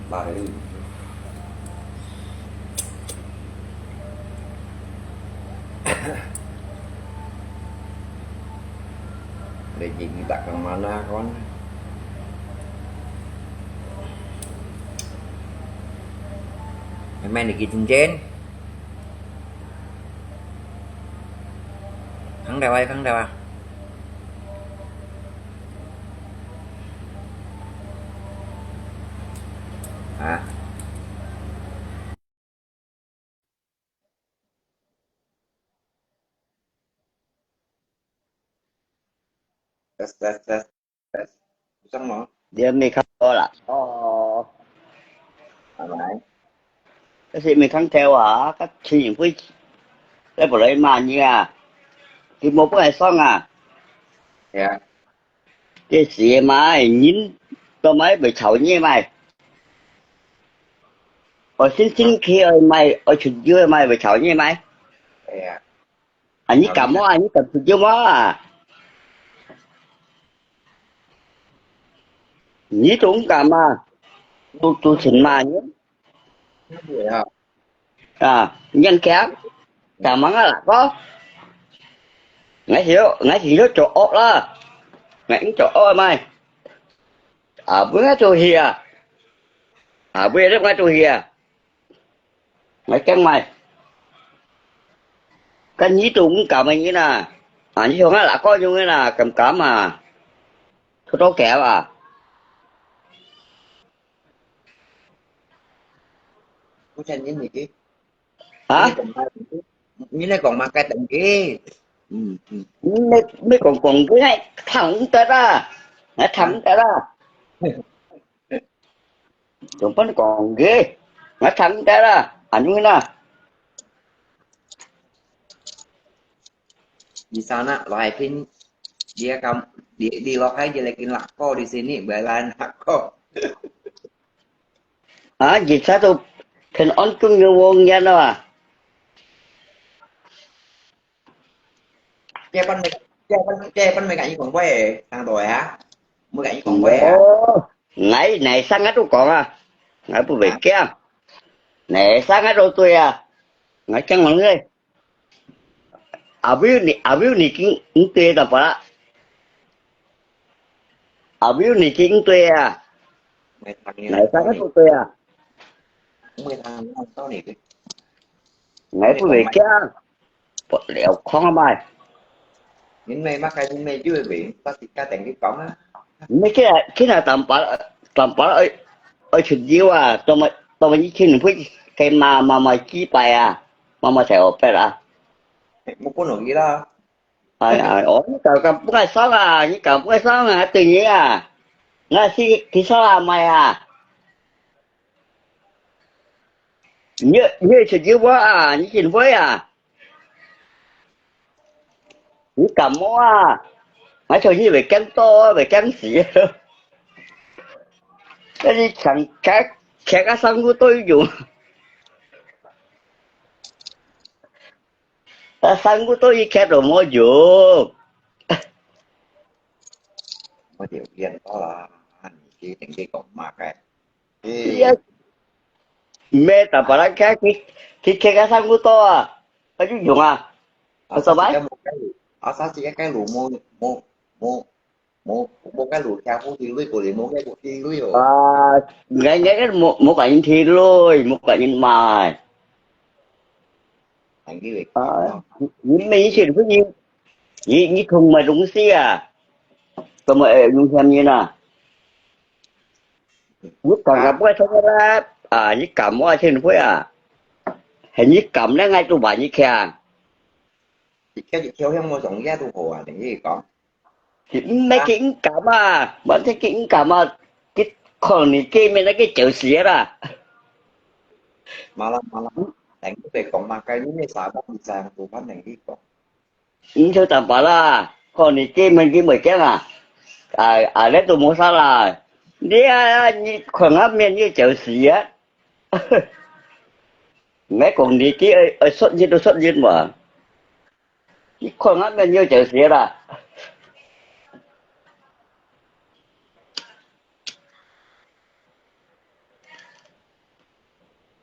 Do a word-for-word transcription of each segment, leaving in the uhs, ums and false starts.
Bari. Lagi tak kang mana kon? Em, em, lagi cincin. Khang dai, khang dai. Hah? Tes, tes, tes, tes. Usang mo? Dia may khang ko la. Oh. Alright. Kasi may khang theo ah, ka ching pui. Lai bo lai ma ni ah. Ki mo pui sang ah. Yeah. Cái gì mà nhìn tôi mới bị chậu như mày. Ở xin xin khi ơi mày, ở chụp dưới mày bị chậu như mày. Anh ấy cảm ơn, anh ấy cảm chụp dưới mà. Nhí chúng cảm mà. Tụ, tụ chỉnh mà nhé. À, nhân kéo. Chả mắng là có. Ngài hiểu, ngài hiểu chỗ ốc là. Ngài cũng chỗ ốc mày. À, bữa ngài tụ hìa. À, bữa ngài tụ hìa. Ngài kén mày. Cái nhí tụ cũng cảm ơn như nè. À, nhí chúng là có như nè, cảm cảm mà. Thôi kéo à. Hả? Nè, nè, còn mà cái tầng kia. Ừ, ừ. Nè, nè, còn, còn cái này thẳng tới đó. Nó thẳng tới đó. Chúng vẫn còn ghê. Nó thẳng tới đó. Anh Nguyên à. Di sana, lahai pin, dia kam, di, di lahai dia lagi lakko di sini, belain lakko. Hả? Di sa tu, pin on chung như wong yan à. Che pan me, che pan, che pan me ka ni kong bue, sang doi ha. Me ka ni kong bue ha. Ồ, nãy, nãy sáng ngài tu kong à. Ngài bu bể kia. Nãy sáng ngài tu tui à. Ngài chăng mong người. À, view nè, à, view nè, kinh, kinh tế đó bà. À, view nè, kinh tế à. Nãy sáng ngài tu tui à. Ngài bu bể kia. Liao khong mai. Min mei mak kai min mei yui wing, ta ti ka teng ki kong a. Mei kia, kia na tam pa, tam pa oi, oi chun yui a, tong ma, tong ma yi chin pui, kai ma, ma ma ki pai a, ma ma sai o pet a. Mu kun ong yi la. Ai, ai, o, ni ka, ka bu ngai sang a, ni ka bu ngai sang a, tu ni a. Nga si, ki sang a mai a. Ni, ni chun yui wa a, ni chin pui a. Ni cảm ơn à. Ngài cho ni về kén to, về kén gì. Cái gì chẳng khác, khác cái sang của tôi dùng. Ta sang của tôi khác rồi mua dùng. Có điều kiện đó là anh chỉ thành cái con mà cái. Iya. Mei ta pa la kia ki, ki kia ka sang ku to a. Ka ju yung a. Asa ba? Asa si ka kai lu mo, mo, mo, mo, mo kai lu kia hu ti lui ko le mo kai ko ti lui o. À, ngai ngai mo, mo ka yin ti lui, mo ka yin mai. Anh đi về. À, ni mei yin xin phu yin, ni, ni thùng mai lung si a. Ka mo e yung hiam yin a. Ni cảm cái bữa sau đó, à, ni cảm ơn trên bữa à. Hình như cảm nó ngay tụ bà ni kia. Chị kéo, chị kéo hiang mua sống giá tụ hồ à, đừng gì có. Thì mấy cái cảm à, mà thế cái cảm à, cái con này cái mấy cái chữ xía ra. Mà là, mà là, đánh cái về còn mà cái như này sao đó thì sao tụ phát đánh cái có. Ih, chau tam pa la, kho ni ke men ke mui keng a. Ai, ai le tu mo sa la. Ni a, ni khong a men ni cheu si a. Ngai kong ni ke, ai, ai sot ni tu sot ni ma. Ni khong a men ni cheu si la.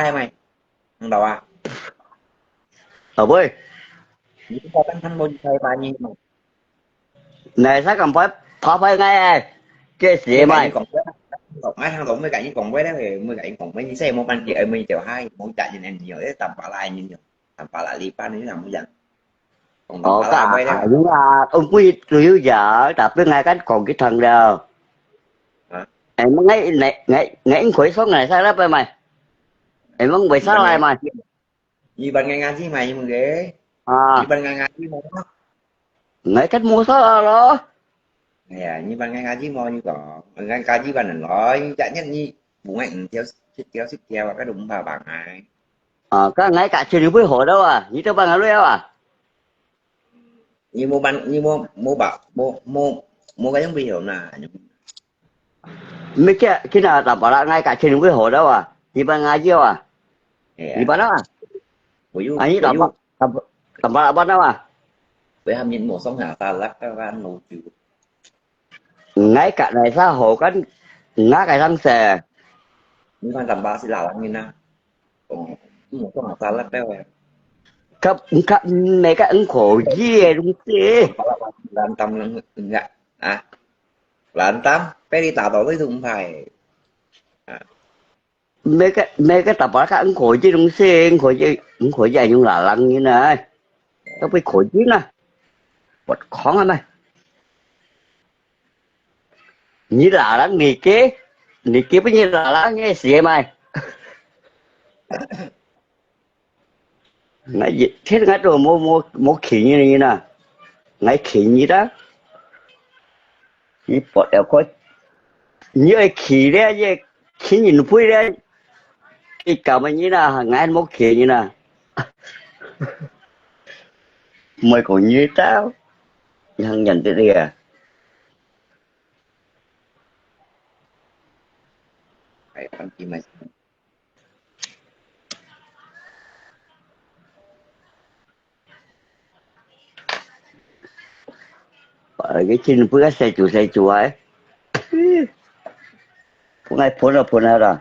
嗨嘛，聽到啊？哦，喂，你不要單單問一下吧，你嘛。哪啥敢拍，拍拍哎？这谁嘛？讲过，我听到没跟你讲过了，没跟你讲过，你这没办法，没就嗨，没打进来，你有，这打巴拉，你有，打巴拉里巴，你怎么讲？哦，ka, ayun nga, ung kui tuyu ya, tapi ngai kan kong ki thang liao. Ha? Emang ngai, ngai, ngai, ngai ing koi song ngai sa la pa mai. Emang bai sa lai mai. Iban ngai ngaji mai mung ge. Ah. Iban ngai ngaji mo. Ngai kan mo sa lo. Ya, iban ngai ngaji mo ni kong. Ngai ngaji ban lo. Ni cak nyen ni bungai eng tiao, tiao sip tiao, ka dum ba bang ai. Ah, ka ngai ka chen ni bui ho da wa. Ni tao bang ngai lo ya wa. Ni mo ban, ni mo, mo ba, mo, mo, mo ka yang bui ho na. Mê kia, kia na ta pa la ngai ka chen ni bui ho da wa. Ni ban ngai ji wa. Ya. Ni ban na. Bui yu, ani ta pa, ta pa la ban na wa. Bui ham ni mo song ha ta lak ka ban lo ju. Ngai ka nai sa ho kan nga ka sang se. Ni kan tamba si la lang ni na. Ong, mo tong sa la pe wa. Kap, kap, me ka eng ko ye lung se. Lan tam lang nga. Ah. Lan tam, pe li ta to lui tung pai. Ah. 每个每个打包个，你可以弄些，你可以，你可以用拉郎人啊，都不可以呢，不空啊嘛。你拉郎你给，你给不你拉郎你写嘛。 Ngai ye, thet ngai to mo, mo, mo khi ni ni na. Ngai khi ni ta. Ni pot liao ko. Ni ai khi le ye, khi ni nu pui le. Ki ka ma ni na, ngai mo khi ni na. Moi ko ni ta. Yang yan te le. Ai, ang ki mai. Cái chân bữa xe chủ xe chủ ấy. Phun ai phun rồi phun ai rồi.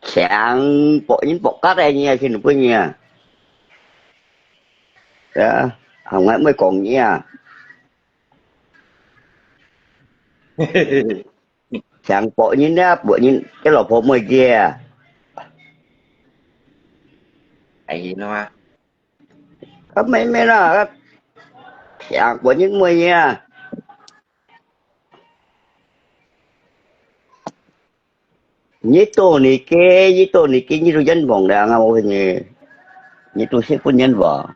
Chàng bộ những bộ cắt đây nha, khi nó bữa nha. Đó, không ai mới còn nha. 請別人啊，別人个老婆妹个啊。哎，喏啊。啊，妹妹啦，啊，請別人妹啊。你多你个，你多你个，你都冤枉了啊！我跟你，你都是不冤枉。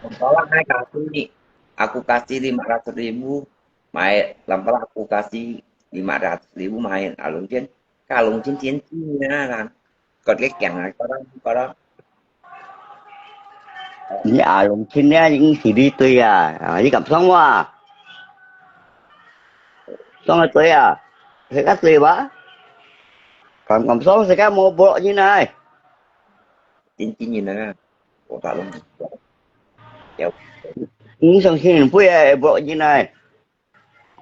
Tolak hai kali, aku kasih lima ratus ribu, mai, lampala aku kasih lima ratus ribu, mai, alung jen, kalung jen jen jen, kan. Kau dia kiang ai, kau dah, kau dah. Ni alung jen ni, ni sili tui ah, ah, ni kam song wa. Song ai tui ah, he ka tui wa. Kam kam song, se ka mo bo ni nai. Jen jen ni nai, kau tak long. Yau. Ni song jen pui ai bo ni nai.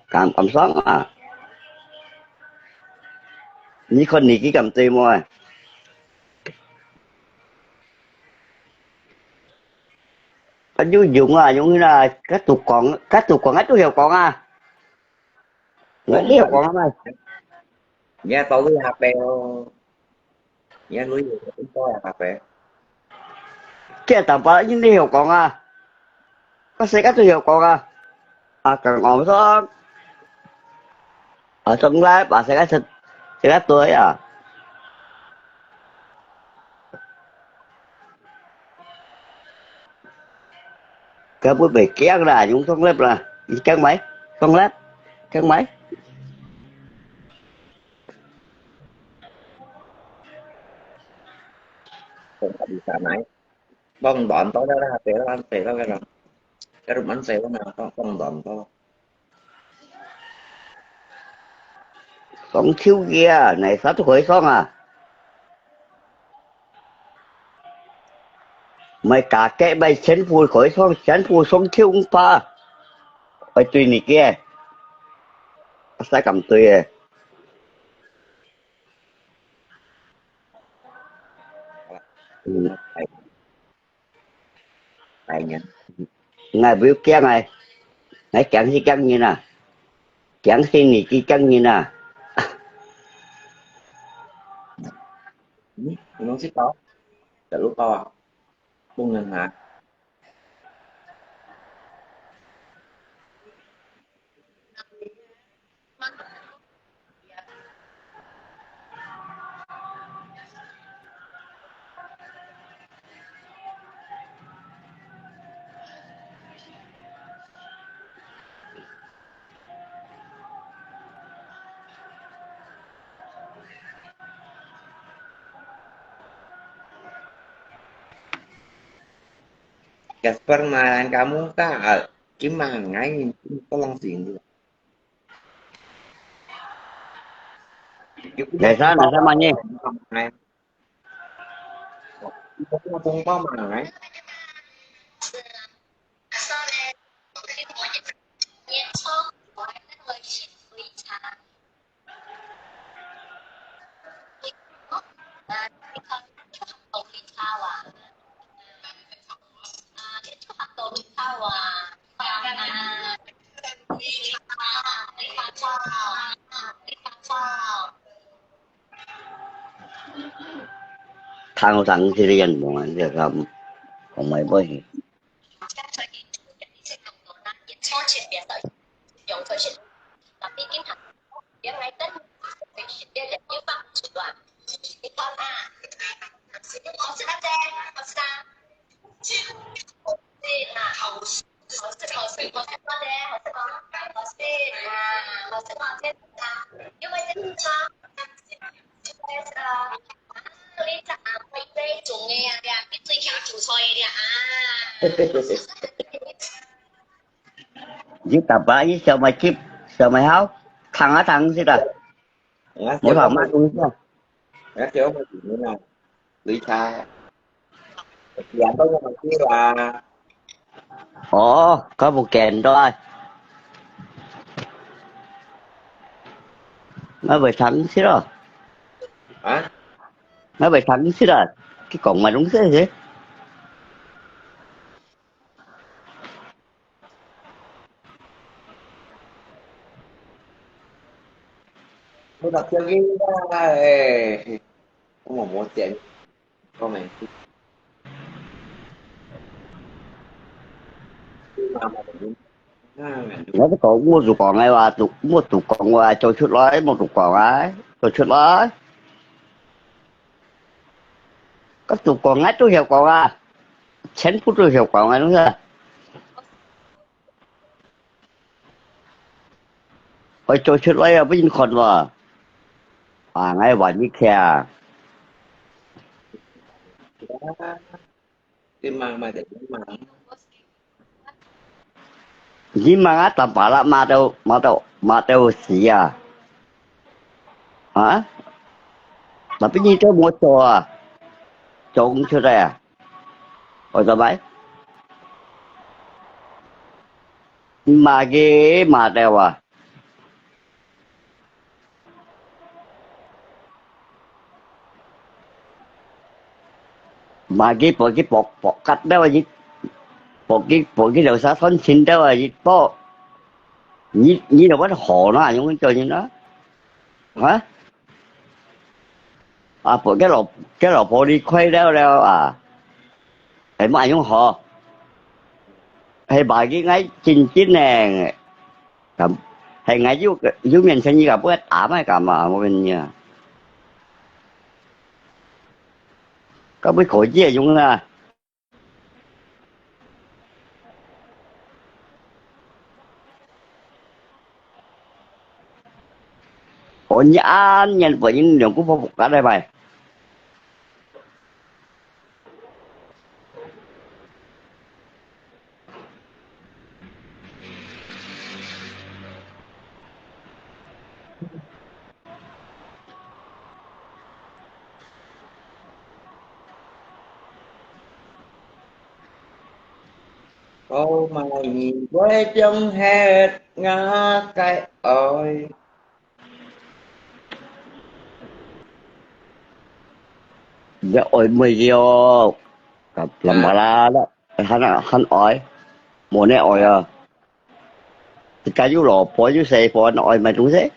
Kam kam song ah. Ni kon ni ki kam tui mo. Ka yu yung ah, yung na, ka tu kong, ka tu kong, ka tu hiu kong ah. Ngai ni hiu kong ah mai. Ni tau lui ha pe lo. Ni lui hiu kong ah pe. Kia tam pa ni hiu kong ah. Ka se ka tu hiu kong ah. Ah, kang ong song. Ah, song lai, ah, se ka se, se ka tu ya. Ka bui bai kiang la, yung song lep la. Ni kiang mai, song lep, kiang mai. Không có bị phản ánh. Bông đón tôi đó là thế là thế đó cái đó. Cái rụm ăn thế đó là bông, bông đón tôi. Song thiu kia, nai sa tu koi song ah. Mai ka ke mai chen pu koi song, chen pu song thiu pa. Oi tui ni kia. Sa kam tui eh. Tài nhân. Ngai bui kiang ai. Ngai kiang si kiang nyin à. Kiang si ni ki kiang nyin à. Hm, nông si tao. Tại lúc tao à. Bông ngân hả? Kasper, main kamu kah? Kim mangai, kim tolong sini. Nè sa, nè sa mangai. Không bao mangai. Thang thang si rian mo ngan dia kam. Kong mai boi.你打牌，你小妹去，小妹好，躺啊躺去了。 Ngah, 你好，慢动一下。Ngah, siapa sini nah? Lisa. Siapa yang masih lah? Oh, kau bukan doa. Ngai bai thắng xí lo. Hả? Ngai bai thắng xí lo. Cái cổng mà đúng xí thế. 我就叫佢啦，哎，我冇冇錢，我没。我都講，我就講个話，就，我就講話，做出來，我就講啊，做出來。我就講啊，都曉講啊，全部都曉講啊，都係。 愛做出來啊，分人看哇。啊，𠊎還你徛。你罵嘛就你罵。你罵啊，打巴拉罵到，罵到，罵到死啊！啊？Tapi你都無做啊，做毋出來啊！ 我做咩？罵佢罵到啊！罵佢，把佢剝，剝割到啊！你，把佢，把佢樓下穿親到啊！你剝，你，你就搵好啦，用這樣啊？啊？ 啊，分佢老，佢老婆離開了了啊，係無恁樣好。係罵佢𠊎真真呢，咁，係𠊎有，有面前佢个，分佢打咩幹嘛？我問你啊。該會可以用啊。 哦，你恁樣分人兩公婆不干了拜。Oh my，你會放忒𠊎个愛。你愛妹个哦，摎，摎麼啦，還，還愛，無你愛啊！自家有老婆有細婆，你愛麼東西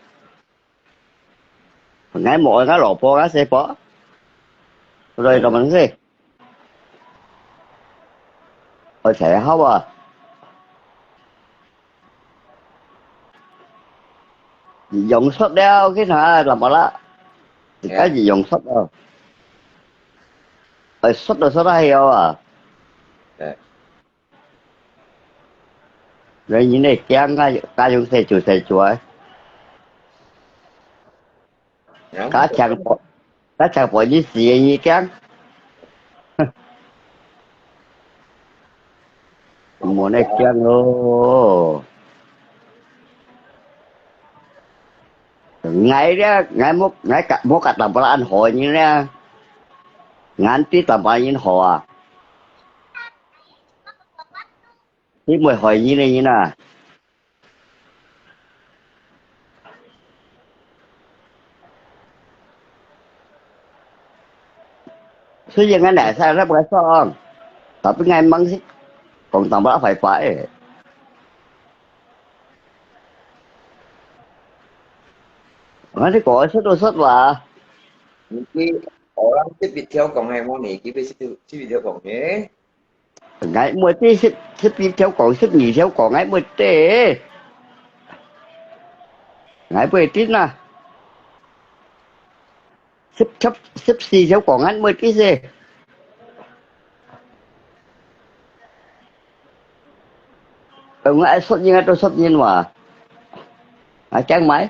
？𠊎無愛𠊎老婆，𠊎細婆，來做麼東西？ 愛才好啊！用煞了，去哪，摎麼啦？自家用煞了。愛煞都煞到曉啊！哎。人呢，驚啊，家用細做細做啊。家強 該就分你死个，你驚？無你驚咯。𠊎咧，𠊎無，𠊎甲，無甲淡薄仔恁好个人咧，𠊎知淡薄仔人好啊。你毋會害人个人啊。 雖然𠊎哪儕都毋會爽，tapi𠊎吂識講淡薄壞話个。𠊎這個識都識話。你，你，orang識別條講个，無你，佢識，識別條講个。 𠊎毋會知十，十一條講，十二條講，𠊎毋會知。𠊎毋會知啊。十，十，十四條講，𠊎毋會知嗄。呃，𠊎愛說人，𠊎都說人哇。𠊎驚麼个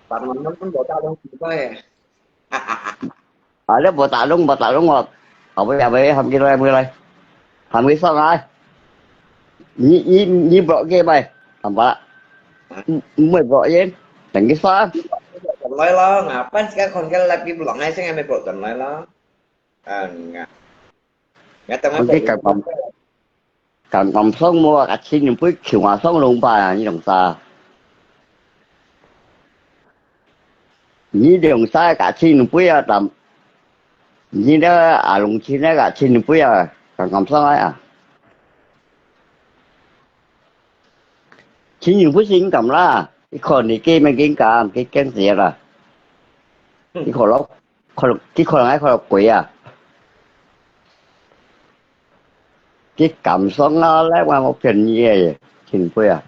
？Bạn mình nó cũng có tao không? À, nếu bộ tạ lông, bộ tạ lông mà. Ở bây giờ bây hàm cái này, bây này. Hàm cái sao ai? Nhị, nhị, nhị bộ kia mày. Hàm bả. Mười bộ yên. Đừng cái sao. Tần nói lo, ngà, pan sika kon cái là cái bộ này, sing em bộ tần nói lo. À, ngà. Ngà tao Còn cái cần bằng. Kang Kam Song mua cá chi nụ bưởi, Kiu Nga Song lông ba à, nhi đồng sa. Nhi đồng sa cá chi nụ bưởi à, tam. Nhi đó à, lông chi đó cá chi nụ bưởi à, Kang Kam Song à. 佢又毋係緊減啦，佢看你个毋緊減，佢驚死啦。佢可能，可能，佢可能還可能貴啊。佢減上啊，來，我無騙你个，真貴啊。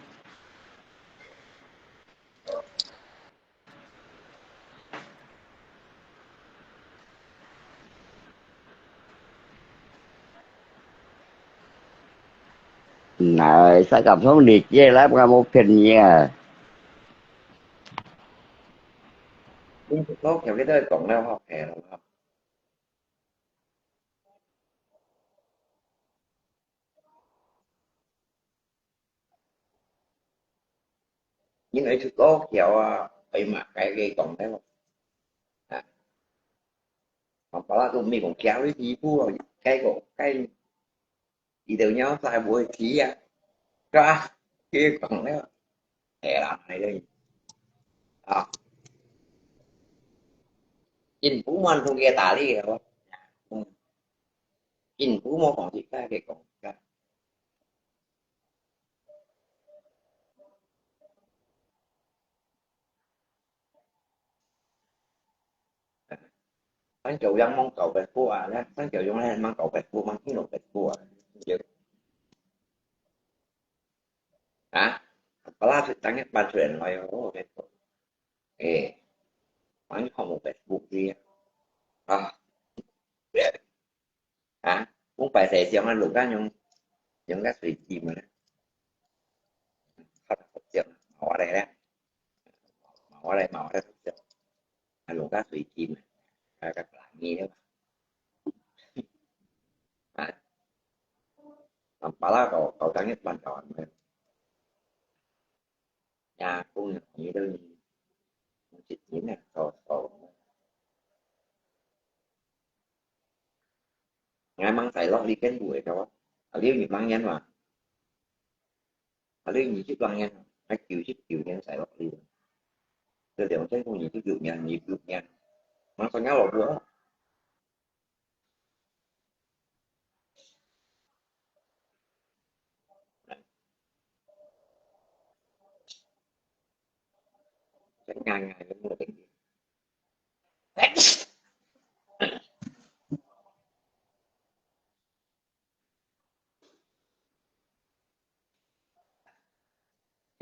Này, sao cảm thông lịch vậy? Lái mà một phần nhỉ? Ủa, kéo cái đó còn đâu học hè rồi không? Nhìn ấy chụp có kéo à, ấy mà cái cái còn đấy không? À. Mà bảo là tụi mình cũng kéo cái gì bùa, cái gỗ, cái gì đâu nhau sai bùa gì à. Cho à, cái còn đấy. Thế là này đây. À. Chính phủ mà không kia tả lý rồi. Ừ. Chính phủ mà còn gì cái cái còn cái. Sáng chiều dân mong cầu về vua à, sáng chiều dân mong cầu về vua, mong kiến độ về vua. Hả? Có lá sự tăng nhất ban chuyện nói ô về vua. Ê, mong không một về vua kia. À. Hả? Cũng phải thế, giống là lũ cá nhung, giống cá suy chim mà. Không, không, giống, màu ở đây đó. Màu ở đây, màu ở đây, không, giống. Là lũ cá suy chim mà. Là các bạn nghe đó. Hả? Làm phá lá cầu, cầu trắng nhất ban đầu mà. Nhà cũng như đơn. Chỉ chín là cầu, cầu. Ngai mang sai lok li ken bu e kawa. A liu ni mang nyan wa. A liu ni chit wang nyan. A kiu chit kiu nyan sai lok li. Te liang chen kong ni chit yu nyan, ni yu nyan. Mang sai nyan lo bu. Ngai ngai lo bu.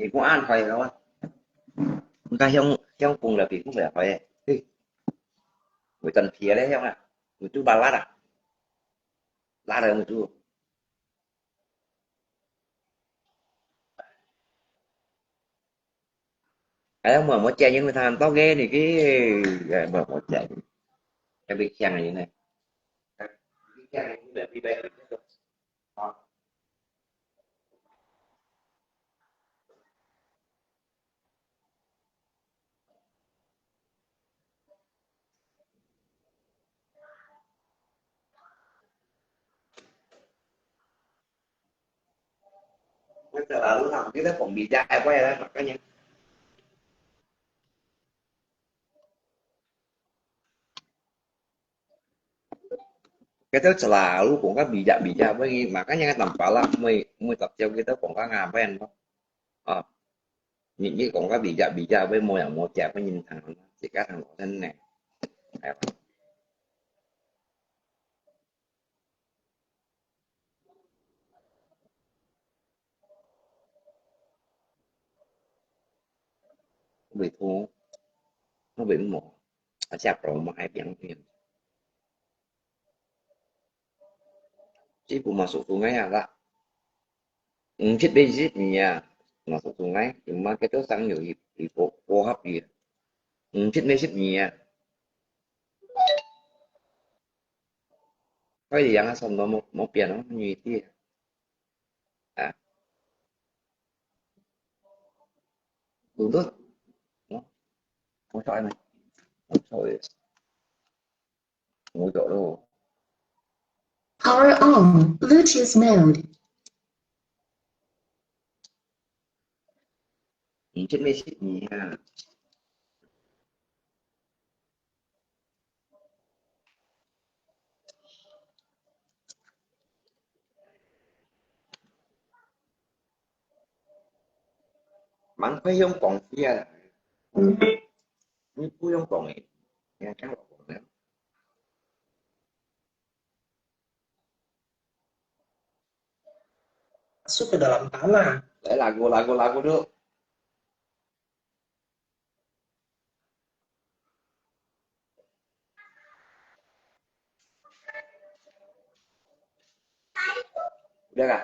Thì cũng ăn phải rồi. Người ta không, không cùng là vì cũng phải hỏi. Ê, người Tân Phiê đấy không ạ? Người tu ba lát à? Lát rồi người tu. Ai, mở một chén nhưng mà thằng tao ghê này cái, à, mở một chén. Cái bị khen này này. Bây giờ là lúc nào cũng biết đấy, cũng bị dạy quay đấy, mà các nhá. Cái thứ là lúc cũng có bị dạy, bị dạy với mà các nhá tầm phá lắm, mới, mới tập theo cái thứ cũng có ngà bên đó. Ờ. Những cái cũng có bị dạy, bị dạy với môi, môi chả có nhìn thẳng, chỉ có thằng đó thế này. Đấy. Không bị thua, không bị mổ, ở sạp rồi mà ai biếng tiền. Chỉ cũng mà sụt xuống ngay à lạ. Ừm, chết bên chết nhà, mà sụt xuống ngay, thì mà cái chỗ sáng nhiều thì, thì cô, cô hấp gì. Ừm, chết bên chết nhà. Có gì dặn xong nó một, một biển nó như thế. À. Đúng rồi. Nó. Không sao em ơi. Không sao em. Không có chỗ đâu. Power on, Bluetooth mode. Ừm, chết bên chết nhà. 蛮快用光去啊。你不用光诶，你看我光了。 Masuk ke dalam tanah. Lagu, lagu, lagu dulu. Udah kah?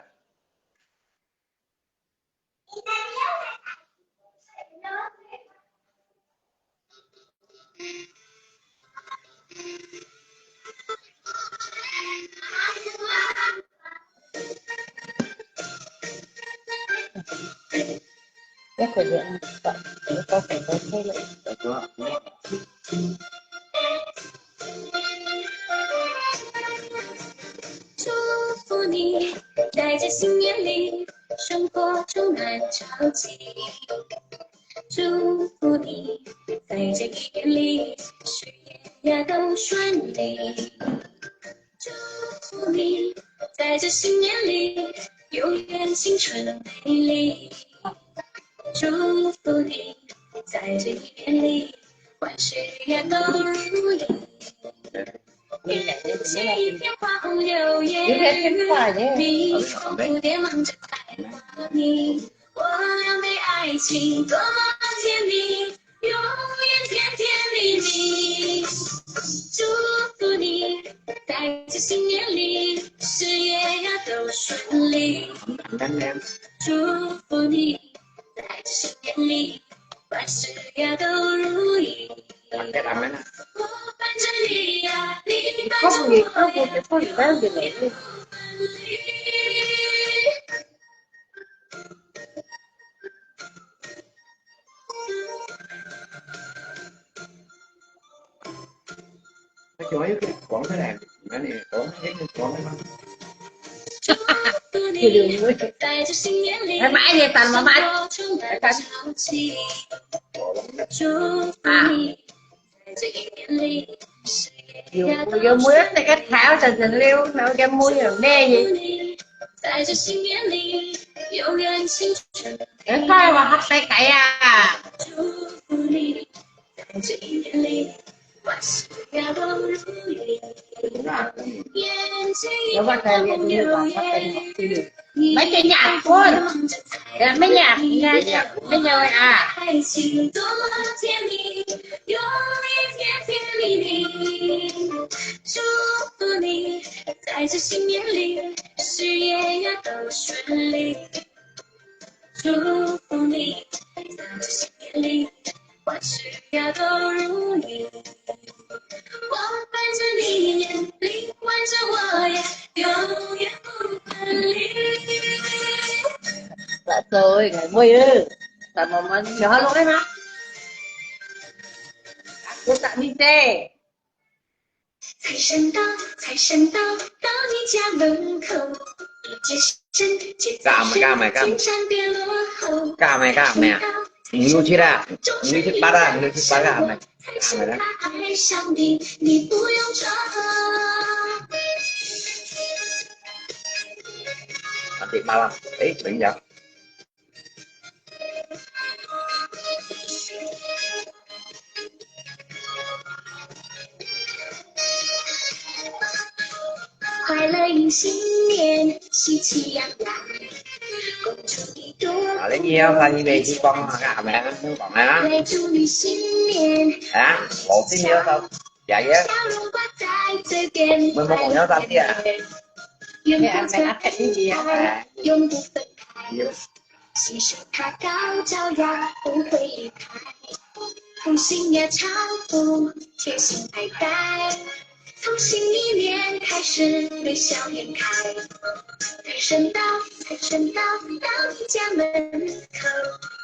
有，有妹仔个頭就係溜，有个妹仔咩嘢？你看我好細个啊！有啊，有啊，有啊。 Mấy cái nhạc thôi. Mấy nhạc, nghe, mấy nhạc à. Lah, rồi, ngày mới ư. Tao mà mà nhỏ luôn đấy mà. Aku tak minta. 财神到，财神到，到你家门口。一接神，接财神，干嘛，干嘛，干嘛？金山别落后。干嘛，干嘛呀？财神到，你又去了，你又去巴拉，你又去巴拉，干嘛？财神到，爱上你，你不用装。啊，对，巴拉，哎，等一下。 快乐迎新年，喜气洋洋。恭祝你多。啊，你要看你每次讲啊，干嘛？讲啊。来祝你新年。啊，我今年要到，爷爷。笑容挂在嘴边。我们朋友到底啊？愿不再分离，永不分开。 心上爬高脚呀，不会离开。同心呀，唱歌，贴心拜拜。同心一年开始，微笑颜开。财神到，财神到，到你家门口。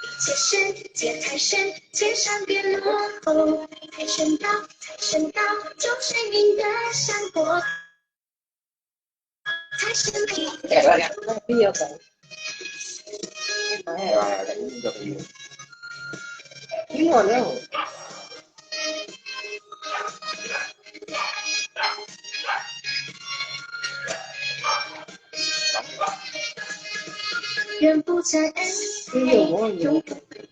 一接神，接财神，千山别落后。财神到，财神到，祝神明的香火。 愿不再恩爱，永不分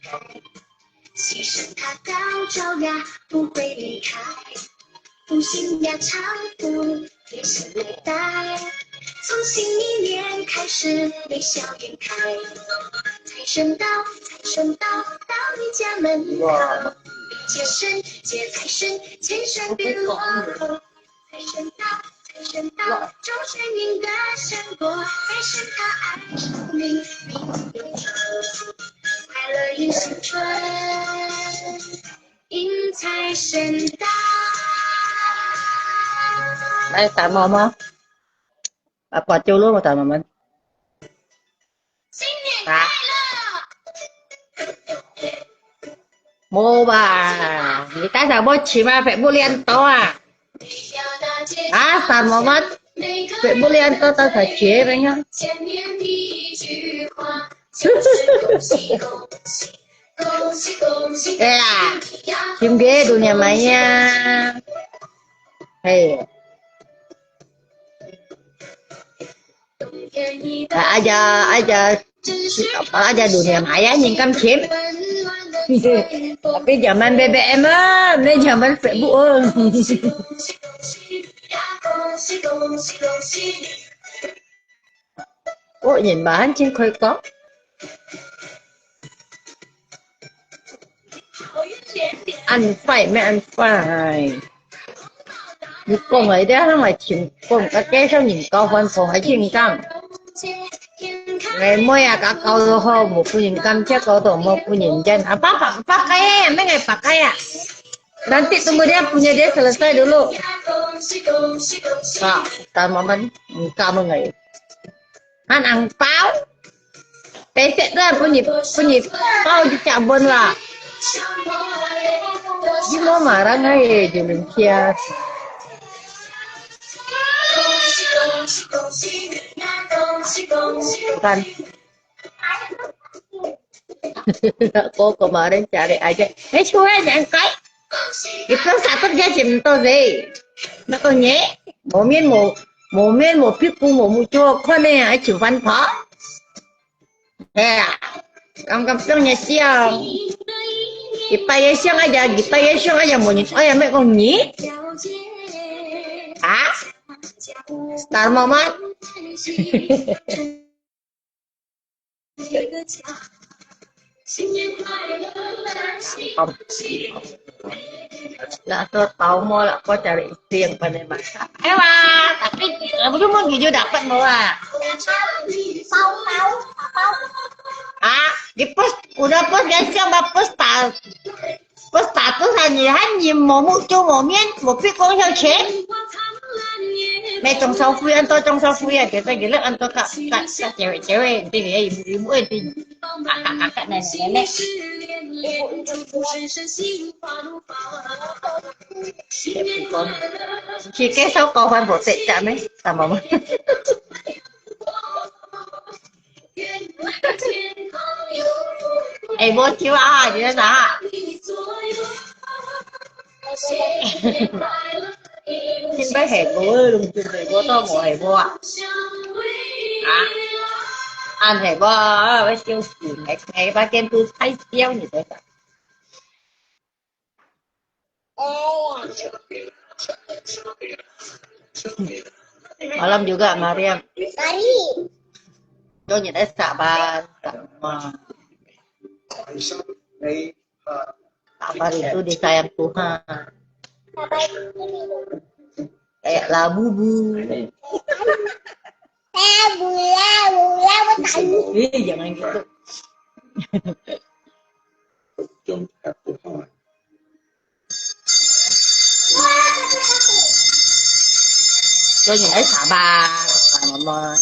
他高着牙，不会离开。不信要丈夫贴身来带，从新一年开始眉梢眼开。财神到，财神到，到你家门口。哇。接神，接财神，千山遍路口。财神到，财神到，众神云的山坡。财神他爱树林，林有福，快乐迎新春。来，打毛毛。啊，把酒落，我打毛毛。新年快乐！啊？无吧，你带啥物去嘛？Facebook练到啊？啊，打毛毛，Facebook练到到啥去没有？ 哎呀，今个dunia maya。嘿。啊，哎呀，哎呀，哎呀，dunia maya人敢信？Tapi zaman B B M啊，你zaman Facebook啊。我人嘛，真开讲。 恁快，咩恁快？你講个，你還來聽講，啊，介紹人交換房還真敢。哎，妹啊，甲交到好，無分人感謝，交到無分人讚。啊，八百，八个啊，咩个八个啊？Nanti tunggu dia punya dia selesai dulu。啊，但我們，嗯，加問个。 還紅包，白色个分你，分你包一隻分啦。你莫marah个耶，就能聽。看。 Ako kemarin cari aja. Eh, suwe jangkai. Itu satu dia cinta sih. Nako nye. Momen mo, momen mo piku mo mucho kone ai chiu fan pa. Eh, kam kam song nye siang. Ipa ye siang aja, ipa ye siang aja mo nye. Aya me kong nye. Ha? Star mama. 好，那个包膜了，我家里一定不能买它。哎呀，tapi kamu tu mau jujur dapat mau ah? Pau, pau, pau. Ah, di pos, udah pos biasa mah pos tak Pos status啊，你看你無目珠無面，無鼻公有錢。沒中招飛，恁多中招飛啊，覺得佢恁多个个个機會機會，對不對？有有會對，啊啊啊啊，那那那。去介紹交換無得着咩？什麼嗎？ 哎，無笑啊，你在哪？今晡係無，攏準備無到無係無啊？啊？恁係無啊？我笑死，哎，哎，把電視開掉，你在哪？ Malam juga, Mariam. Mari. Doon yun, eh, Sabah. Tama. Sabah itu disayang Tuhan. Kayak Labubu. Saya bula, bula, bula. Eh, jangan gitu. Cho nhìn thấy xả ba, xả mà mơn.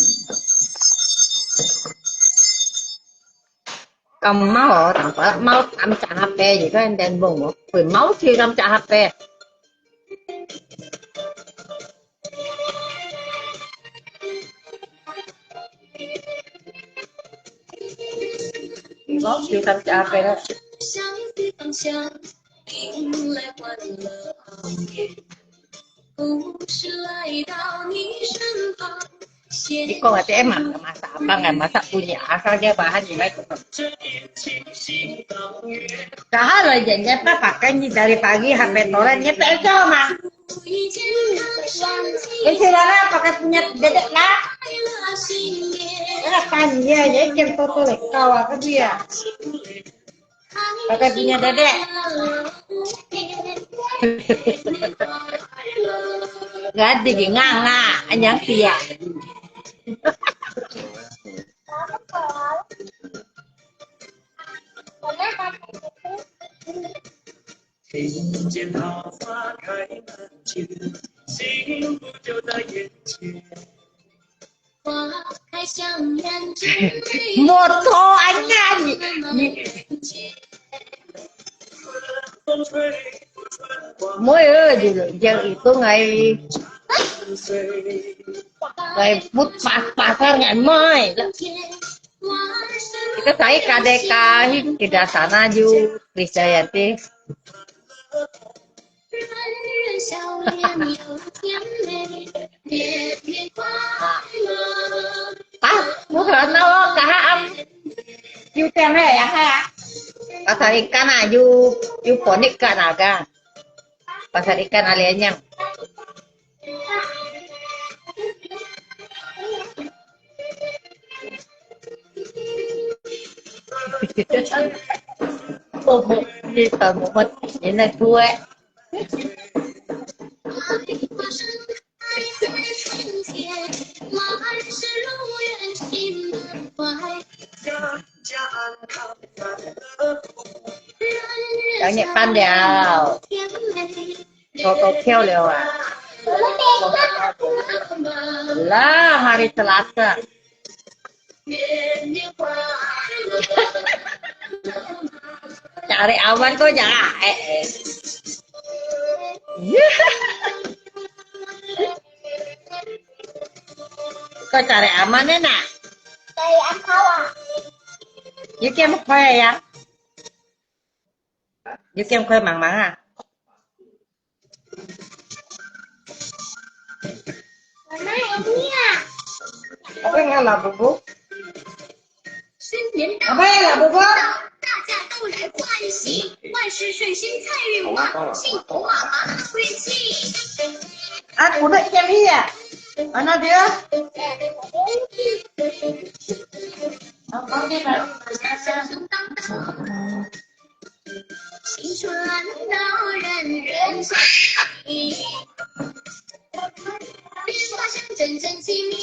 Cầm máu ở thằng phải máu tám chả HP gì có đen vùng một quỷ máu thiêu tám chả HP. Máu thiêu tám chả HP đó. 你講个這嘛，masak abang kan, masak punya, asal dia bahan ni baik. Kahal lah jen, dia apa pakai ni dari pagi sampai sore, dia tak tahu mah. Ini lah pakai punya dedek lah. Dia kan dia, dia kan toto lekau apa dia. Pakai punya dedek. Gadi nganga, anyang tia. Motor aja ni, ni. Moi ơi, yang itu ngai, ngai put pas pasar ngai moi. Kita saya kadeka kita sana ju Krisdayanti. Ah, muka na lo kaha am. Yu tem he ya ha. Pasar ikan ah, yu, yu pon ikan ah kan. Pasar ikan Alianyang. Ôi, một đi tao một mất, đến đây thua ấy. Chào nhật Phan đèo. Có có khéo liều à? Lah, hari Selasa. Cari aman kau jangan. Eh, eh. Kau cari aman ni nak? Cari apa lah? You can kau ya? You can kau mang mang ah. Mama, ini ya. Apa yang lah bubu? Apa yang lah bubu? 大家都来欢喜，万事顺心，财运旺，幸福啊，马上回去。 Ah, kuda ikan iya. Mana dia? Ah, pakai baju. 新春到，人人欢喜。莲花香阵阵鸡鸣。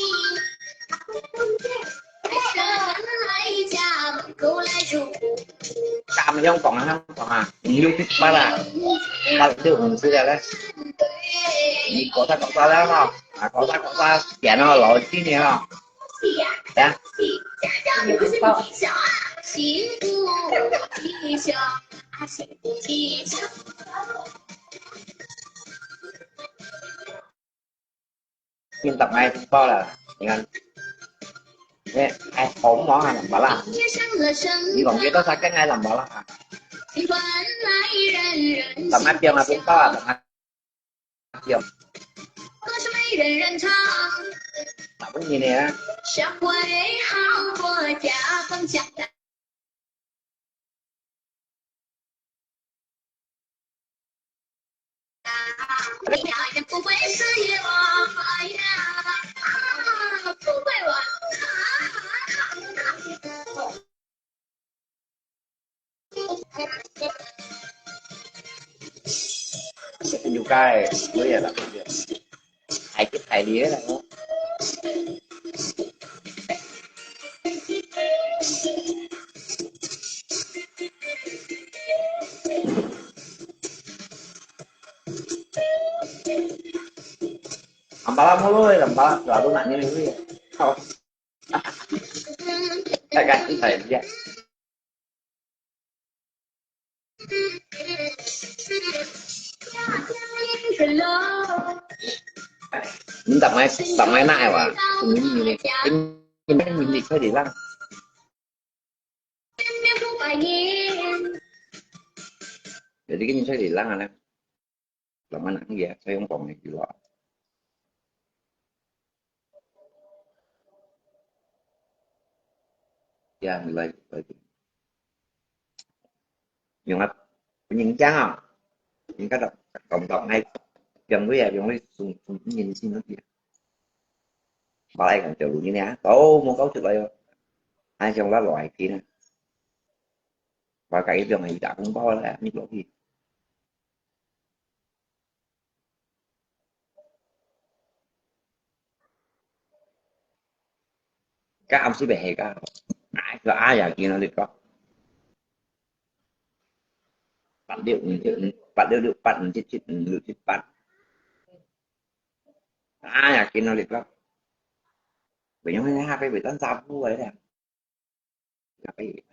财神来家门口来入。 Sa mi Hong Kong ah, Hong Kong ah. Yung pa la. Pag doon sila la. Di ko sa ko sa la no. Ako sa ko sa. Yan o, lo din yan o. Ya. Yung tak may bao la. Yan. Eh, ay, hom mo ha, lambala. Di ko kita sa kanya lambala ha. Tak may piang atong bao la, tak may piang. Tapos yun eh. Yukai, oh ya lah. Hai kit hai dia lah. Ampala mulu, ampala selalu nak nyanyi. Kau. Kau kasih saya dia. Ni tak main, tak main nak eh, wah. Ini, ini, ini, ini, ini, ini, ini, ini, Jadi kan saya hilang kan. Lama nak ya, saya yang pong lagi lah. 呀，你來，來，用啊，不認真啊，人家都講到愛用力啊，用力送，送人心那邊。馬來講就如今啊，都無搞出來哦，還想到來去呢，我家己用个打紅包啦，你落去。該暗時袂係个，哎，就哎呀，見到你个，八六五七五，八六六八五七七五六七八，哎呀，見到你个，袂用你下背袂當衫褲个咧。 Tapi,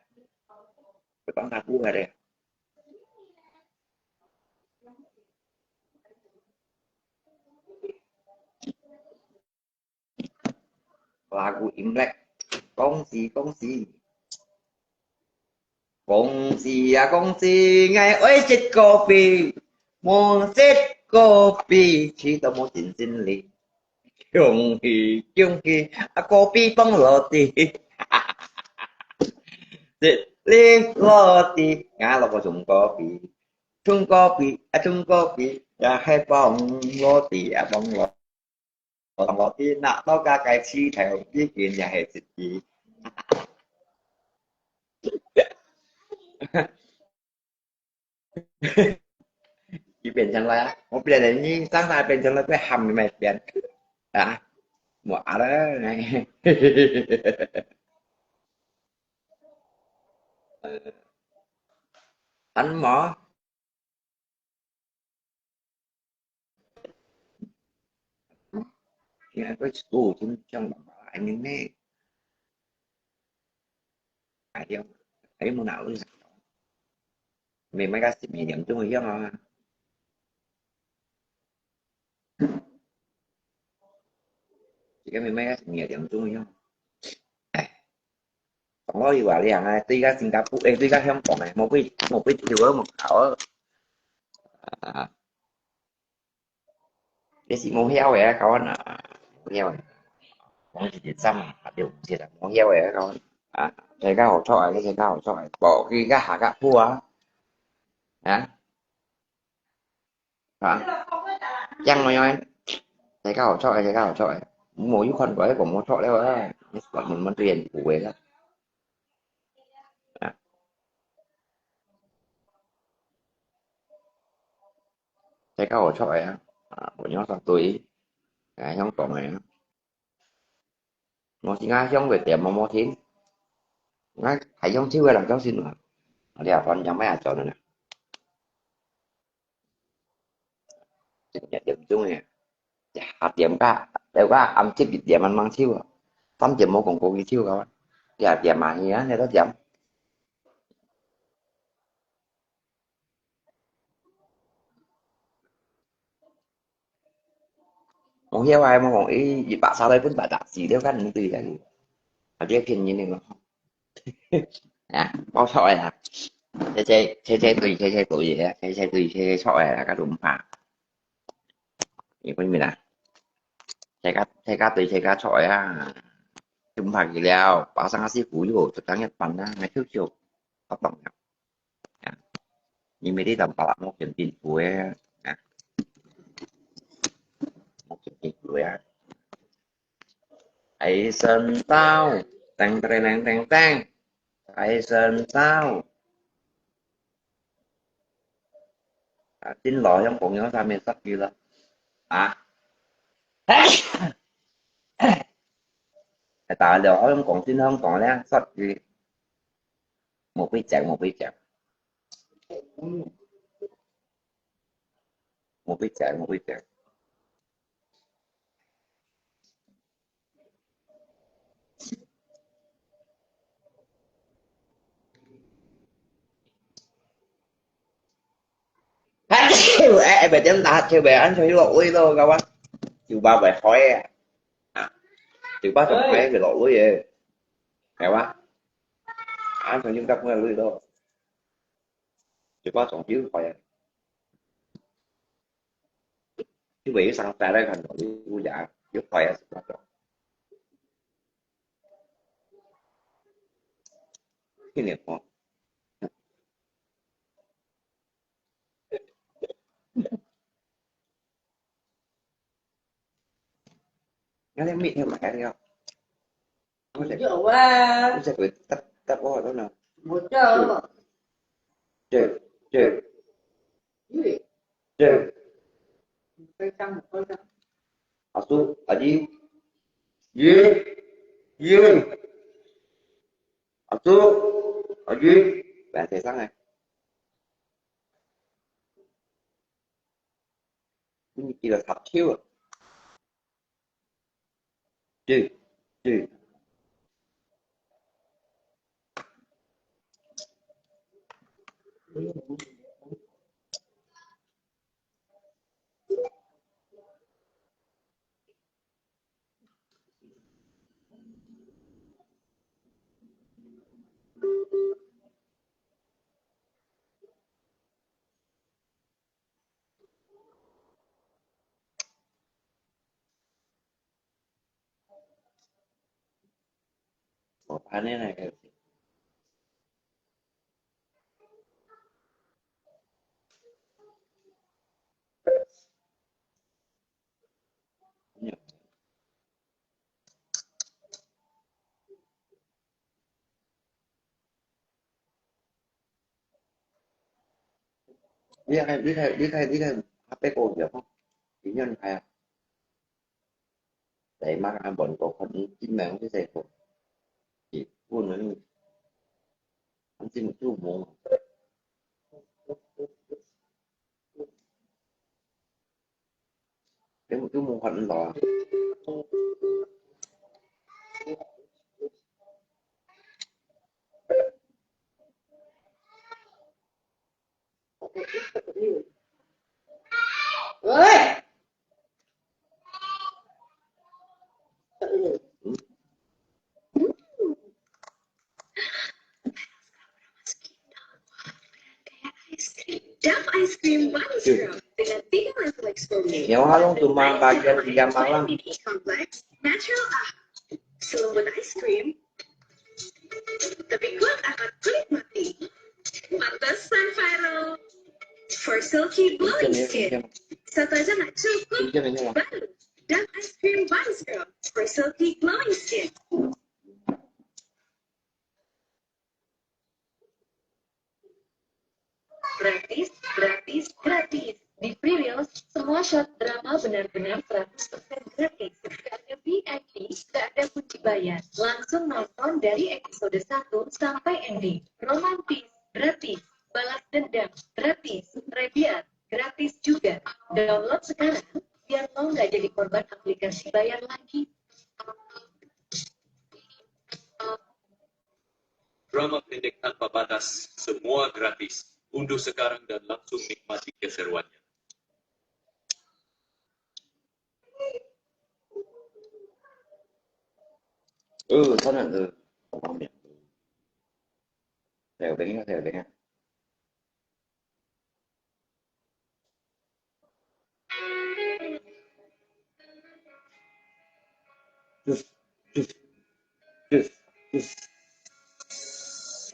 petang aku ada. Lagu Imlek. Kongsi, kongsi. Kongsi ya, kongsi, ngai oi sit kopi. Mo sit kopi, cito mo sin sin li. Kiông hi, kiông hi, a kopi pong lo ti. Sit li lo ti, nga lo ko chung kopi. Chung kopi, a chung kopi, ya hai pong lo ti, a pong lo. Pong lo ti, na to ka kai chi thai, ti kin ya hai sit ti. Ki 變成來啊！我變成你，上台變成了，再喊你們一遍啊！我啊了，呃，很毛。你還會school，真像爸爸來呢。哎呀，哎，無哪位。 每每个十二點鐘个樣啊。這个每每个十二點鐘个樣。哎，講到有啊，你啊，對个新加坡，誒，對个香港誒，無必無必要啊，無搞啊。啊， 這是無曉个啊，kawan啊，無曉个。講一日三啊，六日啊，無曉个啊，kawan啊，大家好彩啊，大家好彩啊，無去个下个鋪啊，啊，啊，這樣个樣，大家好彩啊，大家好彩啊，無有看過，講無錯了啊，你問問對人有个啦。 啊，這个好彩啊，啊，我用上對，啊，香港个啊。我今下香港店無無停，我還用手个人叫先啊，你啊，反正乜也做了呢。 一點鐘个，一下點个，了个暗時一點慢慢收啊，三點無講過去收个，一下點嘛去啊，你都點。無曉啊，無講，誒，一百三來分八百四了，看你對啊，啊，這騙人个咯。 啊，無錯个啦。這這這這對，這這對个，這這對，這這錯个啦，該都毋怕。你講咩啦？這个這个對，這个錯个啊，都毋怕佢了。巴生个師傅又做當一般啦，𠊎笑笑，不懂了。啊，你每日當巴拉莫跟政府个啊，莫跟政府个啊。 Ai sân tao, teng teng teng teng teng. Ai sân tao. À, chính lò Hồng Kông nhớ sao mình sắp gì lắm. À. Tại lò Hồng Kông chính Hồng Kông lẽ sắp gì. Một cái chén, một cái chén. Một cái chén, một cái chén. 哎，哎，別點打，就別安全落位咯，搞啊，酒吧會開啊，啊，酒吧就開，佢落位个，係嘛？安全應該不會累咯，酒吧總就開啊。 因為佢上台來看到，你有也有快啊，是那種。一年哦。那你每天买个了？我在，有啊。我在给他打过了呢。我叫。对，对。对。对。非常，非常。阿叔，阿姨，耶，耶。 阿叔，阿姨，来，先生哎。你记得插球啊？对，对。 哦，安尼来个。 你看，你看，你看，你看，阿伯个樣吼，一样厉害啊！在马来西亚个，可能今年这些个，日本人，他们这么注目。 你，你無法度啊。喂。 Dove ice cream body scrub dengan tiga level exfoliate. Nyawa halong cuma bagian tiga malam. Complex, natural ah. Selembut ice cream, tapi kuat akan kulit mati. Pantesan viral. For silky glowing skin. Satu aja nggak cukup. Baru, Dove ice cream body scrub for silky glowing skin. Gratis, gratis, gratis. Di Freereels, semua shot drama benar-benar seratus persen gratis. Gak ada V I P, gak ada kunci bayar. Langsung nonton dari episode satu sampai ending. Romantis, gratis. Balas dendam, gratis. Rebiar, gratis juga. Download sekarang, biar lo nggak jadi korban aplikasi bayar lagi. Drama pendek tanpa batas, semua gratis. Unduh sekarang dan langsung nikmati keseruannya. 呃，当然是，方便。还有个，还有个。 Yes, yes. Yes, yes.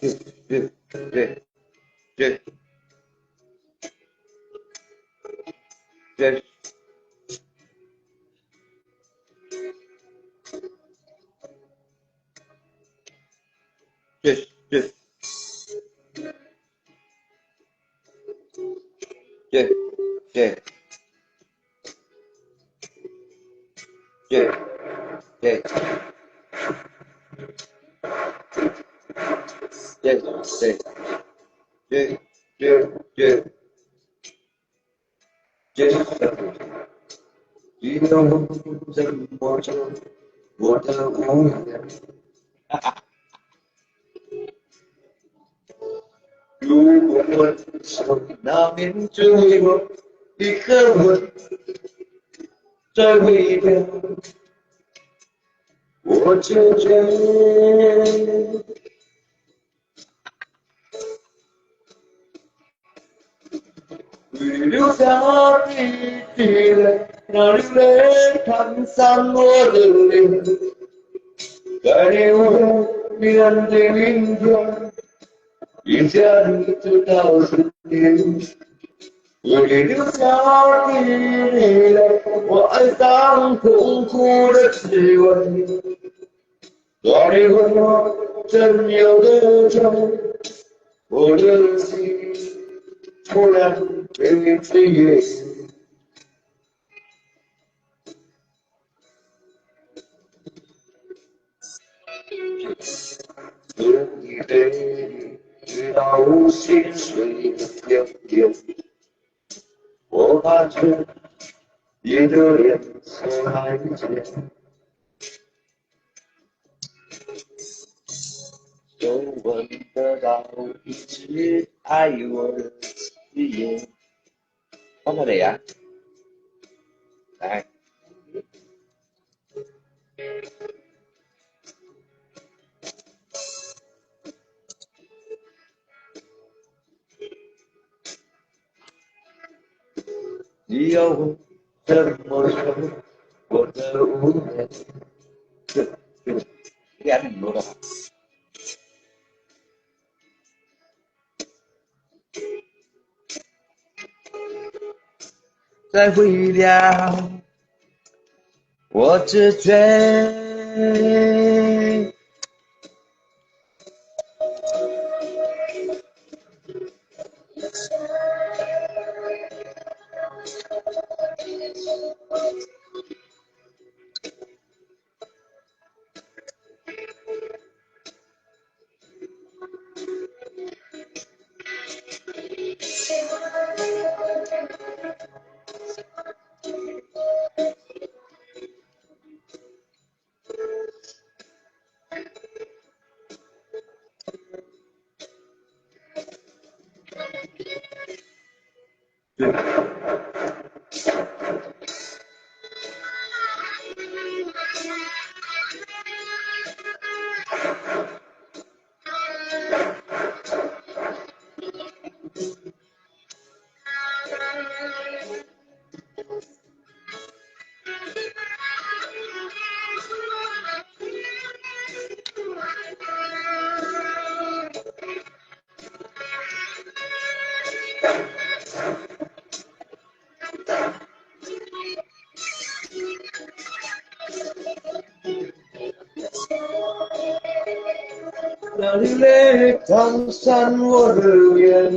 Yes, yes. Yes, yes. Yes, yes, yes. Yes, yes. You know, 如果我想那面只有我一个人在微笑，我就这样。 Wilu dari tile, nalule tansan wodele. Kani u mian de winja, 一下你就到身边，我也留下你了，我爱上痛苦的滋味。 把你温暖温柔的笑，我的心突然被治愈。是你对你知道我心碎的表演，我怕是一个人是爱情。 有我的到一直爱我的誓言。放过来呀，来。 你要我怎么说？我的无奈。这，这，你还没有了。再会了，我之最。 那你来看看我的脸，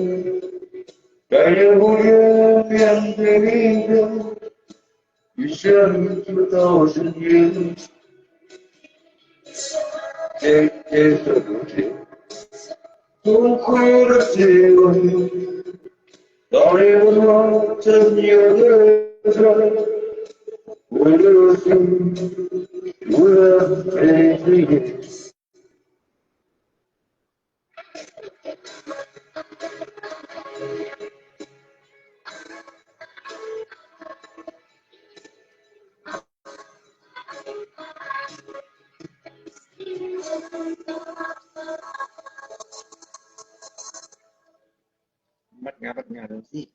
再也不愿面对你的，一生就到深夜。这，这首歌曲。 痛苦的滋味，到底我怎样的痛，我的心，我的悲剧。 Mat nga, mat nga dong si.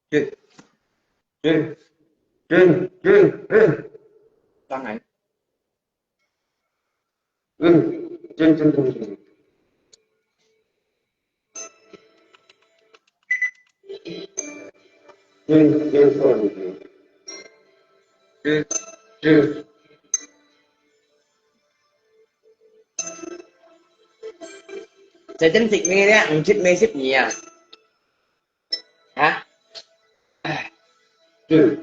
Cun. Cun. Cun. Cun. Cun. Tangai. Cun. Cun. Cun. Cun. Cun. Cun. Cun. Cun. Cun. Cun. Cun. Cun. Cun. 对。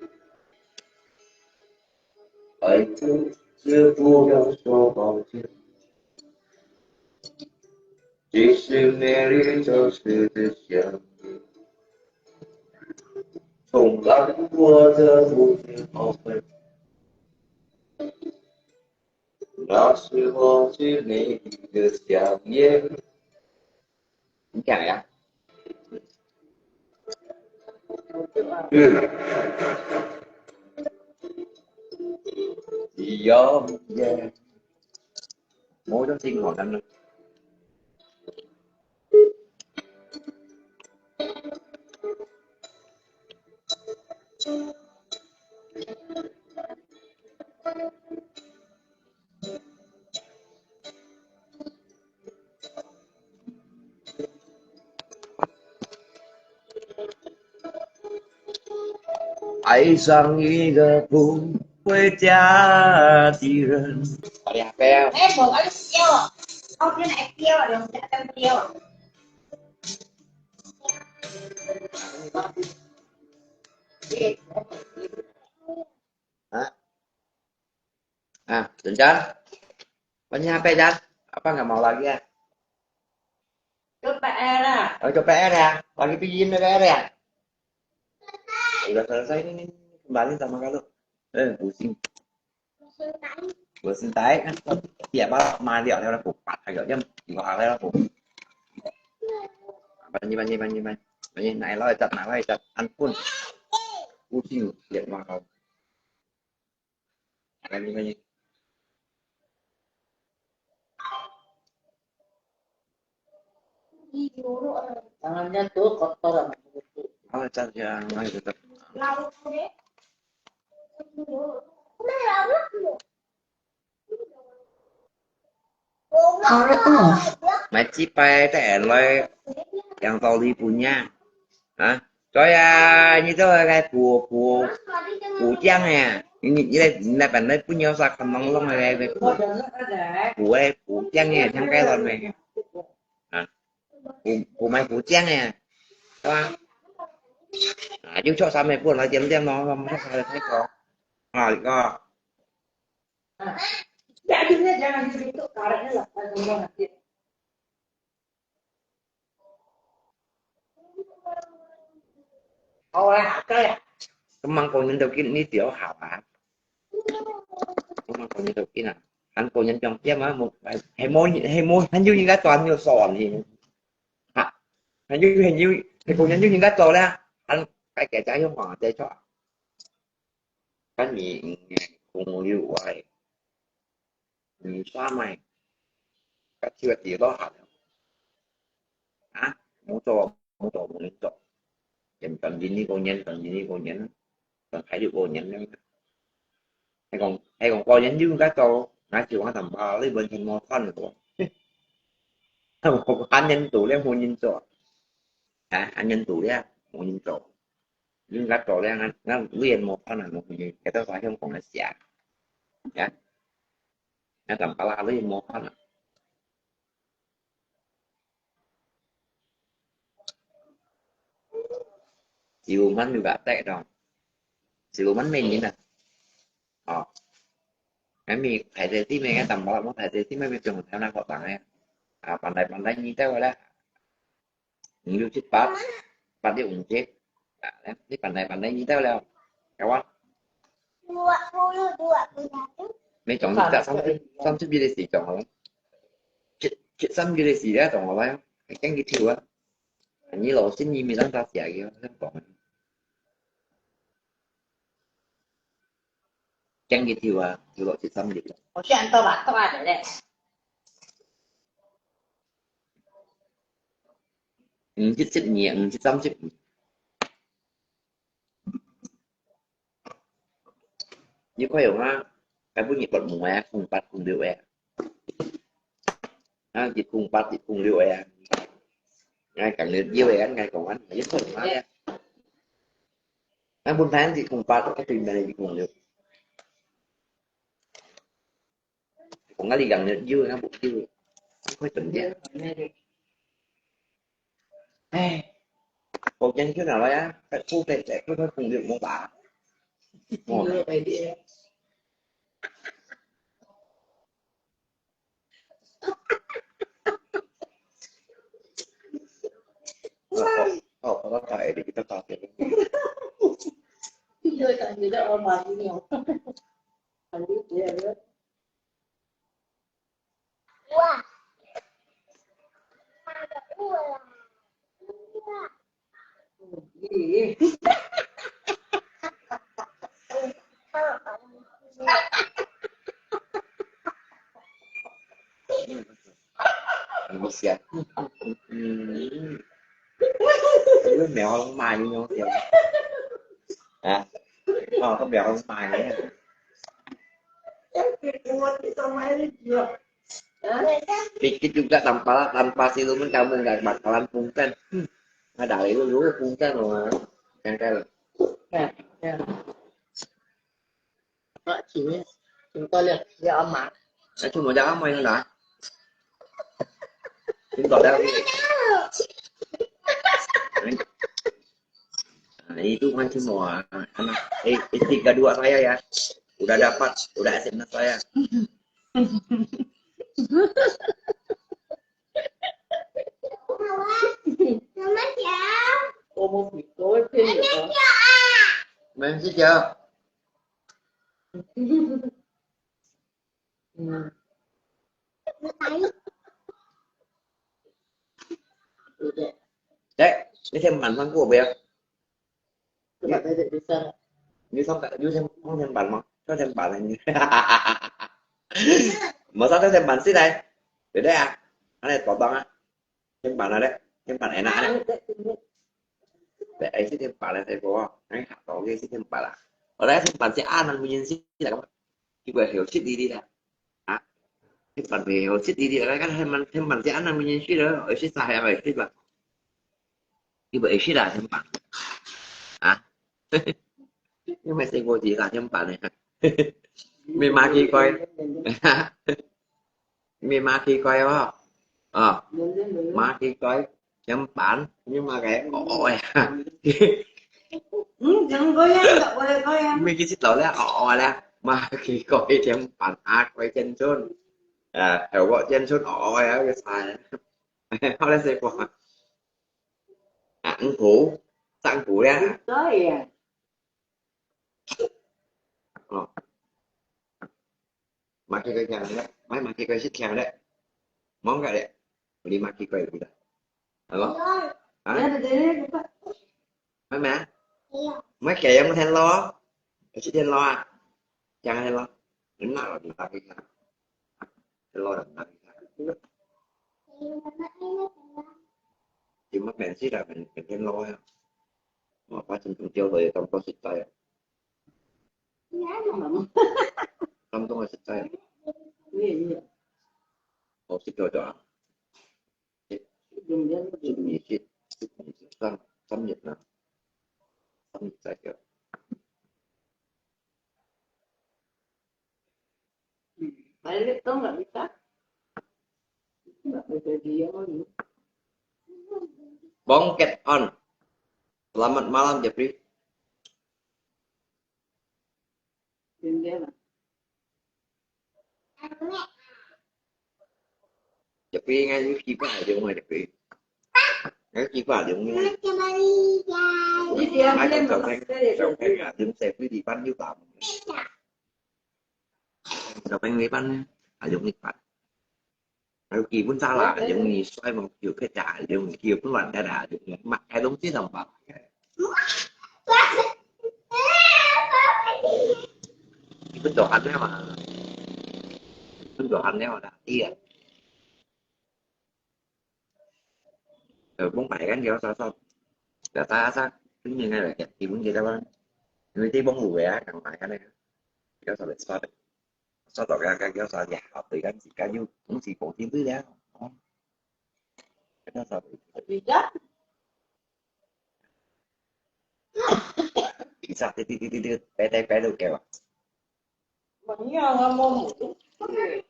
爱着，只不过说抱歉。即使美丽城市的香味，从来不过的无知后悔。那是我最美丽的香烟。你讲呀？ 嗯。一样耶。我就听好了。爱上一个不回家的人。好了，不要。哎，我要笑，我现在笑，两家都笑。啊？ Ah, Jan Jan. Banyak apa, Jan? Apa nggak mau lagi ya? Ke P R ah. Oh, ke P R ya? Lagi pijin ke P R ya? Udah selesai ini, ini, ini. Kembali sama kalu. Eh, pusing. Pusing tai. Tiap malam mandi oleh aku. Pat aja jam dua hari aku. Apa ni, apa ni, apa ni, apa ni? Apa ni? Naik lah, cat, naik lah, cat. Ampun. Pusing, lihat mah kau. Apa ni, apa ni? Tangannya tuh kotor sama. Oh, cat yang naik tetap. Power off. Mai chi pai te en loi yang tau li punya. Ha? Choi ya, ni to kai pu, pu, pu tiang ya. Ni, ni lai, ni lai pan lai punya sa kan nong long lai pu. Pu ai, pu tiang ya, tiang kai lon mai. Ha? Pu, pu mai pu tiang ya. Choi. Ha, yung chok sa mai pu lai tiang tiang no, no, no, no, no. Ha, ko. Kemang kau nyen tau kin ni tiao hảo à. Kemang kau nyen tau kin à. Hàn Quốc nhân trong tiêm á, một, hay mô, hay mô, hàn yu những cái toàn nhiều sòn thì. Hả? Hàn yu, hàn yu, hay Quốc nhân yu những cái toàn đấy. Hàn cái kẻ trái hiếu hỏa, trái cho. Kan ni, kung liu ai. Ni sa mai. Ka chiu ti lo ha. Ha? Mu to, mu to, mu to. Yan kan ni ko nyen, kan ni ko nyen. Kan hai liu ko nyen. Hay kong, hay kong ko nyen yu ka to. Nga chiu ha tam ba, li ben hin mo than ko. Tam ko kan nyen tu le mo nyen to. Ha, an nyen tu le mo nyen to. Yu ka to le nga, nga li mo than mo nyen. Ka to sa hiong kong na sia. Ya. Nga tam ba la li mo than. Siluman juga tek dong. Siluman main ni na. Oh. Kami thai teh ti mai kan tam ba mo thai teh ti mai bi piong thai na ko tang eh. Ah, pandai-pandai ni teh wala. Ni lu cit pat. Pat dia unjek. Ah, ni pandai-pandai ni teh wala. Kawan. Dua puluh, dua puluh satu. Mai chong ni tak sampai, sampai bila si chong. Cit, cit sampai bila si dia chong apa ya? Kan gitu ah. Ni lo sin ni mi tang ta sia gitu kan kong. Chang kì thiu à, thiu lòi chit sâm liep. 我居然都把豆芽留嘞。五十、十二、五十、三十。你看用啊，該本日本無啊，空八空六啊。啊，一空八、一空六啊。哎，講了六啊，哎，講完，一空八啊。 Ang puntahan di kong patok at yung nalili kong liyot. Kung nga ligang na yun, ang bukyo. Ang kwento niya. Eh. Kung yan yun, ala ya. At kung kwento, at kung kung yun mo ba? Mo. Oh, oh, oh, para tayo, di kita tayo. Hindi, hindi na ako matin yun. Hindi, hindi. Wah. Hindi. 你不是啊？嗯，你没有买那种啊？啊，哦，都没有买呢。Dikit juga tanpa, tanpa siluman kamu nggak bakalan pungsan. Hmm, ada itu dulu pungsan loh. Cengkel. Ya, ya. Mak cini, cinta lihat dia amat. Saya cuma jangan main lah. Cinta lihat. Nah, itu kan semua. Anak, eh, istri kedua saya ya. Udah dapat, udah S M S saya. 我们比多一点点啊。没事情。嗯。对不对？哎，那天晚上过不要？你上，你上，你上天板吗？上天板了你。没上天板起来，对不对啊？那你宝宝啊？ 天板啊咧，天板enak咧。Tại ấy xí thiên板là thầy cô, ngay hạt đó cái xí thiên板là. Ở đây thiên板sẽ ăn ăn nguyên si là các bạn. Thì bởi hiểu xít đi đi là. Hả? Thiên板thì hiểu xít đi đi là các bạn, thiên板sẽ ăn ăn nguyên si đó, ở xí sai hay xí là. Thì bởi xí là thiên板. Hả? Nhưng mà thầy cô chỉ là thiên板này. Mày mà khi coi. Mày mà khi coi không? Ờ. Mà khi coi. Chấm bản nhưng mà cái ỏi. Mày cái xích lầu đấy ỏi đấy. Mà khi coi chấm bản ác quay chân trốn. À, hiểu gọi chân trốn ỏi cái sai. Không lấy xe qua. À, ăn củ. Ăn củ đấy. Ờ. Mà khi coi chàng đấy. Mấy mà khi coi xích chàng đấy. Món cái đấy. Đi mà khi coi đi. Alo? Hả? Mấy mẹ? Mấy kẻ em hẹn lo. Cái xích hẹn lo à? Chàng hẹn lo. Nó nào là đi tao cái. Hẹn lo là tao cái. Thì mất mẹ xích là mình, mình hẹn lo à. Mà quá trình cũng tiêu rồi trong có xích tay à. Trong trong là xích tay à. Ồ, xích rồi đó. Xích nhị xích, xích nhị xích, xăm, xăm nhật nè. Xăm nhật tay kìa. Balik dong nggak bisa. Nggak bisa diam aja. Bongket on. Selamat malam, Jeffrey. Diam-diam. Jeffrey ngay lúc chi qua dùng rồi Jeffrey. Ngay lúc chi qua dùng ngay. Đi diam-diam. Mai trong sầu phen, sầu phen à, dùng xe quý đi bắn YouTube. Sầu phen đi bắn, à, dùng đi bắn. Ai, kiên xa lạ, dùng xoay một chiều cái trả, dùng chiều cái loạn cái đã, dùng mặt cái đúng chứ không bảo. Cái đồ ăn đấy mà. Cái đồ ăn đấy mà đã tiền. Rồi bông bảy cái kéo sao sao. Đã ta sắc, cứ như ngay là kẹt thì muốn gì đâu. Người đi bông lùi á, chẳng phải cái này. Kéo sao lại sao đấy. Sao tỏ ra cái kéo sao giả, học tới cái gì cái du, cũng chỉ có tin tức đấy. Cái đó sao? Vì đó. Isa ti ti ti ti ti, pe te pe lu ke wa. Manya nga mo mo tu. Mo na li.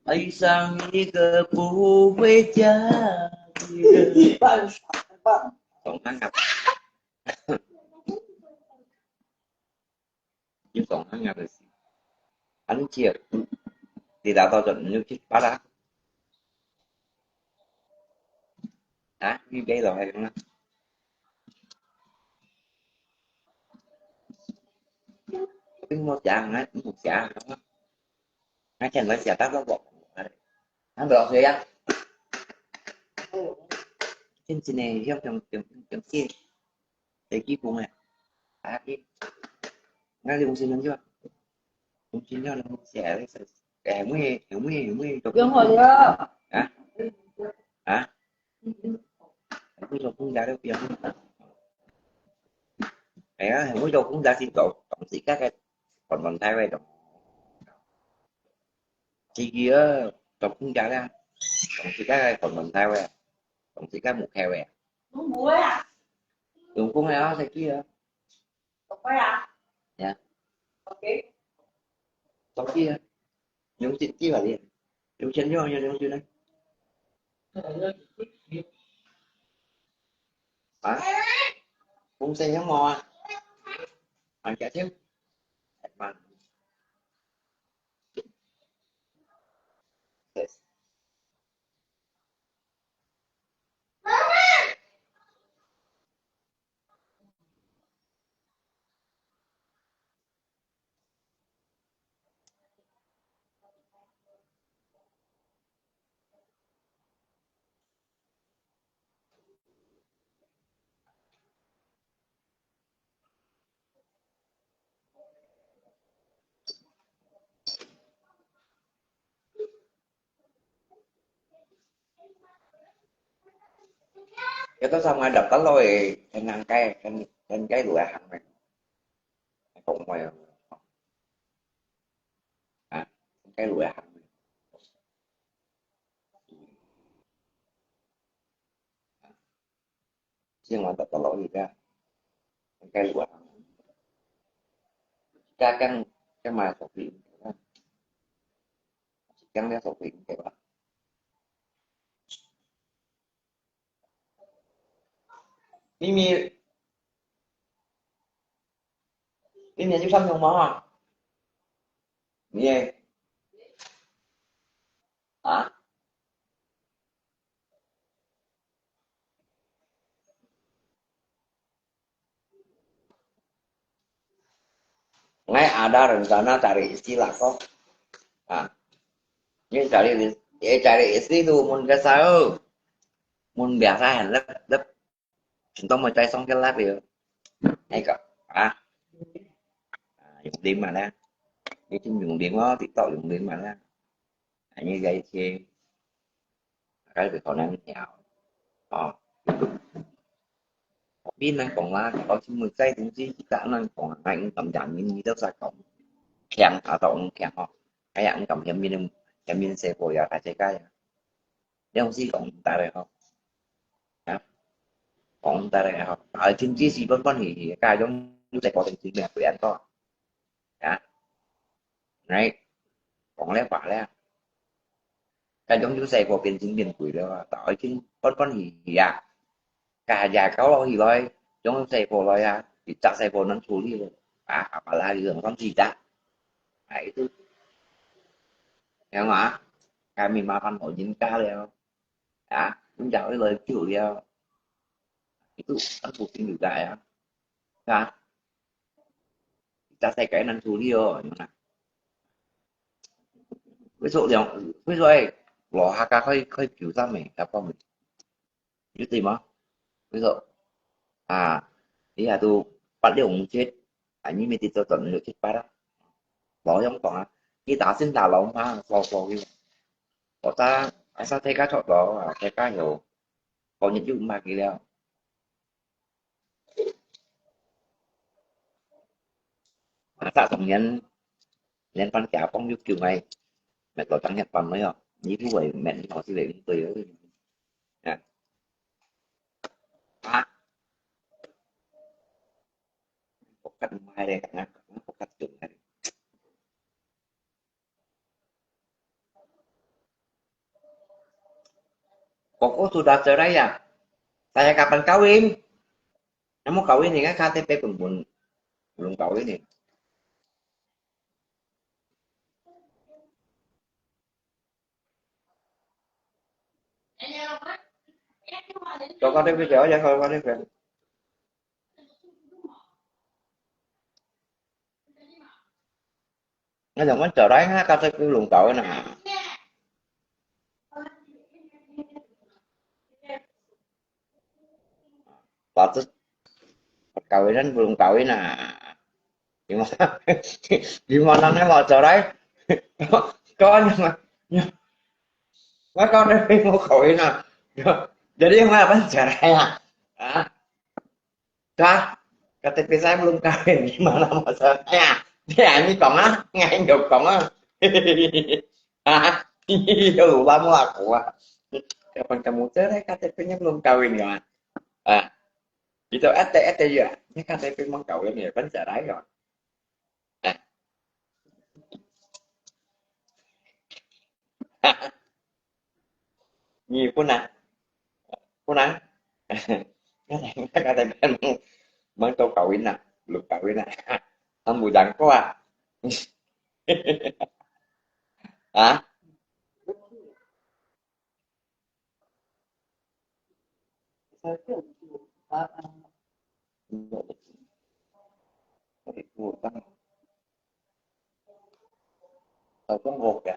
Ai sang ni ke pu wei jia. Song hang ngap. Yung song hang ngap si. An chia. Di da to chon yung chit pa la. Hả? Như vậy rồi hay không? Tính một chả hả? Một chả hả? 拿钱来写大包包，俺不要水呀。真正的，要用用用用钱，最基本的，啊，你，那用心人就，用心了，人写的是，哎，我也我也我也都用好了。啊啊。Ui, cho cũng giá được tiền. Ê, ui, cho cũng giá xin tổ tổng sĩ các cái còn còn thay về tổng chỉ kia tổng cũng giá ra tổng sĩ các cái còn còn thay về tổng sĩ các một khe về. Đúng rồi à? Đúng cũng hay đó, thế kia. Tổng quay à? Dạ. Ok. Tổng kia. Những chuyện kia là gì? Những chuyện như như những chuyện này. Hả? Cũng xe giống mò. Anh chạy thêm. Mà. Kita sama dapat loh, eh, dengan kayak kan kan kayak dua hang kan. Không phải. Hả? Kan kayak dua hang. Siang mantap kalau kita. Kan kayak dua hang. Kita kan kan masuk di. Kan dia sok di. Mimi, Mimi, you something more? Yeah. Hả? Ngai ada rencana cari istri lah kok. Ah. Ini cari, eh, cari istri tu mun biasa. Mun biasa kan lep lep. Contoh mau cari song kelap ya. Ngai kok. Ah. Ah, yung di mana? Ini cuma yung di mau TikTok yung di mana? Ini guys sih. Cái việc còn đang nghèo. Ờ. Biết năng còn là có chứng minh cái cũng chỉ cả năng còn ngại cảm giảm những gì đó sai cộng. Khen thả tàu cũng khen ho. Cái ăn cảm hiểm minh hiểm minh sẽ bồi ra cái cái. Nếu không gì còn ta đây không? Hả? Còn ta đây không? Ở chứng chỉ gì vẫn vẫn thì cái giống như sẽ có chứng chỉ mẹ quyền to. Hả? Này. Còn lẽ phải lẽ. Cái giống như xe của bên chính quyền quyền đó. Tạo chứng vẫn vẫn thì à. Cả nhà cáo lo thì rồi, chống xe của lo ya, thì chắc xe của nó thu đi rồi. À, à, bà la thì hưởng con gì đã. À, itu. Hiểu không ạ? Cái mình mà phân hội dính cá leo. À, cũng chào cái lời chịu leo. Itu, ăn thuộc tin được đại á. Hả? Chắc xe cái năng thu đi rồi. Ví dụ, ví dụ ấy, lo ha cá hơi hơi kiểu ra mày, gặp con mình. Yuti mah. Ví dụ, à, ý là tu bắt liu chết, à, như mình tít cho tuần liu chết bắt á. Bỏ trong tuần á, khi ta xin ta lòng mà, so so đi. Có ta, à, sao thấy cá chót đó, à, thấy cá nhiều. Có những chút mà kì leo. Mà ta tổng nhân, nhân văn kéo phong dục kiểu này, mẹ có tăng nhập văn mới hả? Như thế vậy, mẹ nó sẽ về những người ấy. Nè. Hả? Có cắt mai đây, cắt ngắn, có cắt kiểu này. Koko sudah cerai ya? Saya kapan kawin? Namu kawin ni kan K T P pun belum, belum kawin ni. Cho con đi bây giờ, cho con đi về. Ngayon man cerai ha, K T P belum kawin na. Patut perkawinan belum kawin na. Gimana? Gimana nih mau cerai? Kau ni mah. Kau ni mau kawin na. Jadi mau apa cerai ya? Hah? Dah, K T P saya belum kawin, gimana mau cerai ya? Dia ni kong ah, ngai nyok kong ah. Hah? Iya, lupa mau aku ah. Kapan kamu cerai, K T P-nya belum kawin ya? Ah, gitu, ete, ete ya. Ini K T P mau kawin ya, kan cerai ya. Ah. Ni pun ah. Pun ah. Kata kan mang, mang tau kawin na, belum kawin na. Ambu jangko ah. Hah? Tao Trung Quốc kìa.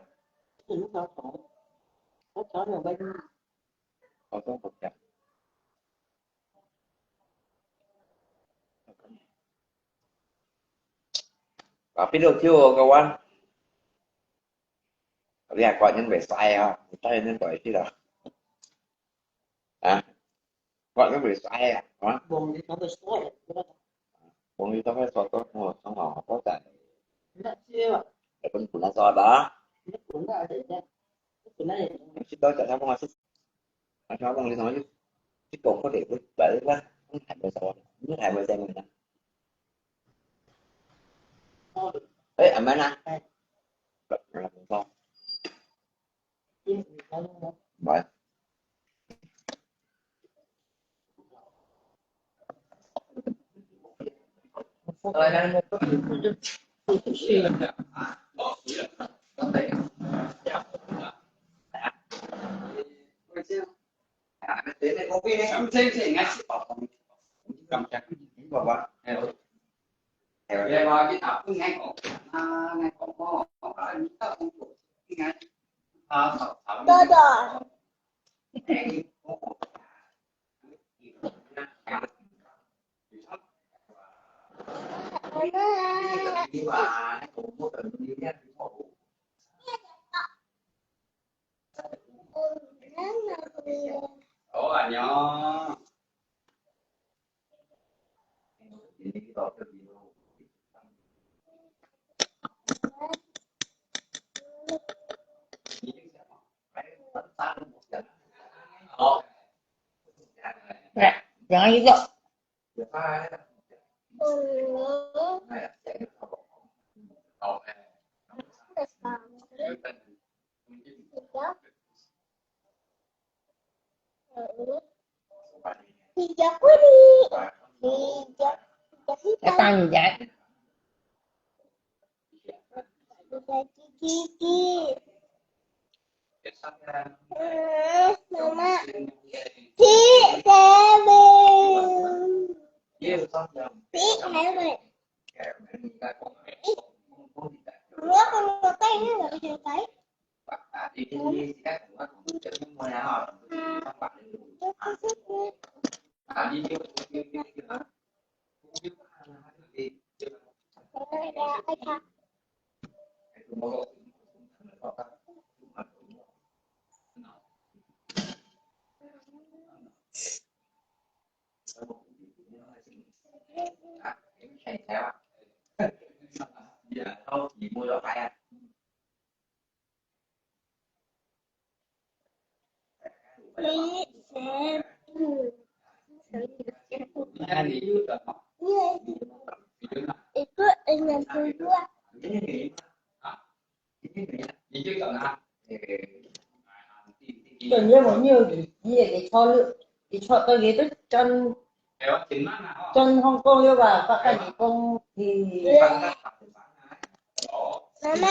Tao Trung Quốc kìa. Tapi lucu kawan. Tapi aku nhân besar ya, kita nhân besar sih lah. Hah? Kok nó bị sai à? Hả? Buông đi nó bị sai. Buông đi nó bị sai, có mua, có ngò, có chạy. Nó chưa. Để con cũng đã so đó. Nó cũng đã để đó. Nó cũng đã để đó. Sít đó chạy theo con sít. Anh cho buông đi thôi chứ. Chứ cũng có để với bảy quá. Không hại mà sao. Không hại mà sao mình đó. Ê, anh Mana. Là mình sao? Vậy. Ủa, anh nhớ. Nè, jangan gitu. Hijau kuning. Hijau, hijau hitam. Datang, Jack. Hijau gigi. Eh, Mama. Si Kevin. Si Kevin. Mama, kalau kau ini nggak bisa kali. Itu enam puluh dua. Kan dia mau nyo di dia di chol di chol tu dia tu kan kan Hong Kong ya ba, pakai Hong Kong di Mama, Mama.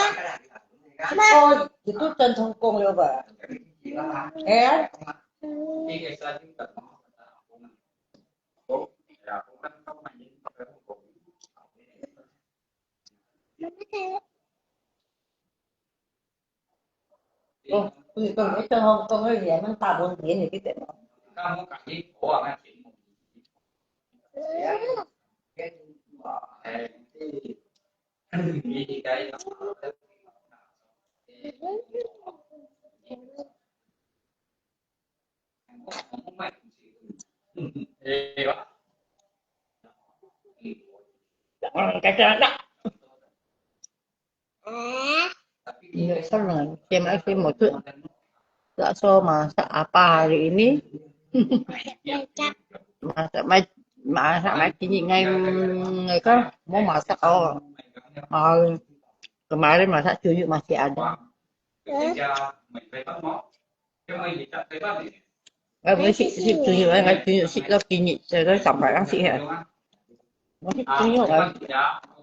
Oh, itu kan Hong Kong ya ba. Eh? Mama. 哦，你讲，你讲，讲，讲，你们大部分人你记得吗？Kata nak. Iya, sama. Dia masih muda. Tak so masak apa hari ini? Masak mai, masak mai kini ngai, ngai ka? Mau masak oh. Ah, kemarin masak cunyuk masih ada. Ngai, ngai si, si cunyuk, ngai, ngai cunyuk si lo kini, saya sampai lang si ya. Masih cunyuk ah.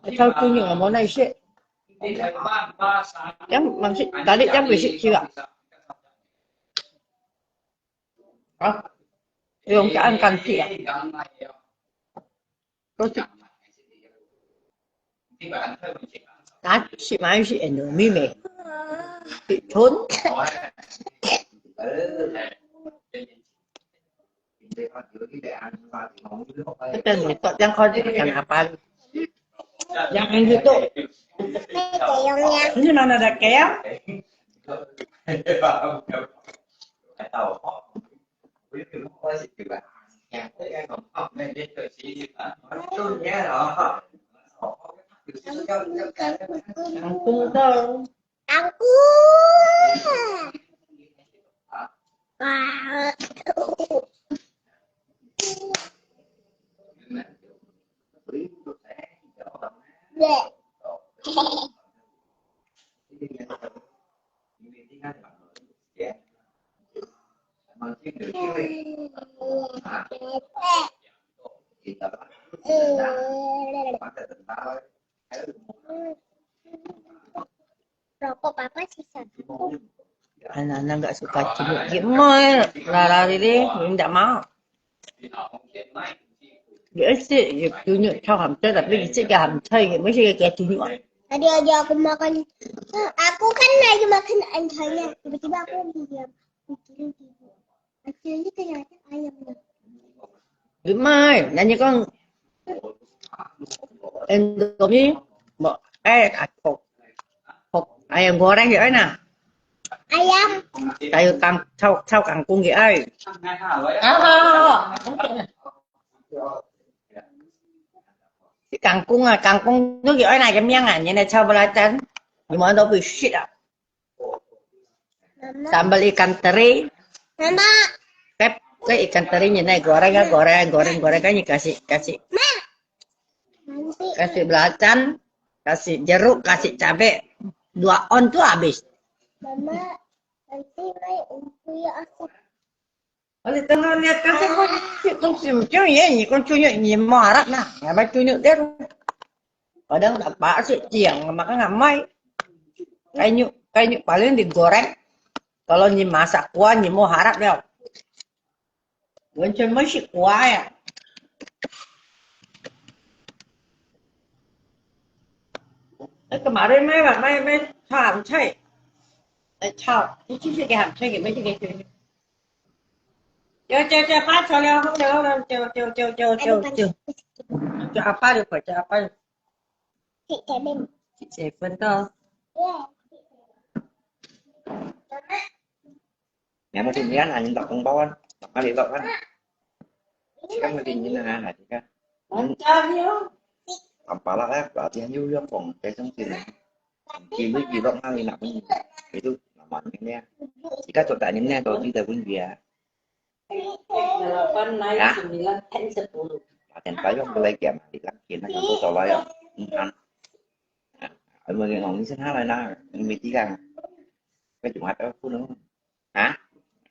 Saya cunyuk ah, mau naik si. Yang masih tadi yang besi sih ah. Hah? Yung kaan kan si ah. Có sự, có sự mà sự ảnh hưởng mì mì. Sự trốn. Cái tên mình có đang khó chịu cái nào phải. Yang ăn gitu. Ini mana ada kayak? Kangkung to. Kangkung. Wah. Dek. Rokok papa sisa. Anak-anak nggak suka cunyuk. Gimana? Lara ini, minta maaf. Dia sih, dia cunyuk, cau ham cai, tapi dia sih dia ham cai, dia mesti dia cunyuk. Tadi aja aku makan, aku kan lagi makan anjingnya, tiba-tiba aku diam. Mikirin tidur. Hasilnya ternyata ayamnya. Gimana? Nanya kong Indomie, mau, eh, hok, hok, ayam goreng ya, na? Ayam. Kayu kang, cau, cau kangkung ya, ai. Ah, ah, ah. Si kangkung ah, kangkung tu ya, ai, na, cái miếng ah, nhìn này cau belacan, nhìn món đó bị shit ah. Sambal ikan teri. Mama. Kep, ke ikan terinya naik goreng, kan goreng, goreng, goreng, kan kasih, kasih, kasih belacan, kasih jeruk, kasih cabe. Dua on tu habis. Mama, nanti mai umpuya aku. Ôi, tengah lihat kasih kau cik kau sim cium ya, ni kau cunyuk ni marak nah, apa cunyuk dia? Kadang tak apa sih ciang, makan ngamai. Kayu, kayu paling digoreng. Kalau ni masak kuah, ni mau harap dia. 完全没食过呀。那个马瑞麦吧，麦麦炒鹹菜，哎炒，你去去给鹹菜，給没去给去。叫叫叫，發炒了，好了好了，叫叫叫叫叫叫，叫阿爸就快，叫阿爸。 Six seven. Six seven to. Nếu mà tin nhắn là nhắn đọc thông báo anh, đọc cái điện thoại anh. Các mà tin nhắn là hả chị? Không cho hiếu. Không phải là các bạn tin hiếu hiếu phòng cái thông tin này. Chỉ với gì đọc ngay là mình. Itu nama nhắn nha. Chỉ các tồn tại nhắn nha, tôi chỉ là vốn gì à. Hah? Ten payung ko lai kiam, di lang kiam na ko to lai ah. Ang mga ngong ni sen ha lai na, ni mi ti kang. Ka jung hat ko no. Hah?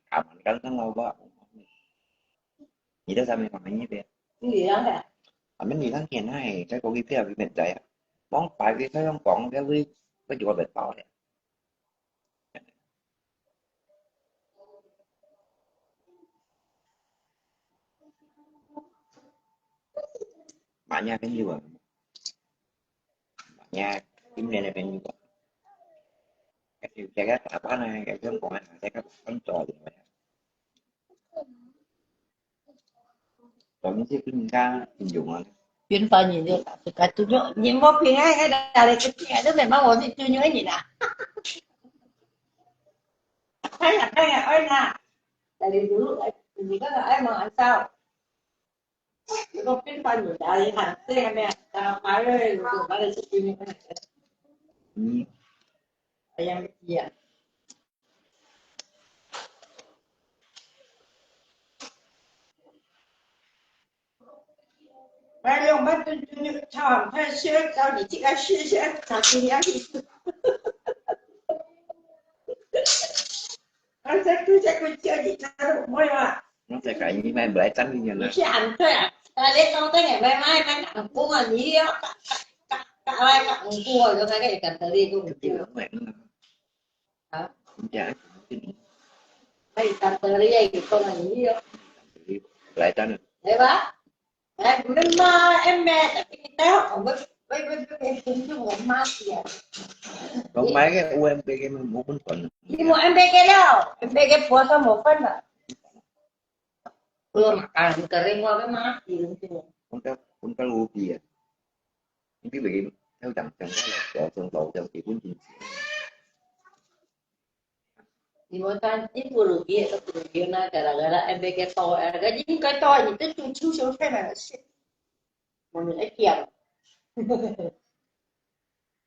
Aman kang kang lo ba. Ni da sa mi kang ni pe. Aman ni lang kiam hai, ka ko ki pe bi men zai ah. Mong pai ki ka yong kong ka wi, ka jung ha bet pao le. Mah nya phen yu ah. Mah nya, im len phen yu ah. 个个打扮啊，个个讲啊，个个穿着的，当然是跟人家很有啊。平凡人就打自家尊重，你无平安，还打你个天，都没帮我是尊重你啦。看呀看呀，哎呀，打你不，你看看，哎，忙啥？ 如果平凡人家里喊这样的，打牌了，有时候他的事情，嗯，哎呀，呀。哎，我们就就就唱，他先找你这个事先，找你要去。 啊，再过再过叫你看，没有啊？我再讲，你买不来咱们人了。你是安退啊？啊，你讲等下买买买港工啊，你要搞搞搞来港工啊，就那个港得利工就。啊？你讲，哎，港得利啊，你讲啊，你要。来咱们。来吧。 哎，毋好嘛，M B大學，我我我我我分手，我媽死啊！我買个有M B个，無分段。你無M B个了，M B个破產無分啦。我嘛講，你個人我要媽死了，你知無？我講，我講有比啊，你比袂，要講講到了，講到講到基本經濟。 你莫看，你不如意，不如意，那个啦个啦，哎，别个多，哎，个应该多，你这种抽象太难了，是。我们一点。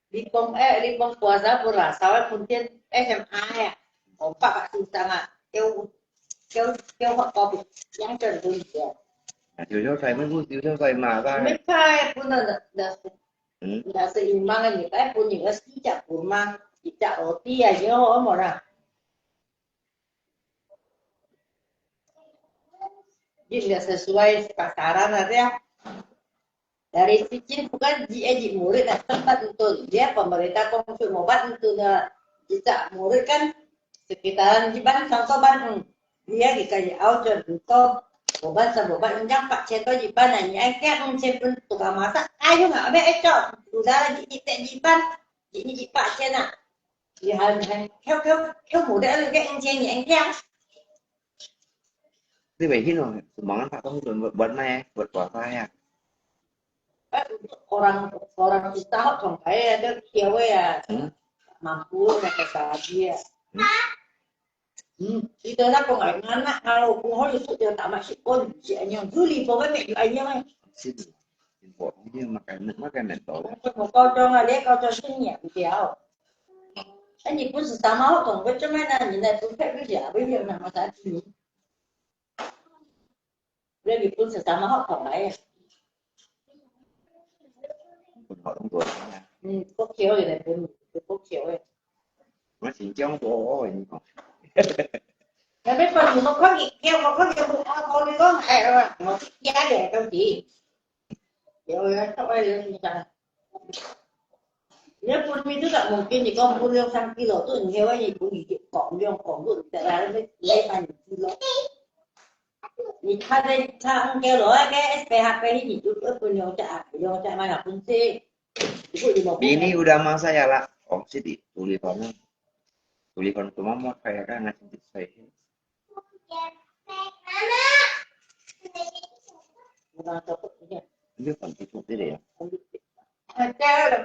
你讲，哎，你讲多少不啦？稍微空间，哎，什么哎呀？我爸爸受伤啊，叫叫叫我搞不，养成不了。啊，有时候才会不，有时候才麻烦。没开，不能的，那是。 嗯。Nda seimbang ni, eh, pun ni, eh, sijak pun mang, sijak roti aja, oh, murah. Jadi nggak sesuai pasaran aja. Dari sisi bukan di, eh, di murid lah, tempat untuk dia, pemerintah kong suruh mau buat untuk na, sijak murid kan, sekitaran di ban, contoh ban, hmm. Dia di kaya au cho duko, boban sa boban, yang pak chen to di ban, ni ai kia, hmm, chen pun tukang masak, ayo nggak, abe, eh, cho, udah di, di, di ban, di, di, di pak chen ah. Di han, han, kêu, kêu, kêu mù đĩa, cái anh chen, anh kia. Đi về hít rồi, món ăn Pháp có buat, buat mai, buat puasa ya. Orang, orang kita hok thong kai, ada kêu ya. Hmm. Mampu, nak kata dia. Hmm. Hmm, kita nak kong ai, ngana, kalau kong hoi itu dia tak masih kon, si anyong juli, pokoknya mek yu anyong ai. Sini. Import ini makan, makan mentol. Kau kau dong ah, dia kau kau sini ya, dia. Kan ni pun sesama orang, macam mana ni nak tu kat kerja, apa yang nak masak sini? Dia ni pun sesama orang lain. Pun orang tua sana. Hmm, kok kio ya, pun kok kio ya. Masih jauh tu, oh, ini kok. Tapi kalau mau kau ni, kau kau ni, kau kau ni kau, eh, mau kau ni kau di. Yo, ya, tak payah ni kan. Dia pun itu tak mungkin, ni kau pun yang sangki lo tu, ni hewan ni pun ni kok, yang kok tu, tak ada ni, ni kan kilo. 你看这，他给我个S P H个，你就不用讲，不用讲嘛，本事，你不用。Bini udah masak ya lah. Oh, sini, tulipan. Tulipan tu mama kayak kan ngasih saya. Udah cocok ni. Ini kan cukup dia ya. Ada dalam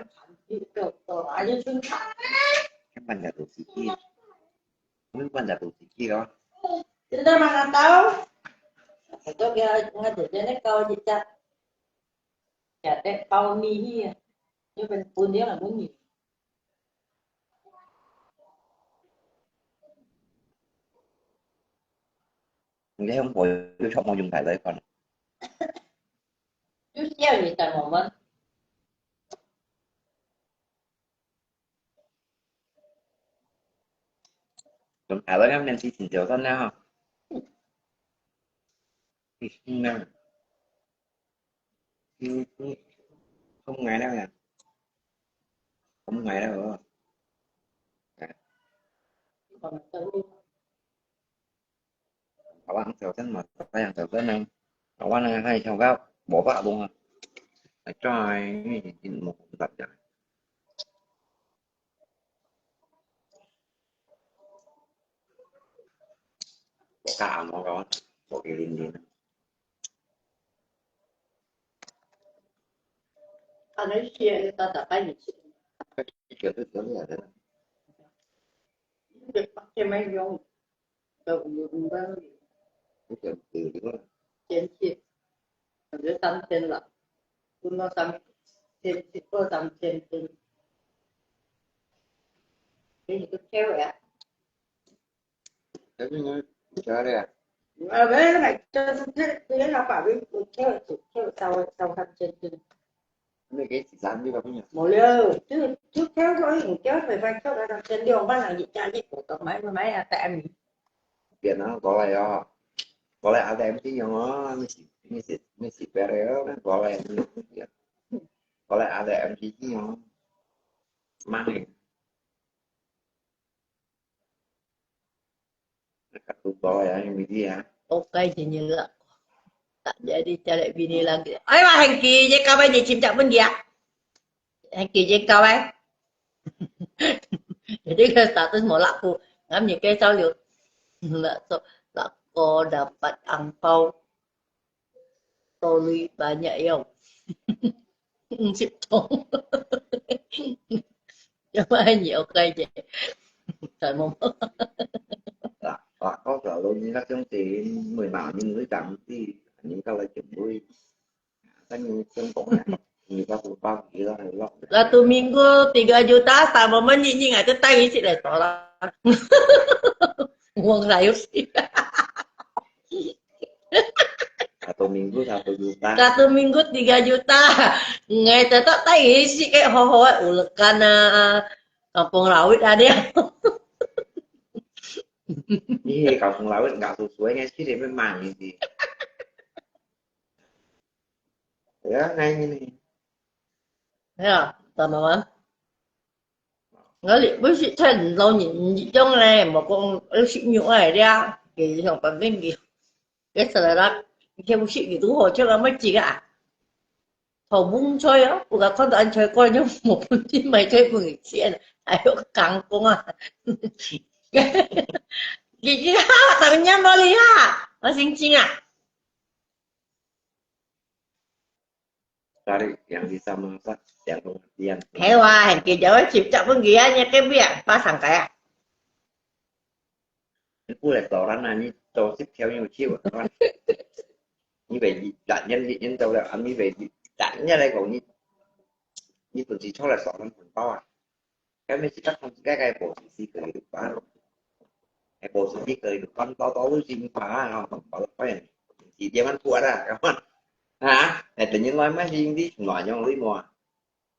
itu, ayo sungkak. Kan banyak rezeki. Mungkin banyak rezeki loh. Kita mana tahu? Atau dia ngajar dia ni kau cicak. Jadi kau ni ya. Dia pun dia lah bunyi. Người không phải tôi chọn một dùng cải giấy còn. Chút xíu gì tao một món. Chọn cải giấy mình chỉ chỉnh chiều thân nhau. Nè. Không ngày đâu nè. Không ngày đâu. Còn tôi Tao ăn theo chân mà, tao ăn theo chân này. Tao ăn này hay theo gạo, bỏ vạ luôn à. Mày cho ai nhìn một tập chạy. 我家阿嬤个，我给零零。啊，那些到大半年去。一个是真的的。这没用，都没用。一个是这个。天气，感觉三天了，不到三天，过三天天。给你个票呀。 Tapi ni, bicara dia. Abang nak cakap dia, dia nak apa? Dia cakap, cakap, tahu, tahu kan macam tu. Ni kaya si Sandi apa punya? Mula tu, tu kan kau yang cakap, memang cakap macam dia orang nak cari, kau main, main A T M ni. Biar nak kau lah ya. Kau lah A T M ni yang ah, mesti, mesti, mesti biar ya, kan kau lah yang ni. Kau lah A T M ni yang mana? Katupa ya, yang bini ya. Okay, jenis lah. Tak jadi cari bini lagi. Ay, wah, Hengki, je kau ni cim cak pun dia. Hengki, je kau eh. Jadi ke status mau laku, ngam ni ke sao liu. Nak so, lako dapat angpau. Sorry, banyak yo. Sip tong. Yang mana ni okay je. Tak mau. Lah, lah, kau kalau ni nak yang tin, mười mã ni mười tám tỷ, ni kau lah chừng mười. Kan ni chừng kong ya. Ni kau tu bang gila lo. Satu minggu tiga juta, sama menit ni nggak ada tahu isi restoran. Uang saya sih. Satu minggu satu juta. Satu minggu tiga juta. Ngai tetap tak isi ke ho ho ulekan ah. Kampung Lawit ada. Ih, Kampung Lawit nggak sesuai ngai sih dia memang ini. Ya, ngai ini. Ya, sama. Ngali bui sik chai lau ni, ni jong le, mo kong le sik nyu ai dia, ke song pan bing ki. Ke sa la, ke bui sik ki tu ho chai la mai chi ga. Thau bung chai a, u ga khon an chai ko nyu mo pun ti mai chai pun ki chien, ai yo kang kong a. Ki ki ha, ta nya mo li ha, ma sing ching a. Cari yang bisa masak, yang pengertian. Hewan, kita cipta pun dia nya ke biar pasang kaya. Aku restoran ah, ni tosip kau yang uci restoran. Ni beli, tak nyen ni nyen tau lah, kami beli, tak nyen lagi kau ni. Ni pun si chau restoran pun tahu ah. Kami cakap kan sebagai posisi kehidupan. Eh, posisi kehidupan tahu-tahu simpang, kalau apa ni? Di dia kan kuat dah, kawan. Ha? Eh, tanya lai mai di di semua yang lima.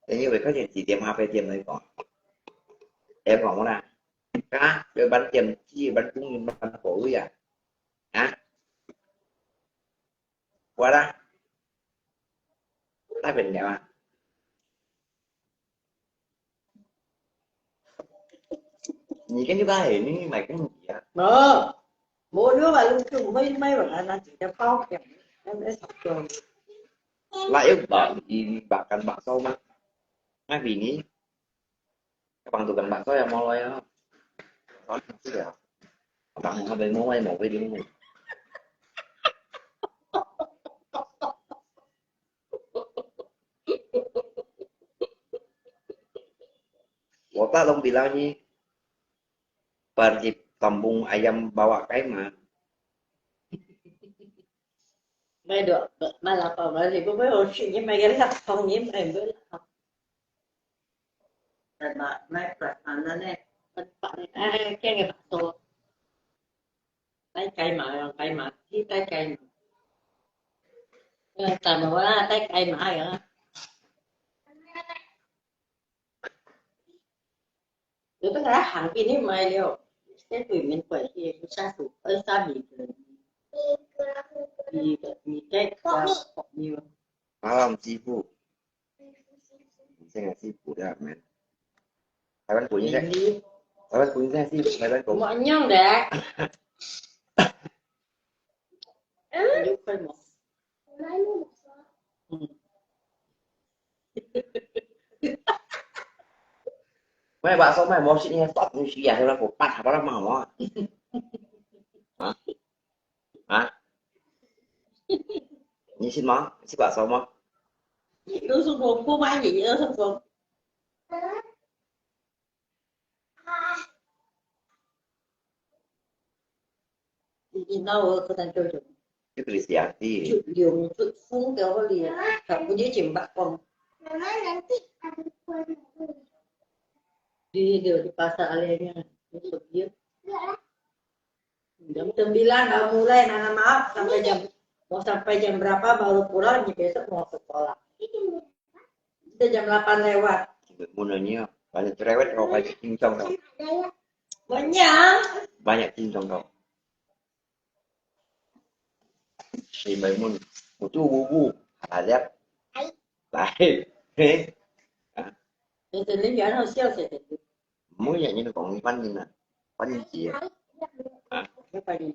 Tanya mereka yang di dia apa dia mereka. Eh, kamu lah. Ha? Dia ban tiap ci ban tung ban kau ya. Ha? Kuat dah. Tak benda mah. Ni kan juga hari ni mai kan dia. Nah, mau dia baru tu mai mai orang nak cerita kau yang yang dah satu. Lah, yuk bah, ini bahkan bakso mah. Nah, bini. Kapang tukang bakso ya mau ya. Soalnya masih ya. Abang mau beli mau mau beli mau. 我大东比拉尼，把你当崩 ayam bawa kai mah. Mai dua, mai lapau, mai ni, bơ bơ hô shi ni, mai cái lapau ni, mai bơ lapau. Mai ba, mai ba, anăn nè, ba, ba, ai, ai, cái này ba tô. Tái cai mã, tái cai mã, tái cai mã. Ơ, tao nói là tái cai mã hả? Nếu có thể hàng pin hết mai liêu, sẽ gửi miễn phí thì xa thủ, ơi, xa mình thì, thì, thì cái, à, nhiều. Malam, Sifu. Sen Sifu ya, men. Taiwan punya, Taiwan punya Sifu, Taiwan punya. Mau nyong deh. Ayo, kan mau. Hmm. Mai bakso mai mô sit ni sop ni sia, orang ko pat apa lah mau ah. Ha? 食麼？食bakso麼？你都是我不买，你都是我。你那我可能就有。就可以这样子。就两只风给我哩，他不就紧吧讲。Di, di, di pasar alenya. Jam sembilan dah mulai nanam maaf sampai jam, mau sampai jam berapa baru pulang, ni besok mau sekolah. Kita jam delapan lewat. Munanya banyak cerewet kau, banyak cincong kau. Banyak. Banyak cincong kau. Si Maimun, butuh bubu, ada. Lain. Heh. Itu ni jangan sial saya. Mu ya ini kong ipan ni na. Pan ni cia. Hah? Siapa ni?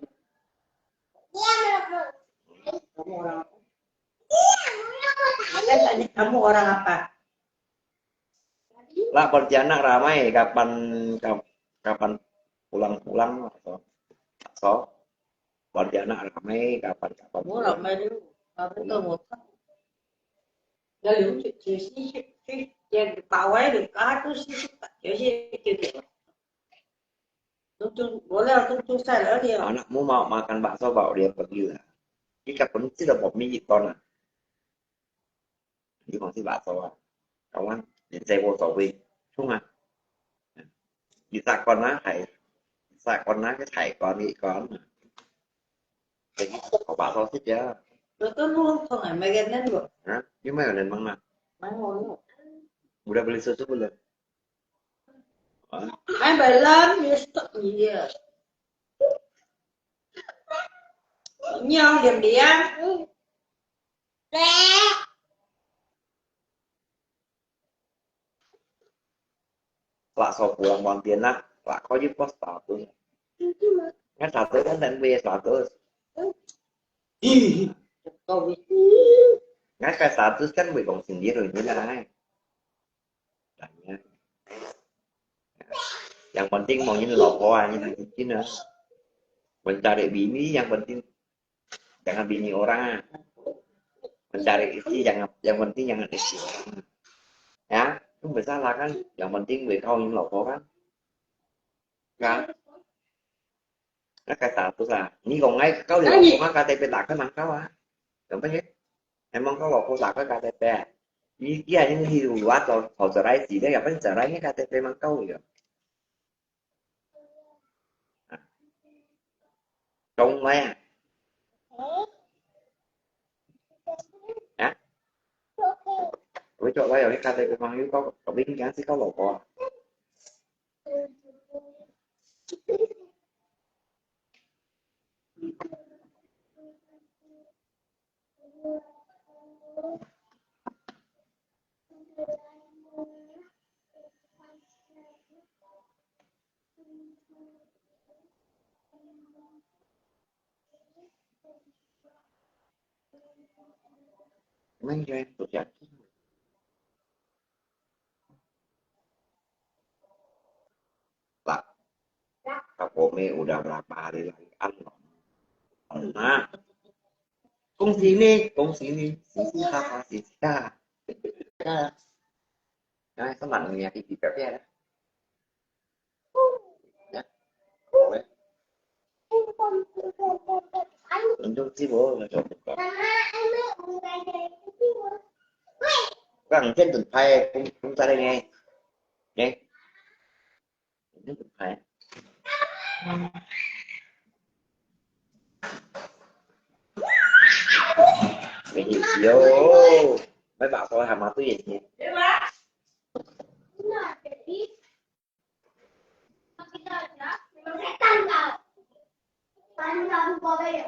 Kamu orang apa? Saya tanya kamu orang apa? Lah, Pontianak ramai, kapan, kap-, kapan pulang-pulang, so. So, Pontianak ramai, kapan, kapan pulang. Ramai tu, apa tu, motor. Lalu, cuci, cuci, cuci, yang bawah tu, kau tu, cuci, cuci, cuci. Anakmu mau makan bakso, bawa dia pergi lah. Ika pun tidak mau minggir tanah. Ini masih bakso ah. Kawan, yang saya bawa sawi, cuma. Kita kau nak hai, kita kau nak ke hai kau ni kau. Jadi kau bakso sih ya. Betul lu, kau nggak makan nasi, Bu? Hah? You makan nasi mana? Makan. Udah beli susu belum? Ai, bài lắm, như stok gì à. Nhau điểm điểm. Lah, so pulang Pontianak, lah, kau je pos tahun. Nggak satu kan, dan gue satu. Nggak kayak satu kan, gue kong sendiri, ini lah, ai. Tanya. Yang penting mau ini lopo ah, ini nanti Cina. Mencari bini yang penting jangan bini orang ah. Mencari istri jangan, yang penting jangan istri orang. Ya, itu masalah kan. Yang penting gue kau ini lopo kan. Kan? Nggak kayak satu lah. Ini kong ngai kau dia, kong ngai K T P tak kan mang kau ah. Gampang ya? Emang kau lopo tak kan K T P. Ini dia yang di luar tau, tau cerai sih, dia apa cerai ni K T P mang kau ya? Trong mai ah. Hah? Ui, cok lai, ini K T P mang you kau, kau bing kan sih kau lopo. Menjadi terjadi. Pak, Kak Omi udah berapa hari lagi? Nah, kong sini, kong sini, sisi ha ha, sisi ha. Nah, sama dengan yang di P P ya. Ya. Oke. Untung sih, bo, nggak cocok. Kang, jen tun pai, kung, kung tare nge. Nge. Jen tun pai. Nge, yo. Mai bakso hama tu ye.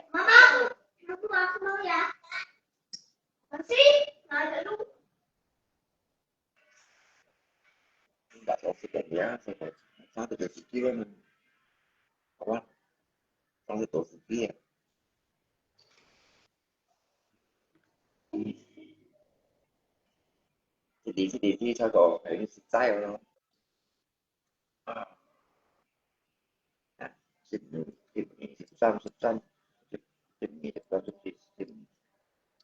Mama, aku, aku mau ya. Masih, ada lu. Enggak tahu sih, ya, saya tahu. Saya tahu sih, kira mana. Apa? Saya tahu sih, ya. Sedih, sedih, sedih, saya tahu. Ini saya, ya. 啊，十二、十二、十三、十三、十、十二、十三、十四、十五。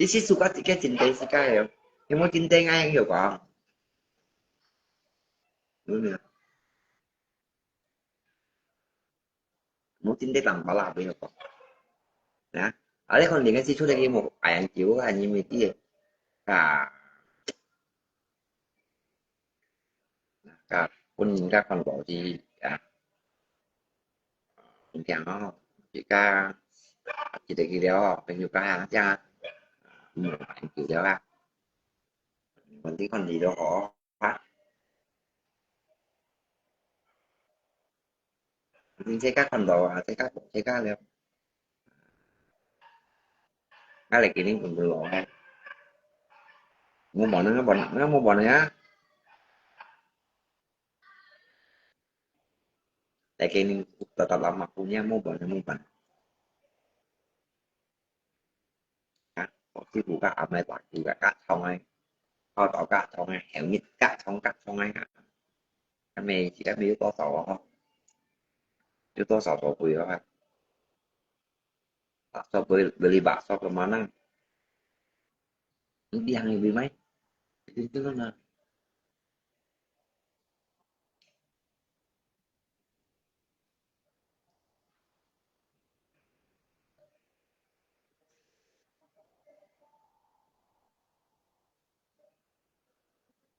你是自家自家真正自家个，有無真正个有講？有無？無真正當巴拉有講。啊，啊，你看人家是出來个無愛人叫啊，你咪知啊。啊，本人家看到是啊，你聽哦，自家一個去了哦，朋友家下這樣，無愛人叫了啊。問題看你咯吼。 啊，你自家看到啊，自家講自家了。啊，來給你問問咯，嘿。無問啊，無問啊，無問啊。來給你，特特老馬姑娘，無問啊，無問。 啊，我師傅个阿姆話，佢个甲蟲个，好到甲蟲个，後日甲蟲甲蟲个啊。咁咪而家咪有多少啊？有多少所費啊？啊，所費beli bakso kemana？你行去買，你知道嗎？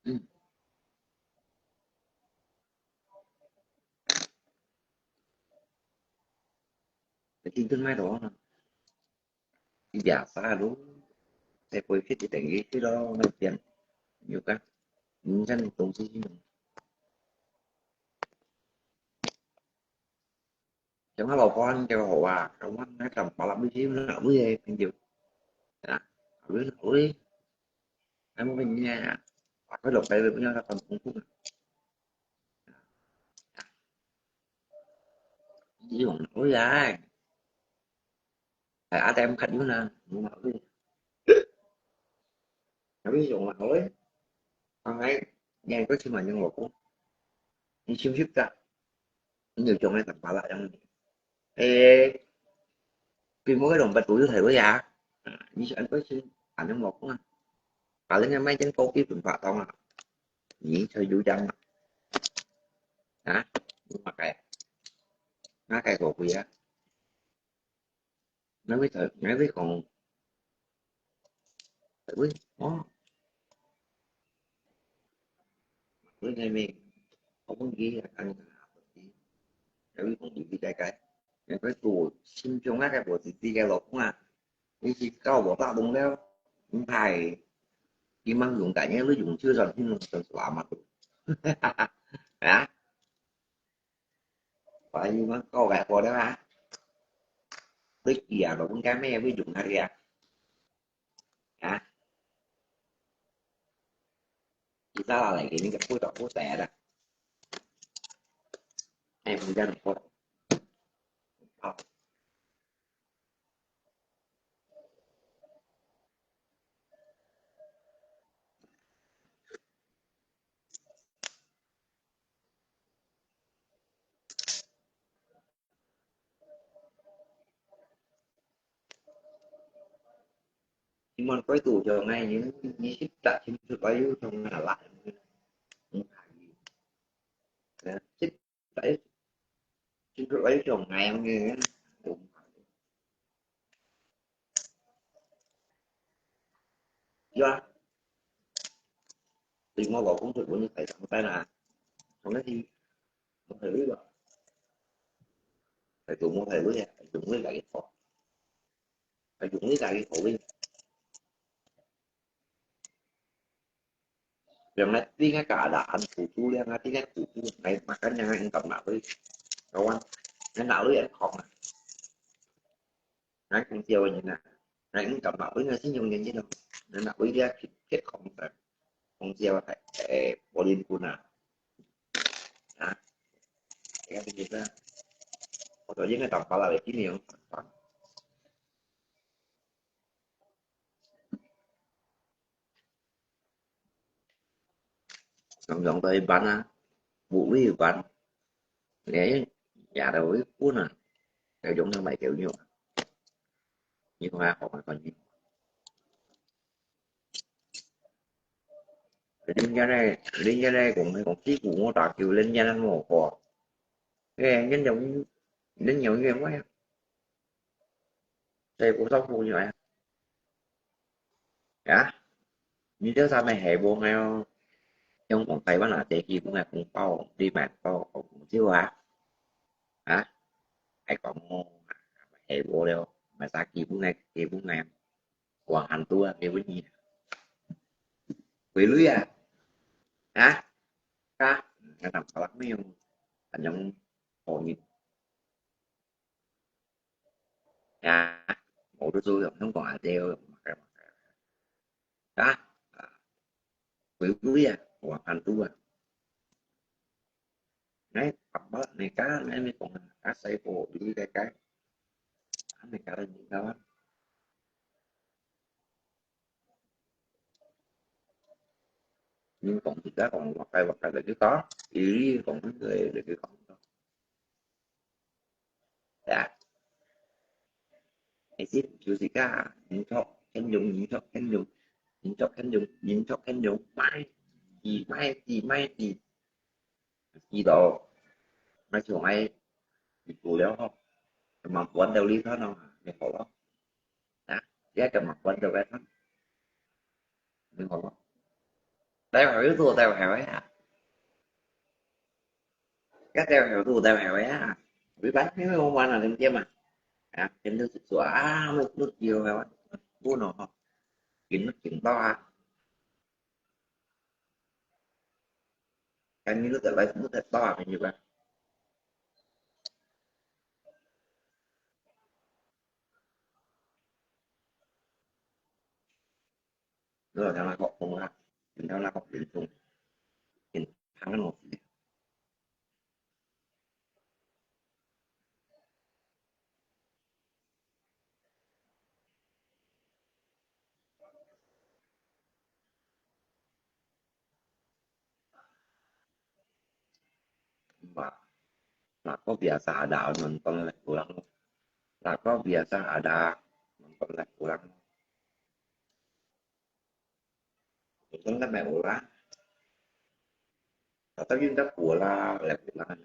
嗯。你真正買到啊？Biasa咯，在北京就等於去咯，那邊有个，人家的東西。 像我老婆恁樣好啊，像我那種巴拉姆西那位个朋友，啊，位那位，那麼个呢，啊，佢落來了，不要他很痛苦啊。你用哪位啊？ Ai, ada em kat yun na, mga ui. Tapi yung mga ui, ang ay, yan ko si Manyang Loko. Ni sim sip ka. Ni yung ay tambala yang. Eh, pimo ka dong batu yu thai ui ya. Ni si an ko si Manyang Loko na. Paling yang may jeng kopi pun pa tong na. Ni sa yu jang na. Ha? Ni makai. Makai kopi ya. Nói với thợ, nói với con, thợ với, ó, với nghe mẹ, con muốn ghi là ăn, nói với con đi cái cái, nói với cô xin cho ngắt cái bộ tịt tịt cái lộc mà, đi chỉ cao bộ ta đúng đâu, không phải, chỉ mang dùng tại nhé, lưới dùng chưa dần hin dần xóa mà, hả? Phải gì mà câu gái của đó hả? Tức gì à, mà cũng cái mẹ với dùng hả kìa. Hả? Chị ta là lại cái những cái phút đó phút tệ đó. Em không ra được phút. Ờ. Iman kau itu jangan ni, ni kita cinta bayu jangan lah. Ya, cinta, cinta bayu jangan ni. Ya. Thì mua vào cũng được, cũng như phải sẵn tay là không có gì. Không phải biết rồi. Phải tụi mua thầy với, phải tụi mua lại cái khổ. Phải tụi mua lại cái khổ đi. Rồi nó tiếng cái cả đã ăn củ cú đi, nó tiếng cái củ cú này mà cái nhà anh cầm lại với. Đâu anh? Nó nào với anh khổ mà. Nói cũng chiều như nè. Nói cũng cầm lại với nó xin dùng như thế nào. Nó nào với cái chết không phải. Không chiều phải, ê, bỏ đi của nè. Hả? Cái gì đó. Có tổ chức nó tổng có là về kỷ niệm. Sòng sòng tới bán á, vụ với bán. Nghe nhà đầu với cuốn à. Cái giống như mày kiểu như, như hoa của mày còn gì. 人家呢，人家呢讲，讲屁股我打球，人家那么火，哎，人家人家人家我呀，这不照顾你呀，啊，你这上面还不还要，用讲台湾啊，这基本的红包，你买包红包啊，啊，还讲我还不了，买啥基本的基本的。 Wang hantu ah, dia bunyi. Kuih lui ah. Hah? Kah? Ngan nằm kalak mi yung anyong hongit. Ya, mau tu tu yung không còn ai tiêu. Kah? Kuih lui ah, wang hantu ah. Ngai, apa, ngai ka, ngai mi kong ka sai ko, di kai kai. Ngai ka ni ka. Ni kong ti ka kong wa kai wa kai de ko. Iri kong de de ko. Ya. Isi Jessica, nhìn chọc khen dùng, nhìn chọc khen dùng, nhìn chọc khen dùng, nhìn chọc khen dùng, mai, ti mai, ti mai, ti. Ti đó, mai chồng ai, ti cô léo ho. Mà quán đâu lý thơ nó, nè khổ lắm. Nè, ghé cho mà quán đâu cái thơ. Nè khổ lắm. Đây là yếu tố, đây là hẻo ấy hả? Các đây là yếu tố, đây là hẻo ấy hả? Vì bánh, nếu không ăn là đừng tiêm à. À, tiêm nước sụp sụa, à, nước, nước chiều hẻo ấy. Bố nó ho. Kín nước kín to hả? Cái như nước tại đây, nước tại to hả? Cái như vậy. Nó là đang là có không hả? Mình đang là có điện không? Mình thắng nó. Ba, lah kau biasa ada nonton live orang. Lah kau biasa ada nonton live orang. Nonton kan live orang. Tapi yung tak bola, live orang.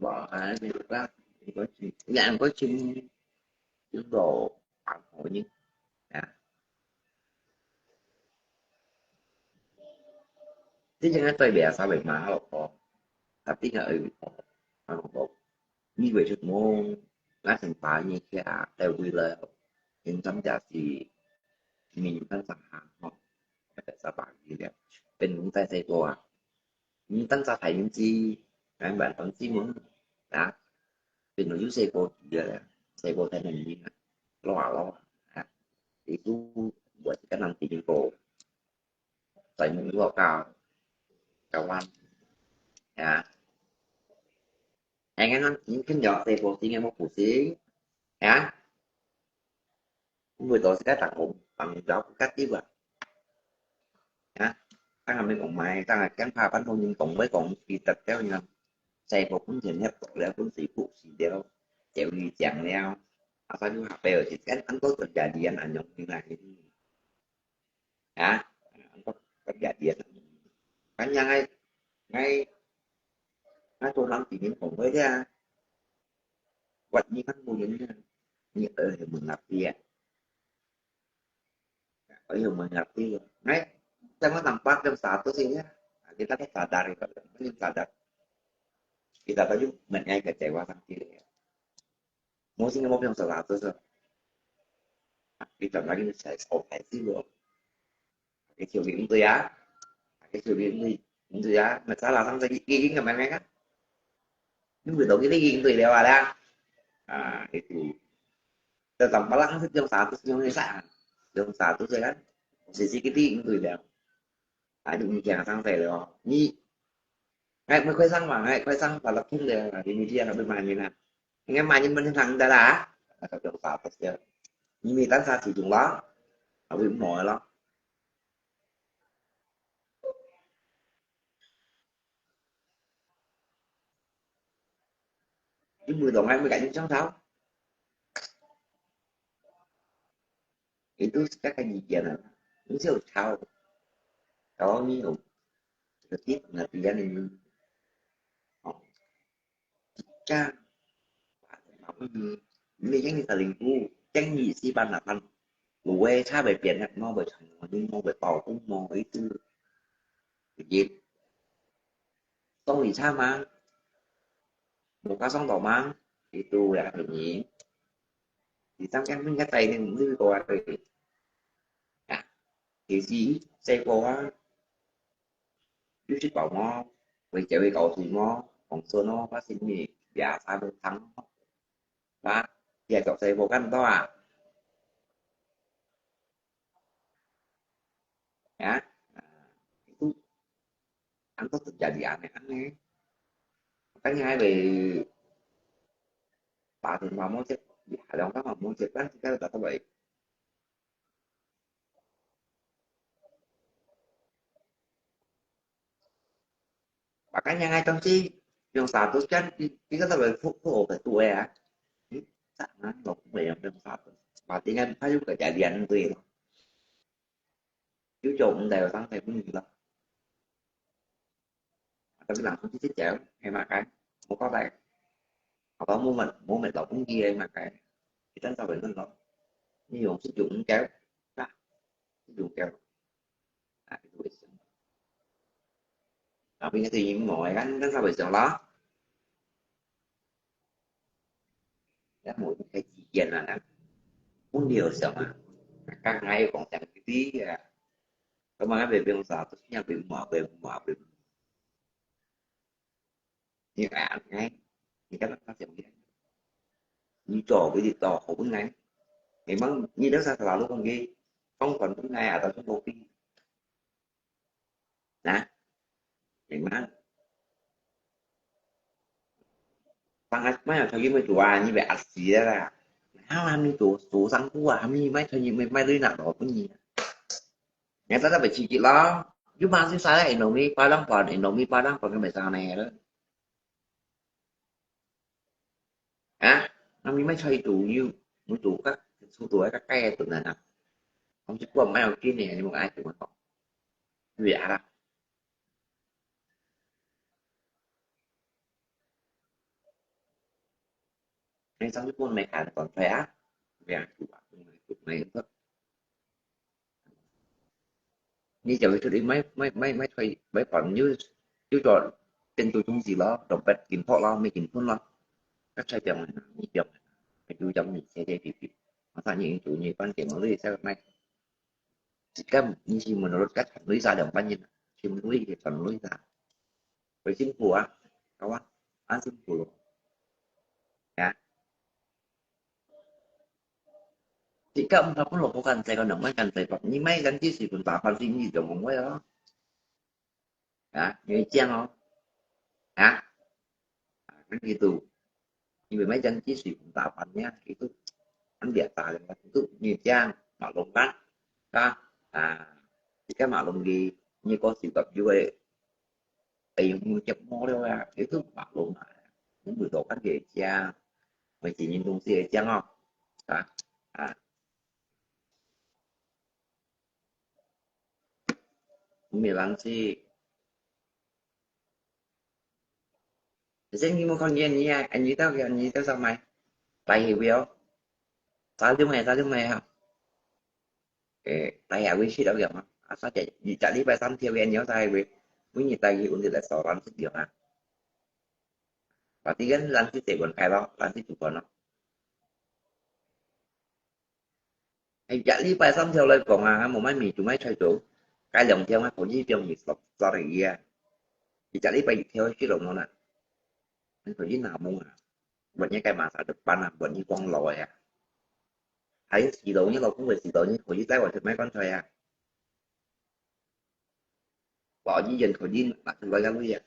Bỏ ai đi ra, có chuyện, nhà em có chuyện, chuyện đồ ăn hối nhỉ. À. Thế nhưng tôi bé sao vậy mà không có. Tapi nggak, không có. Như vậy chứ mong, ngã thành phá như kia, tại vì là những tấm giá trị mình tăng sản hàng không. Tại sao bạn như vậy? Bên cũng tại Sài Gòn à. Những tấm giá trị những gì, các bạn tấm gì muốn. Đó. Bên nó dưới Sài Gòn thì là Sài Gòn Thái Bình gì mà. Lo à lo. Đó. Thì cứ buat cái năm thì những cô. Tại những lo cao. Cao văn. Đó. Anh em năm chín khinh nhỏ Sài Gòn thì nghe một củ xính. Đó. Buổi tối sẽ cắt tặng ống, tặng giáo của cắt tiếp ạ. Nhá. Các hàng bên cổng máy, các hàng kén pha bán thông nhưng cổng với cổng thì tập kéo nhau. Xe của cũng chuyển nhập cổng léo cũng sĩ phụ sĩ đéo. Chéo đi chèn léo. À, sao như hạt bèo thì kén ăn tốt được giá điện ảnh nhóm như này. Hả? Ăn tốt được giá điện. Cá nhân ngay, ngay, ngay tôi lắm thì những cổng với thế à. Quật như khăn mùi như thế. Như ở thì mừng ngập đi à. Ayo, mengerti. Ngai, saya mau nampak jam satu sini. Kita kan sadar, kita kan sadar. Kita tadi mengenai kecewa sama diri. Mesti mau jam satu so. Kita lagi saya operasi lo. Cái chiều game tôi á. Cái chiều game tôi, tôi á. Mà sao là sao cái game cái mà ngay á. Những người đó cái game tôi đều là đang. À, itu. Tetap malah jam satu jam satu kan. Posisi kita itu ya. Tadi mikir sang saya loh. Ni 哎，没开声嘛，哎，开声，把它听的，你你这样会骂人啊。应该骂人不能听的啦。那个表达不是，你没当下集中了，啊，会没了。你不懂啊，没感觉上头。Itu sekarang kajian apa? Ini sih tahu. Kalau ni, oh, seperti pengertian ini. Oh, jika, ini yang kita lingku, yang isi pan apa? Luwe cha bai pian nak mau bai chang, mau bai tau, mau itu. Jadi, song li cha mang, muka song tau mang, itu ya ini. Di sang yang punya tai ni mesti kau ada. Ya, isi saya kau, you should kau mau, wei jauh kau sih mau, kong sono pasti ni biasa tu tang. Ba, ya kau saya bukan tu ah. Ya, itu antok terjadi aneh-aneh. Makanya ada 打電話冇接，兩三下冇接，但係而家打到嚟。Makanya ngay trong si yung status kan, di, di ka tahu phu phu obat tu ya. Hmm? Sa na lo phu yung yung status. Berarti kan payu kejadian tu ya. Yung jauh mong tayo sang tayo pun gila. Tapi langsung si jauh, hay makan. Mau kau tayo. Apa mau mat, mau mat lo pun gila hay makan. Kita tahu betul lo. Ni yung si jauh jauh. Nah, si jauh jauh. Nah, itu. Tapi nggak sih mau kan, kan sampai sana. Ya, mau kayak kian lah kan. Pun dia sama. Kan ngai kong yang gitu ya. Kemana bebeng satu, yang bebeng mau, bebeng mau, bebeng. Ni kan ngai. Ni kan tak siap dia. Ni jauh, beli jauh, kau pun ngai. Memang ni dah selalu kan gay. Kong kan pun ngai atau tu kopi. Nah, memang. Sangat mai cho yun mai tua ni be asi la. Hao hami tu tu sang ku ah, hami mai cho yun mai mai lui nak lo pun ni. Nya ta ta be chi chi lo. Yu ma si sa la ino mi pa lang pon, ino mi pa lang pon ka be sa ne lo. Ha? Nami mai cho itu yu, mu tu ka, su tu ka kai tu na na. Kong si kuam mai au kin ne, ni mo ai tu ko. Yu ya la. Ai sang si kuam mai ka kon fai a. Yu ya tu ba. Mai tu mai tu. Ni jauh itu di mai mai mai mai thoi mai pon yu yu cho tên tuổi chung gì lo, đồng bét kín phok lo, mi kín phun lo. Các sai biang ni biang. Yu jam ni sai sai pi pi. Masa ni yu ni pan ke mo lui sai mai. Jika ni si menurut các thành lui sa đồng pan ni. Si menurut ke thành lui sa. Với chính phủ á, các bạn, ăn chính phủ. Ya. Jika ung thapun lo bukan saya kau nang mai kan saya pak. Ni mai kan ci si pun tapan si ni dong wei lo. Ya, ni ciang lo. Ya. Kan gitu. Ni mai kan ci si pun tapan ya, itu kan biasa ya. Itu ni ciang maklum kan. Ka, ah, jika maklum di ni kau si kap juga. Ai, mu cep mo liu ya, itu maklum lah. Mu butuh kan dia ciang. Mai ci nyin dong si ciang oh. Ha? Ha. Mu mi lan si. Sen ni mo kon yen ni ya, an ni tao ya, ni tao sa mai. Pai hi wei oh. Sa liu mai, sa liu mai ha. 誒，第日會去到樣啊，啊，所以你這禮拜三條嘅鳥仔會，每日帶佢搵啲來掃藍色樣啊。Berarti kan藍色就換該咯，藍色就換咯。誒，這禮拜三條來講啊，無乜咪做乜出做，該兩條啊，可以放你掃掃嚟啊。你這禮拜一條去咯，無啦。你可以拿摸啊，換一個馬上就搬啊，換一光路啊。 還有時到呢，老公會時到呢，可以帶我去買棺材啊。我一人可以拿出來个位啊。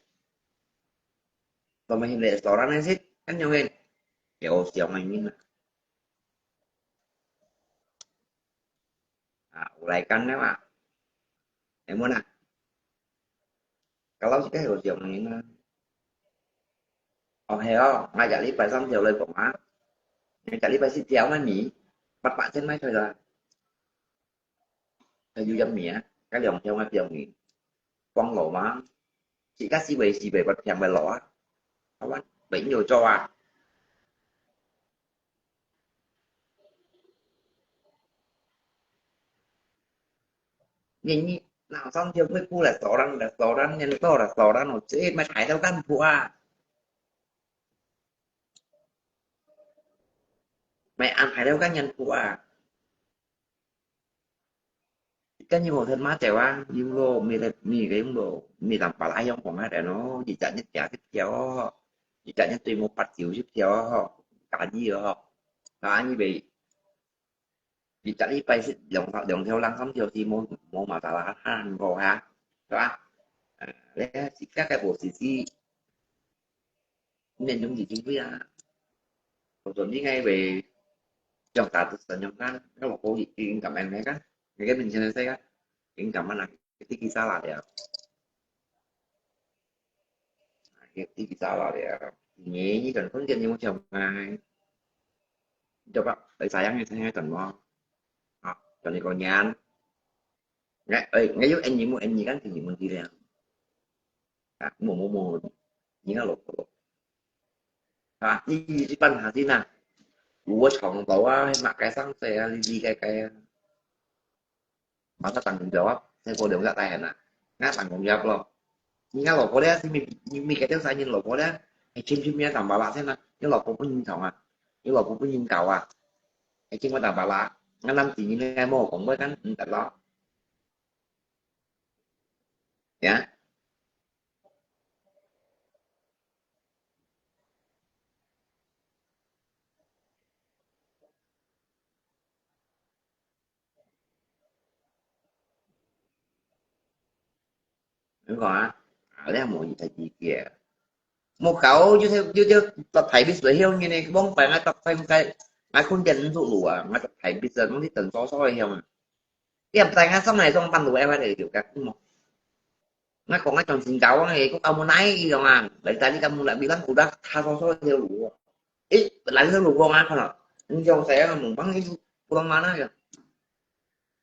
做麼个去restoran个食，恁樣个，有想个人啊。啊，有來講个嘛。你問啊？Kalau自家有想个人啊。哦，係哦，𠊎這禮拜三條來講啊。𠊎這禮拜四條个米，八百千買出來。 佢有一名，該兩條个表面，放路嘛，自家四圍四圍不停个路啊，好啊，沒有做啊。你你那上就會不了，人了，人人多了，人哦，這買抬到幹部啊，買安排到幹人部啊。 Kan yung hotel mate wa, yung lo, mi le, mi ke yung lo, mi tam pala yung kong ada no, di cak nyet ya ke tiao, di cak nyet tui mo pat tiu si tiao, kaji yo, kaji be, di cak li pai si, 兩條，兩條人三條si mo，mo masalah，ha，係吧？啊，你自家个部事情， 你用自己會啊。我說你愛會用打字怎樣看？那我可以已經感恩那個，那個明天的這個，已經感恩了，第幾下了的啊？第幾下了的啊？你一陣空間有想啊？對吧？哎，sayang你，sayang你等我。啊，等你過年。 Ngai, oi, ngai yung enyi mo, enyi kan, enyi mo di liang. Ah, mo, mo, mo. Ni nga lo, lo. Ah, ni, ni, di pan ha, di na. Ua chong tau ah, mak kai sang se ah, li, li kai kai ah. Masa tanggung jawab, saya ko dong gak tahan ah. Nga tanggung jawab lo. Ni nga lo ko dia, si mi, mi, mi kai dia sa nyin lo ko dia. Eh, chim, chim ya tambah lah, saya na. Ni lo ko pun nyin chong ah. Ni lo ko pun nyin kau ah. Eh, chim ma tambah lah. Nga nam ti nyin ngai mo, kong mo kan, mm, tak lo. Ya. Ni ko ah, ah, le mo yi ta ji ke. Mo kau ju te, ju te, ta thai bis le hiong ni ne, bong pai nga ta thai kai, nga kun jen su lu ah, nga ta thai bis le, nong ti ten so so le hiong ah. Tiap tai nga song nai song pan lu eh, wa de ju ka mo. Nga kong nga chong Singapore nga, ko ka mo nai i dong ah, lai ta li ka mo la bilang kuda tha so so le hiong lu. Eh, lai le lu ko nga kono. Ni jong sa ya mo bang i pulang mana ya.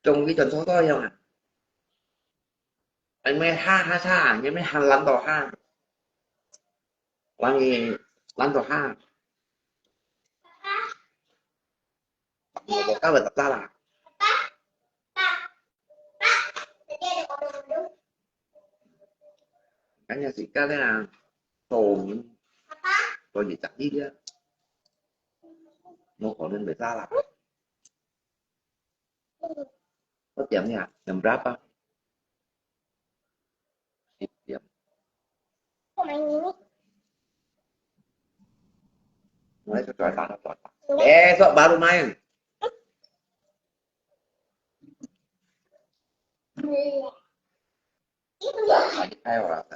Chong ki chong so so le hiong ah. Anh mới ha ha sa, anh mới han lăn to ha. Lăn gì, lăn to ha. Một bộ cá về tập ta là. Cái nhà sĩ ca thế là tổ, tổ gì chắc đi đi. Một khổ nên về ta là. Có tiệm nha, jam berapa? Sip tiệm. Mulai sesuai sana, sesuai sana. Besok baru main. Lagi saya orang.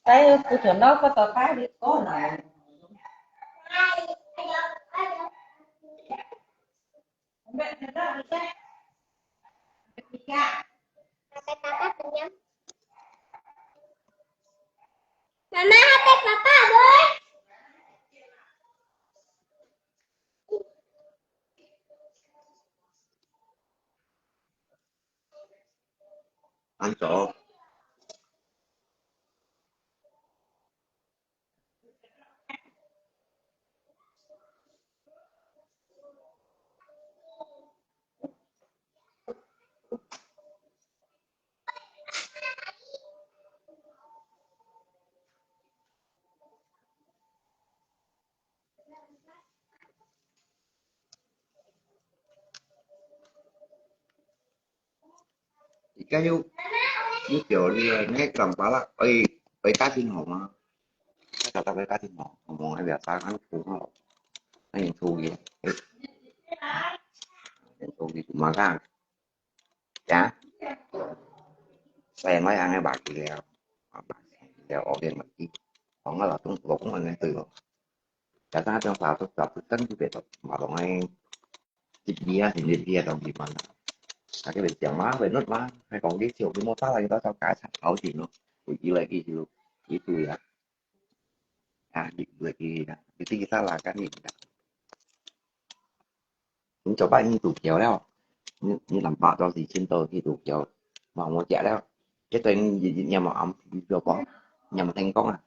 Ai, ku chon no ko to kai di ko na. Mama, hati papa, boy. Ăn chó. 而家又又掉了，那个长发啦，哎，哎，家庭好吗？那找到个家庭好，我们还比较大，看不好，那你注意，哎，你注意，怎么看？ Ya. Saya mah yang bagi dia. Apa? Dia orang lagi. Orang lah tu, orang mana tu. Kata ada satu, satu kan juga tu. Marong ai. Dia sendiri dia tahu gimana. Tapi dia mah, benar mah. Hai kong di siu, di motor lagi tahu kau kacau kau sih no. Uji lagi siu. Itu ya. Ah, di lagi ya. Itu kita lah kan ini. 你做擺你投票了，你你兩百多是千多去投票，嘛無食了，這對你你你無暗你做過，你無聽講啊？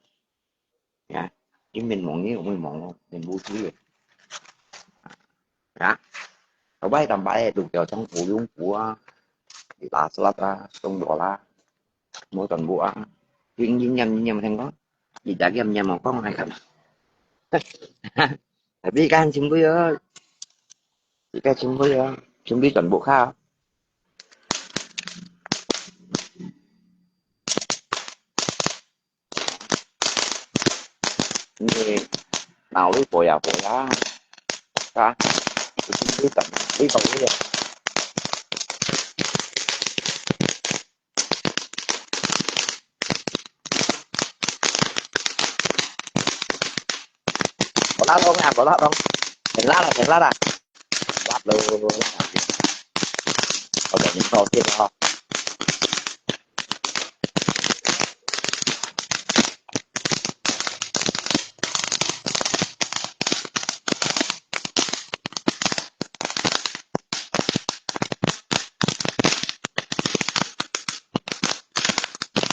啊，你面望你有面望咯，面無知个。啊，做擺兩百个投票，像胡永福啊，拉斯拉啊，中國啦，無全部啊，你你你你有聽講？你大家你無講還敢？ Tapi kan sembuh ya. Kita sembuh ya. Sembuh tuan buka. Ni, mau lu boya boya. Ka. Sembuh tuan. Ni kau ni. Có lá không à, có lá không? Thành lá là, thành lá à. Lát luôn. Có thể những đầu tiên đó.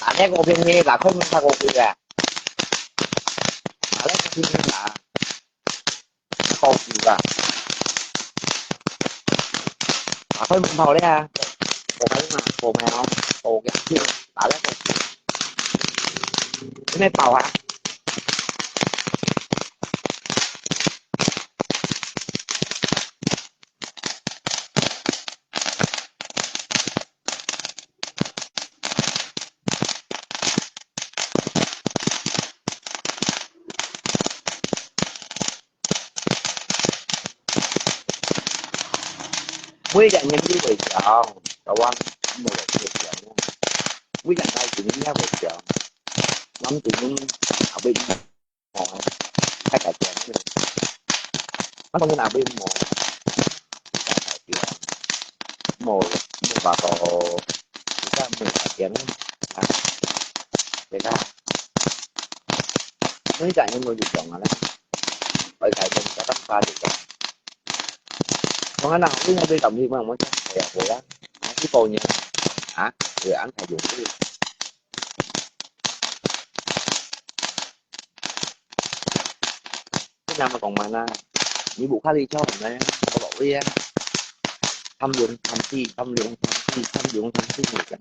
Anh em có phim gì là không sao có phim à. Anh em có phim gì là không phim à. À, không phim hậu đấy à. Có cái mà, có mèo, có cái phim. Anh em có phim. Cái này bảo hả? 每隻人都會想，台灣無人會想，每隻人都會想，諗住後尾 哦，太改變了。啊，當然也會無，無，無辦法，而家無改變啊，而家，每隻人都一樣啊啦，愛改變，較當快就改。當然啦，你若對感情，我，我講，會啊，會啊，啊，去保養啊，會安排用的。 Kenapa kong mana? Ni buka di chong na, kalau iya, tham nhũng tham si, tham nhũng tham si, tham nhũng tham si ni kan.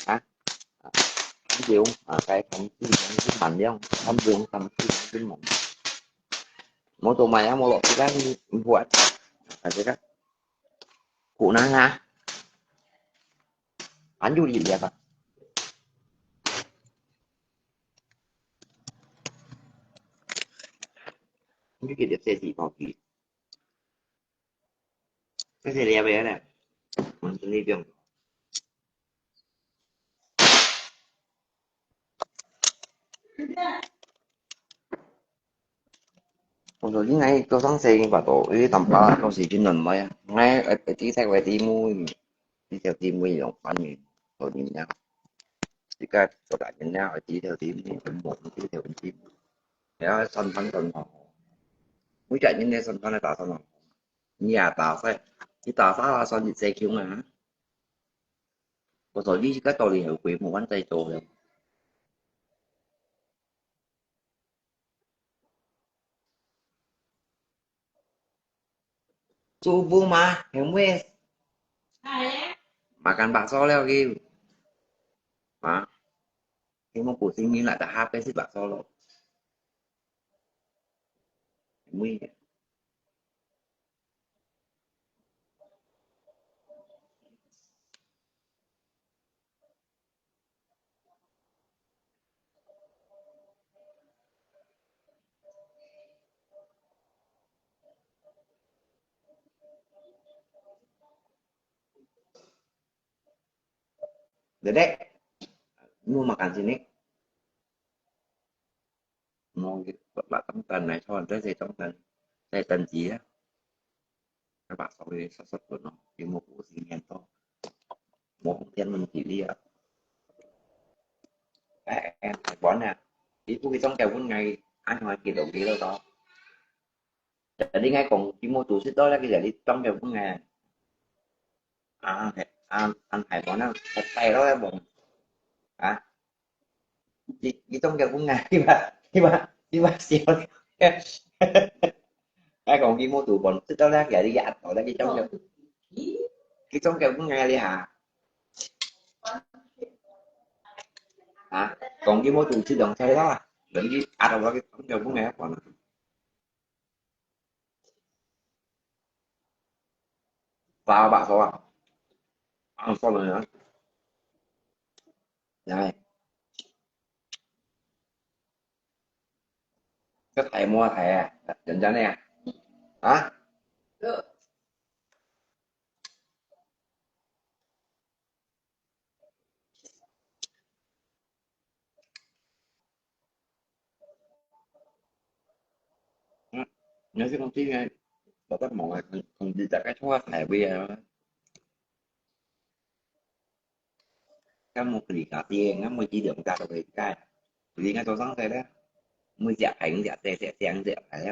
Hả? Tham nhũng, à, cái tham si, tham si, tham nhũng, tham nhũng tham si, tham nhũng. Mau tu maya, mau lo kita ni buat. Ada kan? Ku na ha. Anju di dia kan? Anju di dia sesi pagi. Sesi dia apa ya? Mungkin ni dia. 我說你愛做生意，你把到，你淡薄仔到時去弄買啊。𠊎，呃，知識个姊妹，知識姊妹用翻譯，做人家。自家做大人了，知識姊妹，很忙，知識姊妹。然後三餐很好，每個人的三餐都打算好。你也打算，你打算了算你最窮啊？我說你自家到底有幾無萬在做了？ Subuh mah, hemwe. Makan bakso leo ki. Ha? Hemwe pusing ni nak dah habis si bakso lo. Hemwe. Dedek, mu makan sini. Mau, bak tong tan nai thon, ta sai tong tan, sai tan ji ah. Ka bak sau sat sat pun no, ki mu ku si ngian to. Mu hong tian mun ki li ah. Eh, eh, bon ah. Ibu ki tong kiau bun ngai, an hoi ki dong ki lo to. Jadi ngai kong ki mu tu sit to la ki jadi tong kiau bun ngai. Ah, an, an hai bon ah, hai tai lo la bon. Ah. Ki, ki tong kiau bun ngai, ki ba, ki ba, ki ba siau. Ai kong ki mu tu bon, sit to la ki jadi at to la ki tong kiau. Ki tong kiau bun ngai li ha. Ha? Kong ki mu tu sit dong sai lo. Jadi ki at to la ki tong kiau bun ngai bon. Ba bak sau ah. Ang sau nè. Nè. Ka thai mua thai ah. Jangan jangan ya. Ha? Nhớ chứ công ty này, bảo tắt mỏng này, còn, còn gì chả cái thua thẻ bây giờ. Các một cái gì cả tiền, ngắm mười chỉ điểm cả rồi cái. Vì ngay tôi sáng tay đó. Mười dạ phải, mười dạ tè, tè, tè, mười dạ phải.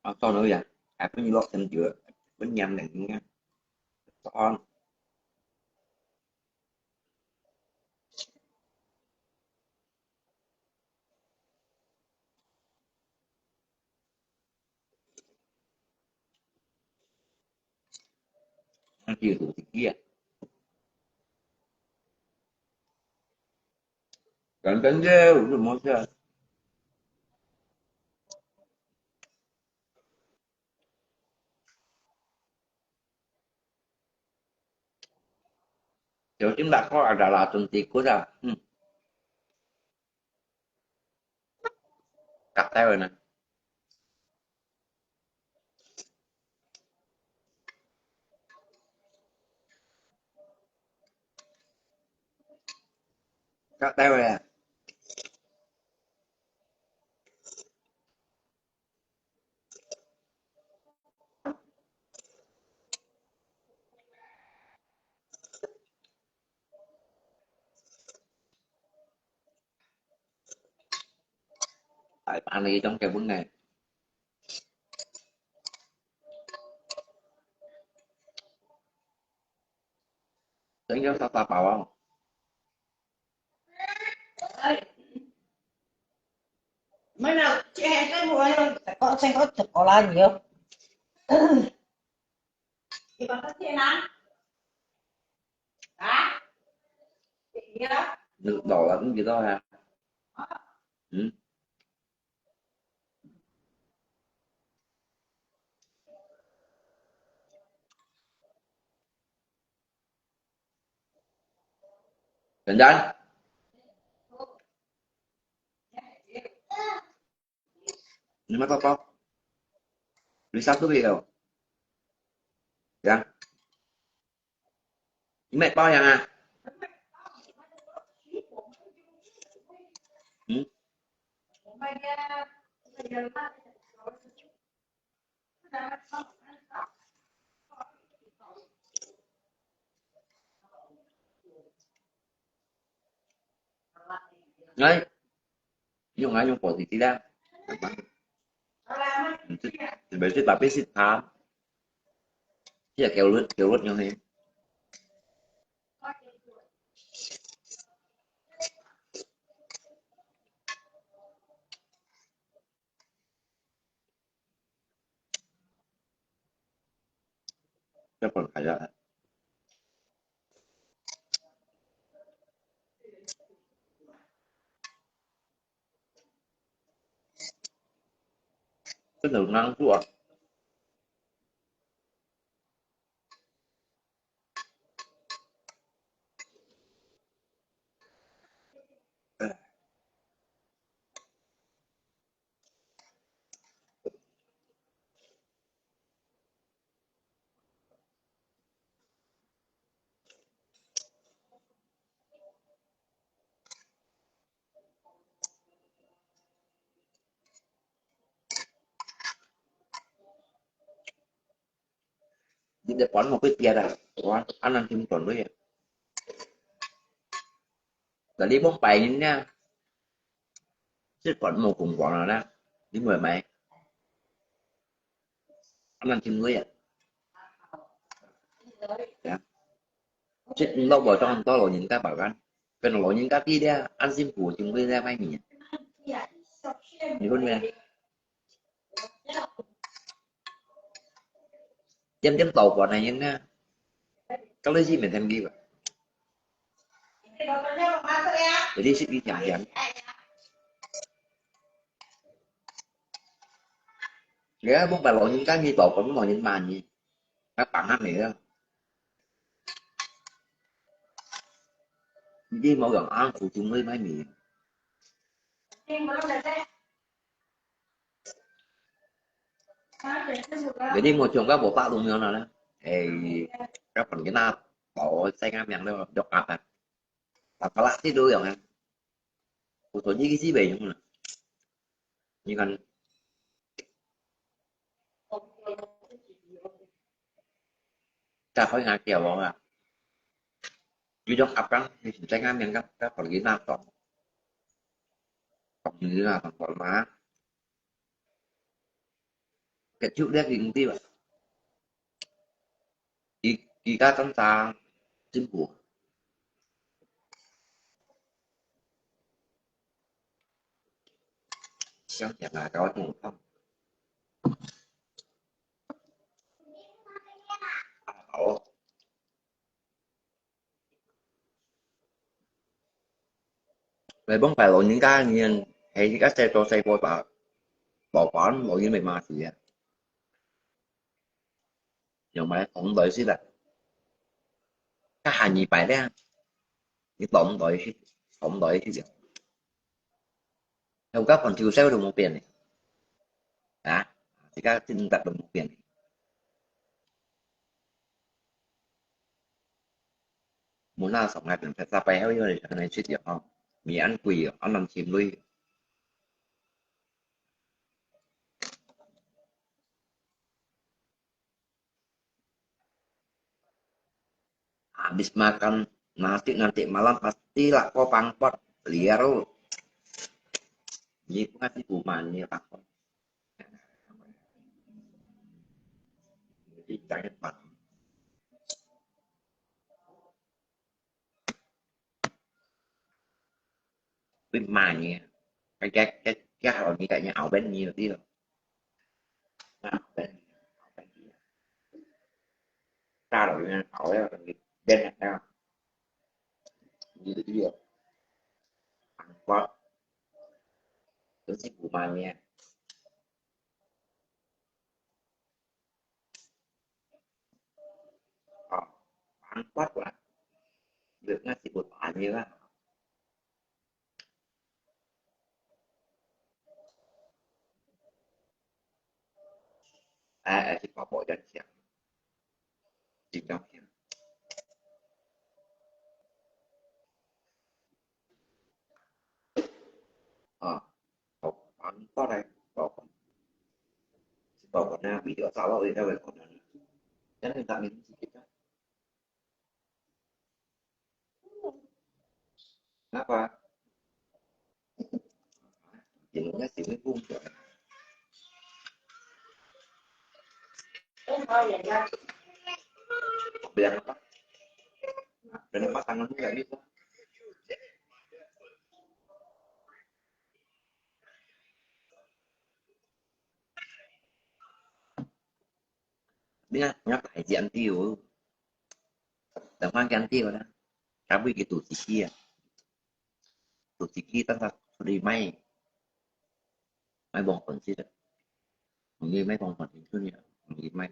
Ờ, to nữa vậy? À, có nhiều lọt thêm giữa, có nhầm này nha. Con. Nó chia tụi kia. Cắn cắn dê, ủa, món kia. Yo, chính là có là, là tuần tiệc của ta. Ừ. Cặp tay rồi nè. Cặp tay rồi nè. Tại bạn này trong cái vấn đề. Tính cho sao ta bảo không? Mới nào chị hẹn cái mùa này, có xem có chụp có lá nhiều. Thì bạn có tiền lắm. Hả? Chị nhớ. Được đỏ là cũng gì đó hả? Ừ. Dandan. Ni mata apa? Beli satu je tau. Ya. Ini bao yang ah. Hmm? Đấy. Dùng ai dùng phổ thì tí đa. Thì bé xịt bà biết xịt thám. Chứ là kéo lướt, kéo lướt nhau thì. Chắc còn phải là cái nồi năng của. 日本無佢別啊，哇，恁樣點轉去啊？但你莫擺人家，日本無公關了啦，你莫買，恁樣點去啊？呀，這你老婆裝多老人家保安，跟老人家比咧，安心不點去咧買米，你問咩？ 點點到飯个人呢，到底係毋係天地啊？有啲係一點點。你看，莫把老人家你到飯，老人罵你，那幫他沒了。你無用啊，苦中會賣米。 Jadi mo chong ka bo pa lung yon na. Eh, ka pang kina to sai ka miang lo dok apa. Ta pala ti do yong. Ku to ji ki si be yong na. Ni kan ka khoi nga kia bo nga. Yu dok apa ni sai ka miang ka ka pang kina to. Pang kina to ma. Cái chút đét gì cũng tiêu à. Kỳ, kỳ cá tấm ta chính phủ. Sáng chả là có chung không? À, ổ. Vậy bóng phải lộn những cái nghiêng, hay các xe tô xe vô tả, bỏ quán lộn những mày mà thì à. Nhiều mày không đợi xí là. Các hàng nhị bài đấy. Những tổng đợi xí, tổng đợi xí. Không các phần thiếu sale được một tiền này. Hả? Thì các tin tập được một tiền này. Mùa nào sống ngày mình phải ra bay hơi hơi, cái này suy điểm không? Mì ăn quỷ, ăn nằm chìm lui. Habis makan nasi nanti malam pasti lah kau pangpot liar. Ni pun nasi kuman ni pangpot. Jadi jangan pangpot. Bên mày nha. Cái, cái, cái, cái hồi như cái nhà ảo bên nhiều đi rồi. Ảo bên, ảo bên nhiều. Ta rồi nha, ảo bên, bên này nha. Nhiều đi rồi. Ăn quá. Tôi sẽ của mày nha. Ờ, bán quát quá. Được nghe thì một bài như vậy. À, à, thì có bộ danh thiện. Chính trong thiện. Ờ, có bán quát đây, có, có. Có, có na, video tạo ra đây, đây, có na. Cái này tạo nên gì đó. Kenapa? Jadinya sini pun. Bilang apa? Kenapa tanganmu nggak bisa? Dia ngapa aja anti yo? Tengah ganti yo dah. Tapi gitu sih ya. Tụi chị kia tao tao đi may may bông phận chứ. Mình đi may bông phận thì cứ nhớ mình đi may.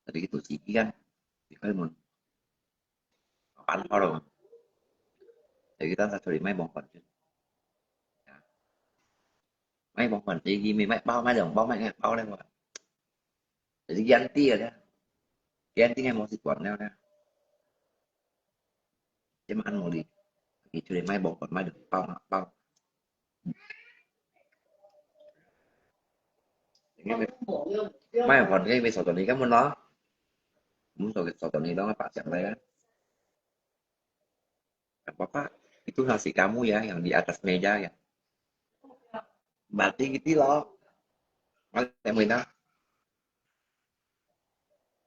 Tại vì tụi chị kia thì phải mình bán hoa rồi. Tại vì tao tao đi may bông phận chứ. May bông phận thì gì mình may bao may đồng bao may bao đây mà. Jadi ganti ya dah. Ganti ngay mau si kuat dah. Cuma anu đi. Thì chú đi may bông phận may đồng bao bao. Mai còn cái về sau tuần đi các môn đó. Kamu so, so dong ni dong apa siang lai ya? Apa apa? Itu nasi kamu ya yang di atas meja ya. Berarti gitu loh. Ada yang beda.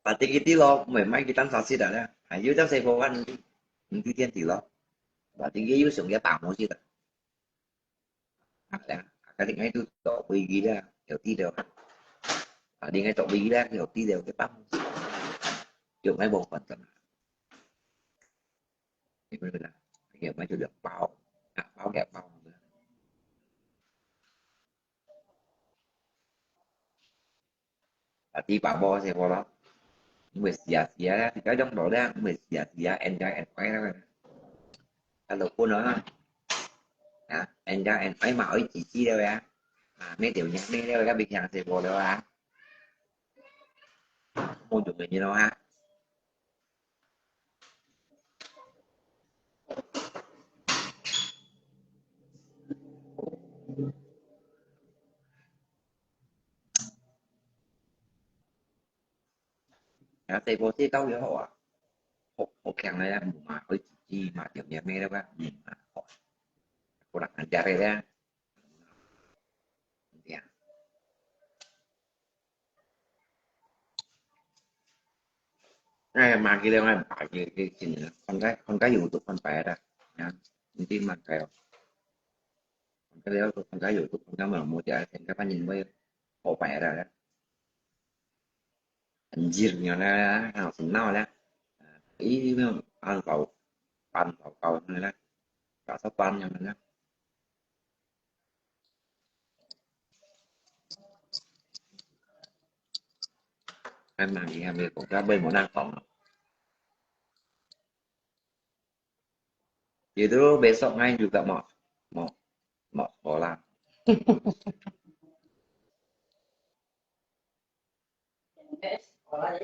Berarti gitu loh, memang kita sasi dah ya. Ayo dah saya bawa nanti. Nanti dia di loh. Berarti dia yuk sung dia tamu sih dah. Hả? Cái điện ấy tôi tổ quy ghi ra, hiểu tí điều. À, điện ấy tổ quy ghi ra, hiểu tí điều cái bắp. Kiểu mấy bộ phận tầm. Thì mình là hiểu mấy chủ được báo. À, báo kẻ báo. Là tí bà bò xe bò đó. Mười xìa xìa, thì cái dòng đó đó, mười xìa xìa, em gái em quay đó. Hello, cô nói. Hả? Em gái em quay mà ơi chị chi đâu ya? À, mấy tiểu nhạc mấy đâu, các bình thường xe bò đâu à? Mua dùng người như nó hả? Hả, xe bò xe tao vậy hả? Hộp, hộp kèng này là mù mà, ơi chị chi mà tiểu nhạc mấy đâu á, mù mà, hộp. Cô đặt hàng giá đây đó. Dạ. Ai, mà cái điều này, phải cái, cái, cái, con cái, con cái YouTube con bé đó. Nha. Mình tin mà cái, con cái điều, con cái YouTube, con cái mà mua trả, con cái phát nhìn với, hộp bé đó. Anjir nyo na, hao sing nao la. Ý, ăn tàu, ăn tàu tàu na la. Cả sáu pan nyo na la. Ăn mà gì hả, mình cũng đã bên một đang phòng. Jadi besok ngai juga mau, mau, mau sekolah.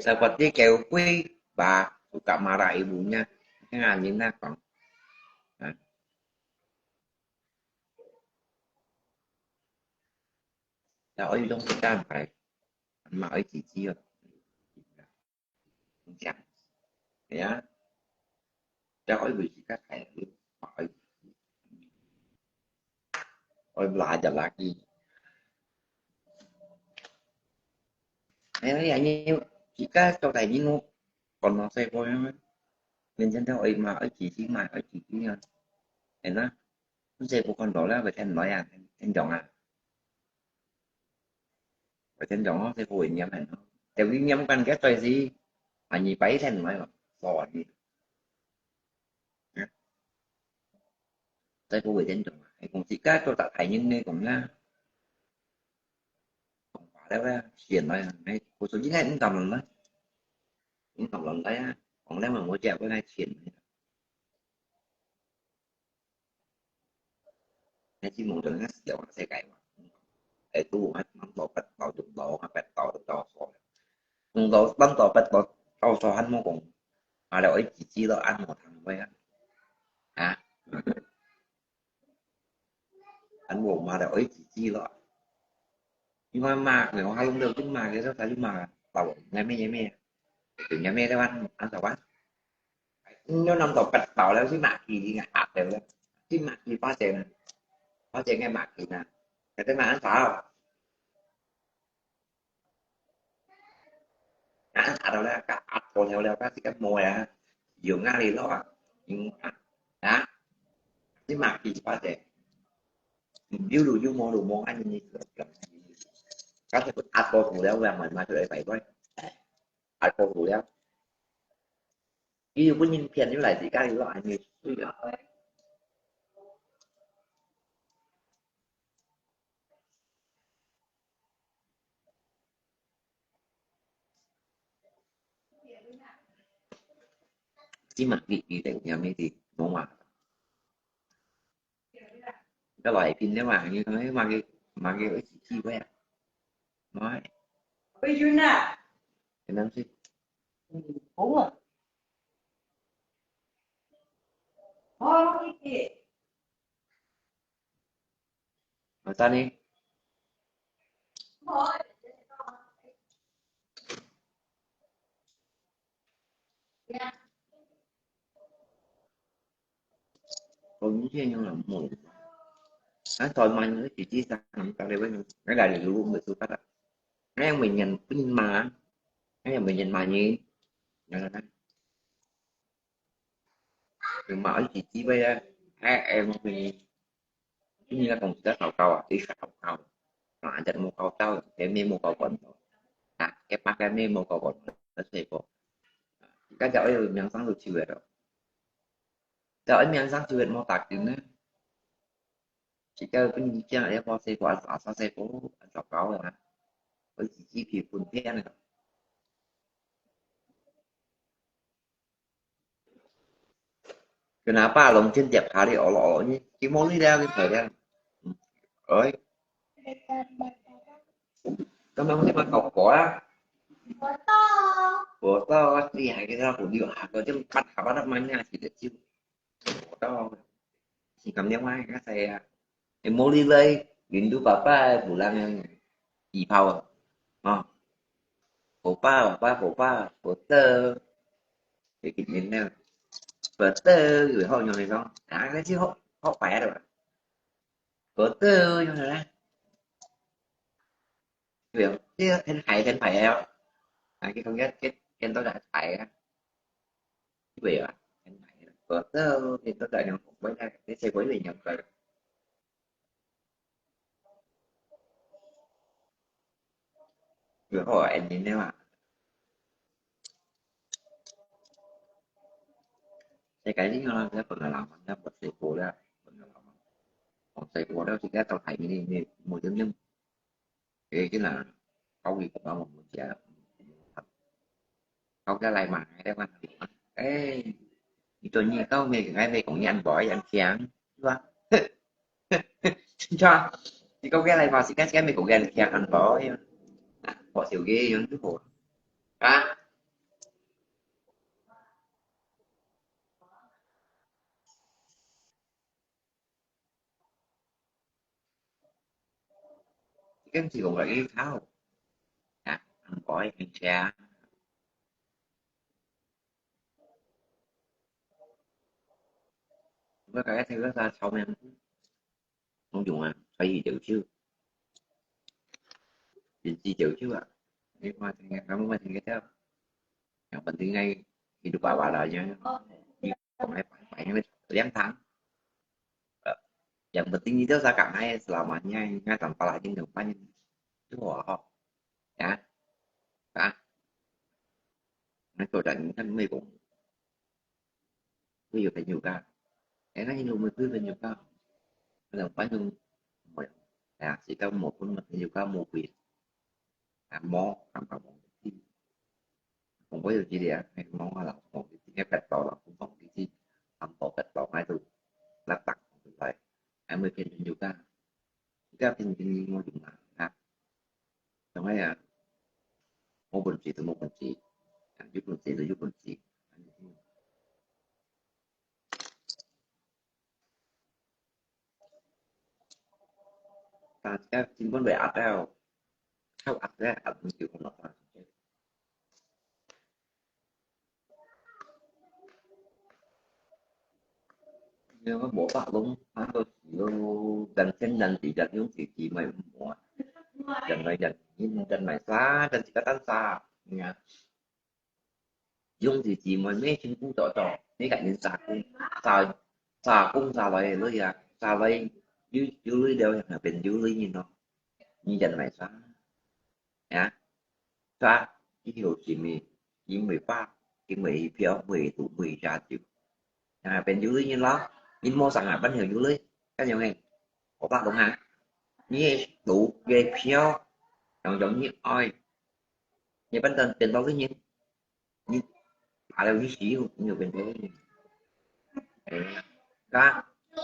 Seperti Kevin, bah, suka marah ibunya. Kan anjing nak kong. Hah? Ya, oi dong kita pai. Ma oi cici yo. Ya. Ya, oi beli kita kai. Oi. Oi belajar lagi. Ai, ai, ai, ñu, jika tok tai ñu, kon no sai po ñu. Nên chân theo oi ma oi chỉ chỉ ma oi chỉ chỉ ñu. Ên na. Sai po kon lo la, bai then nói à, then dòng à. Bai then dòng sai po oi ñiam hẳn. Tại vì ñiam kan cái tôi gì. Anh nhị bai then nói mà. So anh nhị. Sai po oi then dòng à. Ai cũng chỉ cái tôi tại ai ñu ne cũng na. Còn phải đó là chuyện nói này, cô số chín này cũng tầm lắm đấy. Cũng tầm lắm đấy á. Còn nếu mà mua chèo cái này chuyện này. Nè, chỉ mong cho nó sẽ cái mà. Ê, tu hết, mắm tàu bạch tàu, dùng tàu, bạch tàu, tàu sò. Dùng tàu, mắm tàu bạch tàu, tàu sò hẳn mua cũng. Mà đâu ấy chỉ chỉ đó ăn một thằng vậy á. Hả? Ăn mua mà đâu ấy chỉ chỉ đó. Nhưng mà mà, người Hoa lông đều chính mà, cái đó phải mà, tàu, ngày mai, ngày mai. Từ ngày mai đó ăn, ăn tàu bánh. Nếu năm tàu bạch tàu đó, chứ mà kỳ đi ngã hạt đều đó. Chứ mà kỳ phá xe nè. Phá xe ngay mà kỳ nè. Cái tên mà ăn tàu. Hả? Ăn tàu là cả ắt còn theo leo các cái môi à. Dù ngã đi lo à. Nhưng mà, hả? Chứ mà kỳ phá xe. Dù đủ dù mô đủ mô anh như các cái ắt có thủ leo là mà mà tôi phải quay. Ắt có thủ leo. Ví dụ có nhìn phiền như lại thì các cái lo anh như suy đó. Chỉ mà bị bị tỉnh nhà mình thì đúng không ạ? Cái loại pin nếu mà như nói mà cái mà cái ấy chỉ chi vậy à? Nói. Ôi Yuna. Cái năng gì? Ủa. Ôi cái. Mà ta đi. 講以前樣啊，無。啊，台灣人自己生，隔離位，𠊎來了，我沒事幹啦。𠊎也沒人分你罵，𠊎也沒人罵你。然後呢，就罵一些機會啊，哎，哎，我跟你，你那東西在搞搞啊，你搞搞。啊，這無搞到，這沒無搞完。啊，這把這沒無搞完，這是不。大家哎呦，名聲都出來了。 到一面上就會無打緊呢。自家分你講，哎，我細個啊，啊，細個，啊，糟糕啊，我自己去分辨了。跟阿爸攏真跌下哩，哦咯哦咯，你，你無力了，你快點。嗯，哎。 Kamu di makan kau ah? Botol. Botol, di hai kita aku di aku jam empat apa dah mana sih kecil. Botol. Si kamu yang mana saya? Eh, mau li lai, rindu papa pulang yang di pau. Oh. Papa, papa, papa, botol. Sedikit minum. Botol, 佢好用嚟講，啊，那就好，好擺啊，對吧？Botol，用嚟啦。 Hiểu, chứ thiên hại thiên phải à? À, cái không nhất cái thiên tôi đã phải á. Cái gì à? Thiên hại. Có tớ thì tôi đã nhầm với cái cái xe quấy gì nhầm rồi. Người họ anh nhìn nếu mà cái cái lý do là phần là làm nó bật xe cô đó, phần là làm còn xe cô đó thì cái tao thấy như này một chấm nhưng cái cái là khẩu vị của nó một chia khẩu cái này mà hai cái mà ê, tôi nhìn tao mày cái này mày cũng nhăn bỏi ăn khiang chứ ba cho thì có cái này mà xí cái cái mày cũng ăn khiang ăn bỏi bỏ xíu ghê giống chứ hổ à. Cái gì cũng là yêu tháo à, ăn bỏi ăn chia. Với cái thứ đó sao mày không dùng à, phải gì chịu chứ. Gì chi chịu chứ à. Đi qua thì nghe, nó mới nghe theo. Yang penting ngay hidup awak lah je. Yang penting itu saya kat mai selamanya, ingat tanpa lagi depan itu. Ya. Ah. Nó cho rằng những thanh mê cũng ví dụ phải nhiều ca. Em nói như mười cứ phải nhiều ca. Là phải luôn. À, chỉ có một phút mà nhiều ca một việc. À, mó, làm cả một cái. Không có gì để hay mó là một cái gì, cái bạch tỏ là cũng không cái gì. Làm tỏ bạch tỏ ngay từ lắp đặt không phải. Em mới phiên nhiều ca. Cái phiên nhiều mà dùng là ha. Trong ấy à, một bình chỉ từ một bình chỉ. À, giúp bình chỉ từ giúp bình chỉ. Ta chắc chính vấn đề ạt đeo. Không ạt đeo, ạt mình chịu không lọt. Nhưng mà bố bảo luôn, ăn đồ chỉ lô, dần trên dần chỉ dần yung chỉ chỉ mày mua. Dần mày dần, nhìn dần mày xa, dần chỉ có tan xa. Nha. Yung chỉ chỉ mày mấy chân cú tỏ tỏ, mấy cái nhìn xa cú, xa, xa cú xa lại lưới à, xa lại, yu, yu lưới đeo, là bên yu lưới nhìn nó. Nhìn dần mày xa. Nha. Xa, chỉ hiểu chỉ mì, chỉ mười ba, chỉ mười phiếu, mười tụ, mười ra chịu. À, bên yu lưới nhìn lo, nhìn mua sẵn à, bánh hiểu yu lưới. Cái nhau nghe. Có bác đúng hả? Nhìn đủ ghê phiếu. Trong giống như oi. Nhìn bánh tên, tên tao cái nhìn. Nhìn, à, đâu như xí, nhiều bên tao cái nhìn. Ê, đó.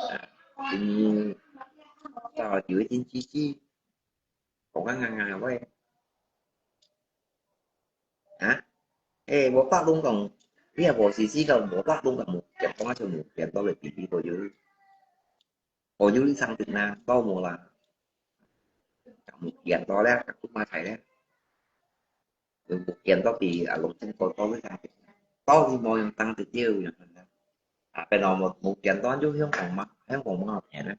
À, thì, sao chịu cái chín chín chín. Có cái ngang ngang vậy. Hả? Ê, bố bác đúng còn, biết là bố xí xí đâu, bố bác đúng còn một, chẳng có cho một, chẳng có về kỳ thi của dư. Của dư sang Việt Nam, có một là, một kiện to đấy, các cũng mà thầy đấy. Rồi một kiện to thì, à, lục sinh của tôi với sang Việt Nam. Có thì môi tăng từ tiêu, rồi mình 啊，本來無，無簡單，就香港嘛，香港無好騙啊。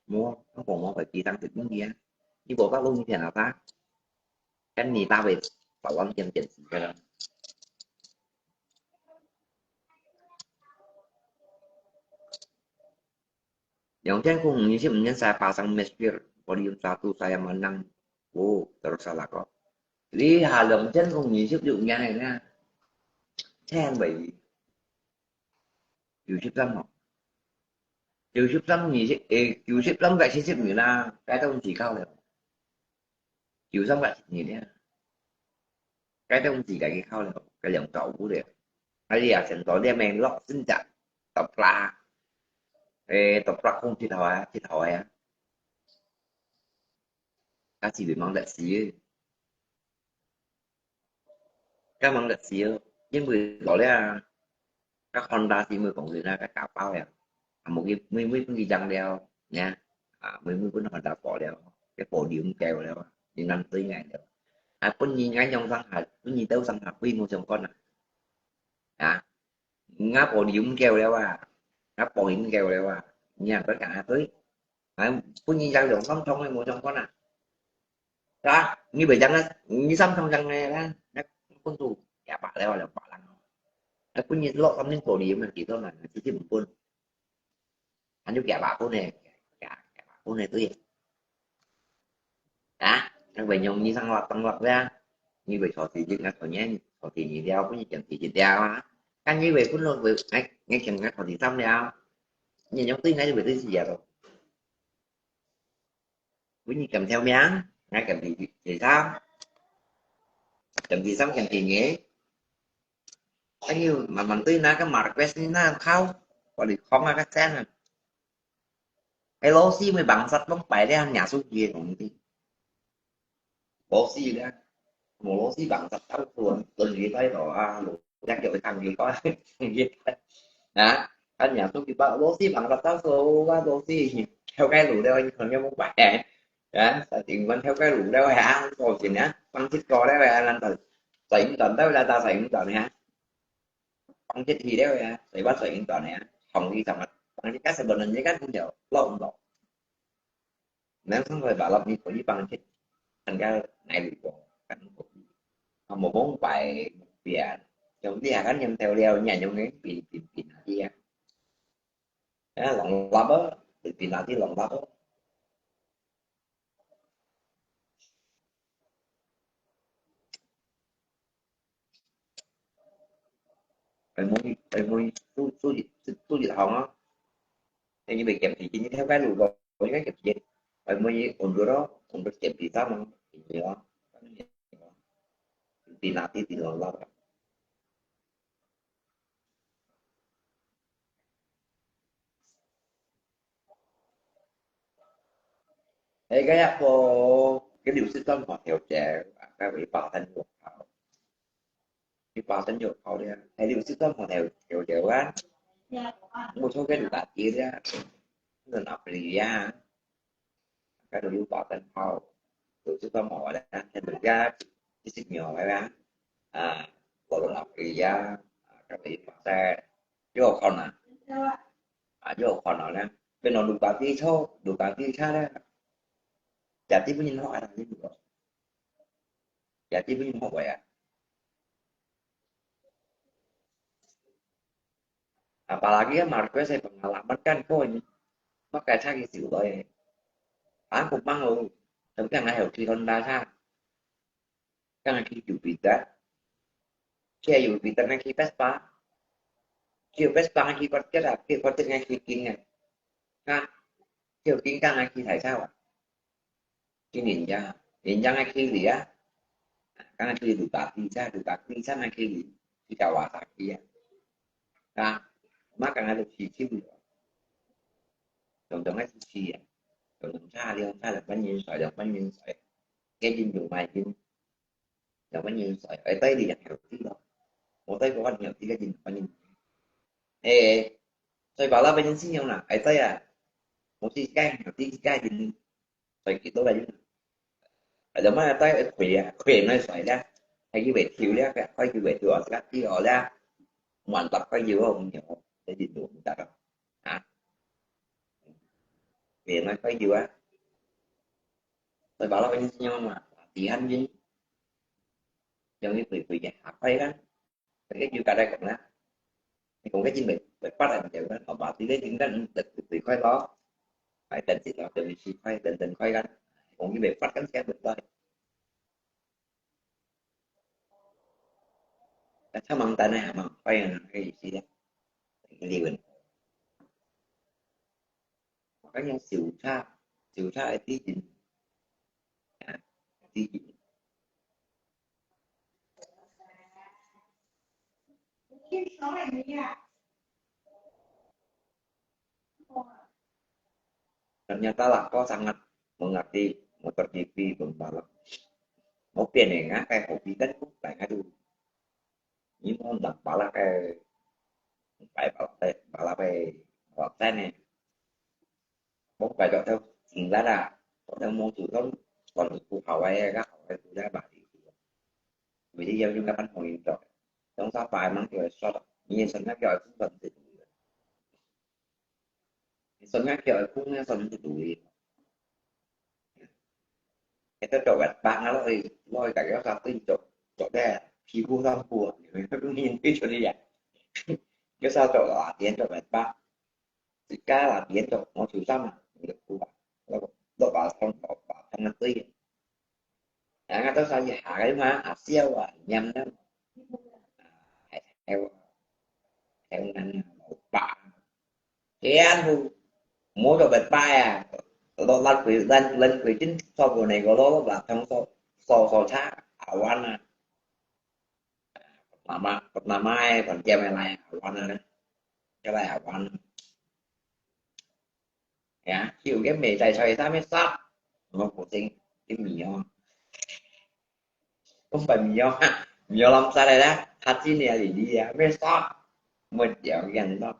無，香港無會記得食東西啊。你無法弄騙啊，他跟你大杯百万点点子个了。Yang tiang kong ngisi menyen saya pasang mesir, podium satu saya menang. Oh, terus salah kok. Li ha yang tiang kong ngisi yuk nyan na. Chen bai. Yusip sam ho. Yusip sam ngisi, eh, yusip sam bai sisip ni na. Kai tong si kau le. 九三个年咧，該種自家去考了，該兩个屋咧，啊你也先到這邊落先隻，到八，誒，到八空去頭啊，去頭啊，啊是會忙得死，該忙得死，因為到了，該Honda是會講佢那個搞爆了。 啊，無佢，每每分佢贏了，呀，啊，每每分Honda保了，佢保留毋夠了，你難對𠊎了。啊，本人𠊎用上下，本人鬥上下，佢無相干啊。啊，𠊎保留毋夠了啊，𠊎保留毋夠了啊，你人都講啊對，啊，本人贏兩三場，無相干啊。 啊，你袂贏啊，你三場贏个啦，那分數一百了，兩百人。那分你落三零保留嘛，幾多人，直接毋分。還有幾百分呢，幾，幾百分呢，對。啊，那會用你上落，上落呀，你會坐第一，那坐年，坐第二了，分你佔第一了啊。看你會分落，會，哎，你佔，哎，坐第三了，你用對，那就會對死啊咯。 Bunyi kam theo miang, ngai kam di, di sam. Kam di sam, kam di nge. Ayo, mamang tu na ka Marquez ni na kau. Kau di kong ka sen. Ai lo si mui bang sat bang pai dia nya su ye kong ti. Lo si dia. Mo lo si bang sat tau tuan, tuan ye tai lo a lo. Chắc kiểu thằng gì có gì đó. Anh nhà tôi thì bảo lô xí bằng là tao số ba lô xí theo cái lũ đeo anh còn nhau một bài. Đó, tại vì mình theo cái lũ đeo hả, không có gì nữa. Bằng chích co đeo hả, lần tao, tại những tuần đeo là tao tại những tuần hả. Bằng chích thì đeo hả, tại bắt tại những tuần hả. Không đi tao mà, bằng chích cách sẽ bận nên những cách không hiểu, lộn lộn. Nang song phải bảo lặp đi có đi bằng chích. Thành ra này lũ có, cắn có. Một bốn bài, một biển. Trong đi hả, cắn nhầm theo leo, nhà nhau nghe, pin, pin, pin, hả, đi hả. Á, lòng lặp á, pin, pin, hả, đi lòng lặp á. Ai mui, ai mui, tu, tu, tu, tu, tu, hông á. Ai như bị kiểm thì chỉ theo cái lũ rồi, có cái kiểm thì. Ai mui ổn rồi đó, ổn rồi kiểm thì sao mà, thì nhiều á. Thì là thì, thì lòng lặp. Ê, cái áp bộ, cái điều xích tóm họ theo chéo, à, cái bị bỏ thân của họ. Cái bỏ thân của họ đi, cái điều xích tóm họ theo, theo chéo á. Một số cái điều đặc biệt á, nó nạp lý á. Cái điều bỏ thân họ, điều xích tóm họ đó, theo được cái, cái xích nhỏ ấy á. À, bộ luật nạp lý á, à, cái bị bỏ thân. Chứ không à. À, chứ không à, nè. Bên nó đủ cả tí số, đủ cả tí sát đó. Chả tí với những họ là như vậy. Chả tí với những họ vậy à. Apalagi kan Marquez ay pengalaman kan ko ini. Makanya saya gitu loh ya. Aku mang lo. Tapi kan nggak healthy Honda sa. Kan lagi Jupiter. Kia Jupiter lagi Vespa. Kia Vespa lagi Corvette, kia Corvette lagi King. Kan, kia King kan lagi thải sao à. Cái nhìn ra, nhìn ra ngay khi gì á, cái ngay khi được cả khi sao, được cả khi sao ngay khi gì, khi chào hòa sạc kia. Đó, má cái ngay được khi khi gì. Tổng tổng ngay khi khi à. Tổng tổng xa đi, xa được bao nhiêu sỏi, được bao nhiêu sỏi. Cái dinh dưỡng mày dinh, được bao nhiêu sỏi. Ở Tây thì chẳng hiểu tí đó. Một Tây có bao nhiêu tí cái dinh bao nhiêu. Ê, sỏi bảo là bao nhiêu xin nhau nè, ở Tây à. Một tí cái, một tí cái dinh sỏi kỹ tốt là chứ. Ở đó mà tay khỏe, khỏe nói sỏi đó. Hay như vậy thiếu đó, cái khói như vậy thiếu ở cái tí ở đó. Ngoan tập có nhiều không nhiều. 一路毋得咯。啊，你愛開油啊，所以把老百姓信仰嘛，第三人，容易會會下開啦。 該就甲來講啦。你講个真袂，袂發啊，毋對啦，好吧？這个真正得，得開咯，還等一咯，等一時開，等等開啦。講佢袂發，敢先袂來。啊，他忙單呢，還忙開啊，个意思啊。理論。我感覺小差，小差个地形，啊，地形。 Ternyata lah kau sangat mengerti MotoGP pembalap. Mau pian eh, ngah kai hobi kan ku kai ngah tu. Ni mau ndak balap eh, kai balap eh, balap eh, balap ten eh. Không phải dõi theo chính là đã, dõi theo môn chủ không, còn được phù hợp với các học với phù hợp bản thì vì lý do chúng ta bắn hội rồi. Trong sao phải mang kiểu short, nhưng sân nhắc kiểu không cần thì đủ. Sân nhắc kiểu không nên sân thì đủ đi. Cái tao chọn bạch băng nó rồi, rồi cả cái sao tôi chọn, chọn cái phi phu thâm phu, mình không nhìn thấy cho đi à. Cái sao chọn là tiến chọn bạch băng. 自家話變做我受傷啊，你就苦啊，我，我話痛，我話痛啊，對。啊，𠊎到時候去下个嘛，啊，笑啊，念啊，啊，還有，還有恁老爸，全部，無就拜拜啊，落落鬼，人，人鬼真做過那個咯，話痛所，所，所差，啊，完啊。 Mama, mama ai còn kia mày lại, à, wan à, cái lại, à, wan. Ya, chịu cái mẹ chạy xoay ta mới sắp. Nó cũng tính cái mì ó. Không phải mì ó, mì ó làm sao đây đó. Hạt chín này thì đi à, mới sắp. Một triệu gần đó.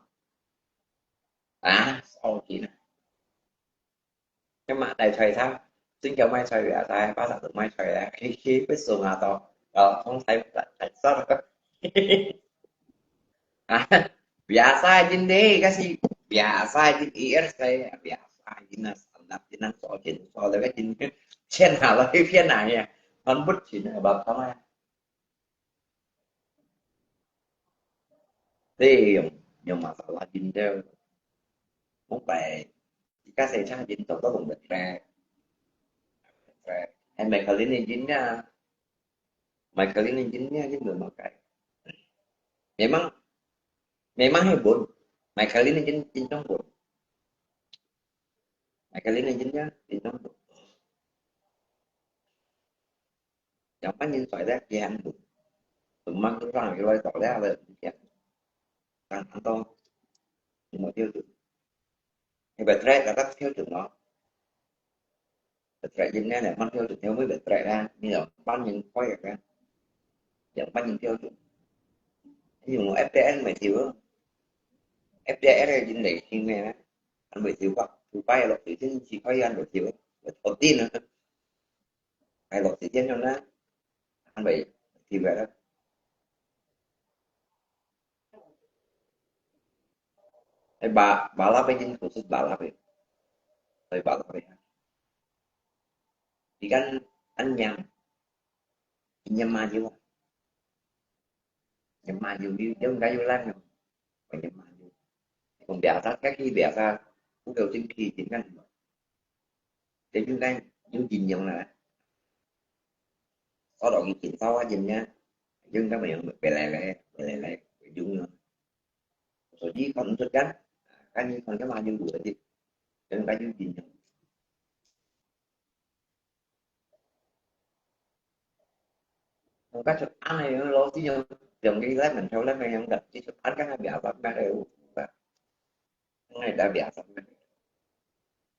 À, sau chín à. Cái mà đại xoay sao? Chính kiểu mai xoay à, tại ba sao tụi mai xoay à. Khi, khi biết xuống à to. Ờ, không thấy là tại sao. À, biasa jin deh, kasi biasa jin ir saya, biasa jin na standar jin na so jin so le ka jin chen ha la phiên này nha. Hon bút jin na ba kama. Thì dùng, dùng mà sao la jin deh. Không phải, kasi cha jin to to bung bet tre. Tre. Em mai kali ni jin na. Mai kali ni jin na jin belum makai. Memang, memang he bun. Mai kali ni jin, jin tong bun. Mai kali ni jin na, jin tong bun. Yang pan jin soi deh, jin han bun. Memang tu rang, jin loi to deh, le, jin. Kan, kan to. Jin mo tiêu chuẩn. Thì bật tre là tắt tiêu chuẩn nó. Bật tre jin na, le, man tiêu chuẩn theo mới bật tre ra. Như là pan jin khói ra. Yang pan jin tiêu chuẩn. Ví dụ F T S mày thiếu. F T S là jin đẩy khi mày á. Anh bị thiếu quá. Thiếu phải là thiếu chính chỉ có anh bị thiếu. Là có tin nữa. Hay là thiếu chính trong đó. Anh bị thiếu vậy đó. Ê, bà, bà lắp cái chính phủ xích bà lắp đi. Ê, bà lắp đi. Thì anh, anh nhầm. Thì nhầm mà chứ. Nhầm mà dù, dù, dù cái dù lắm nhầm. Và nhầm mà dù. Còn bịa tắt, các khi bịa ra, cũng đều chính khi chính ngăn. Thế nhưng cái, dù chính nhầm là. Sau đó thì chính sau á, chính nhá. Nhưng các bạn phải lại lại, phải lại lại, phải đúng nữa. Rồi đi còn xuất cán. Cái như còn cái mà dù đuổi thì. Cho nên cái dù chính nhầm. Không có sụp ăn này, nó lố tí nhau. Dòng đi lái mình theo lái mình không gặp, chỉ sụp ăn cái hai bịa bắt bắt đều. Cái này đã bịa sụp ăn.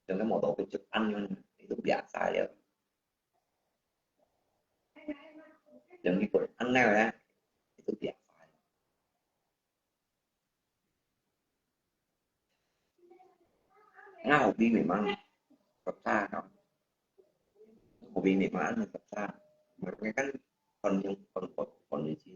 Dòng cái màu đỏ cái sụp ăn, nó bịa sai rồi. Dòng đi còn ăn này rồi á. Nó bịa sai. Ngah hobi memang susah kan. Hobi memang anu susah. Makanya kan kon-, kon-, kon-, kondisi.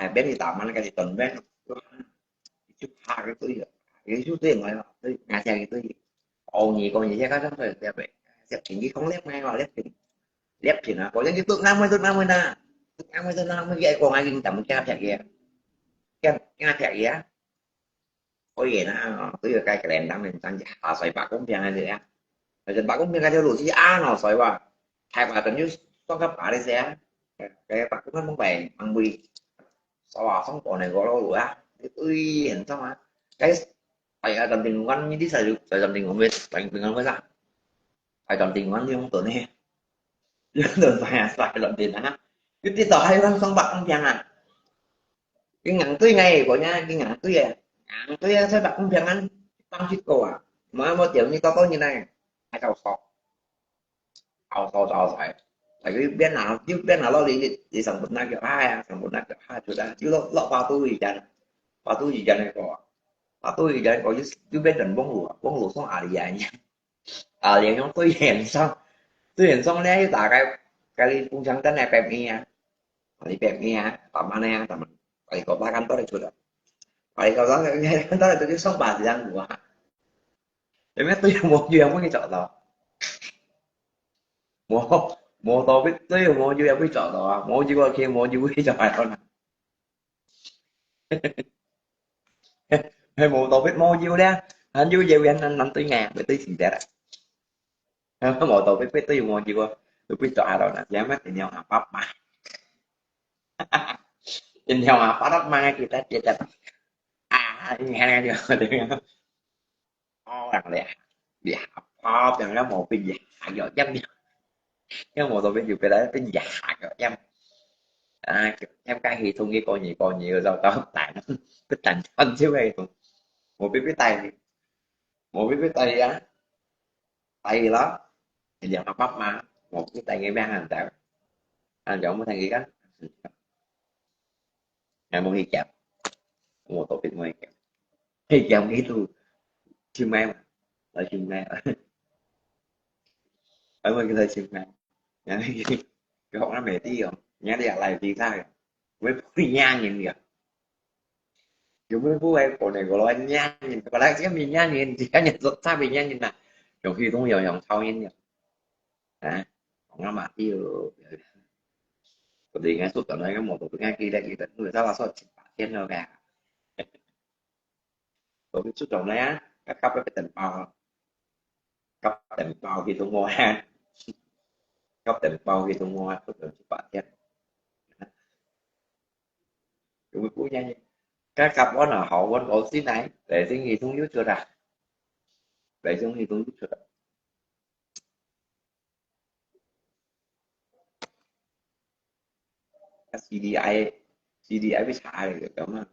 海边一打嘛，那个是短边，就爬个队了，也就队来了，所以拿下一队。哦，你讲你这个上头有这边，这平地空裂没有，裂平，裂平啊，我就去做那么做那么那，那么做那么也讲啊，已经咱们给他撇个，给他撇个啊。 可以啦，吼，對个，該个人當然真係下水白公平个啊。但是白公平个就路是啊，吼，所以話，大把朋友送个白个啊，該白公平个問題，因為所以話送過來个路啊，你對現狀啊，該哎呀，當定安，你在在當定安个，當定安个啥？哎，當定安你用等呢？ 你都知啊，晒落去啊，佢跌倒還有人送白公平啊？佢硬對个，講呀，佢硬對个，硬對啊，晒白公平啊，放去過啊，無無掉你到到你來，還搞錯，搞錯搞錯，但佢變啊，又變啊，落去，你上本那个，哎呀，上本那个，啊，就啦，又落落八度以前，八度以前个个，八度以前个个又又變成網路啊，網路送阿里啊， 啊，連用對現上，對現上咧，大概該你工廠等下白面啊，你白面啊，打慢咧啊，打慢，把你个八竿到底出來，把你个八竿到底出去上班這樣子啊。有沒有對無就也會找到？無無到對無就也會找到啊，無就我可以無就會找到啦。 係無到必無有咧，還有有人能能對眼，會對情節啦。無到必必對無有啊，都必做下咯，那這樣嘛，一定要阿爸媽，一定要阿爸媽，kita kita啊，你看那个，哦，人咧，你阿爸變了無必要，還要要要，要無到必有別來變也還要要。 啊，佢个系統个過年過年个就到等，佢等等就系統，無必必帶，無必必帶啊，帶啦，人家爸爸媽，無必帶个咩人帶，啊，就無聽佢个，有無去講？我都別無去講，去講佢都去買嘛，來去買，來買佢來去買。 佢學下美帝哦，人家也來比賽哦，會不會贏人个？有沒有不會過來過來贏人？過來這個沒贏人，這個人做差別贏人啊，用系統用用超贏人啊！講下嘛，對哦，我哋應該做到那個摩托，應該記得記得，因為他話說七八千了呗。 都會出動了啊，甲甲个電報，甲電報去同我啊，甲電報去同我啊，出動一百天。有个姑娘，甲甲我那好，我老师来，来生意中有出啊，来生意中有出啊。該C D I，C D I會差个，知道嗎？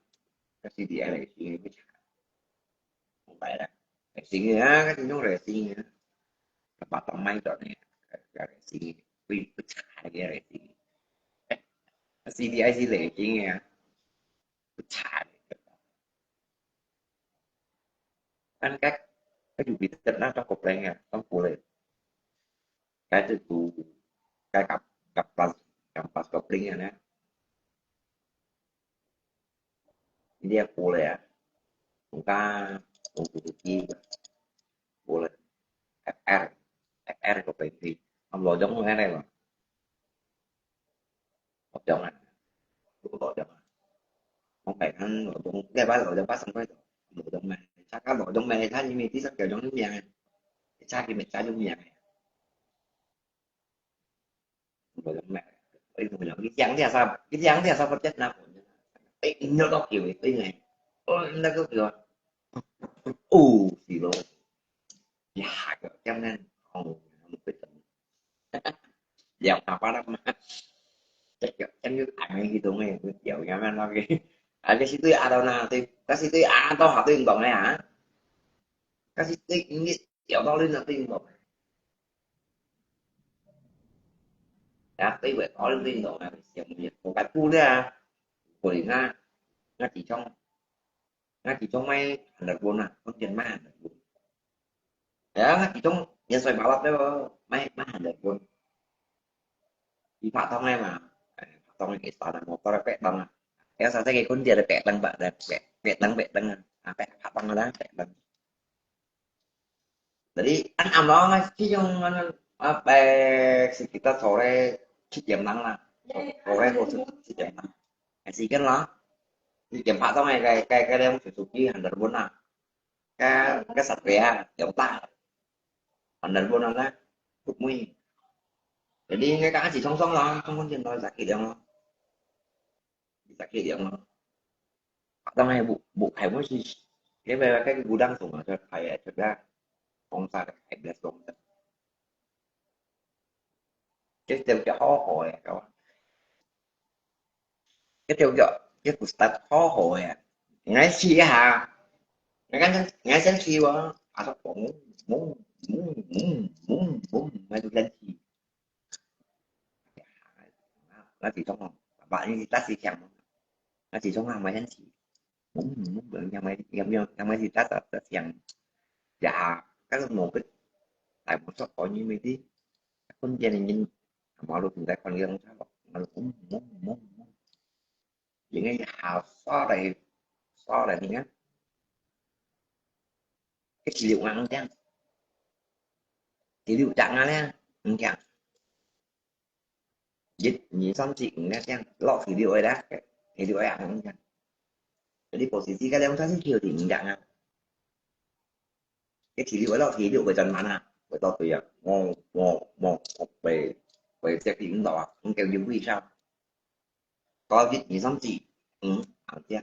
該C D I來个會差。明白啦。來新个啊，該種來新个啊。該把刀賣斷个，該來新个，會，會差个來新个。該C D I係來新个啊，會差个。Kan kak, kak juga tetap nak tak kopling ya, kan boleh. Kak itu tu, kak kap, kap pas, kap pas kopling ya, nah. Dia boleh ya. Muka, untuk kita, boleh. F R, F R kopling. Am lo jong mana lah. Lò Jông à? Lò Jông à? Không phải ăn Lò Jông, cái bác Lò Jông bác xong rồi. Lò Jông mà. Chắc là Lò Jông mà, chắc như mình tí sắp kiểu Jông nước nhà. Chắc thì mình chắc Jông nhà. Lò Jông mà. Ê, Lò Jông, cái chàng thì sao? Cái chàng thì sao có chết nào? Ê, nó có kiểu này, cái này. Ôi, nó có kiểu. Ù, xì lô. Dạ, cái chàng này. Không, không biết. Liao apa nama? Cek cek cek ai mai gitu ngai, liao yang mana lagi? Ada situ ya ada na, tu, kasi tu ya ada hati yang dong ya. Kasi tu ini liao dong lin hati yang dong. Ya, tu buat all lin dong ya, yang punya. Bukan pula, boleh na, na di chong. Ngay其中買hundred won啊，當然買hundred won。係啊，ngay其中原水馬拉咧，買買hundred won。佢拍檔个嘛，誒，拍檔个其實啊，我覺得白等啊，有時這個คน就係白等吧，白白等白等啊，啊白拍檔个啦，白等。Jadi an am lo ngai si yung ano, ah, eh, sekitar sore七點零啦，sore或者七點零。Kasi kan lo, si jam empat tong eh, kaya kaya kaya yung Suzuki hundred won lah. Kaya kaya Satria, yung ta hundred won lah, kut mui. Jadi ngai kaya si song song lo, song song jin lo sakit yang lo. Sakit yang lo. Tong eh bu bu hai bu si, cái về cái gudang sung ah, cho thầy ah, cho ra, không sao, thầy bless không sao. Cái tiêu cho khó hỏi các bạn. Cái tiêu cho cái của start khó hỏi à. Ngay si hả? Ngay cái ngay sen si wa. À sao cũng muốn muốn muốn muốn muốn ngay tu sen si. Nó chỉ trong lòng bạn như ta si chẳng. Nó chỉ trong lòng mà sen si. Muốn muốn muốn yang mai yang yang yang mai si ta ta ta siang. Ya, các mục đích tại một số có như mình đi. Không gian nhìn mà lúc chúng ta còn liên sao. Mà lúc muốn muốn muốn muốn. Jadi hal so dari so dari ni kan. Cái dữ liệu ngắn chăng? Dữ liệu chăng ngắn chăng? Ngắn chăng? Dịch nhị xóm chị ngắn chăng? Lọ dữ liệu ấy đã. Dữ liệu ấy ngắn chăng? Jadi posisi kalian tadi kêu di ngắn chăng? Cái dữ liệu ấy lọ dữ liệu về Trần Mãn à? Về to tuổi à? Ngô ngô ngô về về sẽ bị ngỏ ngô kêu như vì sao? Có dịch nhị xóm chị. Ừ, hảo tiết.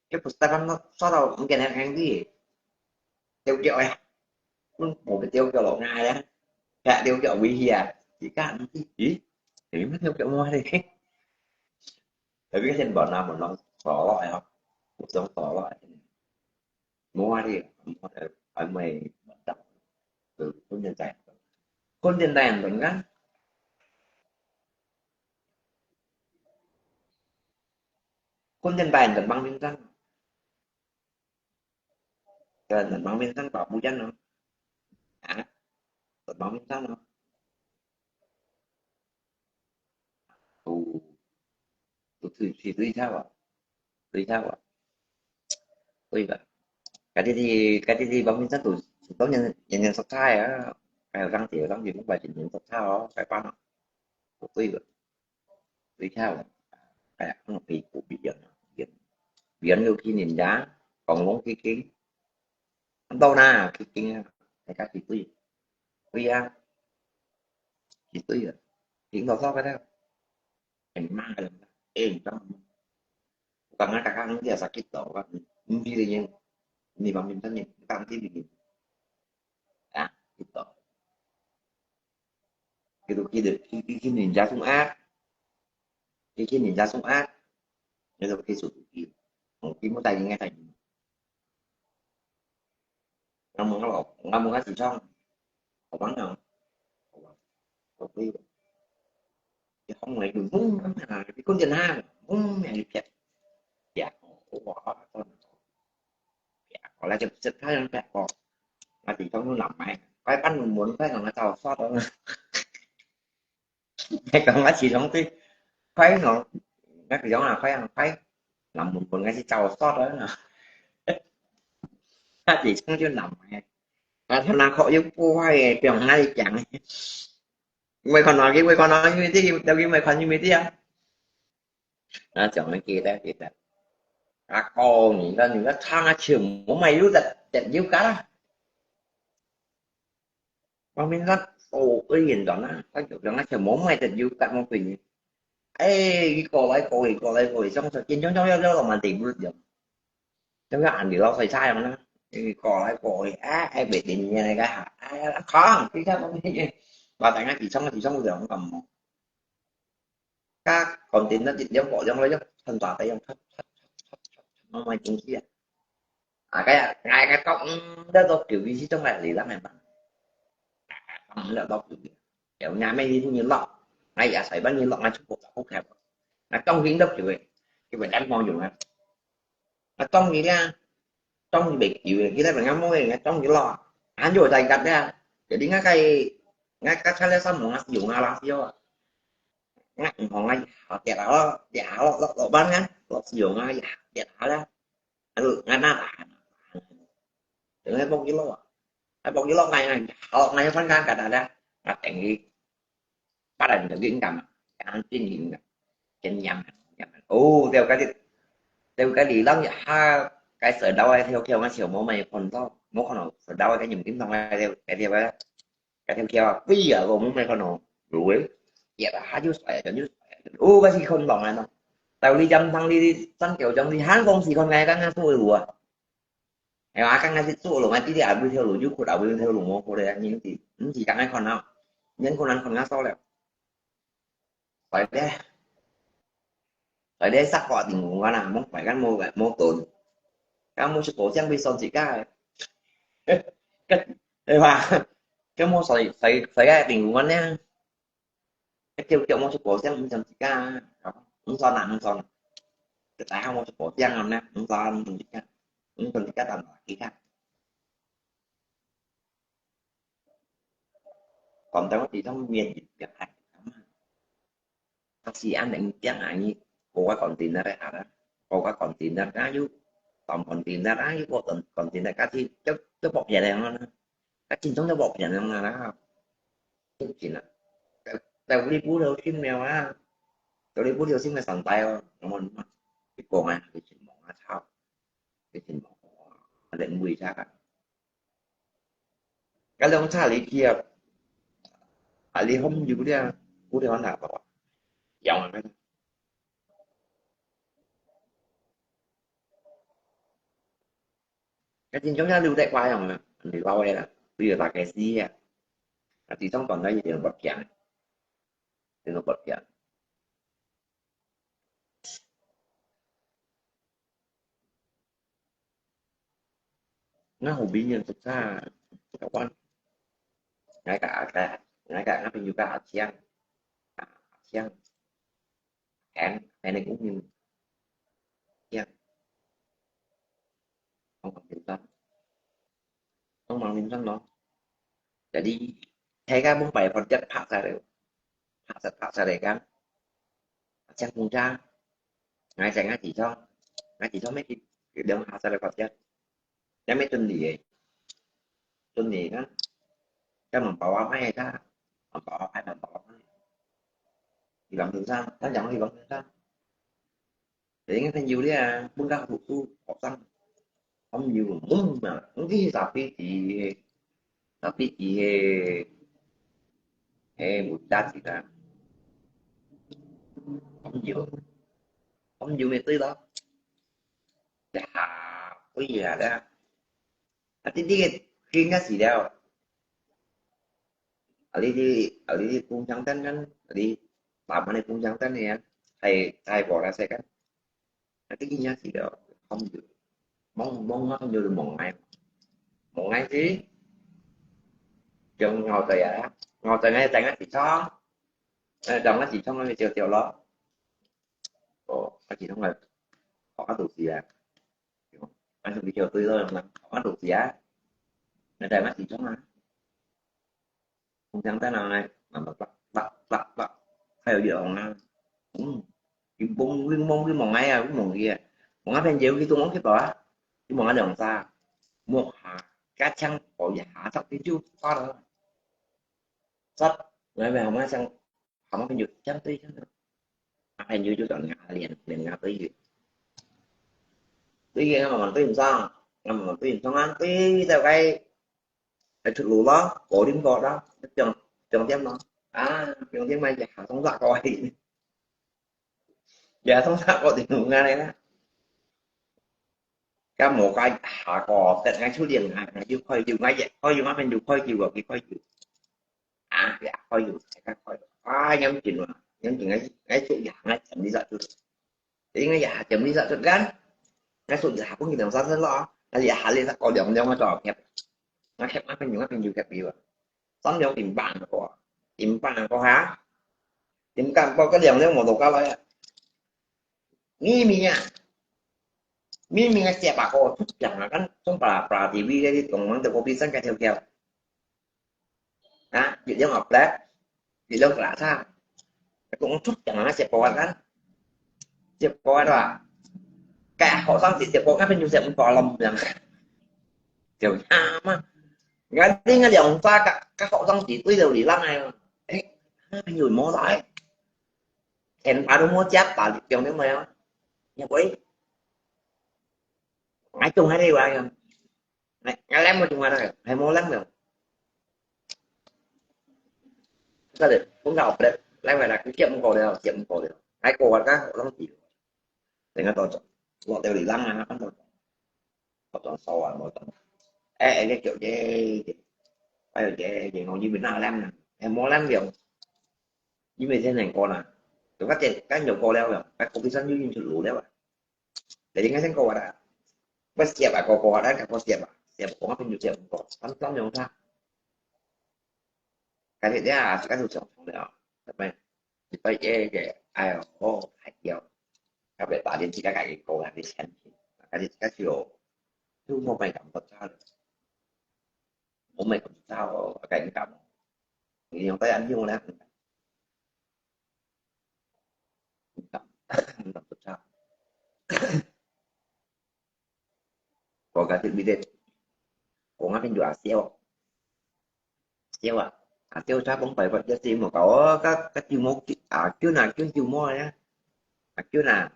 Cái poster nó sau đó cũng cái này hàng gì? Tiêu kiệu à? Cũng một cái tiêu kiệu lỗ ngài á. Cả tiêu kiệu quý hiệp. Chỉ cả nó chỉ. Ý. Thì mới tiêu kiệu mua đi. Tại vì cái trên bọn nào mà nó có loại không? Một số có loại. Mua đi. Mua đi. Ở mày. Từ. Không nhân tài. Không nhân tài. Không nhân tài. Kun den bai den bang min san. Ka den bang min san ba bu jan no. Ha? Den bang min san no. Tu. Tu tu si tu sa wa. Tu sa wa. Tu ba. Ka di di ka di di bang min san tu. Tu nhân nhân nhân sa thai á. Ka rang ti rang ti ba nhân nhân sa thai ó. Ka pa no. Tu ba. Vì sao? Tại không vì của bị giận. Giận. Giận nhiều khi nhìn giá, còn vốn khi kiến. Anh đâu na, khi kiến. Cái các chị tui. Tui à. Chị tui à. Chị đâu sao cái đó. Em má rồi. Em trong. Còn ngay cả các dia sakit tau kan. Hindi rin yung. Hindi bang minsan yung. Tang hindi. Ah, gitu. Gitu, gitu. Khi, khi, khi nhìn giá không ác. 佢去人家送啊，你就可以手机，手机没带应该带。我问我老，我问我自己，我问啊，我问，我可以，你好没有，嗯，你跟着他，嗯，你别，别，我，我，別，我来就，就他人别个，我自己都难买，快半门，快让他找我刷到了。 你講我自從對，快喏，我佢講啊，快啊，快，南門門个係走索啊，啊，自從就南个，啊，他那可又不壞个，不用那裡講个，我看到佢，我看到佢，這个，這个我看佢，這啊，啊，講个記得，記得，啊，講你个，你个唱啊，全部買有得，得有个啦。 光明山，哦，哎，遠遠啊，佢就講啊，全部買得有甲無貴呢。哎，佢過來過去，過來過去，總是緊張張要要落滿地步了。就像俺哋老細差樣啦，佢過來過去，哎，哎，袂定嘅那个哈，哎，講，佢看講，話大家自創自創就咁講。 甲container一兩個兩個樣，很大个樣，慢慢進去啊。啊，該啊，𠊎个講，嗯，這都叫佢係種个嚟啦，係嘛？嗯，這都叫佢。有伢妹你你落，𠊎也使幫你落，𠊎出國就好開。啊，當然都叫佢，叫佢等方用啊。 啊，當然啦，當然袂救个，佢來問𠊎妹，𠊎當然咯，還有在甲啦。Jadi𠊎个，𠊎个出來上網啊，用啊啦，是哦。𠊎毋好啊，跌下咯，跌下咯，落落班啊，落用啊，跌下啦。啊，𠊎那啦，等下幫佢落啊，啊，幫佢落，𠊎，𠊎，好，𠊎要翻工，嘎达啦，啊，等佢。 Parang naging kama, ang tingin nga, kenyang, kenyang. Oh, theo cái, theo cái lý lắm vậy ha, cái sởi đầu ai theo theo nó chiều mô mày còn to, mô còn sởi đầu ai cái nhầm kim thông ai theo, cái theo cái, cái theo theo, bây giờ gồm mô mày còn nó, rồi, vậy là hai chút phải, cho chút phải, ô, cái gì không lòng ai nó, tao đi dăm thằng đi, đi, sẵn kiểu dăm đi, hàng công gì còn ngày cái ngã tôi đùa. Ê, a kang a sit su lo, ngai ti ti a bui thêu lo, yu khut a bui thêu lo, ngo khut a, nyi ti, nyi ti kang ai khon nao. Nyen khon nan khon nga so leo. Soi de. Soi de sak ko ting ngu nga na, mong pai kan mo, mo ton. Kan mo su ko siang bui son si ka. Ê, ba. Kan mo soi, soi, soi ka ting ngu nga na. Cái kiểu kiểu một số cổ phiếu mình chọn chỉ cả, không sao nặng, không sao nặng. Cái tại không một số cổ phiếu nào nè, không sao, mình chọn chỉ cả, không chọn chỉ cả tầm là kỹ cả. Còn tao chỉ trong miền dịch cái hại lắm. Bác sĩ ăn đánh tiếng ai nhỉ? Cô có còn tin ra đấy hả? Cô có còn tin ra cá yu? Còn còn tin ra cá yu, cô còn còn tin ra cá thì chớ chớ bọc về đây nó. Cá chín sống chớ bọc về đây nó là. Tức chính là, tại, tại vì bố đâu xin mèo á. Tại vì bố đâu xin mèo sẵn tay rồi. Nó mà, nó mà. Cái cô này, cái chuyện mỏng nó sao? Cái chuyện mỏng nó lệnh mùi ra cả. Cái lông xa lý kia. À, lý hôm dù đi à. Bố đi hòn đảo bảo. Dòng là cái. Cái chính chúng ta lưu tại qua dòng là. Lý bao là. Bây giờ là cái gì à? Là chỉ trong toàn đây thì nó bật kia. Thì nó bật kia. Nó hùng bí nhân thực ra các quan. Ngay cả, cả, ngay cả nó bên Yuka Asian. Asian. Kén, cái này cũng như Asian. Không còn kinh doanh. Không bằng kinh doanh đó. Jadi, thế các mong phải còn chất phạt ra được. Phạt ra, phạt ra để cắn. Chắc không ra. Ngay sẽ ngay chỉ cho. Ngay chỉ cho mấy cái, cái đường phạt ra được còn chất. Chắc mấy tuần đi ấy. Tuần đi á. Chắc mà bảo áo hay ta. Mà bảo áo hay mà bảo áo hay. Thì bằng kinh doanh. Chắc chắn thì bằng kinh doanh. Để nghe thấy nhiều đi à, bưng ra hụt tu, hụt tăng. Không nhiều, bưng mà, không cái gì sao biết gì, sao biết gì hè, hè, một đá gì ta. Không nhiều, không nhiều mày tươi đó. Chả có gì là đó. À, tí tí, khi ngắt gì đâu. Ở đây đi, ở đây đi, cũng chẳng tán ngắn, ở đây, tạm ở đây cũng chẳng tán nè. 大，大過啦世界。啊，這个也是了，看有，望，望啊，有望𠊎，望𠊎是，用咬嘴啊，咬嘴𠊎等下是痛，呃，等下是痛，𠊎就笑笑咯。哦，啊，是痛啊，學下肚屎啊，啊，就比較對咯，用啦，學下肚屎啊，那等下是痛啊。 通常在那呢，那么叭叭叭叭，還有一種啊，嗯，佢望佢望佢望哎呀，佢望佢啊，望啊朋友佢都望佢到啊，佢望啊兩隻，望下，加強哦一下，就佢就發了，發，來來，我們想，好嘛朋友相對相對，啊朋友就講啊，連連啊對佢，對佢啊嘛對毋上，啊嘛對毋上啊，對到該。 來出路咯，過點過咯，重，重點咯。啊，重點嘛，一下通煞過去。一下通煞過就有恁呢啦。該無該下過，等下出現啊，又開就，𠊎也開就，𠊎朋友開就，佢開就。啊，也開就，大家開就。啊，嚴重啊，嚴重啊，𠊎出一下，𠊎沉一下就。 應該也還點你實實間，該手指下分佢兩三十咯，但是下你實過兩兩个多貼，我貼我朋友，我朋友貼佢啊，三兩點半个，點半个下，點半个个兩兩無到家來啊，明明啊，明明啊，寫白个出獎啊，跟中巴拉巴拉 T V 个東門的隔壁山个跳跳。 啊，月亮好black，月亮kelasa。Aku ngecuk jangan aja siap kuat kan. Siap kuat lah. Kayak hok sang si siap kuat kan penyuh siap muka alam yang. Jauh sama. Nggak ada nggak yang sa ka ka hok sang si tu itu di lang ai. Eh, apa penyuh mau lah ai. Ken baru mau siap balik yang ni mau ya. Ya boy. Ngai tung hai dei wa ya. Ngai, ngai lem mo chung wa dai, hai mo lem mo. Ka le, kong ka op le, lai wa la, kiap mo ko le, kiap mo ko le. Hai ko wa ka, long ti. Tengah to chok. Lo teo li lang ah, kan to. Ko to so wa mo to. Eh, eh, kiap je. Ai je, je ngong ji bin na lem na. Hai mo lem liao. Ji bin sen neng ko na. Tu ka te, kan yo ko le wa. Ka ko bi san yu yin chu lu le wa. Jadi ngai sen ko wa da. Pas siap ah, ko ko wa da, ka ko siap ah. Siap ko ngap yu siap ko. Tan tan yo ta. Ka te ya, ka tu chong chong le. Tapi, tapi ye ye, ai oh, hai yo. Ka be ta din ti ka ka ko la di sen. Ka di ka sio. Tu mo pai kam ko ta. Mo mai kam ta o, ka ni kam. Ni yo ta yan yo na. Ko ka ti bi de. Ko ngap yu a sio. Sio ah. A sio cha bong pai ba ya si mo ka. O ka ka ti mo ki a kiu na kiu kiu mo ya. A kiu na.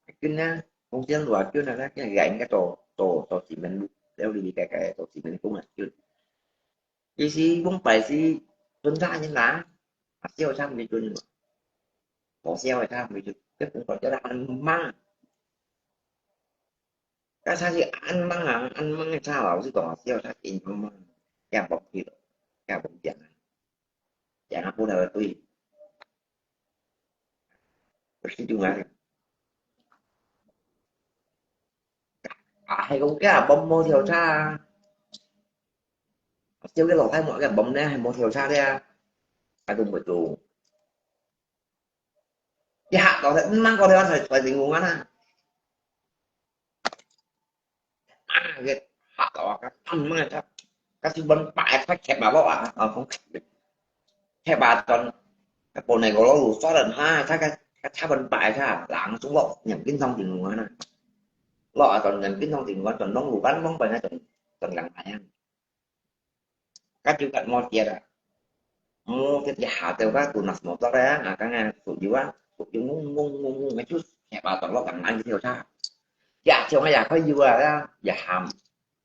A kiu na. Bong siang lu a kiu na na kiu ya in ka to to to si men lu. Leo li li kai kai to si men kung a kiu. Ki si bong pai si tun cha ni na. A sio cha mi tun. Ko sio cha mi tun. Ke bong pai cha la an ma. Ka sa si an mang ah, an mang cha lao si tong a sio cha in mang mang. Kaya bok ki lo. Kaya bok yang. Yang aku dah tui. Terus itu ngai. Ah, hai kong kaya bom mo sio cha. Sio ke lo hai mo kaya bom ne, hai mo sio cha dia. Aku mo tu. Ya, kalau saya tenang kalau saya saya bingung mana. Ah, gitu. Hak kau akan tenang aja. Kasih ban pakai pakai bawa ah. Apa? Kayak baton. Kapo nego lo lu sa dan ha, ta ka ka ta ban pakai ta, langsung lo nyam kin tong bingung mana. Lo aton nyam kin tong bingung ton dong lu ban mong pai na ton ton yang ayang. Ka ju kat mo tiet ah. Mo tiet ya ha teo ka tunas mo tok ya, ngak ka ngai suk ju ah, suk ju ngung ngung ngung ngung ngai ju, ya ba tong lok kang nang ju teo cha. Ya teo ngai ya khoi ju ah ya, ya ham.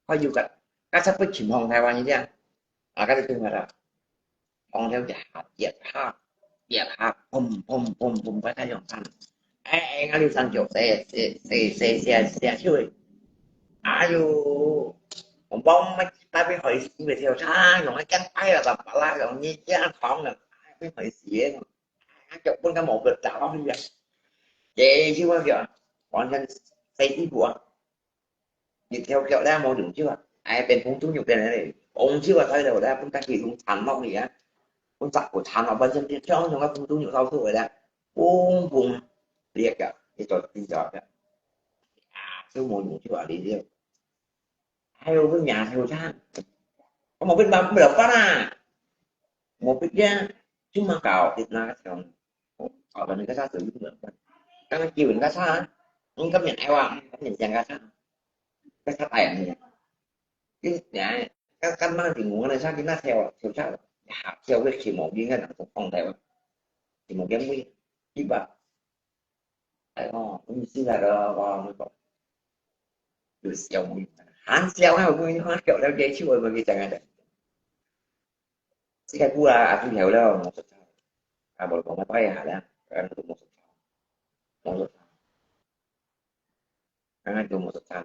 Khoi ju kat, ka sa pui chim hong Taiwan ni ya. Ah, ka tu hong teo ya ha, ya ha, ya ha, pum pum pum pum, ka ta yong san. Eh, eh, ngai liu san jo, se se se se se se chui. Ayo, bông bông mà ta bị hỏi gì về theo cha, nó cái chân tay là tập là nó như cái ăn khoáng là bị hỏi gì ấy. 腳分个毛筆打落去啊！這就啊腳，完全飛一步啊！一條腳咧無用手啊，哎，變紅豬肉變咧，紅手啊，睇到咧，分家己用殘落去啊，分隻腳殘落，本身就像像个紅豬肉燒出來咧，嘣嘣裂个，一條一條个，啊，就無用手啊，你就，還有个名頭上，我無變白，不了辦啊，無必要，就嘛搞，一那个條。 哦，搞到你个啥子，你不能办。刚刚叫人家啥？你个面爱哇，你个面讲个啥？个啥哎呀你？你讲，刚刚那个我那啥，你那条啊，条啥？呀，条个起毛病个，哪种放在哇？起毛病会，对吧？哎哦，你现在个哇，那个，有小毛病，还小还有毛病，还小了，这去我们给讲啊。 這个久啊，啊，最後了，無熟透。啊，無，無，無，拜下啦，啊，都無熟透。無熟透。啊，都無熟透。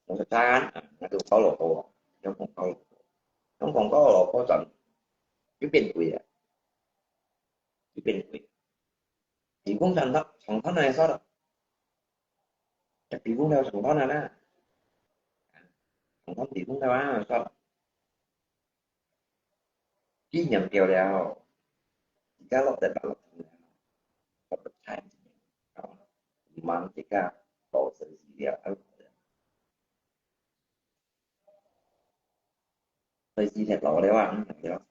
無熟透啊，啊，都搞落去，用講搞落去。用講搞落去，就變貴啊。就變貴。比工廠的，廠商來說的， 就比工頭上班啊啦。上班比工頭啊，煞。幾年掉了，而家落地白落地了，落地太，哦，你忙這個，搞成這樣，哎，所以今天老了啊，嗯，了。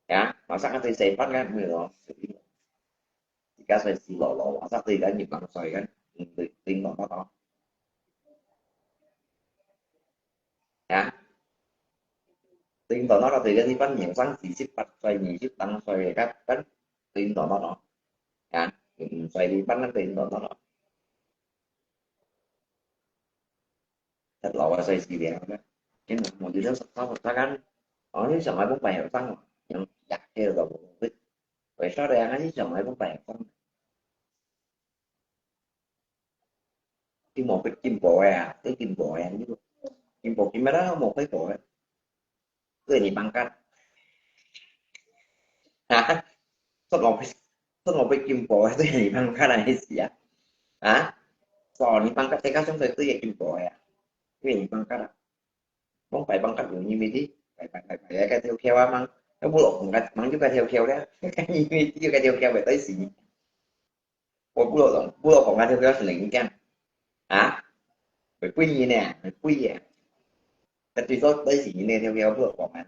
呀，masa ka soi soi pan kan, mui lo. Ika soi si lo lo, masa tui kan, ni pang soi kan, tui, tui no no no. Ya. Tui no no no, tui kan, ni pan, ni sang, si si pat, soi, ni si tang, soi kan, kan, tui no no no. Ya, soi ni pan kan, tui no no no. Thật là phải xoay gì vậy? Cái mà một đứa sắp sắp sắp ăn. Ở đây chẳng ai cũng phải hiểu tăng. Nhưng giặc kia là một cái. Vậy sao đây ăn chứ chẳng ai cũng phải hiểu tăng. Cái một cái kim bộ à, cái kim bộ à, kim bộ kim mà đó một cái bộ à. Tui ni pangkat. Ha? Sot lo, sot lo pe kim po, tui ni pangkat ai sia. Ha? So ni pangkat, teka song tui kim po ya. Tui ni pangkat. Mong pai pangkat lu ni mi di. Pai, pai, pai, pai, ka tiu kiau amang. Ka bu lo pangkat, mang ju ka tiu kiau ya. Ka ni mi di ka tiu kiau bai tai si. 我不懂，不懂講啊，條條係零件。啊？會貴呢，會貴啊。佢最多幾時呢，條條不懂講啊。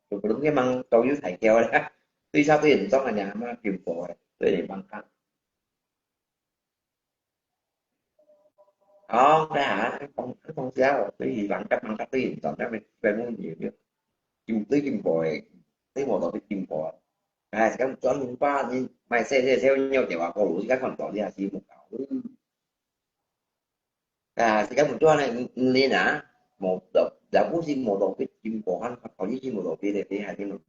佢不懂佢mang到有大條咧，對差對人裝啊，你阿媽變貨啊，對你幫看。 哦，該下，講，講笑，對於人甲人甲對人轉，甲咪，甲咪，金，對金箔个，對無到對金箔啊。哎，係講轉五百，你買細細細鳥條啊，過路，你看看到你也是無夠。嗯。啊，係講無轉呢，毋，毋靈啊，無到，了不是無到對金箔，還，還，還是無到對个，對還是無。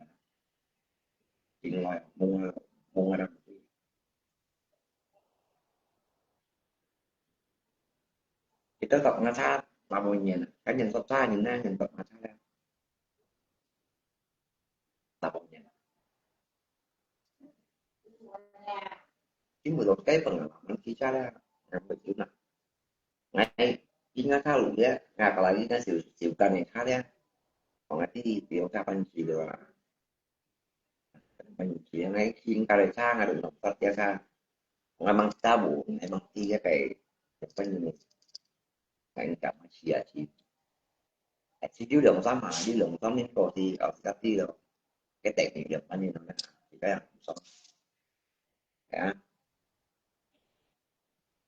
另外，無啊，無啊， Kita tak ngasa, lamun nyen. Kan nyen sok sa nyen na, nyen tak ngasa ya. Lamun nyen. Chính vì cái phần là mình chỉ ra là, là mình chịu nặng. Ngay, chính ngã tha lũ ya, ngã cái là cái siêu, siêu căng này tha ya. Còn ngã thì, thì ông ta phân chỉ được là มันเขียนในคิงกาเลยช่างอะ หรือหนองสัตว์ยาชา มันบางเจ้าบุ๋มในบางทีก็ไป ก็อยู่ใน ในกับมาเชียร์ทีม ไอ้ที่อยู่เหลืองซ้ำหา อยู่เหลืองซ้ำนี่ตัวที เอาสิครับที่เรา ก็แตกหนีเหลืองอันนี้นะ ที่ก็อย่างซ้ำ นะ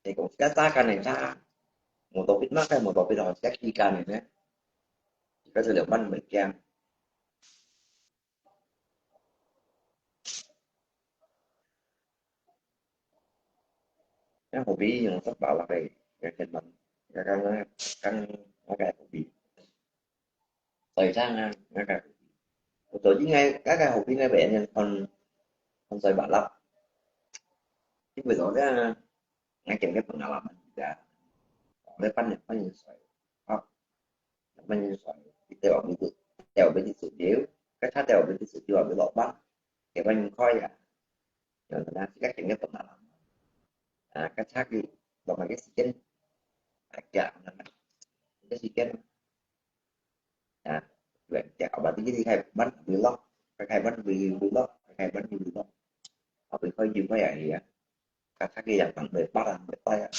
ไอ้ของกาตากันเนี่ยช้า หมดตัวปิดมาก ไอ้หมดตัวปิดออกจากที่การเนี่ยนะ ก็จะเหลือบ้านเหมือนกัน Cái hộp bi dùng sắp bảo là cái, cái, cái, cái, cái, cái, cái hộp bi. Thời gian, à, cái, cái hộp bi. Tôi chỉ ngay, cái, cái hộp bi ngay vậy nên còn, còn xoay bảo lắm. Chứ bây giờ cái, ngay chừng cái phần nào làm mình đã, cái bánh này, bánh này xoay. Không. Bánh này xoay. 佢兜話佢兜，兜話佢兜手錶，該車兜話佢兜手錶話佢落班，佢話人開啊，然後呢，自家整个本來啦，啊，該車佢落班个時間，啊，佢啊，个時間，啊，對，佢話你開班會落，開班會落，開班會落，後尾開就開啊，係啊。Kakak yang nang berparang bertanya.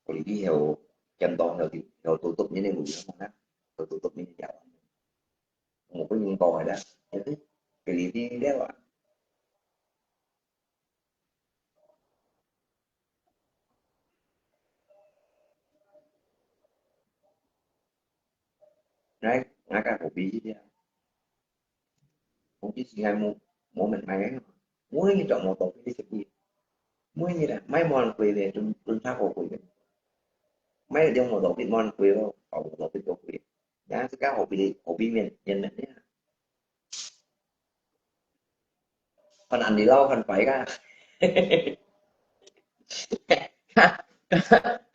Kalau ini heo, contoh heo di, heo tutup ini lu yang mana? Heo tutup ini jalan. Mau pun yang tahu ada. Jadi, pilih di dia lah. Right? Ngaka kopi dia. Kopi sih kamu mau main-main. Mau ini tak mau tahu pilih sepi. Mui nyi leh, mai mon kui leh, tun, tun sa ko kui leh. Mai ding mo do pit mon kui lo, au mo do pit ko kui. Yang sika hobi, hobi mien, mien mien nia. Kon an di lau kon pai ka.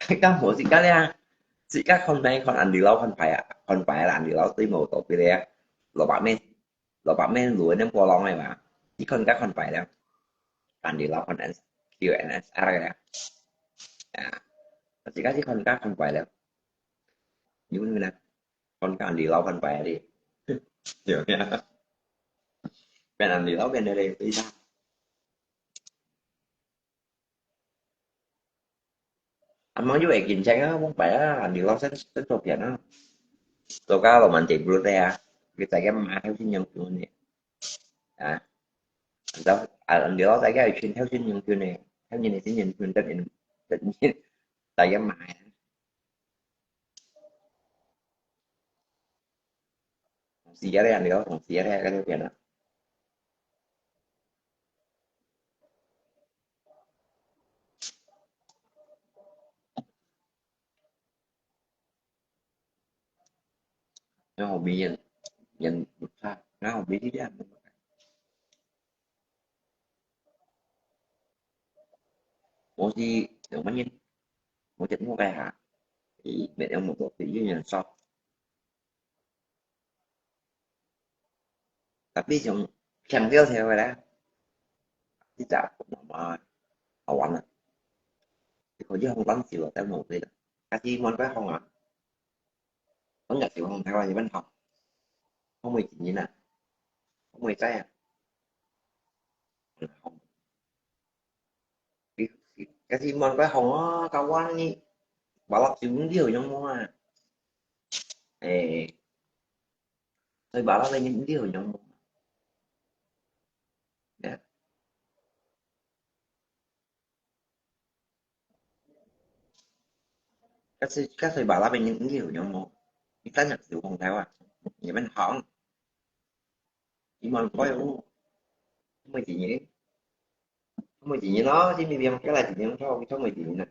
Ka mo sika lia. Sika kon pai, kon an di lau kon pai a. Kon pai la an di lau tui mo do pit leh. Lo ba mien. Lo ba mien lu nem po long ai ma. Ti kon ka kon pai leh. An di lau kon an Q and S R ya. Ya. Sika ti kon ka kon pai leh. Yun na. Kon ka an di lau kon pai di. Yo ya. Pen an di lau pen de de. Amang yu ai kin cheng a, mong pai a, an di lo sen sen to pian a. To ka lo man te bru te a. Ki tai ke ma heo sin yang piu ne. A. An di lo tai ke ai chin heo sin yang piu ne. Heo ni ne sin yang piu tet in tet ni. Tai ke ma. Si ya le an di lo, si ya le ka pian a. Nó không bị nhìn, nhìn xa, nó không bị đi ra. Ủa gì, đừng có nhìn. Ủa chết mua cái hả? Thì mẹ em một tổ thì với nhìn sao? Tapi yang, yang dia saya kata, tidak apa-apa, awak nak. Kau jangan tang sih, tak mau kita. Kasi mon kau hong ah. Kau nggak sih hong Taiwan, Taiwan hong. Hong mai jin ah. Hong mai cai ah. Hong. Kasi mon kau hong ah, kawan ni. Balap sih mungkin yang mau ah. Eh, Soi bala lei nyen liu nyong mo. Ya. Kasi kasi bala lei nyen liu nyong mo. Kita nyak siu hong tau ah. Nyen men hong. Iman koi u. Mo ji nyen. Mo ji nyen lo, ji mi biang kia lai ji nyen lo, kita mo ji nyen.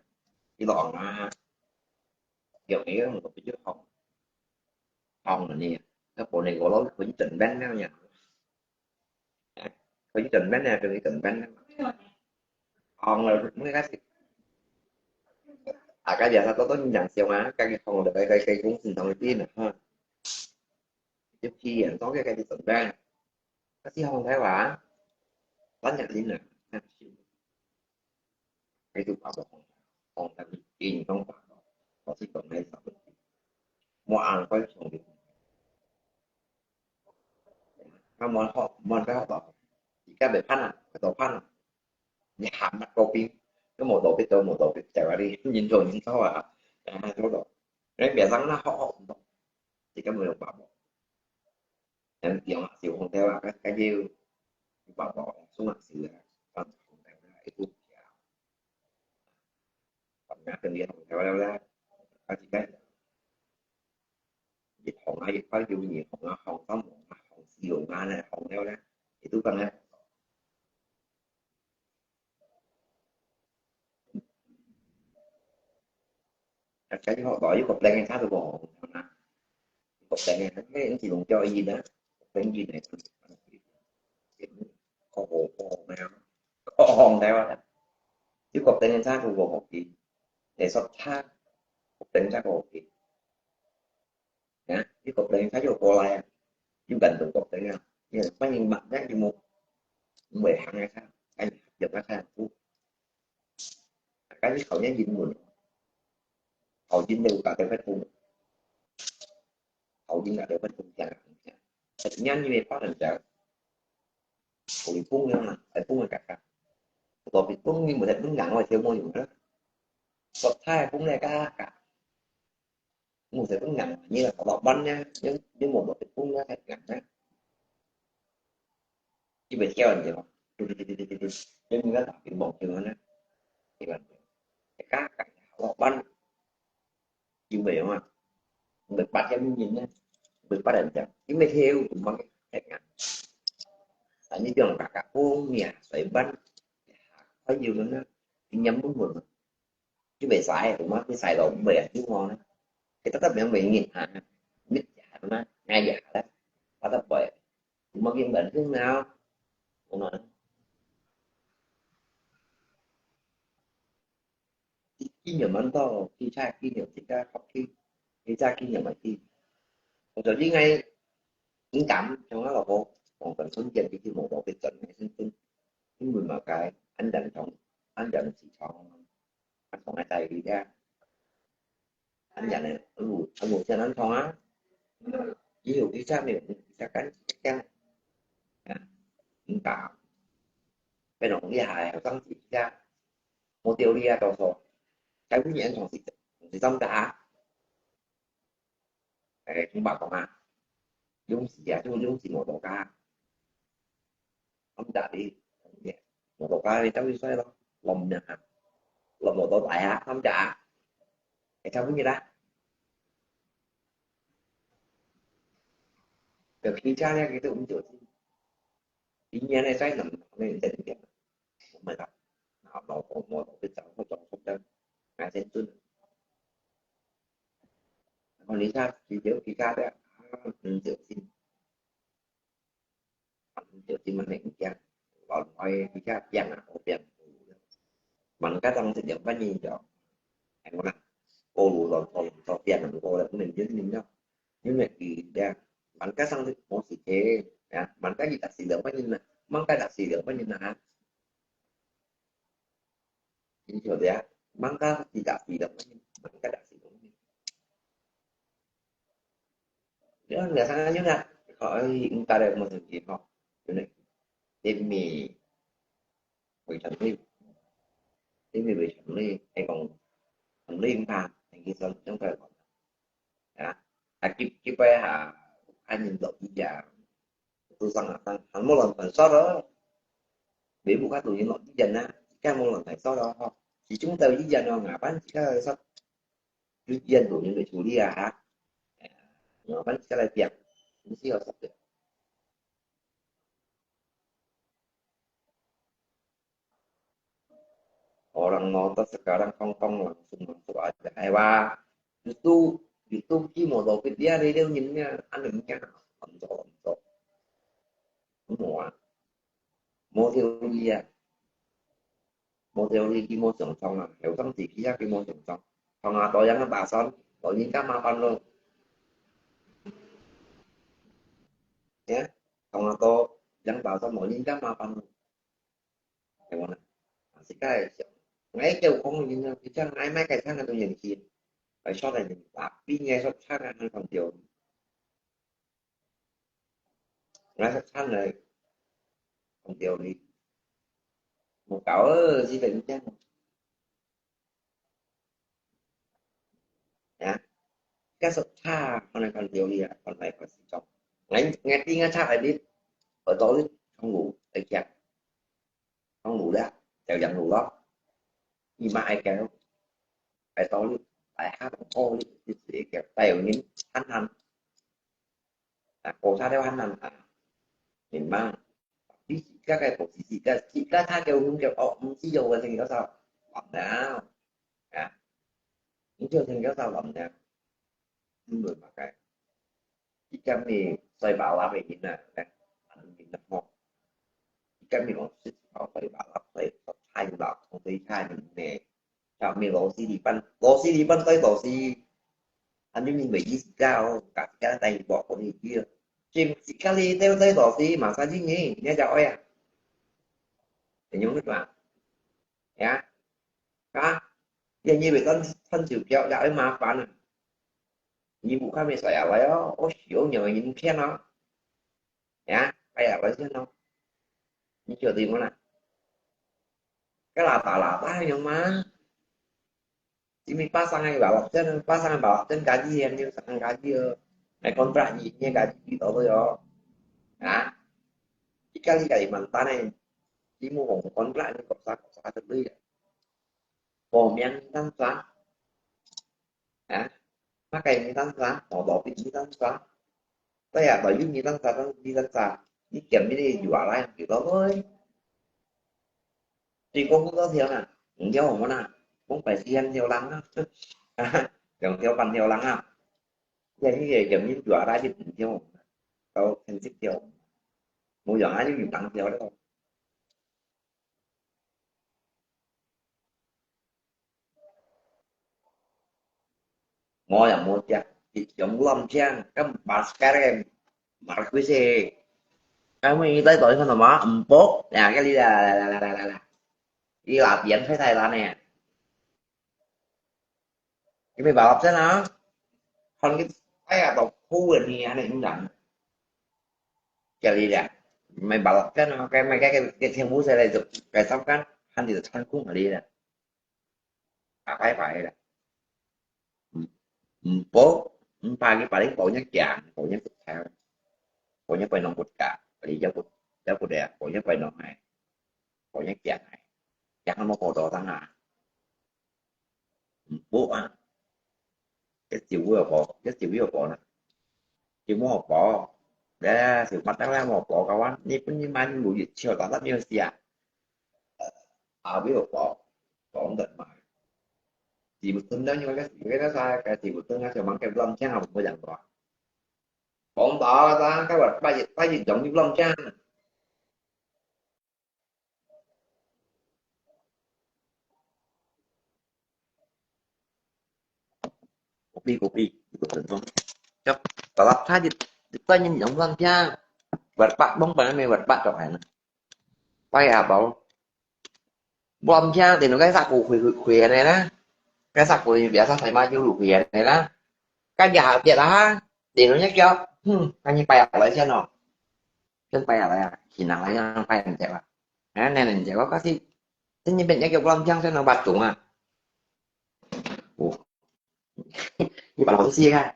Ilong ah. Biang ni kan mo tu hong. Hong ni. Ka po ni ko lo ko ji ten ben na ya. Ko ji ten ben na, ko ji ten ben na. Hong lo mo kasi. Aka biasa to to nyang siang ah, ka ki hong lo kai kai kai kung sin tong ti na ha. Ji pi yan to kai kai ji ten ben. Kasi hong tai wa. Ban ya lin na. Cái tụ bảo hong, hong ta in trong bảo, có sự tổng này sao? Mua ăn quay xuống đi. Các món họ, món cái họ bảo, chỉ các để phát à, cái tổ phát à. Nhà hàng mặt cầu pin, cái màu tổ cái tổ, màu tổ cái chả đi, nhìn rồi nhìn sau à. À, chỗ đó. Cái bia răng là họ, họ, chỉ các mười đồng bảo. Yang tiang ah, siu hong tau ah, ka, ka jiu. Ba ba, sung ah siu ah, kan hong tau ah, itu ya. Kan ya, kan dia hong tau ah, ah, ka ji kai. Ji hong ah, ji pa jiu ni hong ah, hong tam hong ah, hong siu hong ah, hong tau ah. Itu kan ya. Chắc chắn họ nói có plan khác rồi bỏ. Có plan này, cái chỉ dùng cho gì đó. Plan gì này. Có hồ, có hồ nào. Có hòn nào đó. Chứ có plan khác rồi bỏ kỳ. Để sắp thang. Có plan khác bỏ kỳ. Nhá. 你國定差就過來啊，有感動國定啊，你反正慢點就無，毋會行啊，看，看你用啊，看不。但是考驗英文，考驗你有家己會講，考驗家己會講，講，講，講。Sebenarnya你會發展到，可以講了嘛，會講个家家。Tapi講你無得講硬，我就無用啦。所以講咧，家家。 Mùn sài tŭng ngắn, ñu là có lọ bắn nhá, nhưng, nhưng mà một cái tŭng nó thật ngắn nhá. Chỉ phải theo anh chị không? Nhưng mà nó tạo cái mỏng chừng hơn á. Thì bạn, cái cá, cái lọ bắn. Chứ vậy không ạ? Mình bắt cho mình nhìn nhá. Mình bắt anh chậm. Chứ mình theo, tụi măng thật ngắn. Tại như trường cả, cả phung nè, sài bắn. Có nhiều lắm đó. Thì nhắm đúng rồi. Chứ bề sai, cũng mắc cái sai lộn bề chứ ngon á. Cái tao tao mẹ mày nghiện hả? Mít giả nó, ngay giả đó. Tao tao bày. Cũng mắc cái bệnh thương nào. Cũng nói. Kinh nghiệm mắn to, khi sai kinh nghiệm thì ta khóc khi. Khi sai kinh nghiệm mà khi. Còn giờ đi ngay, cũng cảm, trong đó là cô. Còn cần sống chân thì khi một bộ cái chân này, sinh sinh. Cái người mà cái, anh đàn trong, anh đàn chỉ trong. Ăn thong ai tai đi ra. Ăn dần này, ăn ngủ, ăn ngủ cho nó ăn thong á. Ví dụ cái cha mình, cái cha cắn, cái cha. À, cũng tạo. Cái nó cũng đi hài, học生chỉ ra. Một điều đi ra, tàu sổ. Cái quý vị ăn thong thì, thì xong cả. Ê, chúng bảo công an. Dũng sĩ à, chúng, Dũng sĩ một tổ ca. Không trả đi. Một tổ ca đi, cháu đi xoay lắm. Lòng nhận hả? Lòng một tổ tại hả? Không trả. Ê, cháu cũng như đó. Được khi cha nha, cái tôi cũng chịu. Ý nghĩa này xoay nằm, này, sẽ được. Không phải đâu. Nó, nó, nó, nó, cái cháu, nó, nó, nó, nó, nó, nó, Còn lý do chỉ thiếu kỹ cao đấy. Mình tự tin. Mình tự tin mà mình chẳng. Còn nói kỹ cao chẳng là ô biển. Mình có trong sự điểm bắt nhìn cho. Anh nói là ô lù rồi, thôi, cho tiền là ô là mình biết mình đâu. Nhưng mà kỹ đẹp. Mình có sang được một sự thế. Mình có gì đặc sĩ được bắt nhìn là. Mình có đặc sĩ được bắt nhìn là. Chính hiểu đấy. Mình có gì đặc sĩ được bắt nhìn. Mình có đặc sĩ được bắt nhìn. Nếu người sang như là họ hiện tại đây một sự kiện họ. Cho nên tìm mì với thẩm mỹ. Tìm mì với thẩm mỹ. Hay còn thẩm mỹ mà. Hay cái sao trong cái còn. Đó. À, cái, cái bài hả. Anh nhìn được cái gì à? Tui sang ngà tang, hàn mò lòn thàn sót đó. Bế mụ khát tui yến lọ dí dần á, kang mò lòn thàn sót đó. Chỉ chúng tao dí dần nó ngà bắn chỉ có sót. Dí dần tui yến để chủ lý à hả? Ngà bắn chỉ có lại tiệm. Không xí họ sót được. Orang ngotot sekarang kongkong langsung masuk aja. Ai wa, justru, justru ki mau doa dia dia nyinnya, anu nya, onto, onto. Semua. Mau teori ya. Mau teori ki mau song song ah. Hiểu tâm chỉ kia ki mau song song. Không à, tôi yang ba son, tôi nhìn cả mà pan luôn. Ya, không à, tôi yang ba son, tôi nhìn cả mà pan luôn. Hiểu không? Xí cái, ngay kêu không nhìn nhau, thì chắc ngay mấy cái thằng nó tôi nhìn kia. Phải sót là nhìn, là bí nghe sót thằng ăn còn điều. Ngay sót thằng này, còn điều đi. Một cậu, ơ, gì phải như thế. Nhá. Cái sót thằng, con này còn điều đi à, con này còn gì trong. Ngay, ngay tí ngay thằng này đi. Ở đó đi, không ngủ, ở kia. Không ngủ đó, chèo dặn ngủ đó. Đi mà ai kéo. Ai tao đi, ai hát không ô đi, đi, đi kéo, tay ở nín, hẳn hẳn. À, cô sát đéo hẳn hẳn, à. Nhìn mà. Đi chỉ các cái, cô chỉ, chỉ các, chỉ các thang kéo hung kéo, ô, không chỉ dầu cái gì đó sao? Bỏng nào. À. Những trường thì đó sao bỏng nào. Những người mà cái. Chỉ cần mình xoay bảo là mình nhìn là, là, mình nhập một. Chỉ cần mình có sự bảo xoay bảo là xoay, xoay thay bảo, không thấy thay mình nè. Chào mình lỗ xí đi bắn, lỗ xí đi bắn tới lỗ xí. 還有你袂意思个哦，自家帶你跑過去个。所以自家哩，對，對，老師，馬上就你，你就愛啊。你用得吧？呀，啊，你你袂當趁手表，也會麻煩啊。你不看沒啥呀，來哦，我手有人騙哦。Ya, kaya apa sih, no? Ni cuy di mana? Kala tala ta yang ma. Simi pasang ai balok chen, pasang ai balok chen gaji yang ni sang gaji yo. Mai kontrak ni ni gaji di to yo. Ha? Ikali Kalimantan ai. Di mu hong kontrak ni kok sa kok sa tu ya. Bo miang tang sa. Ha? Makai ni tang sa, mo bo pi ni tang sa. Taya ba yu ni tang sa, tang ni tang sa. Ni kiam ni ni yu ala yang ki lo loi. Ti kong ku to thiau na. Ng thiau hong na. Kong pai sian thiau lang na. Yang thiau pan thiau lang na. Yang ni kiam ni yu ala ni ng thiau hong. Tao khen sik thiau. Mu yang ai ni yu tang thiau lo. Mo yang mo tia, ti yong lom chiang, kam basket em, markuise. Kamu ini tadi tahu sana ma, empuk, ya kali la la la la la la. Ini latihan saya Thailand ya. Ini balap sana, kan kita, saya tahu kau ni aneh enggak. Kali la, mai balap sana, kayak mai kayak kayak kayak kayak kayak kayak kayak kayak kayak kayak kayak kayak kayak 啊，拜拜啦。毋，毋報，毋拜佢，拜你報若驚，報若骨頭，報若背囊骨架，你腰骨，腰骨咧，報若背囊誒，報若驚誒，驚無報到當啊。毋報啊，一朝會有報，一朝會有報啦，就無報，咧，就發達啦，無報个話，你本你買你無一兆，打打沒有事啊。 啊，會有報，講得嘛。Tibuton lang yung kasi, kaya sa, kaya Tibuton nga siya, mangkay lang siya, ang mo yang ba. Kung ba, ta, kaya ba, ba, ba, yung yung lang siya. Kopi, kopi, Tibuton lang. Cak, balap sa, di, di, yung lang siya. Buat pak, bong, pa, may buat pak, cok, ano. Pai a bao. Buam siang, tino kai sa ku hui hui hui ne na. Kai sa ku ni biasa sai ma ju lu hui ne na. Kai bia ha tiat ha. Tino nya kio. Hmm, kai ni pai a lai sian no. Sian pai a lai a. Kina lai yang pai an jek a. Ha, ne ne jek a kasi. Sian ni ben nya kio buam siang sian no bat tung a. Oh. Ni ba lo si ka.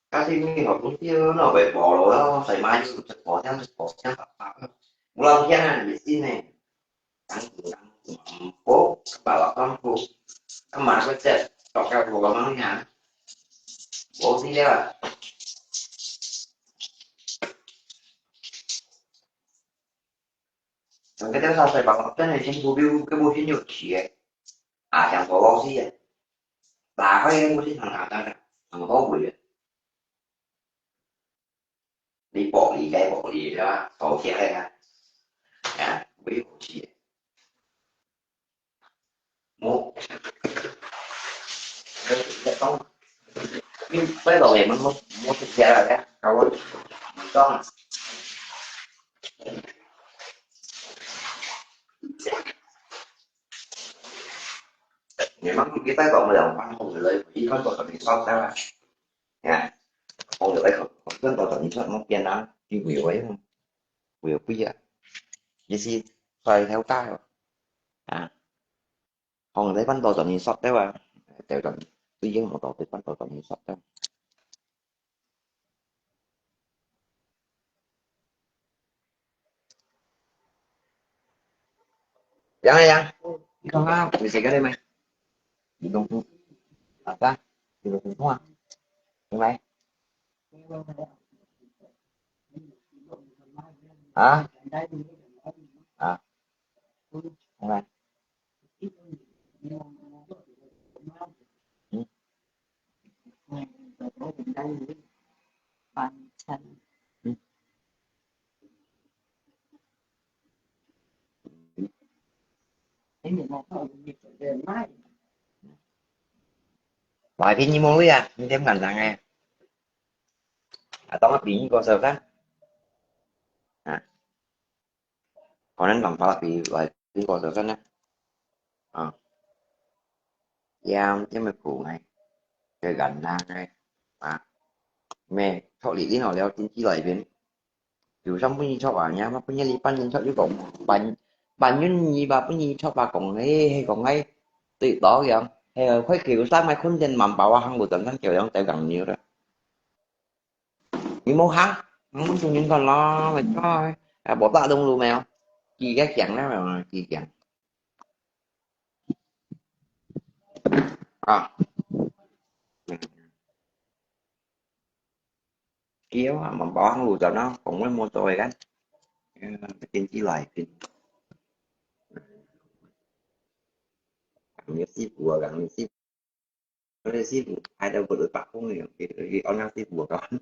Kasi mi hok tung tiu no bai bo lo lo, sai mai yu chak bo chang chak bo chang pa pa. Ulang kian an bi si ne. Tang tang tang po, ba la tang po. Ka ma ko che, tok ka po ka mang ya. Bo si le ba. Tang ka sa sai ba la, kan ne chin bu biu, ka bu chin yu chi. A, yang bo bo si ya. Ba ko ye bu si tang ka tang ka. Tang bo bu ye. 你薄利該薄利，對吧？倒貼个啊，啊，我有去。我，我講，你擺落去，我，我，我食起來咧，搞我，你講啊。你們，你擺落去，我講，你來，你看到什麼燒燒啊？ Ya, hong yo ai khong, khong tuan tau tau ni tuan mo pian a, ki wi yo ai hong, wi yo pui a. Ye si, sai theo ta yo. A, hong yo ai pan tau tau ni sot teo a, teo tau ni, tui yeng mo tau tui pan tau tau ni sot teo. Yang, yang. Ikaw nga, may sigaret may. Ikaw po. Ata, ikaw po nga. May. Ha? Ha? May. Hmm? 來，今日無鐳啊，你點簡單个。啊，當我比你過手看。啊，可能講法比來比過手看呢。啊，點點个苦哎，个簡單个。啊，咩，托你呢，我了經濟來源。 有啥分你撮啊？你乜分你哩半斤撮，又講半半斤二吧，分你撮吧，講嘿嘿講嘿，對到樣，嘿，開口三个空間滿包啊，行路等等叫樣在講牛了。你冇行，行路中間看咯，咪错，啊，無打中路没有？幾个讲了没有？几讲啊？ 叫啊，滿包行路轉啊，講話無做个kan。嗯，經濟來源。講你師傅啊，講你師傅，你師傅排到過六百公里，你你按樣師傅啊，講。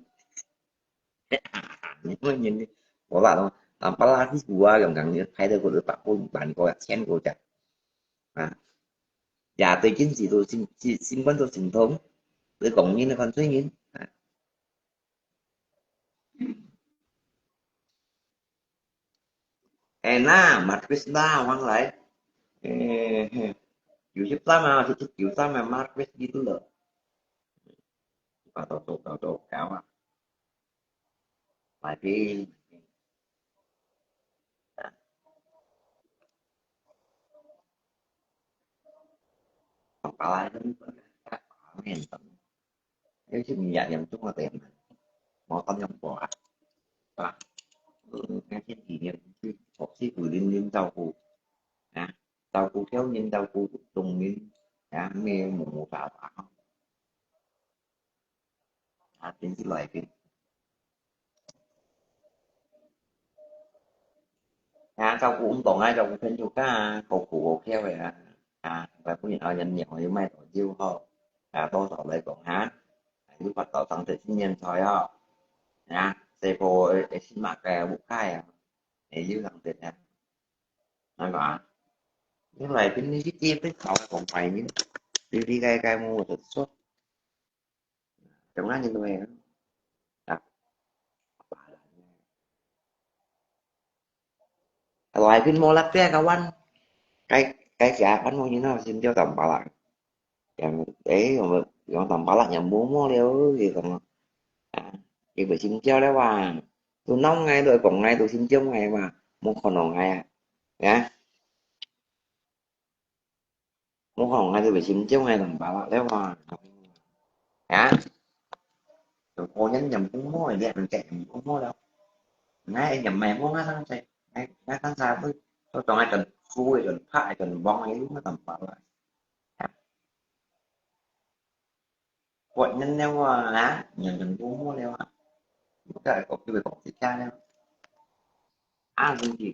你問人家，我話咯，啊，巴拉師傅啊，講講你排到過六百公里，萬個一千個隻。啊，也對經濟都心心心肝都心痛，你講人看罪人啊。 Ena, Marquis na, Wang Lai. Eh, Yusuf sama, Yusuf sama, Marquis gitu loh. Kau tahu, tahu, tahu, kau ah. Mati. Kepala itu, amin. Cái sự nhẹ nhàng chúng là tiền mà. Món tâm nhung của à. Cái thiên kỷ niệm của sư tử liên liên giàu cụ. À, giàu cụ thiếu niên giàu cụ tùng niên. À, mê mù mù tả tả. À, chính cái loại cái. À, giàu cụ ung tổng ai, giàu cụ thân chủ ca, cầu cụ cầu khéo vậy à. À, và cũng nhận ao nhân nhiều như mai tổ diêu ho. À, tô tỏ lời cộng hán. À, yu Phật tổ tăng thể thiên nhiên thôi ho. À, xe cô ấy xin mặc cái bụng khai à. Để yu tăng thể à. Nói bảo. Như vậy, cái này cái chi cái khẩu cũng phải như. Đi đi gai gai mua một suất. Trong đó như vậy. À. Rồi phim mô lắc pia kawan. Cái cái kia ăn mô như nó xin cho tầm bảo là. Yang eh yang tầm bảo là yang mua mua liao gì còn. À, thì phải xin cho đấy mà. Tôi nóng ngay rồi còn ngay tôi xin cho ngay mà. Mua còn nóng ngay à. Nhá. Mua còn ngay tôi phải xin cho ngay tầm bảo là đấy mà. Nhá. Tôi cô nhắn nhầm mua mua này, mình chạy nhầm mua mua đâu. Ngay nhầm mày mua ngay thằng chạy. Ngay ngay thằng sao tôi tôi cho ngay cần phui cần phải cần bong ấy lúc nó tầm bảo là. Quật nhân nêu à, nhầm nhầm mua mua liao à. Cái có cái có cái cha nêu. À, cái gì?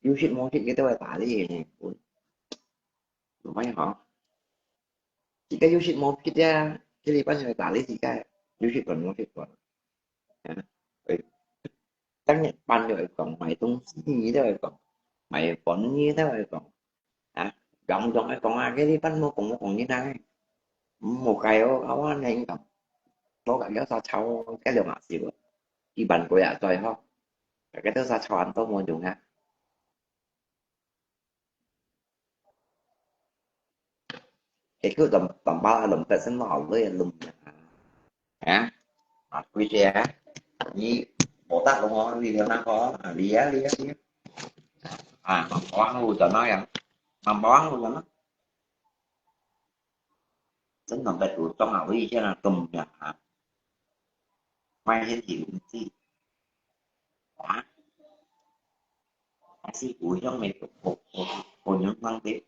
Yu shit mô shit cái tôi phải tả đi này. Ủa. Đúng không hả? Chỉ cái yu shit mô shit ya, cái gì bắt phải tả đi chỉ cái yu shit còn mô shit còn. Hả? Ê, Tăng Nhật Bản rồi còn mày tung xí gì đó còn mày còn như thế rồi còn. Hả? Gọng gọng ấy còn à, cái đi bắt mua còn mua còn như thế này. Một cái ô, ô, anh em còn. Có cả kéo sao sao, cái điều mà xíu. Đi bắn của ya rồi ho. Cái thứ sao sao anh tôi mua dùng hả? Cái cứ tầm tầm ba lùm cái xin lọ lưỡi lùm. Hả? À, quý chị hả? Nhi, bộ tát lùm ho, đi theo nó có. À, đi á, đi á, đi á. À, mà có ăn luôn cho nó vậy. Mà có ăn luôn cho nó. Xin lòng cái tụi trong nào đi chứ là tùm nhỉ hả? Mai hết thì cũng chi. Hả? Hả, sư của trong này của, của, của, của những văn tế.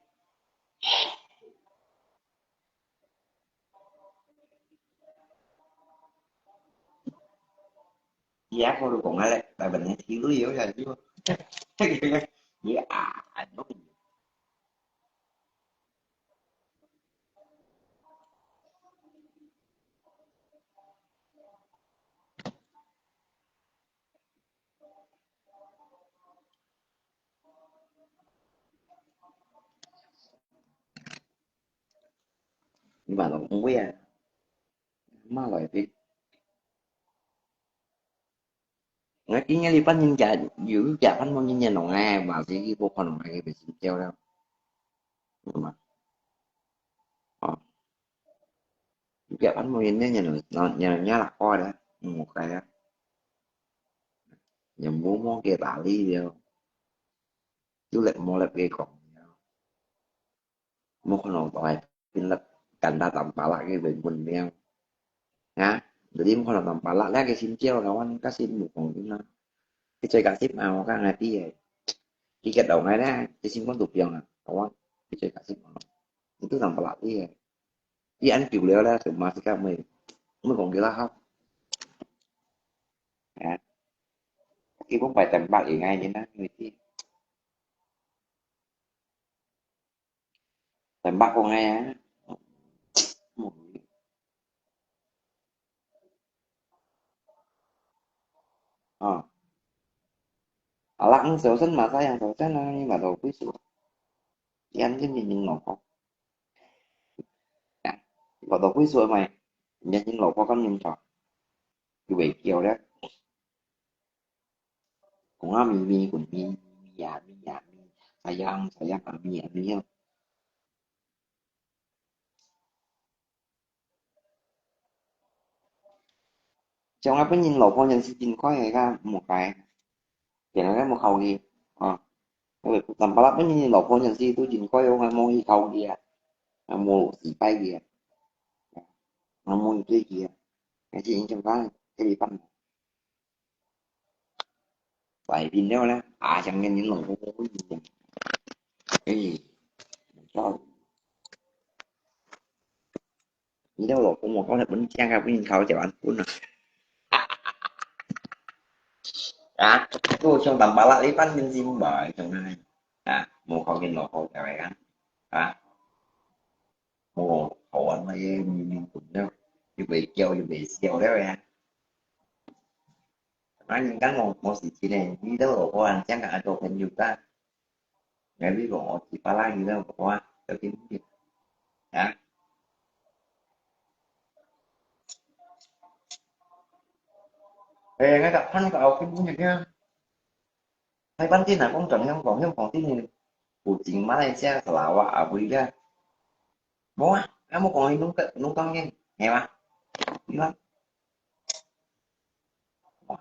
Giá của lục cộng lại, tại mình thiếu dữ dữ là chứ. Giá à, đúng. 嘛都毋會啊，嘛來的。𠊎今日禮拜人家有一家番無人聯絡𠊎，嘛是佢無看到𠊎个微信叫了，嘛，哦，一家番無人聯絡，人人家來過了，嗯，我改了，也無麼个打理了，有力無力个講了。 無看到大个變得簡單淡薄仔个文文了。啊，jadi無看到淡薄仔，這个心焦，kawan，較心無放心啦。佢最加心啊，我講𠊎知个。佢get到𠊎咧，佢心肝都放啊，kawan，佢最加心啊。Itu淡薄仔知个。佢恁久了咧，就嘛是講毋，毋講佢啦好。啊，佢講擺等八年个人啦，因為知。 Tembak kong ai á. Ờ. Alak ang sausan, masayang sausan ang ni, mataw kuisu. Yan jin jin jin loko. Ya, mataw kuisu mai. Yan jin loko kan jin chok. Iwe kiao le. Kong a mi mi kun mi, mi ya mi ya mi, sayang sayang a mi a mi. Chong a pun yin lo pho yan si jin koi ai ka mo kai. Tian a ka mo khau gi. A. Tam pala pun yin lo pho yan si tu jin koi o ngai mo hi khau gi a. Ngai mo si pai gi a. Ngai mo hi tui gi a. Ngai si yin chong ka, ke li pan. Phải pin đeo nè. À, chẳng nên những lòng không có gì. Cái gì? Sao? Đi đâu rồi, cũng một có thể bánh chang ra, bánh khâu chèo ăn cuốn rồi. À, cô trong tầm ba lạ đi bánh bên gì mà, trong này. À, một khâu nhìn lọ khâu chèo này ăn. À. Ồ, khổ ăn mà em, em cũng đâu. Như vậy kêu, như vậy siêu đấy à. Nói những cái một, một sự chỉ này, đi đâu rồi, cô ăn chắc là tôi phải nhiều ta. Ngày đi rồi, chỉ ba lăng gì đâu, cô ăn, tôi kiếm việc. Hả? Ê, ngay cả thân cả ông cũng như thế. Hai bánh tin là con trần nhân còn nhân còn tin như. Của chính Malaysia, Sarawak, Abuja. Mua, em mua còn nung cái, nung con nghe, nghe mà. Đi lắm. Mua,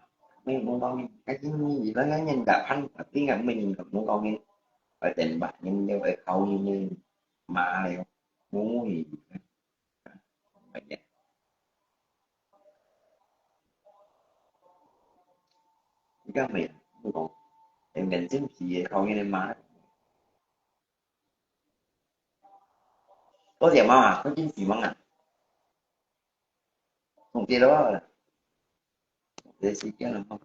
mình nung con nghe, cái chính gì đó nó nhìn cả thân, cả tiếng cả mình gặp nung con nghe. Ở trên bạn nhìn đều ở khâu nhìn nhìn. Mà này, mua gì. Vậy nhỉ? Cái mình, nung con. Em gần chính gì vậy, khâu nhìn mà. Có gì mà, có chính gì mà ngà. Không kia đó. Để xí kia là không.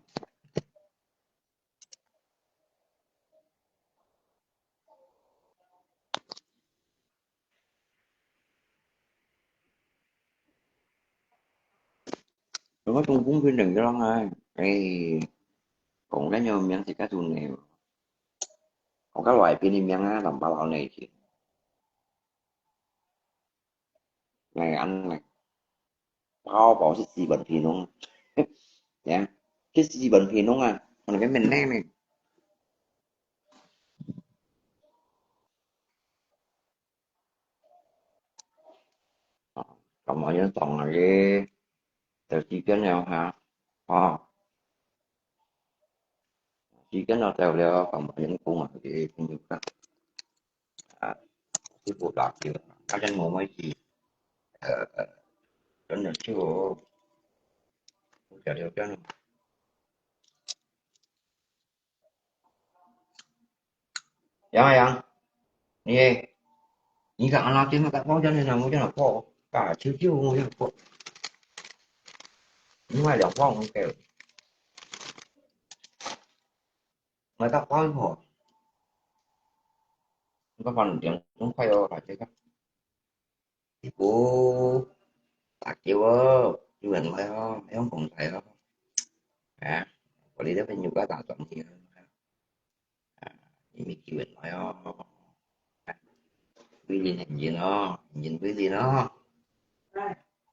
Rồi có chung cũng khuyên đừng cho lắm ai. Ê, cũng cái nhau miếng thì các tụi này. Có các loại pin miếng á, tầm ba lọ này thì. Này ăn này. Bao bao xích xì bẩn phì nung. Nhá. Xích xì bẩn phì nung à. Còn cái mình nè này. Còn mọi người toàn là cái tờ chi cái nào hả? Ờ. Chi cái nào tèo leo còn mọi người cũng là cái không được. À, cái bộ đọc gì. Các chân ngủ mấy gì. Ờ, ờ. Đó là chưa. Không trả được cho nó. Yang, yang. Ni, ni ka anak dia makan kau jangan nama jangan kau. Ka ciu ciu jangan kau. Ni mai liang kau kau. Mai tak kau kau. Kau pan dia kau kau ka cakap. Ibu, tak kêu ơ, chú Hạnh lại ho, em không thấy ho. À, có lý đó phải nhục cái tạo tổng thì hơn. À, em mới kêu Hạnh lại ho. Quý vị hình gì nó, nhìn quý vị nó.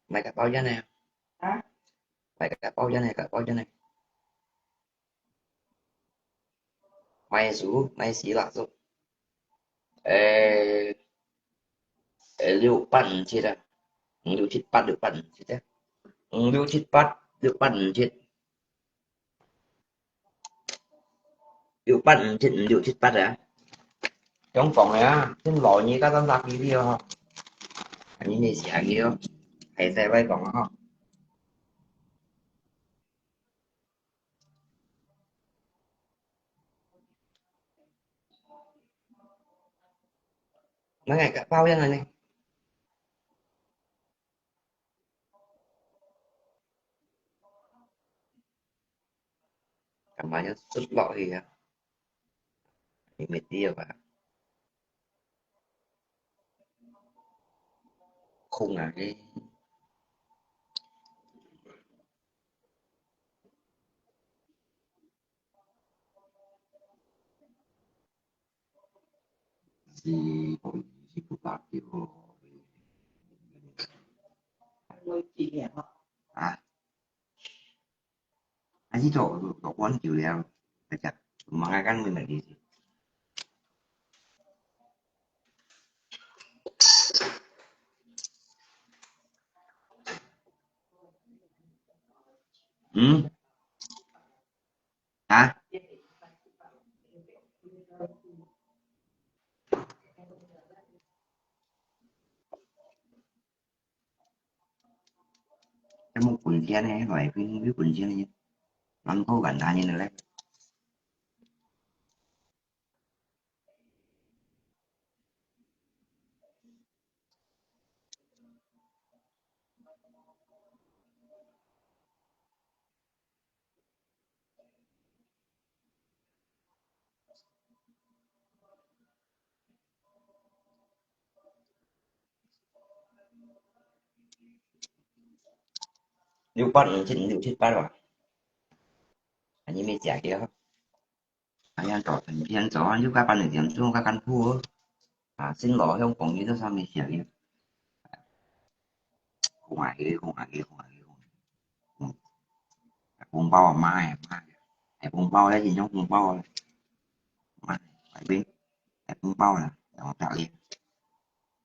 買个包煙呢？啊？買个包煙呢？个包煙呢？買書，買書啦，書。誒，誒，六八五七啊，五六七八六八五七啊，五六七八六八五七。 六八五七五六七八啊。香港个啊，先老人家當打機个哦。你那寫个哦，還在外講啊哈。那个包樣的呢？ Kamanya sut lo iya. Limit dia ba? Khung ah ni. Si si putak yo. Ah. Aji to to to kuan kiu liang. Aja, mangakan mi mai di. Hmm? Ha? Em một cuốn kia này, hỏi cái cái cuốn kia này, nó có bản thảo như này đấy. Liu pat, liu chit, liu chit pat ba. Anh ấy mới trả kia. Anh ăn trỏ thành phiên gió, liu các bạn ở điểm chung các căn khu. À, xin lỗi không, cũng như đó sao mới trả kia. Không ai, không ai, không ai, không ai. Ừ. Hộp bao à, mai, mai. Hộp bao đấy thì nhóm hộp bao. Mai, phải biết. Hộp bao là, nó trả liền.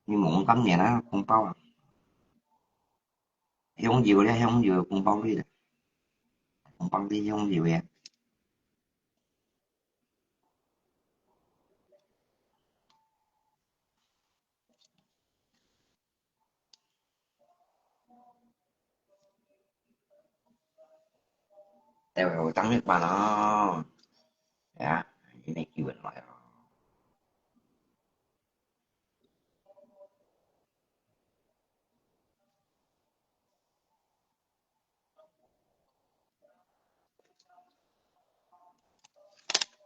Nhưng mà cũng cấm nè đó, hộp bao à. Không nhiều đấy, không nhiều hộp bao đi. Hộp bao đi, không nhiều vậy. Tèo heo tăng nước mà nó. Dạ, cái này kêu bệnh loại rồi.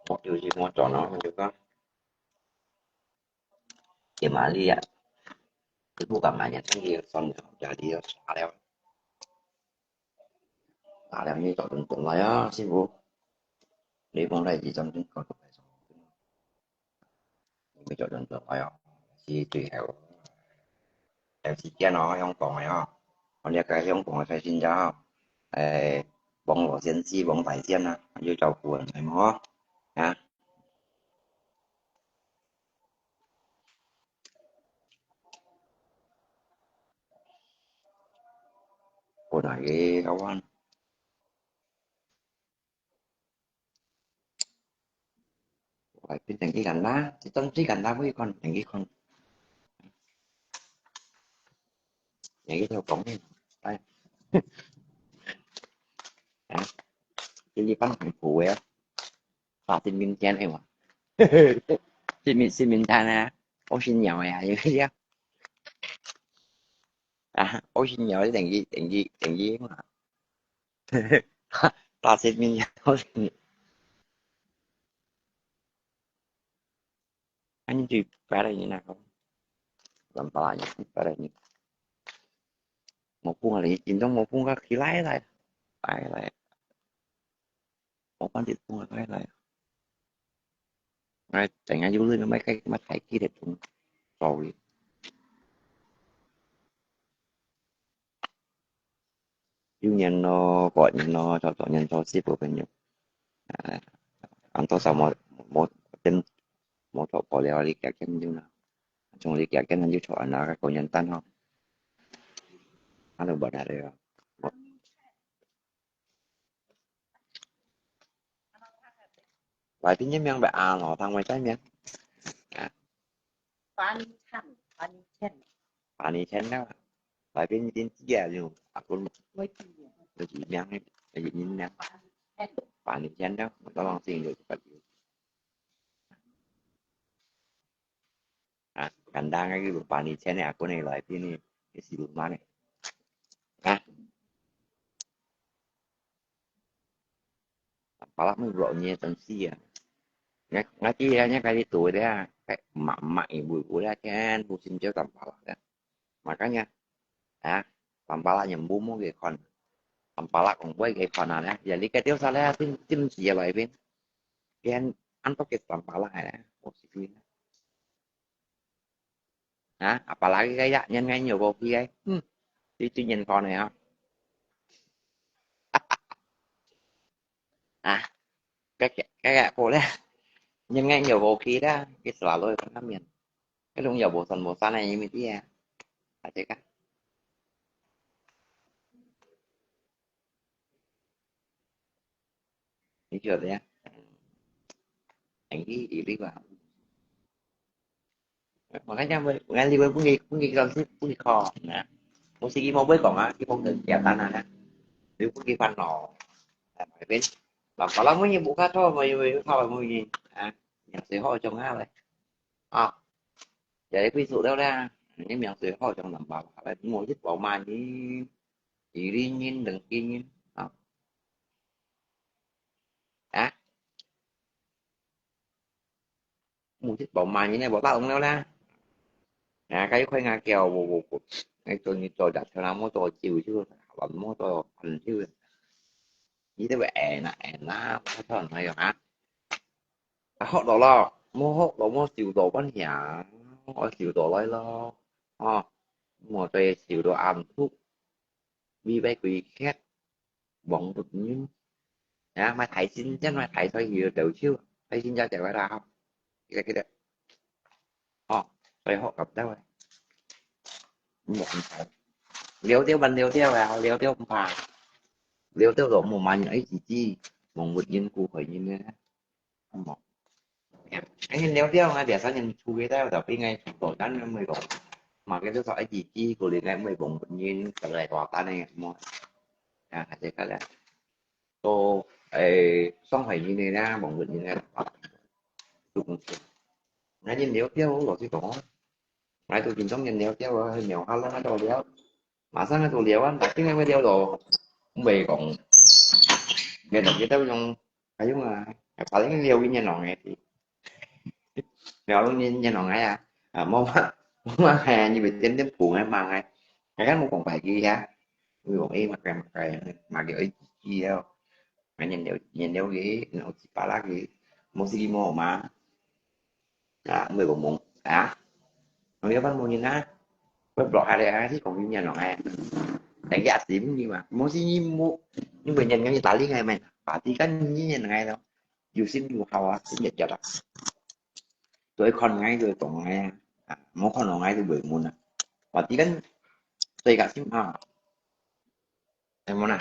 Một điều gì mà trò nó như có. Thì mà đi ạ. Cái bu cả mà nhà thằng kia son nhà đi xả leo. Xả leo như trò trùng trùng lại á, sư phụ. Đi con đây chỉ trong trứng còn phải. Mới trò trùng trùng lại á. Thì tùy hẹo. Em chỉ kia nó không còn lại á. Còn nhà cái không còn phải xin ra. Ê, bóng lỗ diễn sĩ, bóng tài diễn á. Như trò cuốn này mà. Hả? Cô nói cái đó anh. Phải bên cạnh cái gắn lá, thì tâm trí gắn lá với con, cạnh cái con. Cạnh cái theo cổng này. Đây. Đó. Cái gì bắn hàng phủ vậy? Và xin mình chén hay mà. Xin mình, xin mình than à. Ô xin nhiều à, như thế chứ. À, ô xin nhiều, cái đèn gì, đèn gì, đèn gì mà. Ta xin mình nhiều. Anh chỉ phải là như nào không? Làm phải là như, phải là như. Một phút là chính trong một phút có khi lái lại. Lái lại. Một con thì phút là lái lại. Ngay, tại ngay du lịch nó mấy cái, mấy cái kia để chúng tôi. 舊年咯，過年咯，做做年做事，無朋友。啊，恁多少無無真無做過了，你驚驚有啦。從你驚驚就做安那个過年單吼。Ano ba na rin? Lai pin niya miyang ba ano, tang mai tai miyang. Ah, Pani Chan, Pani Chan. Pani Chan na. Lai pin din tiya yung ako. Mai tiya. Lagi miyang, lagi nin miyang. Pani Chan na. Tolong sing yung kapatid. Ah, kandang lagi lupa ni Chan ya, ako ni lai pin ni. Ni si lupa ni. Ah. Palak mi bro ni tan si ya. Nga nga ti ya nya kali tu dia. Kai mak mak ibu ibu dia kan, musim jauh tan palak dia. Makanya, ah, tan palak nyambu mo ke kon. Tan palak kong buai ke kon na dia. Jadi kai tiu sa dia tim tim si ya lai pin. Kan antok ke tan palak ya. Musim ni. Ha, apalagi kaya nyan ngai nyo ko ki ai. Hmm. Ti ti nyan ko ne ha. Ah, kaya kaya ko le. Nyan ngai nyo ko ki da, ki selalu ko na mian. Cái đúng giờ bộ sân bộ sân này như mình đi à. Là thế cả. Ni sure ya. Ang i ili ba. Makanya ngan li wei bungi bungi kan si bungi ko na. Musik imo bui kong ah, imo ke ya tan na. Li bungi pan no. Tapi, kalau mau nyi buka to, mau nyi buka mau nyi. Ah, yang sih ho jong ah le. Ah, jadi kui su leo le. Ni yang sih ho jong lam ba. Mau jit bao ma ni. Ili nyin, deng ki nyin. Ah. Ah. Mu chit bông mai ni nè, bông ta ung leo nè. Nè, cái khối ngà kèo, bông, bông, bông. Ngay tôi như tôi đặt theo nó mua tôi chịu chứ, làm mua tôi ăn chứ. Như thế vậy, ẻ nè, ẻ nè, có thôi nói rồi hả? À, hot đó lo, mua hot đó, mua siêu đó bán nhà, mua siêu đó lấy lo. Ờ, mua tôi siêu đó ăn thuốc, vì vậy quỷ khét. Bóng bụt nhín. Nè, mày thấy xin chắc mày thấy thôi, hiểu đâu chứ. Thấy xin cho chạy vào đào. Cái cái đấy. Ồ, tôi họ gặp đâu rồi. Một thằng thấy. Liêu tiêu bắn liêu tiêu vào, liêu tiêu không phải. Liêu tiêu rồi một mà nhảy chỉ chi. Bóng bụt nhín cú khỏi nhín nữa. Không bỏ. Anh nhìn liêu tiêu ngay, biasa nhìn chui cái tao, tapi ngay chui tổ chắn nó mới bóng. Mà cái đó sao ấy gì chi, cô liền ngay mới bóng bụt nhín, cái này có ta này, mua. À, cái cái là. Tô, ê, song phải nhìn này nè, bóng bụt nhín này. Tụi cũng sụp. Nãy nhìn liêu tiêu, lột xí có. Nãy tụi chính trong nhìn liêu tiêu, hơi nhiều hao lắm, nãy đồ liêu. Mà sao nãy tụi liêu á, là cái này mới liêu đồ. Không về còn. Nghe được cái tao dùng, cái dùng à, cái phải cái liêu cái nhìn nó nghe thì. Liêu luôn nhìn, nhìn nó nghe à. À, mua mà, mua mà hè, như bị tiêm tiêm phủ nghe mà nghe. Cái khác mua còn phải gì hả? Mua còn y mà cái, mà cái, mà cái ấy chi đâu. Ngai nyan liu, nyan liu ge, nau chi pa la ge, mông si ki mo ma. A, mui bông bông. A, nau liu pan mông nyan a. Bơi blok hai le a, si kong nyan nong ai. Teng ya si mông ni ma. Mông si ni mo, ni mui nyan ngai ta li ngai mai. Pa ti kan ni nyan ngai lo. Yu sim yu hao a, sim yat yat a. Tui kon ngai, tui tong ngai a. A, mo kon nong ngai tui bơi mun a. Pa ti kan, tui ka sim a. Em mo na.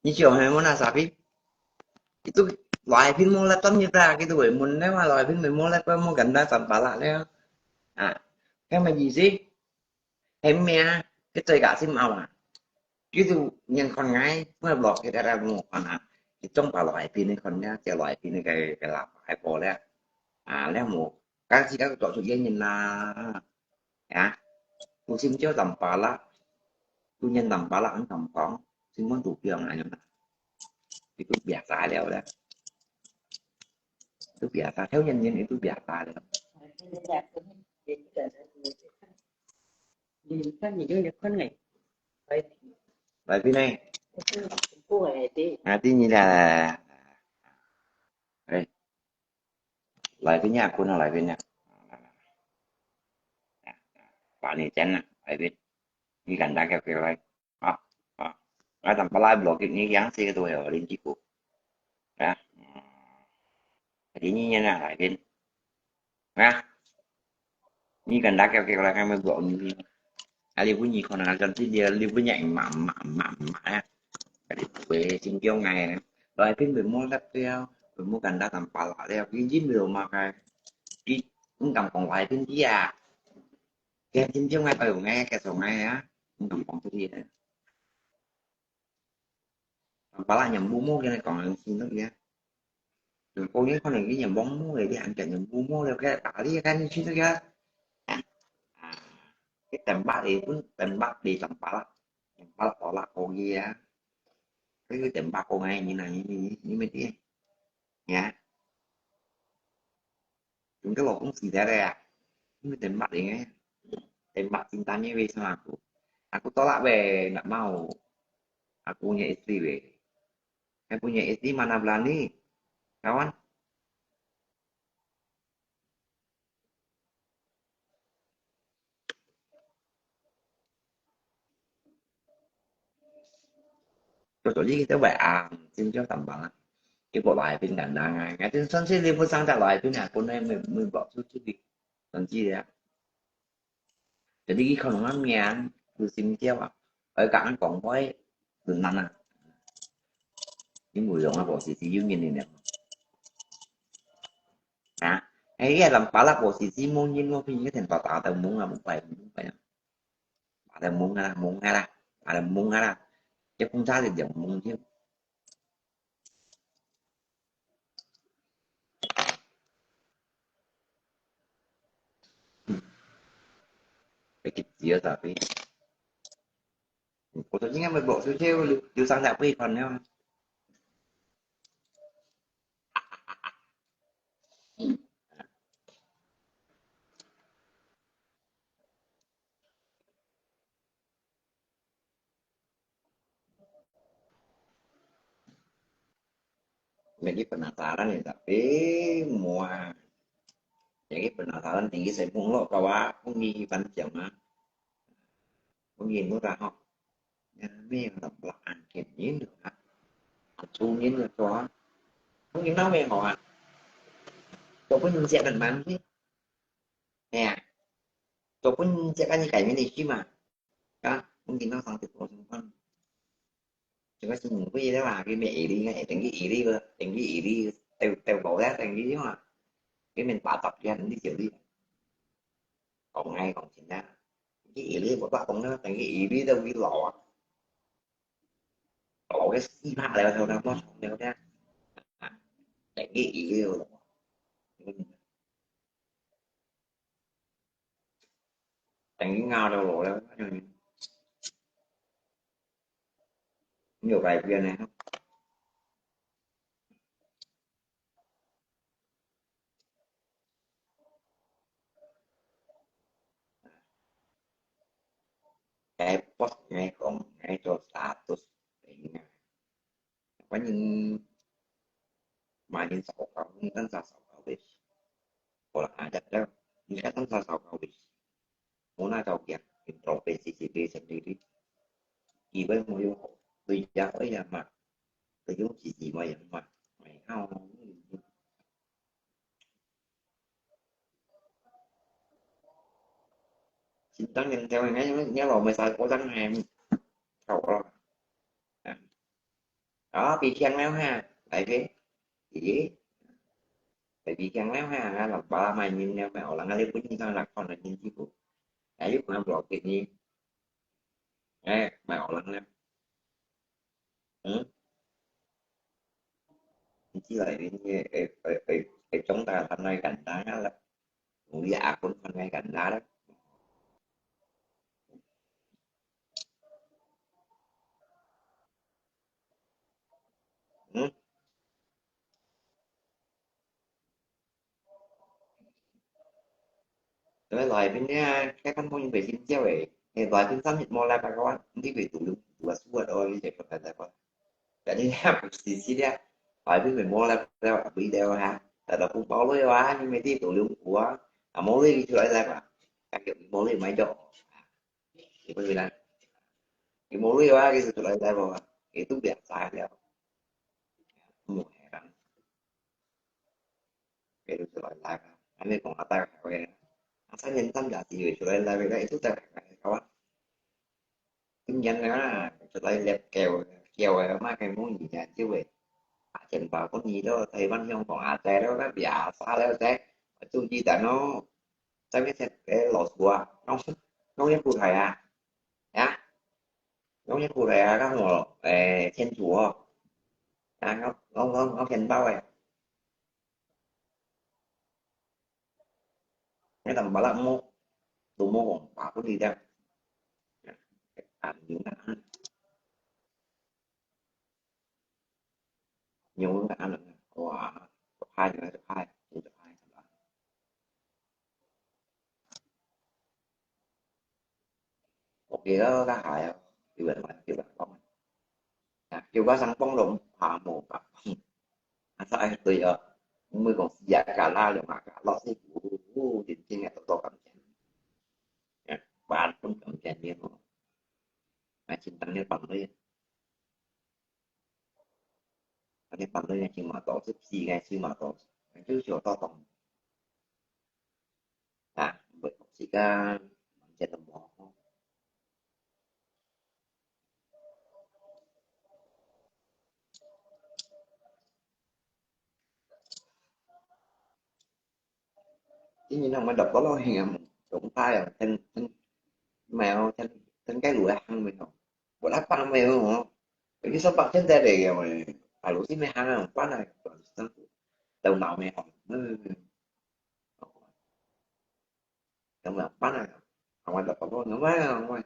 Ni chiu he mo na sa pi. Itu lai pin mo lap tam ni ta, itu we mun ne ma lai pin mo lap mo ganda tam pala le. A, kan ma yi si. He mia, cái tơi cả sim ao à. Cái tu nhân con ngai, mà blok cái ra mu con à. Cái trong bà loại pin này con nhá, cái loại pin này cái, cái là phải bỏ đấy. À, lẽ mu, cái gì cái tổ chức yên nhìn là, à, tu sim chiếu tầm bà la, tu nhân tầm bà la ăn tầm con, sim muốn tụ trường này nữa. Cái tu biasa leo đấy. Tu biasa, theo nhân nhân itu biasa đấy. Bài pin này. À, tin như là, ê, 來賓呀，滾啊，來賓呀。把你剪了，來賓。你敢打給我來？啊，啊，我等把來block你，yang sih tu ya, Lin Jiku. Ya. Jadi ni ya, 來賓。啊，你敢打給我來，還沒block你？啊，你不你可能還跟自己，你不你罵骂骂骂啊。Jadi gue sing kêu ngai. Lai pin gue mau lap dia, gue mau ganda tanpa lah dia. Gue jin gue makai. Gue enggak kong lai pin dia. Gue jin kêu ngai, ayo ngai, gue so ngai ya. Enggak kong tu dia. Tanpa lah nyambung mau kena kong yang sini ya. Gue kong ni kong yang nyambung mau ya, dia angkat nyambung mau dia, kayak tali kan di sini ya. Ah, cái tembak đi pun tembak đi tanpa lah. Tembak tolak kau ya. Cái tembak kau ngai ni nai ni ni ni mesti. Ya. Chúng cái lỗ cũng xì ra đây à. Ini tembak ni ngai. Tembak cintanya weh sama aku. Aku tolak weh, nggak mau. Aku punya istri weh. Saya punya istri mana berani. Kawan. Tôi tổ chức cái bài à, xin cho tầm bằng. Cái bộ loại phim Đà Nẵng này, ngay trên sân si đi pun sang tại loại phim này, pun này mình mình bỏ xuống trước đi. Còn chi đấy. Jadi cái không nói miệng, cứ xin kêu à. Ở cả anh còn với từ năn à. Những buổi dòng là bỏ xì xì dưỡng nhìn này nè. Hả? Hay cái làm phá lắc bộ xì xì mông nhìn mông phim cái thành tỏ tạo tàu mông là mông phải mông phải. Phá tàu mông là mông hay là phá tàu mông hay là. Chứ không sao thì dưỡng mông chứ. Cái kịp dĩa sao phim. Ủa, tôi chính em mới bộ xíu xíu, lưu, lưu sang đạo phim còn nữa. Jadi penasaran ya, tapi mua. Jadi penasaran tinggi saya pun lo kawa pun di panjang ah. Pun di nu dah hok. Ya, mi lam belakang kini tu ha. Aku ni tu ha. Pun di nau me ho ha. Kau pun siap dan mandi. Ya. Kau pun siap kan ni kai mandi sih mah. Ka, mungkin nang sang tip ko sung pan. Cuma sing kui le lah, kui me iri ngai, tengki iri ko, tengki iri, teu teu bau ya, tengki cuma. Kui men patap ya, nanti jadi. Kong ngai kong chin ya. Tengki iri, buat tak kong na, tengki iri dah kui lau ah. Lau ke si pak le, tau dah bos le ya. Tengki iri ko. Tengki ngau dah lo le. Nhiều cái kia này. Cái post này không, cái cho status. Có những mà những sáu khẩu, những tấn sáu khẩu đi. Có là ai chắc đâu. Những cái tấn sáu khẩu đi. Muna chau kiak, intro pe si si pe sendiri. Ibai mo yo, tu ya oi ya ma. Tu yo si si ma ya ma. Mai hao. Chính tăng nhân theo ngay ngay lo mai sai có tăng em. Chau lo. Đó, bị khen léo ha. Tại vì, ý, tại vì khen léo ha, là bà mai nhìn nè, mẹ ổ lăng, lấy bún nhìn sang là con là nhìn chứ cũng. Ai cũng ăn lọt cái gì. Ê, mẹ ổ lăng nè. Ừ. Chỉ là vì như, ê, ê, ê, ê, chúng ta hôm nay cảnh đó là, cũng đi ạc cũng hôm nay cảnh đó đó. Ừ. Tôi nói lại với nha, các anh không phải xin chào ấy. Thì lại xin xăm nhật mô lại bà con, đi về tủ đúng, tủ là xua đôi, đi chạy phần là bà con. Cái này là một xí xí đấy. Lại với người mô lại, video ha. Ada pun bao lui wa, ni mesti tolong gua. Amo lui gitu aja lah. Kaki mau lui mai jo. Ibu bilang, mau lui wa gitu aja lah. Itu biasa aja. Mau heran. Gitu aja lah. Ini kong atas kawe. Asal nyentam jadi gitu aja lah. Itu tak kawan. Tin Nhắn á, cho tới lép kèo, kèo á, mà cái món gì nha, chứ vậy. À, chèn vào có gì đó, Tây Ban Nhung còn à, Tây đó, nó bị à, xa đó, Tây. Mà tôi chỉ tại nó, Tây biết thế, cái lò xùa, nó, nó nhắm cụ thể à. Hả? Nó nhắm cụ thể à, nó ngồi, ê, thiên chúa. À, nó, nó, nó, nó khen bao à. Cái tầm bảo lắm mốt, tôi mua còn bảo có đi đâu. À, những cái ăn. Nhiều cái ăn là, wow, hai, hai, hai. Một kỳ đó có hại không? Thì mình, mình, thì mình không. À, kiểu có sẵn bóng rổ, à, một cặp. À, sao em tùy, ờ, mới còn dạ cả la rồi mà cả lọ thì, ú, ú, thì trên này tôi, tôi cảm thấy, à, bạn cũng cảm thấy nhiều. Mà trên tăng lên bằng đi. Tăng lên bằng đi, trên mà tôi xếp xì ngay, xì mà tôi. Anh cứ chiều to tổng. À, bởi vì chỉ có, trên tầm đó. Chứ như nó mới đọc có lo hình, à, chúng ta, à, thân, thân mèo, thân, thân cái lùa hăng mèo. Bộ lát băng mèo hả? Cái sao băng trên đây để, à, lũ xí mèo hăng, à, bắn này, đầu não mèo hả? Ừ. Tama, panai. Ang wala pa ko, nga, nga,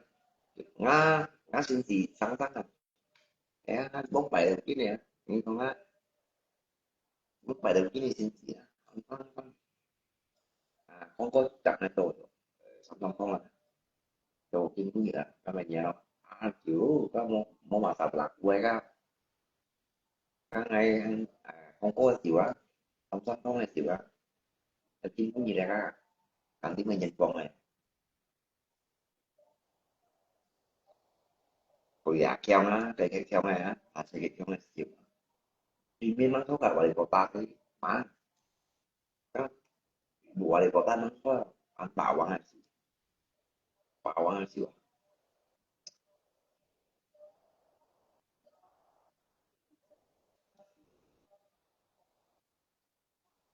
nga, nga, sinsi, sang, sang, eh, bông pai đầu kia nè, ni không á, bông pai đầu kia nè, sinsi, à, không, không, không. À, không có chặt này tổ, sắm sắm không à, tổ kim cũng gì à, các bạn nhớ, à, kiểu, các món, món mà sắm là quay các, Kang ai, à, Hong Kong siu a, Hong Kong siu a, ta tin pun ni da ka, kang tin mai nyan pong ai. Ko ya kiao na, kai kai kiao na, a sai kai kiao na siu. Ti mi mang thok ka wa li ko ta ki, ma. Ka, wa li ko ta mang ko, an ba wang a siu. Ba wang a siu.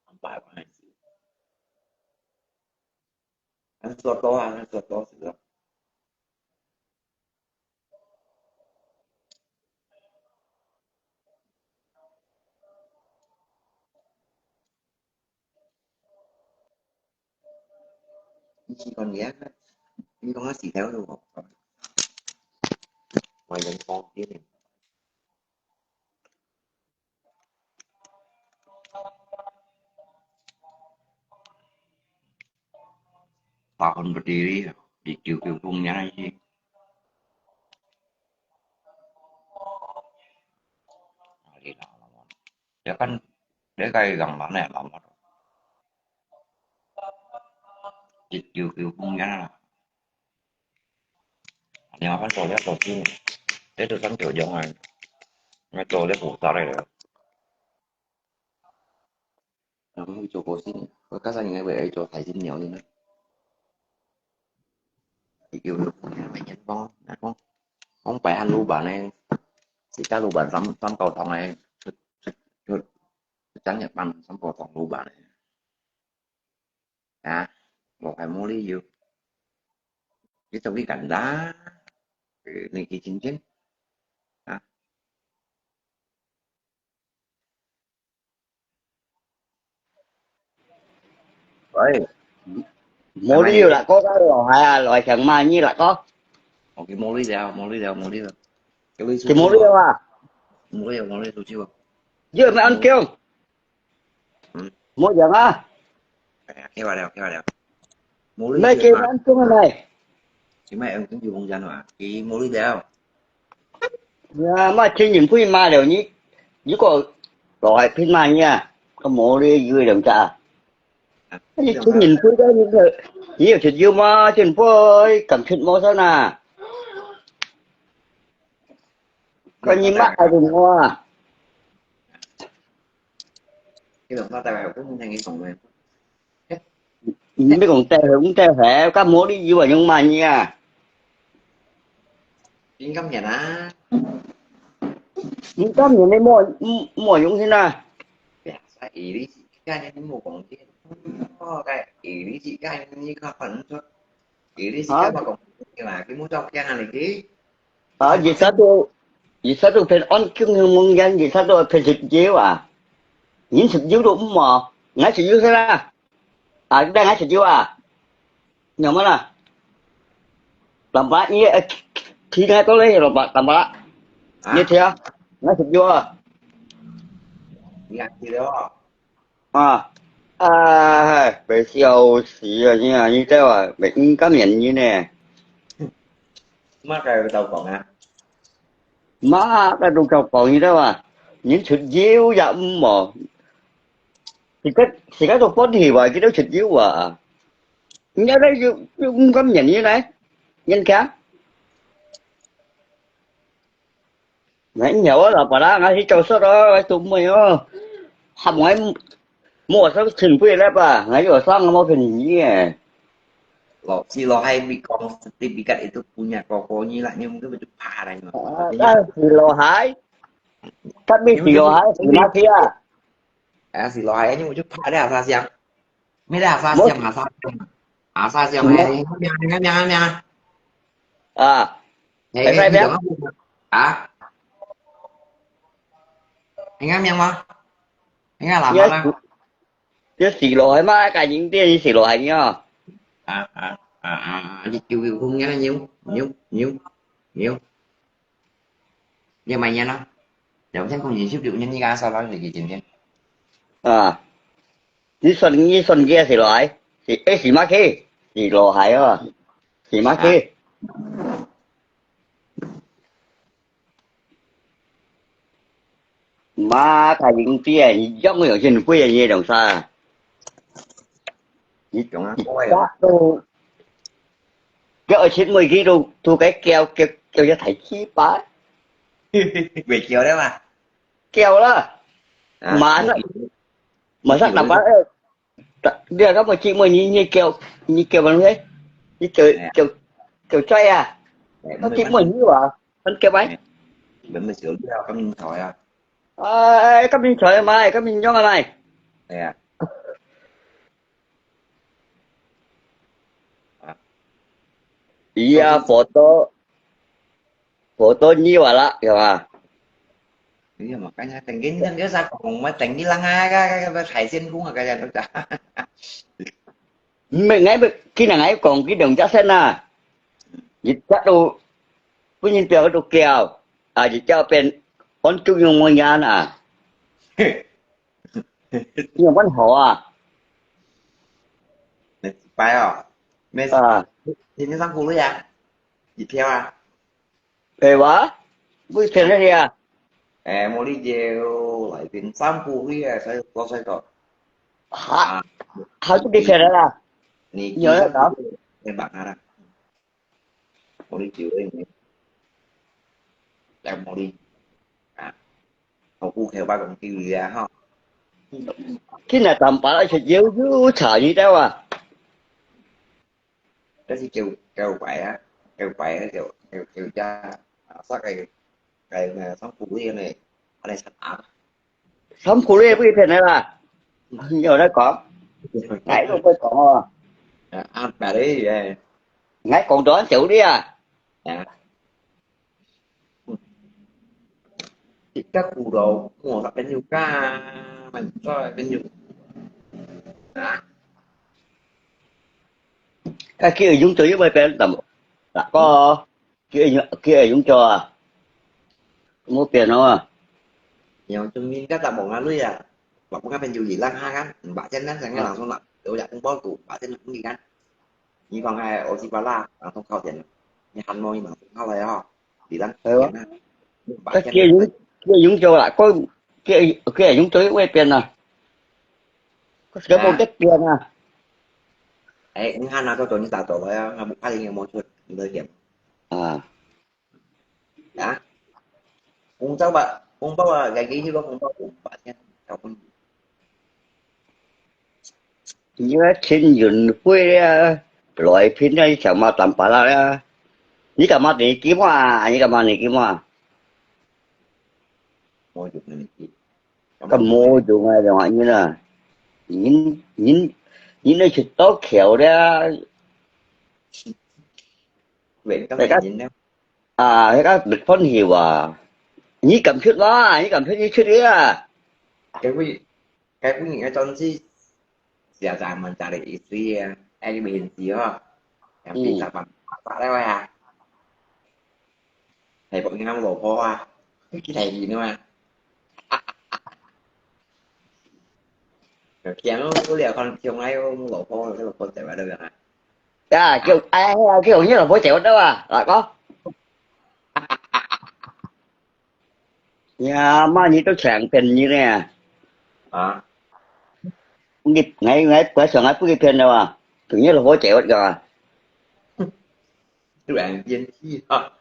An ba wang a siu. An suat to, an suat to siu. Ni kon ya, ni kon asi theo lu. Mai yang kong ti ni. Tahun berdiri, di kiu-kiu pun nyai. Ya kan, dia kai gang mana ya, lama. Di kiu-kiu pun nyai. Anh em ăn tổ liệt tổ chim. Tết tôi sắm kiểu giống này. Nghe tổ liệt phủ tao đây rồi. Nó không cho cô xin. Có các gia đình này về ấy cho thầy xin nhiều đi nữa. Thì kiểu được nhà mày nhắn con, nó con. Không phải ăn lu bà này. Thì các lu bà sắm, sắm cầu thằng này. Chắc Nhật Bản sắm cầu thằng lu bà này. Hả? Một hai mô lý dụ. Chứ trong cái cảnh đó, ừ, nên chỉ chính chính. Hả? Ôi, mô lý dụ là có cái loại, à, loại thằng mà như là có. Ồ, cái mô lý dụ, mô lý dụ, mô lý dụ. Cái lý Cái mô lý dụ à? Mô lý dụ, mô lý dụ chứ. Dựa mà ăn kiêng. Mô dụ à? Kêu vào đây, kêu vào đây. Mô lý Mấy dụ cái mà. Ăn kiêng này. Chỉ mấy em cũng dùng không gian mà. Cái mô lý dụ. Ya, mà trên nhìn phui mà đều như, như có loại phim mà nha. 个毛里有个两只啊。你出年飞个，你个，你有食油吗？真不会敢出毛山啊？看你妈还是我啊？你等到大概有空才给送的。你没讲带回，我带回，干毛里有啊，用嘛你啊？你今年啊？你今年你没，没，没用心啊？哎呀，啥意思？今年你没讲的，哦，该意思，今年你看，反正说，意思，啊？我讲的嘛，你没照片啊，你去。啊，一下都，一下都骗安，经常蒙眼，一下都骗食油啊。人食油都唔好，俺食油是啦。啊，你带俺食油啊？你么啦？老板，你，呃，提，提，提，多嘞，老板，老板，啊？你听，俺食油啊。你还记得哦？ 啊，哎，白笑死啊！你啊，你知啊，白，你甘愿你呢？嘛个有道讲啊？嘛个都道讲，你知啊？人出油也毋好，自家，自家都放弃吧，佢都出油啊。人家都有，有毋甘愿你呢？人家。 Ngai nyawa lah, pada ngai si chau sot oh, ngai tu mui oh. Ham ngai mua sot chin pui leh pa, ngai yo sang mo phen ni eh. Lo, si lo hai bi kong sertifikat itu punya kokonyi lah, ni mungkin betul parah ni. Ah, si lo hai. Tapi si lo hai, si mafia. Ah, si lo hai ni mungkin parah sa siang. Mira, sa siang, ah, sa siang. Ah, sa siang, hai, hai, hai, hai, hai. Ah. Hai, hai, hai, hai. Ah. Hai, hai, hai, hai. Hai, hai, hai, hai. Yo si lo hai ma, ka ning tie ni si lo hai ni ah. Ah, ah, ah, ah, ah. Di kiu kiu kung ni, niu, niu, niu, niu. Ni mai ni ah. Yo, siang kung ni siu kiu ni ni ka sa lo ni ki jin ni. Ah. 你算，你算个是來，是，誒，是麼个？是羅海哦，是麼个？麼个影子啊？你用有錢飛啊？你用啥？你用啊，你家都，叫我去每日都，都該叫，叫，叫一台機吧。袂叫了嘛？叫了，啊，馬上，馬上打包。 你啊，該麼个，你，你叫，你叫麼个？你叫，哎呀。叫，叫仔啊？哎，該麼个你啊？你叫咩？哎，你們小弟啊，甘霖財啊。哎，甘霖財啊，買，甘霖榮啊，買。哎呀。啊。伊啊，foto，foto你話啦，係嘛？ 哎呀，makanya tengkin kan dia sa kong ma tengkin lang ah ka ka ka 海鮮風啊，ka ka ka。毋係，𠊎毋，今日𠊎講佢兩隻先啊，一隻都分人表都叫，啊，一隻變安中用麼樣啊？你有問好啊？拜哦，沒事。啊。今天上鼓勵啊，一票啊。 係哇？會騙人个啊？誒，無你就來邊散步去啊，所以多衰多。哈？啊，還不給騙人啊？你有那搞？你忙啊啦。無你就會，來無你啊，好顧客吧，講丟你啊哈。今日淡薄一直有有茶你知道啊？ 該係叫，叫鬼啊，叫鬼啊，叫，叫，叫隻，啊，殺个，个，个，上古个呢，啊，來殺啊。上古个不一定个啦，你有在講？哪一種會講哦？啊，啊，白嘞，哎。𠊎講到少啲啊。啊。 Ika kulo mo sa penyu ka, man sa penyu. Ah. Ka ki yung to yung pen tam. Lak ko. Ki yung, ki yung to ah. Mo pian no ah. Yung chung min ka tam mo nga lui ah. Lak mo ka penyu yi lang ha kan. Ba chen nan sang lang sung lak. Yo ya kung bol ku. Ba chen kung yi kan. Ni kong hai o si pa la, ang sung kao chen. Ni han mo ni mang sung kao lai ho. Đi lắm. Ờ. Cái kia Dũng, kia Dũng Châu à, có kia, kia Dũng Châu ở bên à. 佢無得變啊。哎，你看那个昨天打走了呀，那不怕人家摸出你的眼啊？啊？红包吧，红包啊，给你一个红包，五百块，交给你。你个陈云飞啊，來騙啊，你想嘛，打巴拉啊？你幹嘛你給我啊？你幹嘛你給我啊？我就跟你讲，佢無用啊，兩个人啊，人人人都食到橋了。喂，咁个人呢？啊，那个没关系哇，你敢出嘛？你敢出你出去啊？佢會，佢會你个专辑，是啊，咱们家里一岁啊，哎，你们很急哦，要比咱们打了啊。 係，บอก你น้องหลวงพ่ออ่ะ ไม่คิดอะไรดีนี่วะ เขียนรู้เหลือคนเชียงรายหลวงพ่อ หลวงพ่อแต่ว่าเรื่องนะ 呀，叫，哎，哎，叫你老婆走得啊，老公。呀，妈，你都抢骗你呢。啊？你，哎，哎，不要想啊，不给骗的哇，叫你老婆走得啊。突然变气啊！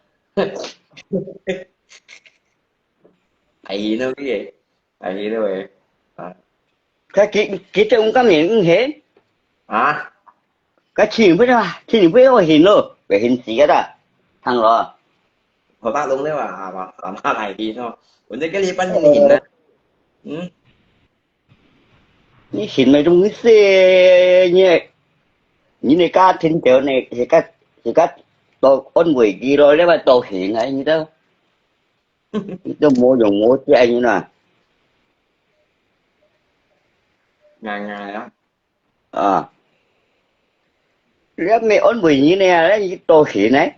哎，那个，哎，那个，啊，佢佢佢做五个年五歲，啊，佢前不啊，前不我現咯，佢現時个啦，聽咯。我打攏了啊，啊，啊，啊，來去咯，我这个礼拜你現呢？嗯。 你信个東西，你个，你个家庭條呢，自家，自家多安慰佢咯，你話多行啊，你都，你都無用無借你啦。硬硬啊。啊。你還沒安慰你呢，你多行呢？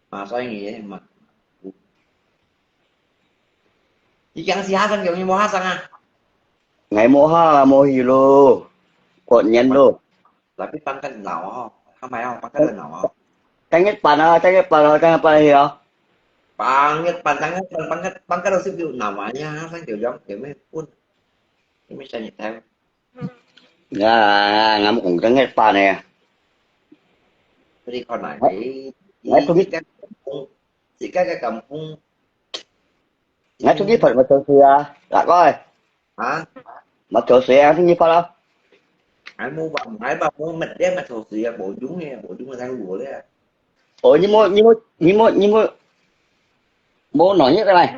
馬上你嘛。 你講是學生，有你無學生啊？𠊎無學啊，無去咯，過年咯。Tapi pangkat nào啊？Kamai啊？Pangkat nào啊？Tăng nhất班啊，tăng nhất班啊，tăng nhất班去啊。Pangkat班，tăng nhất班，pangkat pangkat 老師有 nào啊？你學生就講有咩分？有咩生意睇？啊，𠊎講tăng nhất班呢。你看哪？你你看你。自家个kampung。 Ngai tu ngipat matosi ah, lak koi. Ha? Matosi ah, tu ngipat ah. Ai mu bang, ai bang mu met dia matosi ah, bổ dưỡng nè, bổ dưỡng là thay lùa đấy. Ủa, nhưng mà, nhưng mà, nhưng mà, nhưng mà, bố nói nhất là này.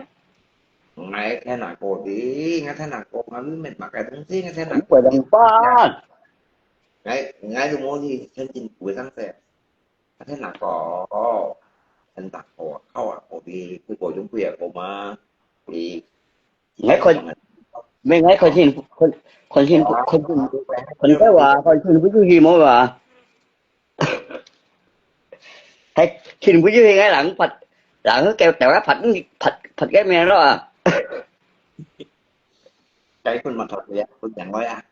Ngai thay nà cô đi, ngai thay nà cô, ngai met mà cái東西, ngai thay nà. Cũng phải đồng quan. Ngai, ngai tu mua gì, chân chính của sang xe. Ngai thay nà cô, chân tạc cô, khâu à, cô đi, cô bổ dưỡng quỷ à, cô mà. Đi. Ngai khon, mê ngai khon hin, khon, khon hin, khon hin, khon cái wa, khon hin bút hi mô wa. Hay, hin bút hi ngai lăng phật, lăng hứa kêu tèo phật, phật, phật cái mê đó à. Cái khuôn mặt thật vậy, khuôn chẳng nói à.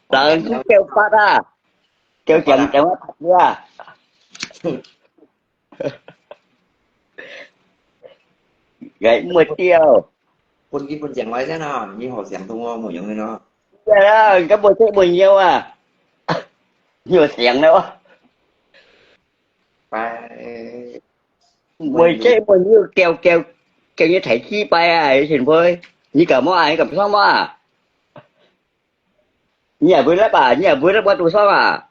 Lăng hứa kêu phật à. Kêu chẳng, chẳng nói phật à. Gãy mười triệu. Phun ki phun chèng lai thế nào? Như họ chèng thùng mua một giống như nó. Dạ đó, cái mười triệu mười nhiều à. Nhiều chèng nữa. Phải. Mười triệu mười nhiều kèo kèo kèo như thẻ chi bay à, xin phơi. Như cả mua à, như cả xong mua à. Nyi à bươn lép à, nyi à bươn lép qua tù song à.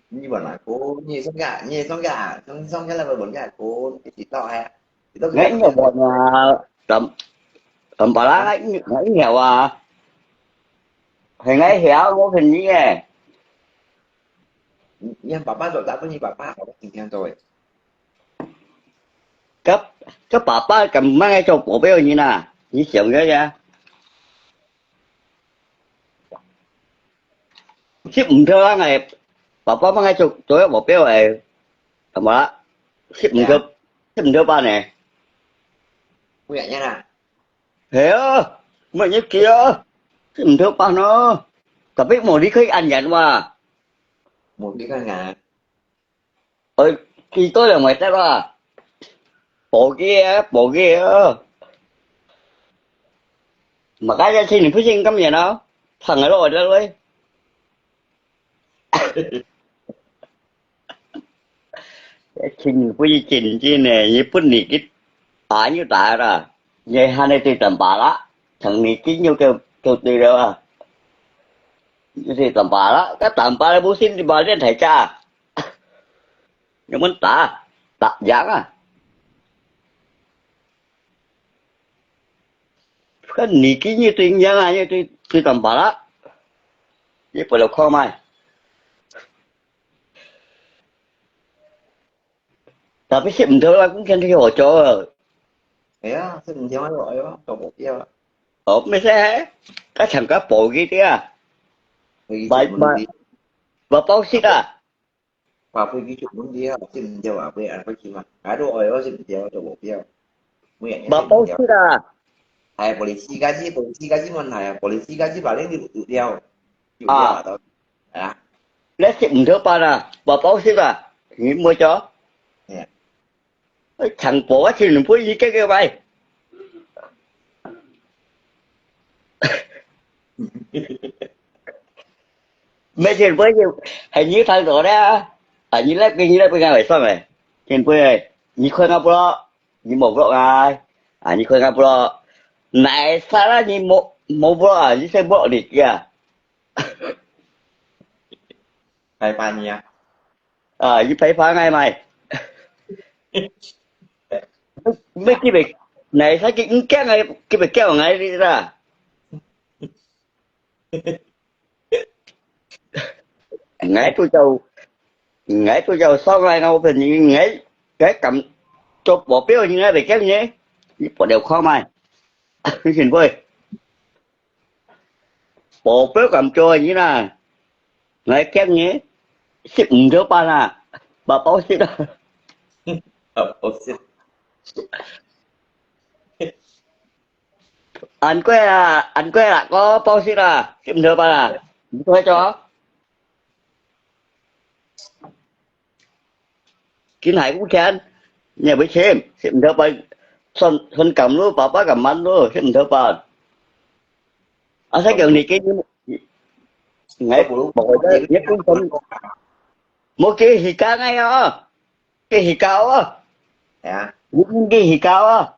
Nyi bảo nói cô, nyi song gà, nyi song gà, song song cái là bảo bốn gà cô, cái chỉ tỏ hè. Chỉ tỏ Ngai cái nyi bảo là tầm tầm bảo là ngai nyi ngai nyi à. Hay ngai héo ngô khen nyi à. Nyi bảo ba rồi, đã có nyi bảo ba, có tình hình rồi. Cấp cấp bảo ba cầm mang cái cho bộ béo nyi nè, nyi xiang cái ya. Xếp mười thơ ngai, bảo ba mang cái cho cho bộ béo này. Tầm bảo là xếp mười thơ, xếp mười thơ ba này. Không nhận nha nè. Thế á, mày nhớ kia, xếp mười thơ ba nó. Tapi mau đi khai ăn nhận mà. Mau đi khai ngà. Ơi, khi tôi là ngoài Tết à. Bỏ kia, bỏ kia. Makanya sini pusing kami ano. Sangalo ada loy. Sini pusing cincin eh, ni pun ni kit. Anyu tara. Ni hane ti tambala. Thang ni kinyu ke tu ti lo. Ni ti tambala. Ka tambala pusing di balen thai cha. Ni mun ta. Ta yang ah. Kan ni kini tu yang ah, ni tu tu tambala. Ni pun lo kau mai. Tapi sip ndak lah, cũng khen cái hỗ trợ. Ê, sip ndak lah, ê, cho bộ kia. Ồ, mê xe hả? Các thằng các bộ kia kia. Ui, bài, bài, bài báo xích à? Bà Pui ký chủ muốn đi, xin chào bà Pui, à, có gì mà. Cái đồ ơi, xin chào cho bộ kia. Bà báo xích à? Hai, polisi gaji, polisi gaji mà này, polisi gaji bà lên đi tụt đeo. Tụt đeo à, tao. À. Lẽ sip ndak pa à? Bà báo xích à? Ni mua cho? Nè. Ê, thằng bố á, thì mình bố ý cái cái vậy. Mấy thằng bố gì, hay như thằng đó đấy á. À, như lép cái, như lép cái ngay vậy sao mày? Thằng bố ơi, như khơi ngọc bro, như một bro ngay. À, như khơi ngọc bro. Này, sao đó như một, một bro à, như xe bro đi kìa. Phải phải nhỉ? À, như phải phải ngay mày. Mấy cái việc này, sao cái ứng kén ngay, cái việc kéo ngay đi ra. Ngay tôi chào, ngay tôi chào sao ngay ngau phần như ngay, cái cầm cho bỏ phiếu như ngay về kéo nhé. Như bỏ đều khó mày. Cái chuyện vui. Bỏ phiếu cầm cho như là ngay kéo nhé. Sip ủng thiếu ba là, bà báo xích đó. Bà báo xích. Ăn quê à, ăn quê là có bao xít à, kim thơ ba à, không có cho. Kim hải cũng khen, nhà với thêm, kim thơ ba, son, son cầm luôn, bà bác cầm mắn luôn, kim thơ ba. À, sao kiểu này cái, ngay, bảo vệ nhất cũng không, một cái gì cả ngay à, cái gì cả à. Những cái gì cả à.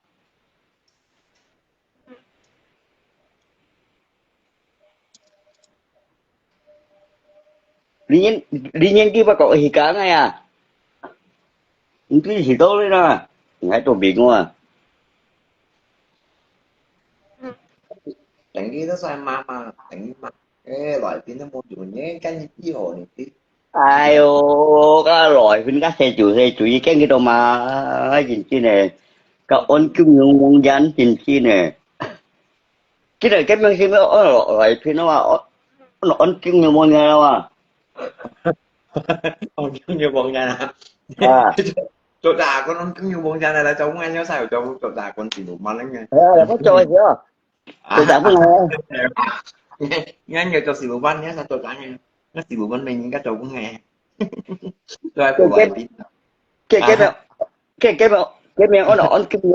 Lý nhân, lý nhân đi bắt cậu hì cá ngay à? Không biết gì đâu đấy nè. Ngay tổ bị ngua. Đánh đi nó sai mà mà, đánh đi mà. Ê, loại pin nó mua chủ nhé, cái gì chi hổ này tí. Ai ô, cái loại pin cái xe chủ, xe chủ ý cái cái đâu mà, cái gì chi này. Cái ôn chung yung mong dán gì chi này. Cái này cái mình xin mới ôn loại pin nó mà, ôn, ôn chung yung mong dán đâu mà. Ôn chung yung mong dán à? À. Chỗ đà con ôn chung yung mong dán này là cháu không ăn nhau sao cháu chỗ đà con chỉ đủ mà lắm nha. Ờ, là có cho gì à? Tôi chẳng biết nghe. Nghe, nghe nhiều cho xỉu bắn nhé, sao tôi chẳng nghe. Nó xỉu bắn mình các cháu cũng nghe. Tôi ai Cái, cũng cái, gọi đi. Cái, cái, À, cái, cái, cái, cái, cái, ôn, ôn, cái, cái,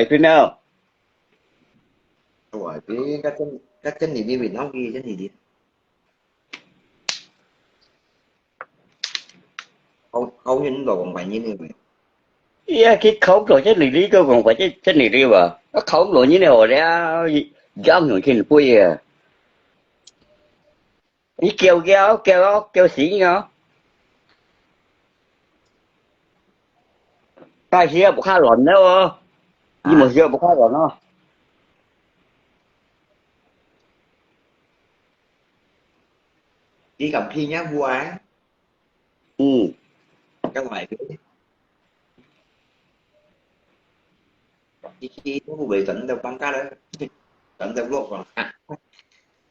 cái, cái, Ủa, cái, cái chân, cái chân đi đi Việt Nam kia, chân đi đi. Khâu, khâu nhân đồ còn phải như này vậy. Iya, khi khâu đồ chân đi đi, cơ còn phải chân, chân đi đi mà. Nó khâu đồ như này, ủa, đấy, gió hưởng trên bụi à. Ý kêu kêu, kêu, kêu xí nhá. Cái gì, bộ khá lộn nữa. Ý một À, gì, bộ khá lộn nó. Đi cầm phi nhá, vua ấy. Ừ. Cái ngoài cái. Đi khi nó về tỉnh đâu băng cá đấy. Tỉnh đâu lộn còn.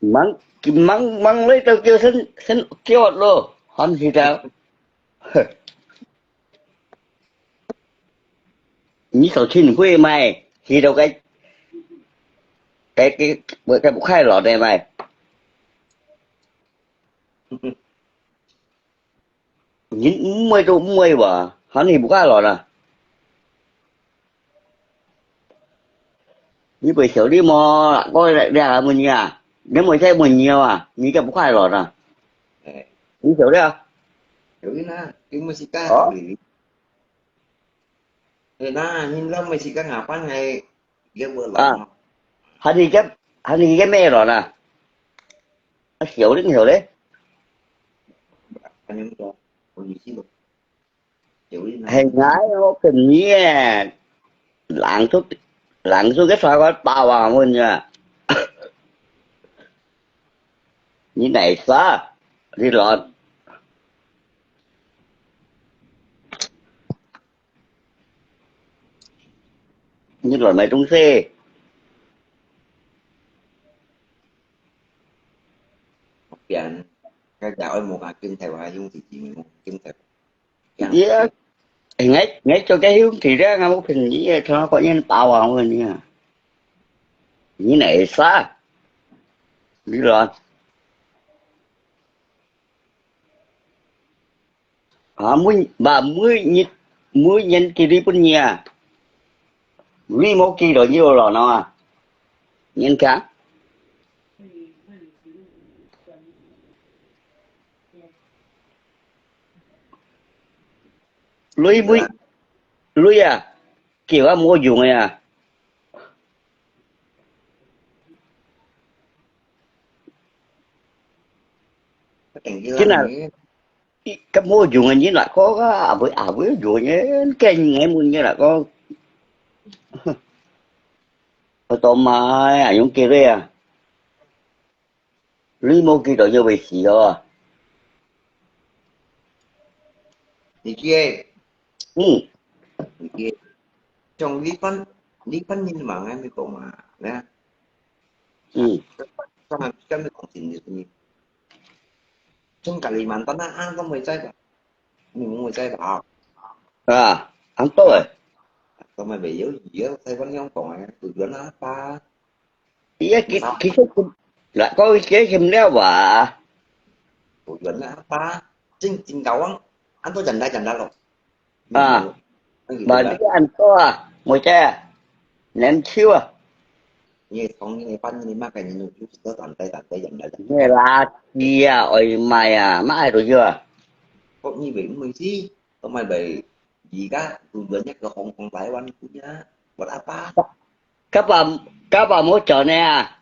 Mắng, mắng, mắng lấy tao kêu sân, sân kêu lo. Hẳn gì tao. Nhí sầu chim hui mai, hì đầu cái, cái, cái, cái, cái bột khai lọt này mai. 人毋會都毋會哇，喊你毋好來啦。你會曉得無？我這這問你啊，你莫再問你啊，你就毋好來啦。哎，你曉得啊？曉得啦，你毋係講哦？你，哎，那你那毋係講下班還也無來啊？喊你个，喊你个咩來啦？啊，曉得曉得。喊你講，我你去咯。 係，𠊎屋企人誒，冷縮，冷縮个菜我包啊，我講啊。你哪儕？你來，你來買東西。邊，該家愛無啊，跟台灣兄弟姊妹講，跟台灣。 也，𠊎，𠊎做个兄弟咧，𠊎屋企人个，同我講人包啊，我講你啊，你哪儕？你來。啊，每，把每日，每年寄禮分你啊，你無寄到，你有來喏啊？你看。 鐳鐳，鐳啊，叫啊無用个啊。真啊，佢，佢無用个人來講啊，阿妹，阿妹用个，跟人問个來講。我都買啊，用幾多啊？ 你無寄到就會死哦。你寄，嗯。你寄，像你班，你班人嘛，𠊎咪講嘛，呢？嗯。像，像你講真个，你，像Kalimantan啊，啊，都無在吧？你無在吧？啊，恁多誒。都無，有，有，台灣樣講誒，都遠啊，吧。 佢个其，其實佢，來講佢个心了哇。無遠啊，爸，真，真高昂，恁多人來人來咯。啊，嗯，嗯，嘛，你个恁多啊，妹姐，年輕啊。你个同你个班，你嘛个人，就知道人來人來人來人。你个垃圾啊，外賣啊，嘛愛多少啊？哦，你以為，毋係，都買賣 而家都遠一個Hong Kong、台灣呀，buat apa？Kapal, kapal mau轉呢啊？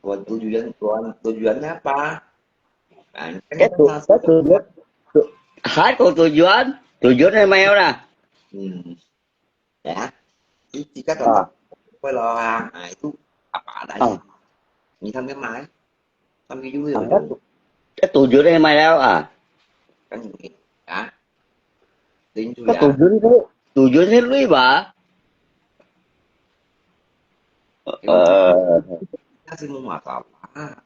我都遠，我都遠啊，爸。啊，該都，該都遠，都，還過都遠，都遠還沒有啦。嗯。 Ya, itu kan 啊。Kalau orang, ah, itu apa adanya. 啊。你看看買，他們就會有。啊，該都，該都遠个買了啊。跟你，啊，領主呀。該都遠个，都遠个鐳吧？呃。那是無masalah。啊，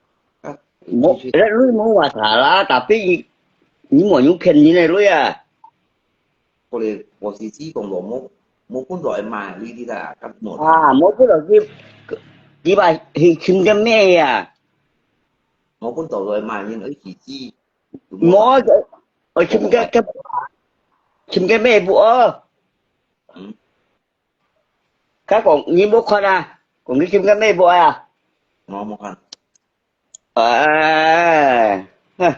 無，其實該鐳無masalah，tapi你，你莫用騙人个鐳啊。 過來，我是指講咯，無，無本來買呢啲啦，咁無。啊，無本來去，佢話去尋个咩啊？無本來買，因為佢知。無，我尋个，个，尋个咩不哦？嗯。佢講，你無看啊？講你尋个咩不啊？我無看。 哎，哼，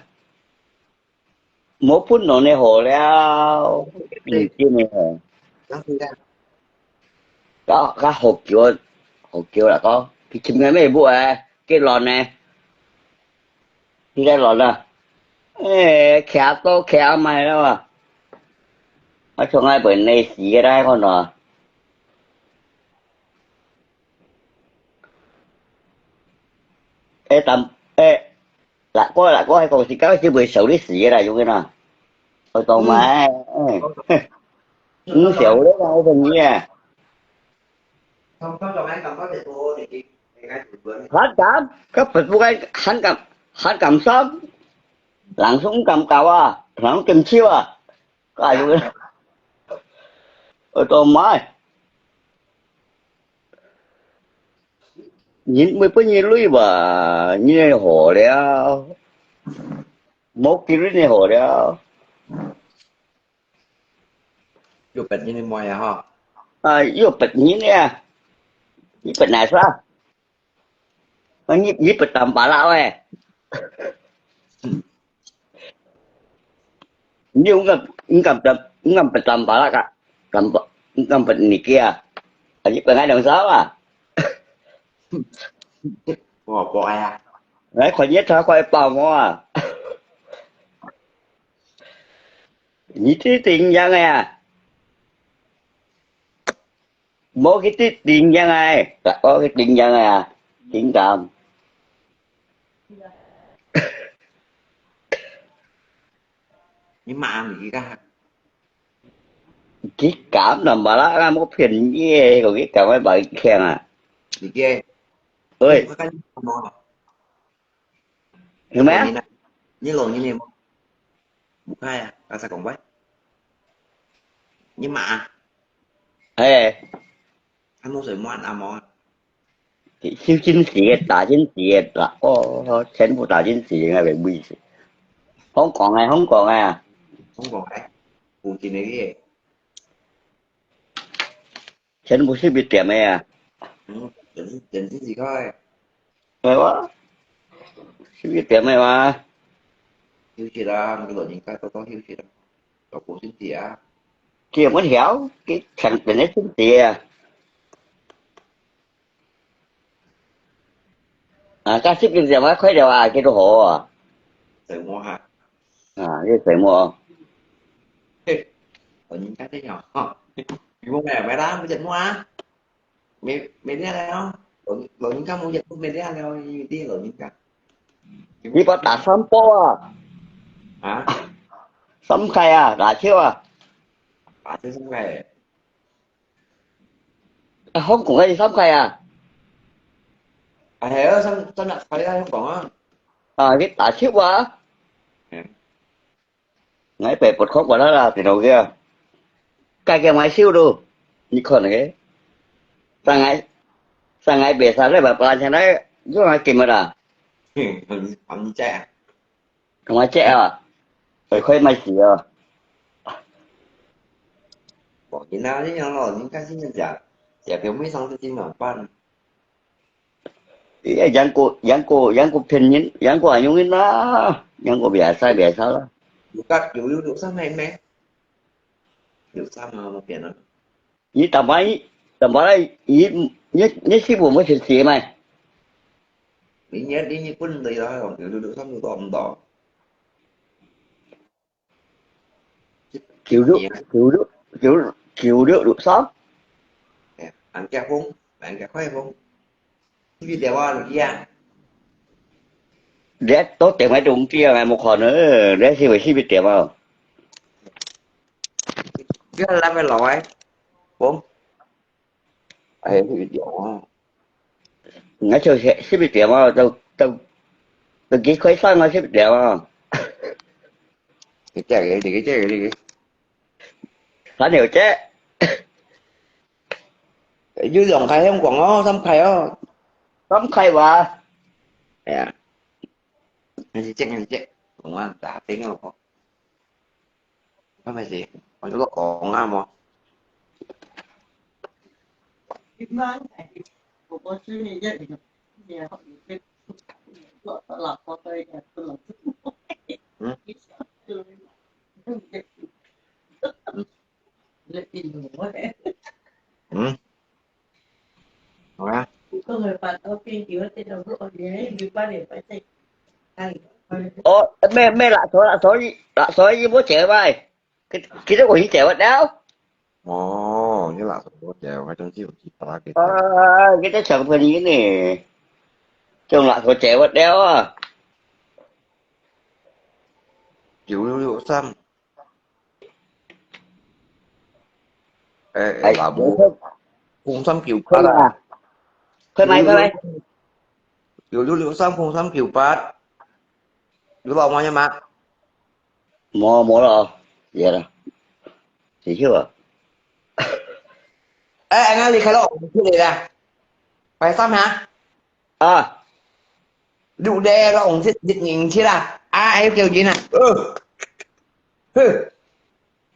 無本來呢好了，嗯，真个。該，該好久，好久啦，講，佢尋个咩不哎，結論呢？佢結論啊，哎，徛到徛埋了啊，啊，從來本來死个啦，看到。 哎，但，哎，若哥，若哥，還講是到時會愁你死个啦，有个啦。我當買，嗯。嗯，愁了啦，我跟你啊。還敢，佢不，不敢，還敢，還敢上，人送敢搞啊，人跟手啊，哎呦，我當買。 人會分你鐳吧，你也好了。無幾日就好了。又別人个妹啊，吼。啊，又別人个啊，你別哪啥？啊，你，你別當巴拉喂。你有敢，你敢別，你敢別當巴拉啊？敢不，你敢別你个啊？啊，你別愛兩啥啊？我不愛啊。來，看你頭快爆我啊！你這點樣啊？無去得點樣啊？我去點樣啊？點敢？你媽咪个。佢敢啦，無啦，𠊎無騙你个，佢敢會白聽啊？你个？喂，你看你什麼？有咩啊？你呢？你老人呢？不看呀，剛才講喂。你媽？哎，還無水摸阿毛啊？修真時个，打真時个，打，哦，全部打真時个，該个位置。香港个，香港个啊。香港个，附近个个。全部食物店个啊。嗯，全是，全是自家个。係哇，食物店个嘛。休息啦，你老人家多多休息啦，照顧身體啊。佢有乜曉？佢強健个身體啊。 啊，加十點鐘啊，快了啊，幾多好啊？水摸哈。啊，這水摸。嘿，我人家這樣哈，你摸咩？沒啦，沒怎麼啊。沒，沒這樣了。老，老人家沒怎麼，沒這樣了，因為這老人家。你把打三波啊？啊？三塊啊，打球啊？打球三塊。 啊，香港个三塊啊？啊，係啊，三，三十塊啊，香港啊。啊，你打七啊？嗯。𠊎白不可管他啦，電腦个。該个買燒咯，你看那个。上海，上海白沙那把不然前来，又还给么啦？嗯，很，很在啊。 同我借啊，快快買事啊。無人啊，你養老人家現在食，食表面上是怎麼辦？哎呀，養過，養過，養過騙人，養過還用人啦，養過biasa，biasa啦。有个，有，有，有上海咩？有上啊，那邊啊。 你打牌，打牌，你，你，你師傅冇食屎咩？你，你，你，你本地啦，用九六六三六多唔多？九六，九六，九，九六六三？哎，人家風，人家快風。 你點啊，你啊？你到點位都毋知啊，無看啊，你係會四點啊？你來來來，講，哎，四點啊。𠊎就係四點啊，都，都，都幾開心啊，四點啊。你這個，你這個，你這個。還有這。 有兩塊香港哦，三塊哦。三塊哇？係啊。還是這，還是這，我打電話過。係咪係？我這個講啊嘛。嗯。 嗯。好啊。哦，咩，咩啦，所以，啦，所以，啦，所以無借喂，佢，佢都會借我了。哦，你啦，所以無借，我還真係有幾百個。啊，佢都想分你呢，就啦，所借我了啊。九六六三。 誒，誒，哎，那無，空三九八啦。快買啊，快買，快買。九六六三空三九八，有老媽呀嗎？無，無了哦，也了，幾久啊？哎，哎，那你開到紅色的啦，白三哈？啊，六的那紅色，一零七啦。啊，還有叫人啊，呃，哼，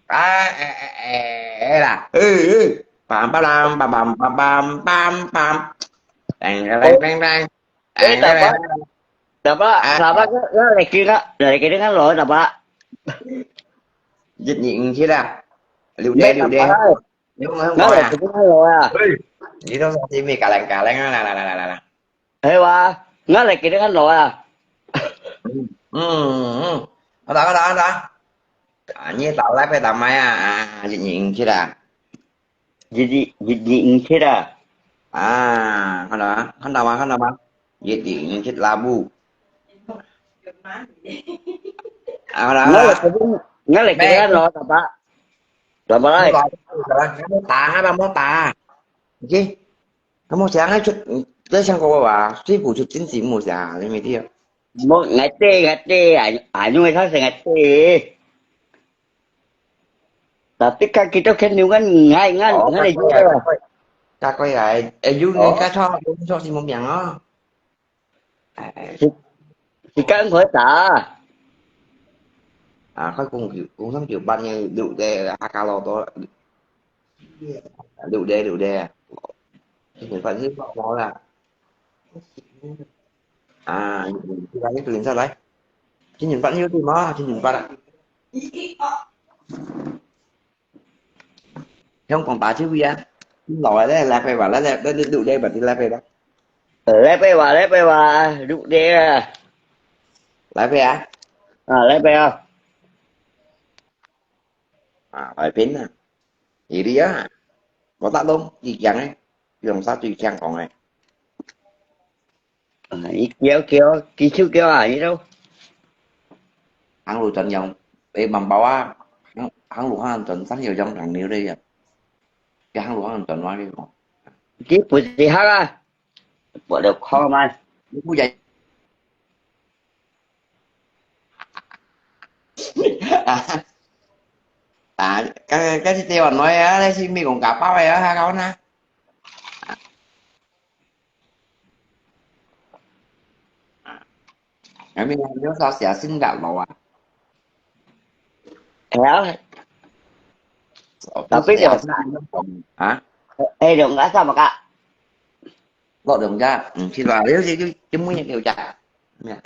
啊，哎，哎，哎，哎啦，呃，呃，pam pam pam pam pam pam pam pam，叮叮叮叮，哎，大伯，大伯，啊，大伯，我，我來叫你，來叫你看路，大伯。一二五七啊，六弟，六弟。 你有無看過啊？我來這邊看路啊。喂，你都是咩？Kaleng kaleng啊，來來來來來來。係哇，我來這邊看路啊。嗯嗯嗯，好打好打好打。啊，你打來快打麥啊，啊，一二五七啊。一二一二五七啊。啊，看到啊，看到嗎？看到嗎？一二五七labu。啊，好啦好啦。我來這邊，我來這邊看路，大伯。大伯來。莫打，莫打，莫打。OK。 Kamu siang ai cut, mm, dia siang ko wa, si bu cut cin si mu sia, ni mi dia. Mo ngate ngate, anu, anu ai sa ngate. Tapi kan kita kan nungan ngai ngan ngan ai juga. Ka koi ai, eh, you ni ka cho, you cho si mo miang o. Si kan koi ta. À, khói cũng cũng sống kiểu bạn như đủ để akalo to. Đủ để, đủ để. Chứ những bạn như họ nói là, à, cái này cái tuyển sao đấy? Chứ những bạn như tôi mà, chứ những bạn ạ. Không còn tá chứ ya. Lòi đấy là phải bảo là là đủ để bạn thì là phải đó. Lái pe wa, lái pe wa, duk de a. Lái pe a? À, lái pe a. À, lái pin à. Ý đi á. Có tác động gì chẳng ấy. Dùng sao tùy chang còn ấy. À, ý kéo kéo, ký chú kéo à, ý đâu. Hàng lụt trần dòng. Ê, bằng bảo á. Hàng lụt hàng trần sáng nhiều dòng thằng nhiều đây à. Cái hàng lụt hàng trần nói đi. Ký bụi gì hả à? Bộ đều khó mà. Ui dai. À, à, cái cái video nói á, lấy xin mi cũng cả bao vậy á, ha, kau na. Cái mình nhớ sao sẽ xin gạt lỗi à? Hả? Tapi dong, hả? Eh, dong, nggak sama, Kak. Lo dong, Kak. Hmm, sila, liu si, si, si, mu yang kêu Kak. Nè.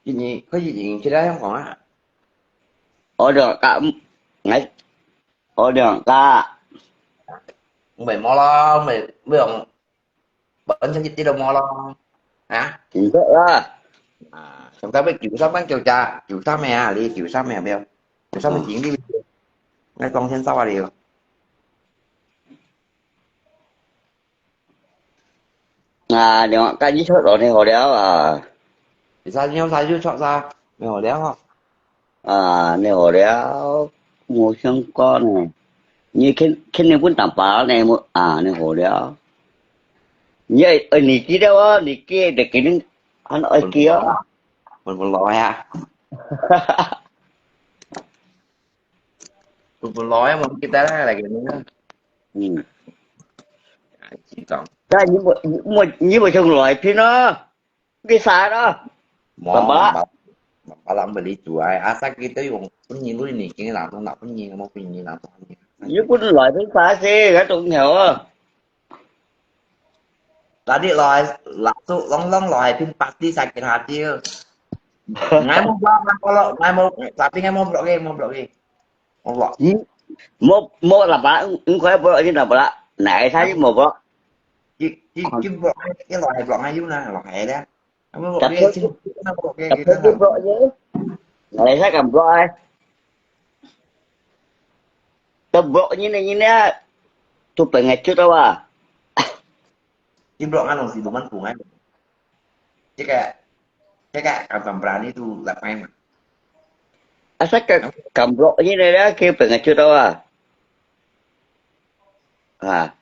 Ini, có gì gì, sila yang kong á. Ôi, dong, Kak. Ngai. Ôi, dong, Kak. Không phải mò lo, không phải, không phải Vẫn sẽ chỉ đâu mò lo. Hả? Chính xác á. À, chúng ta biết chịu sao bán chịu trả, chịu sao mẹ à, đi chịu sao mẹ biểu. Chịu sao mẹ chính đi. Ngay con thiên sao à đi. À, nếu mà cái gì sốt rồi thì hồi đéo à. Thì sao nhau sao chứ sốt sao? Mày hồi đéo hả? À, nếu hồi đéo mua xương con này. Như khi khi nếu muốn tạm bảo này mua à nếu hồi đéo. Như ở nị kia đâu á, nị kia để cái nó ăn ở kia. Mình mình lo ya. Mình mình lo ya, mình kita lah lagi ni. Hmm. Chỉ tòng. Cái như mua mua như mua trong loại phi nó. Cái xa đó. Mò, tạm bảo. Tạm bảo làm beli jual. Asal kita yung punya lu ni, kini langsung nak punya, mau punya langsung punya. Như pun loại phi xa xe, cái tụi nghèo á. Tadi lo, langsung long long lo, pin pasti sakit hati. Ngai mau block, ngai mau block, ngai mau, tapi ngai mau block ke, mau block ke. Mau block. Mau, mau là bả, không khỏi block chứ nào bả. Nãy thấy mau block. Ki ki ki block, cái lo block ngai yuna, lo ngai đó. Mau block ke, sini block ke, kita block chứ. Nãy thấy cầm block ai. Tao block như này như này. Tụi bạn ngày trước tao à. Ki block ngai lòng gì tụi mình cũng ngai. Chứ cái, chứ cái cảm cảm bra ni tu là phải mà. Asal cái cảm block như này đó, kêu bạn ngày trước tao à. À.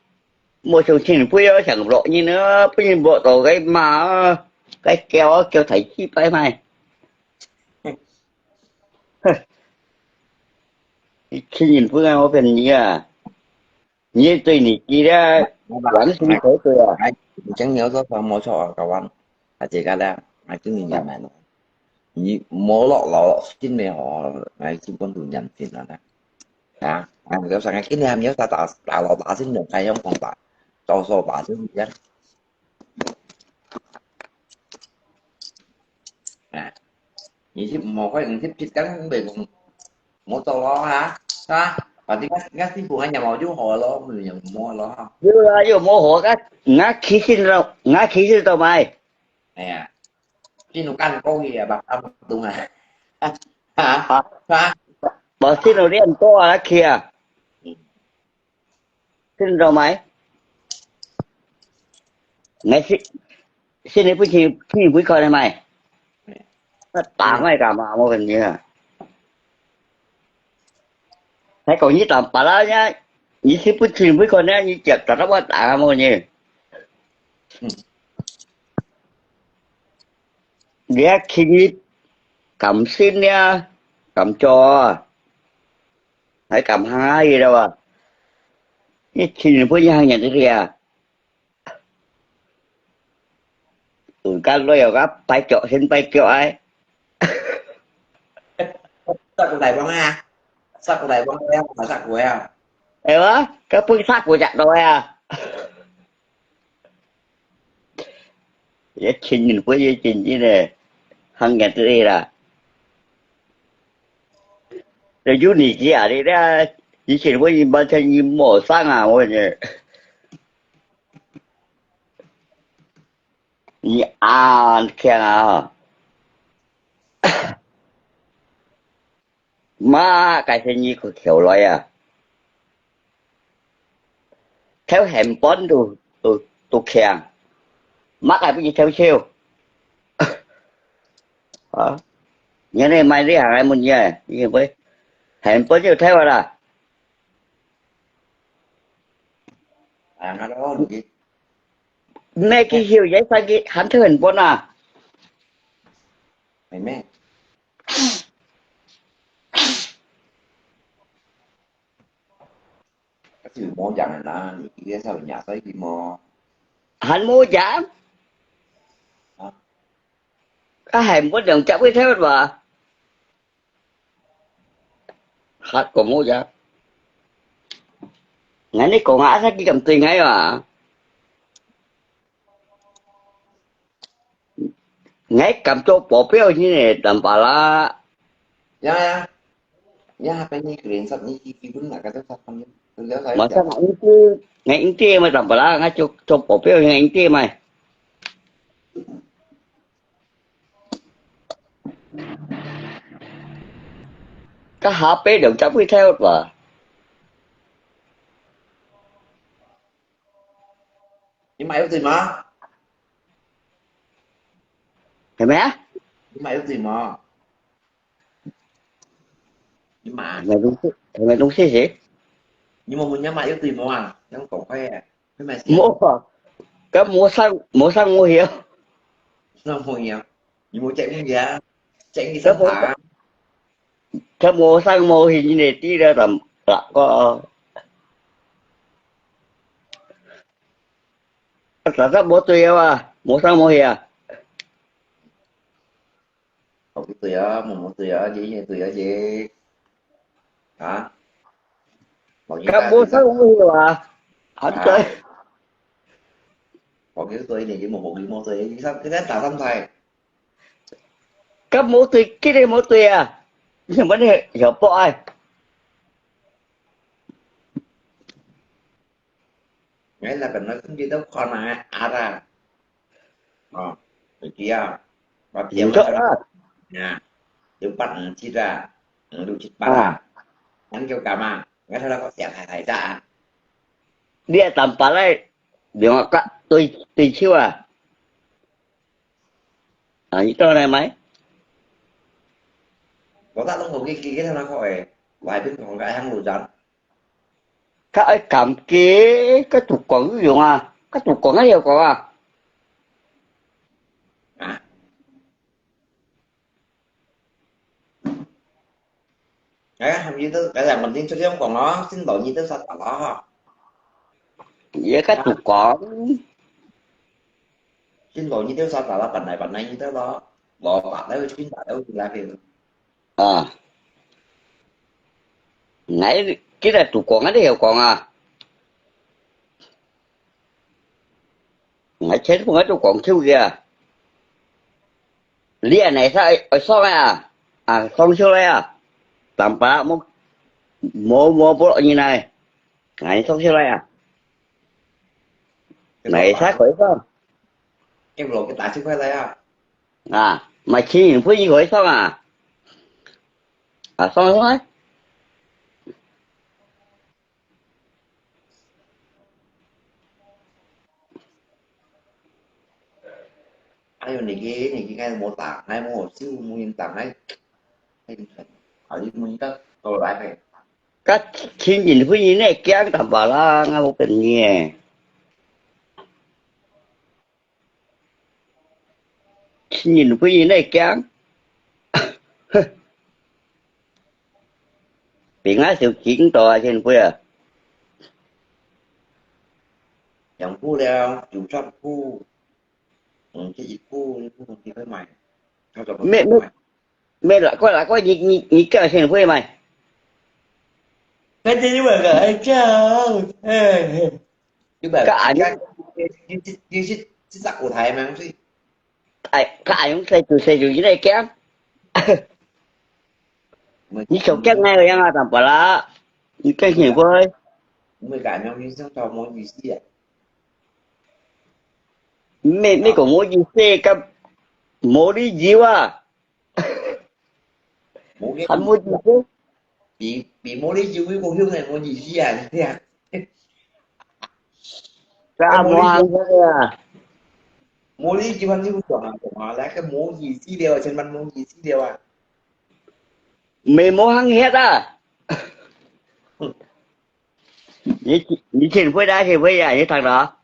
Một số chuyện bây giờ chẳng block như nữa, bây giờ block tao cái mà, cái kéo, kéo thấy chi phải mày. Khi nhìn phương án bên nhớ, nhớ tôi nị kia, quán sinh khổ tôi à. Ai, chẳng nhớ có sao mua cho các bạn. À, chỉ cái là, ai cứ nhìn nhà mẹ nó. 你無落落落心个吼，𠊎基本都認真啊。啊，啊，你就想啊，今日還有啥打，打落打心的，還用講打，招手打心的。啊，你去莫怪你去ผิดกัน ไม่ บ่ บ่ตกลงฮะ ฮะ ปฏิบัติงานที่ผู้งานอย่ามาอยู่หอแล้วมันยังมัวแล้วฮะ 有啦，有無好个，𠊎起身了，𠊎起身到買。哎呀，進入干工也把他们懂啊，啊，啊，無先有練過啊，去啊。嗯。先到買。你先，先你不去，去不看的買。那打卖干嘛？我跟你讲。還講你打巴拉呀，你去不去不看呢？你講打到我打麼呢？嗯。你還去你敢信呀？敢做啊？ 還敢行下去了哇？你親人不一樣人這个啊？有个累有个跛腳，先跛腳哎。殺過大王啊！殺過大王了，殺過啊！哎哇，該不殺過隻來啊！ 也親人不也真正个，行業之類啦。這有年紀啊，你這以前我一般像你陌生啊，我講。你啊，強啊！ 嘛，該生意佢跳來啊，跳現本都，都，都強，嘛，該不如跳少。啊，你那買這行來問你啊，你會現本就跳啦。啊，那個問題。咩，佢少也生意還跳現本啊？妹妹。 就無樣啦，你這个少年歲去無？還無樣？啊？該還無兩隻會跳吧？還講無樣？𠊎你講啊，啥佢敢對𠊎啊？ 𠊎敢做保鏢，你呢，當巴拉。呀呀，呀，分你个人生，你基本那个叫啥朋友，了解一下。Masa nak inti, ngai inti mai tampa lah, ngai cok, cok kopio ngai inti mai. Ka H P dong, tapi saya apa? 你買有對無？係咩啊？你買有對無？你買。係咪東西？係咪東西係？你無問人買有對無啊？人講開啊，你買先。無啊，佢無生，無生無曉。生無曉，你無接人家，接人家生啊。佢無生無曉，你知啦，咁啦個。 Tatap無對啊，無生無曉啊。無對啊，無，無對啊，這，這對啊，這。啊？無，佢無生無曉啊，還對。無，佢對呢，佢無，無，佢無對，佢三，佢三打三台。佢無對，佢个無對啊，你問你曉博愛。 Ngay là cần nói không chỉ đâu còn là ara. Ờ, cái kia. Và kia mà sao? Nè. Yung pat ang chira. Ang lu chit para. Ang kêu cả mà. Ngay là có xẻng hài hài ra. Dia tampa lai. Dia ngak ka tui, tui chiu à. À, như tôi này mày. Có ta không có cái, cái, cái thằng nào khỏi. Vài bên còn cái hàng lụt rắn. Ka ai kam ke, ka tu kong yu yong a, ka tu kong a yau kong a. Ai, ham yi tu, ka yang penting tu yong kong lo, sin lo yi tu sa ta lo ha. Ye ka tu kong. Sin lo yi tu sa ta lo, pan nai pan nai yi tu lo. 老爸都有亲戚都有来陪。啊，𠊎今日都講啊，你有講啊？𠊎前兩日都講手个啊。你啊，哪儕愛爽啊？啊，爽出來啊！當把無無無無落人來，𠊎爽出來啊！哪儕可以爽？ 一路个打出快來啊！啊，買千元分你可以爽啊！啊，爽爽啊！哎呦，你个你个，該無打，該無手，無人打，該，哎，好，你問个，都來个。 該千元分你呢，驚淡薄啦，𠊎無跟你誒。千元分你呢，驚。比𠊎少幾多啊，千倍啊！兩步了，九十步，嗯，這一步，一步，你會買，他怎麼買？ 咩啦，過啦，過，你你你叫先回嘛。反正你問个，哎，叫，哎，你問个，你你你你是是个舞台嘛，所以，哎，个阿勇在就在就一个讲，你手讲那个样啊，怎么啦？你讲先回，你个阿勇你想找我意思啊？没没讲我意思，个没理由啊。 無个還無意思？比比無理由个無用个，無意思啊！你聽，該無行个啊！無理由啊！你有講啊講啊，來个無意思了，千萬無意思了啊！沒無行歇啊！ 你你前輩啦，前輩啊，你聽到？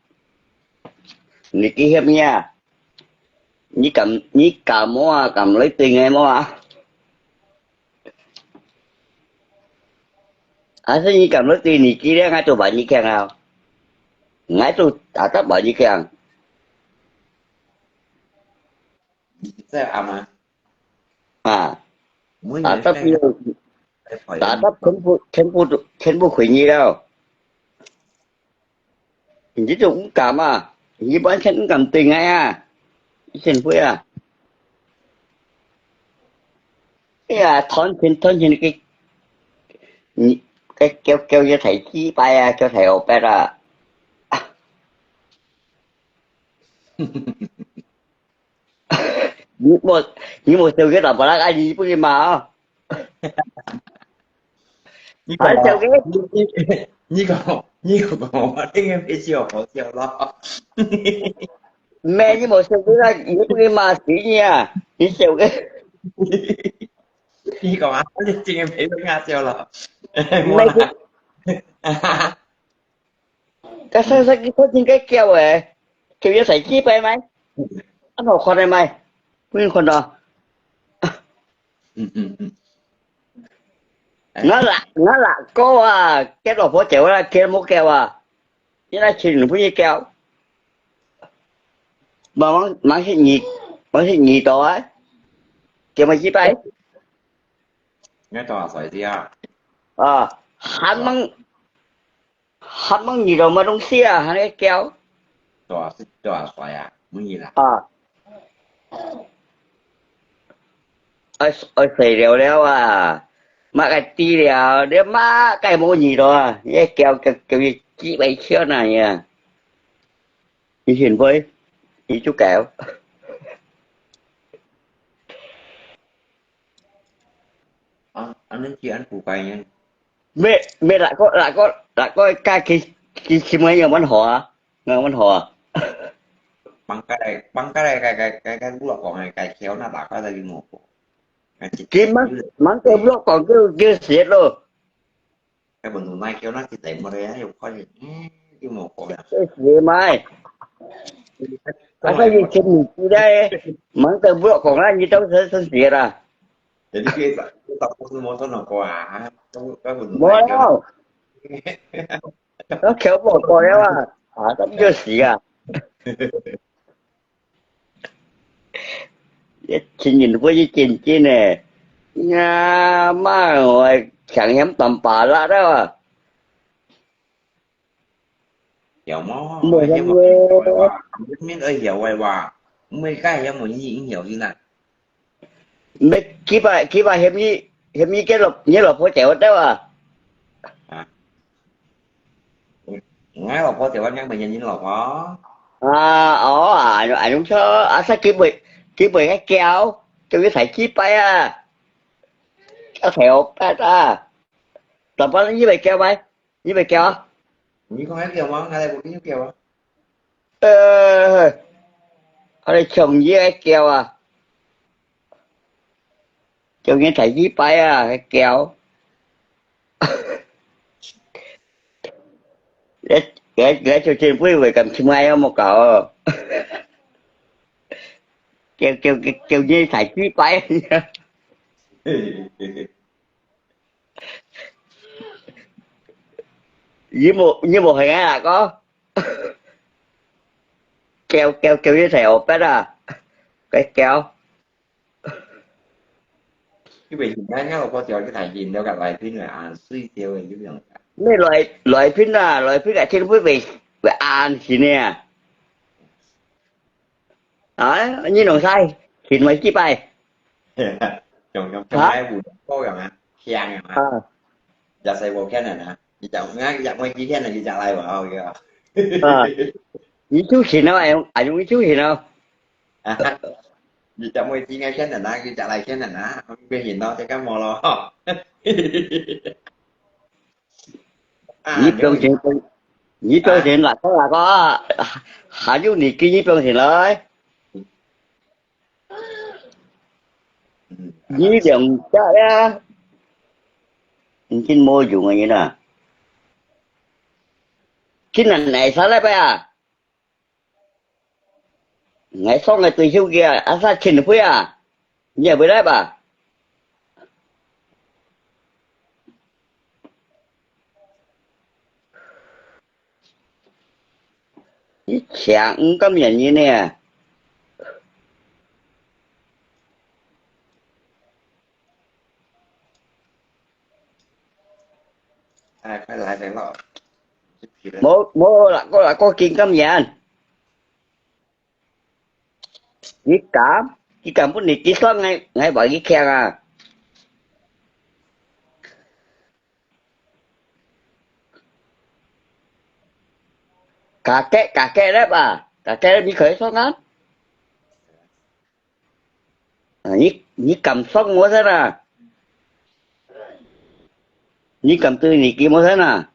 你幾險呀？你敢你敢無啊？敢來對𠊎無啊？還是你敢來對你幾兩？𠊎都把你強啊！𠊎都打打把你強。你在阿嗎？ 啊，打到，打到全部全部都全部毀你了。你就毋敢啊，你完全毋敢對𠊎啊，你先會啊。哎呀，賺錢賺錢个，你个叫叫一台幾百啊，叫台五百啊。 你無你無笑个，打把那个你不给罵啊？你講，還笑个？你你你講你講，我聽个比較好笑咯。咩？你無笑个啦，你不给罵死你啊！你笑个？你講啊，你聽个比較好笑咯。咩？ 該上上去看見該狗誒，狗要洗幾擺咩？恁好看个咩？不用看到。嗯嗯嗯。𠊎老𠊎老哥啊，佢老婆走啦，佢無狗啊，你那群不要狗。忙忙忙去你，忙去你到啊，佢們幾擺？應該多少歲啲啊？啊，還忙 還問你做麼東西啊，還在叫？多少多少歲啊？問你啦。啊。愛愛睡了了啊，麼个知了，你麼个無你咯啊，你叫叫叫佢幾百千啊呀。你信不？你就搞。 啊，恁樣佢恁古怪呢？咩咩，那個那個那個，該佢佢請問有問好啊？有問好啊？幫佢來幫佢來該該該該，我講个該橋那打開來給我過。佢忙忙个，我講就就寫咯。 該本來叫那个題目咧，又看見，嗯，又無過了。這寫嘛，啊，該以前你知咧，忙得不要講啦，你都是是寫啦。你這个這个故事無算好過啊，該該本來叫。無了，都橋無過了啊，啊，都要死啊。一千人會一千斤呢。呀，媽，𠊎強嫌當巴拉啊！曉無？無，曉無？曉無？面愛曉个哇，每个曉無？你曉去哪？ 你幾百，幾百嫌你，嫌你个老，你老婆掉得啊？啊。𠊎老婆掉，𠊎仰會嫌人老婆？啊，哦，啊，恁樣，恁樣，啊，啥幾百，幾百个叫，叫佢大幾擺啊？叫大幾擺啊？老婆，你會叫咩？ 你會叫啊？你講愛叫嗎？𠊎來無叫啊。呃，𠊎來像你愛叫啊。像你大幾擺啊，愛叫。來，來，來，就真會會感情愛有無搞哦。叫，叫，叫，叫你大幾擺。 你無，你無喊𠊎阿哥？叫，叫，叫你大後壁啊！該叫。你袂信，𠊎，𠊎老婆掉个大件，了个來宾个啊，水掉个，你不用。你來，來賓啊，來賓啊，天會袂，會暗時呢。 啊，你弄啥？請問幾擺？用，用，用哈？來舞，夠用啊，香用啊。啊。也使無騙人啊，你講，𠊎也問幾天了，你才來無？OK啊。啊，你就行了，哎，哎，你就行了。啊，你講問幾天騙人啊，你才來騙人啊，變行咯，這個無咯。啊，你表情，你表情哪个哪个啊？還有你给你表情來。嗯，你兩隻呀，已經無用个人啊。今日哪三禮拜啊？ 𠊎送个對手个啊，阿三千歲啊，你也會來吧？你請毋敢願意呢？ 哎，快來，來咯。無，無啦，過啦，過緊咁遠。你敢？你敢分你幾雙？𠊎，𠊎話你強啊！加个，加个了吧？加个你可以雙啊？ 啊，你，你敢送我先啊？你敢對你給我先啊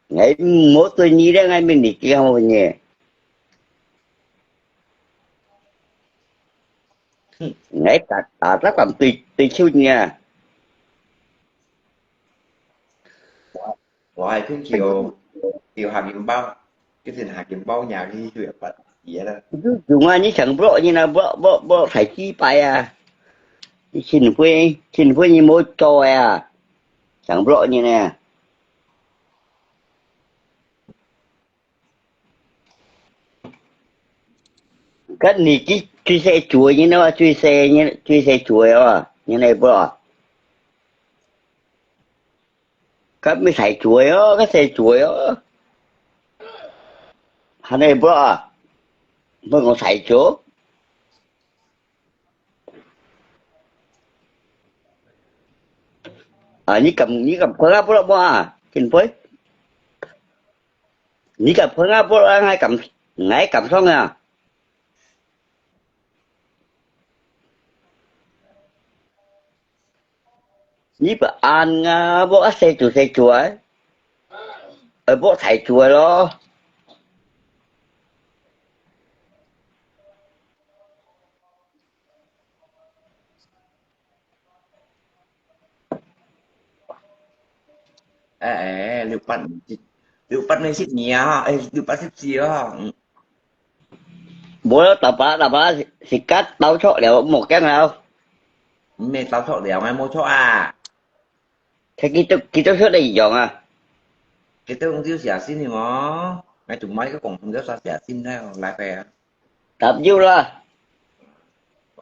？𠊎無對你了，𠊎問你幾好呢？哼，𠊎打，打，打敢對，對手你啊？ 我，我還聽叫，叫下金包，叫先下金包，然後去去發嘢啦。你就用啊，你想block你那block block block才幾擺啊？你幸虧，幸虧你無做啊，想block你呢。該你最，最細做个，你那最細，你最細做个哦，你那block啊？ 該毋係做哦，該係做哦。還係block啊？分我大做。啊，你敢，你敢分啊block無啊？真會？你敢分啊block啊？𠊎敢，𠊎敢爽啊！ 你不安啊，block啊，細做細做啊，呃，block大做咯。哎，哎，六八，六八你識你啊？哎，六八識字啊？嗯。 無了，打吧，打吧，是，是甲鬥錯了，莫驚了。毋係鬥錯了，𠊎無錯啊。佢，佢都，佢都出來一樣啊。佢都用寫信的哦，𠊎就買个廣東就寫信了，來回啊。打不了啦。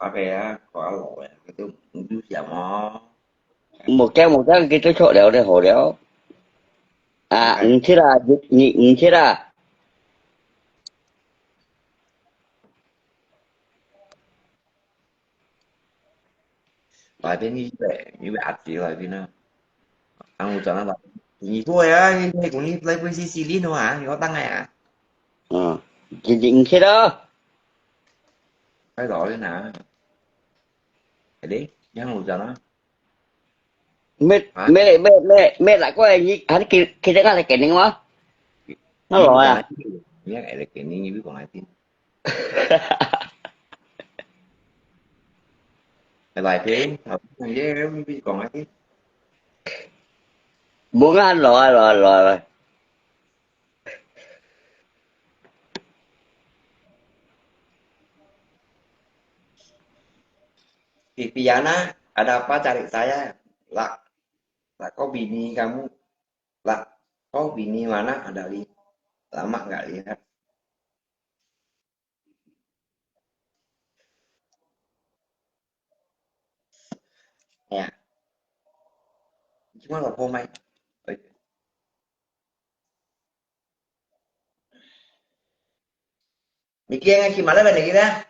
阿伯啊，講阿老个，佢都毋知想哦。無驚無驚，佢都出了就好了。啊，毋識啦，你毋識啦。 來邊呢？你阿姊來邊啊？安有轉啊？你過啊？你你講你來分析西林啊？你好當啊？嗯，真正毋識咯。太老了呐。係咧，你安有轉啊？咩咩咩咩咩來過你，還佢佢在那裡給你嗎？那老啊？你愛來給你，你不講來聽。 拜拜，聽，頭先个你講啊，無啊，來啊來啊來啊。Viviana, ada apa cari saya? Lah, lah kok bini kamu, lah kok bini mana ada li, lama nggak lihat. 哎呀，你看老婆没？哎，你今天去马来西亚去的？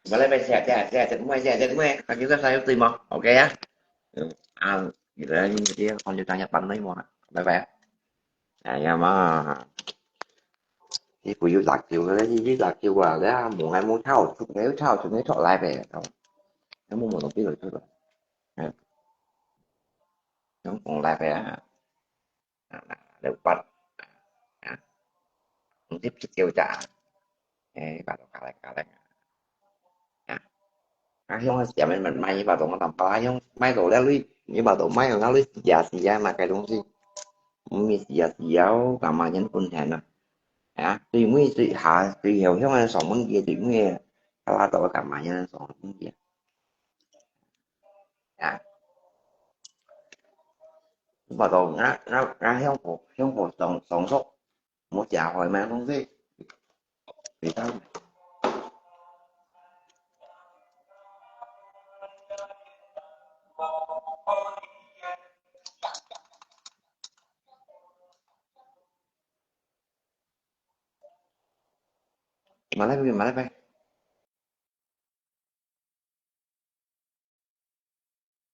馬來西亞，謝謝謝謝，妹謝謝妹，啊，今日上有對嗎？OK啊？嗯，啊，你來，你這，我就當下幫你嘛，拜拜。哎呀媽，你不要辣椒了，你辣椒啊，你啊，無愛無炒，出來炒，出來炒來呗，哦，你莫莫東西來出來，嗯，用講來呗啊。 啊，六八，啊，五十七九隻，誒，八度加零加零，啊，啊，香港時間買，買一百度，我當包啊，香買到了你，一百度買到了你，試啊試啊，買个東西，毋係試啊試啊，幹嘛人分錢啊？啊，最尾最下最後香港上門嘅最尾，啊，拉到幹嘛人上門嘅？ 啊，我都，𠊎，𠊎，𠊎香火，香火上，上熟，無食開咩東西，味道。馬來西亞，馬來西亞。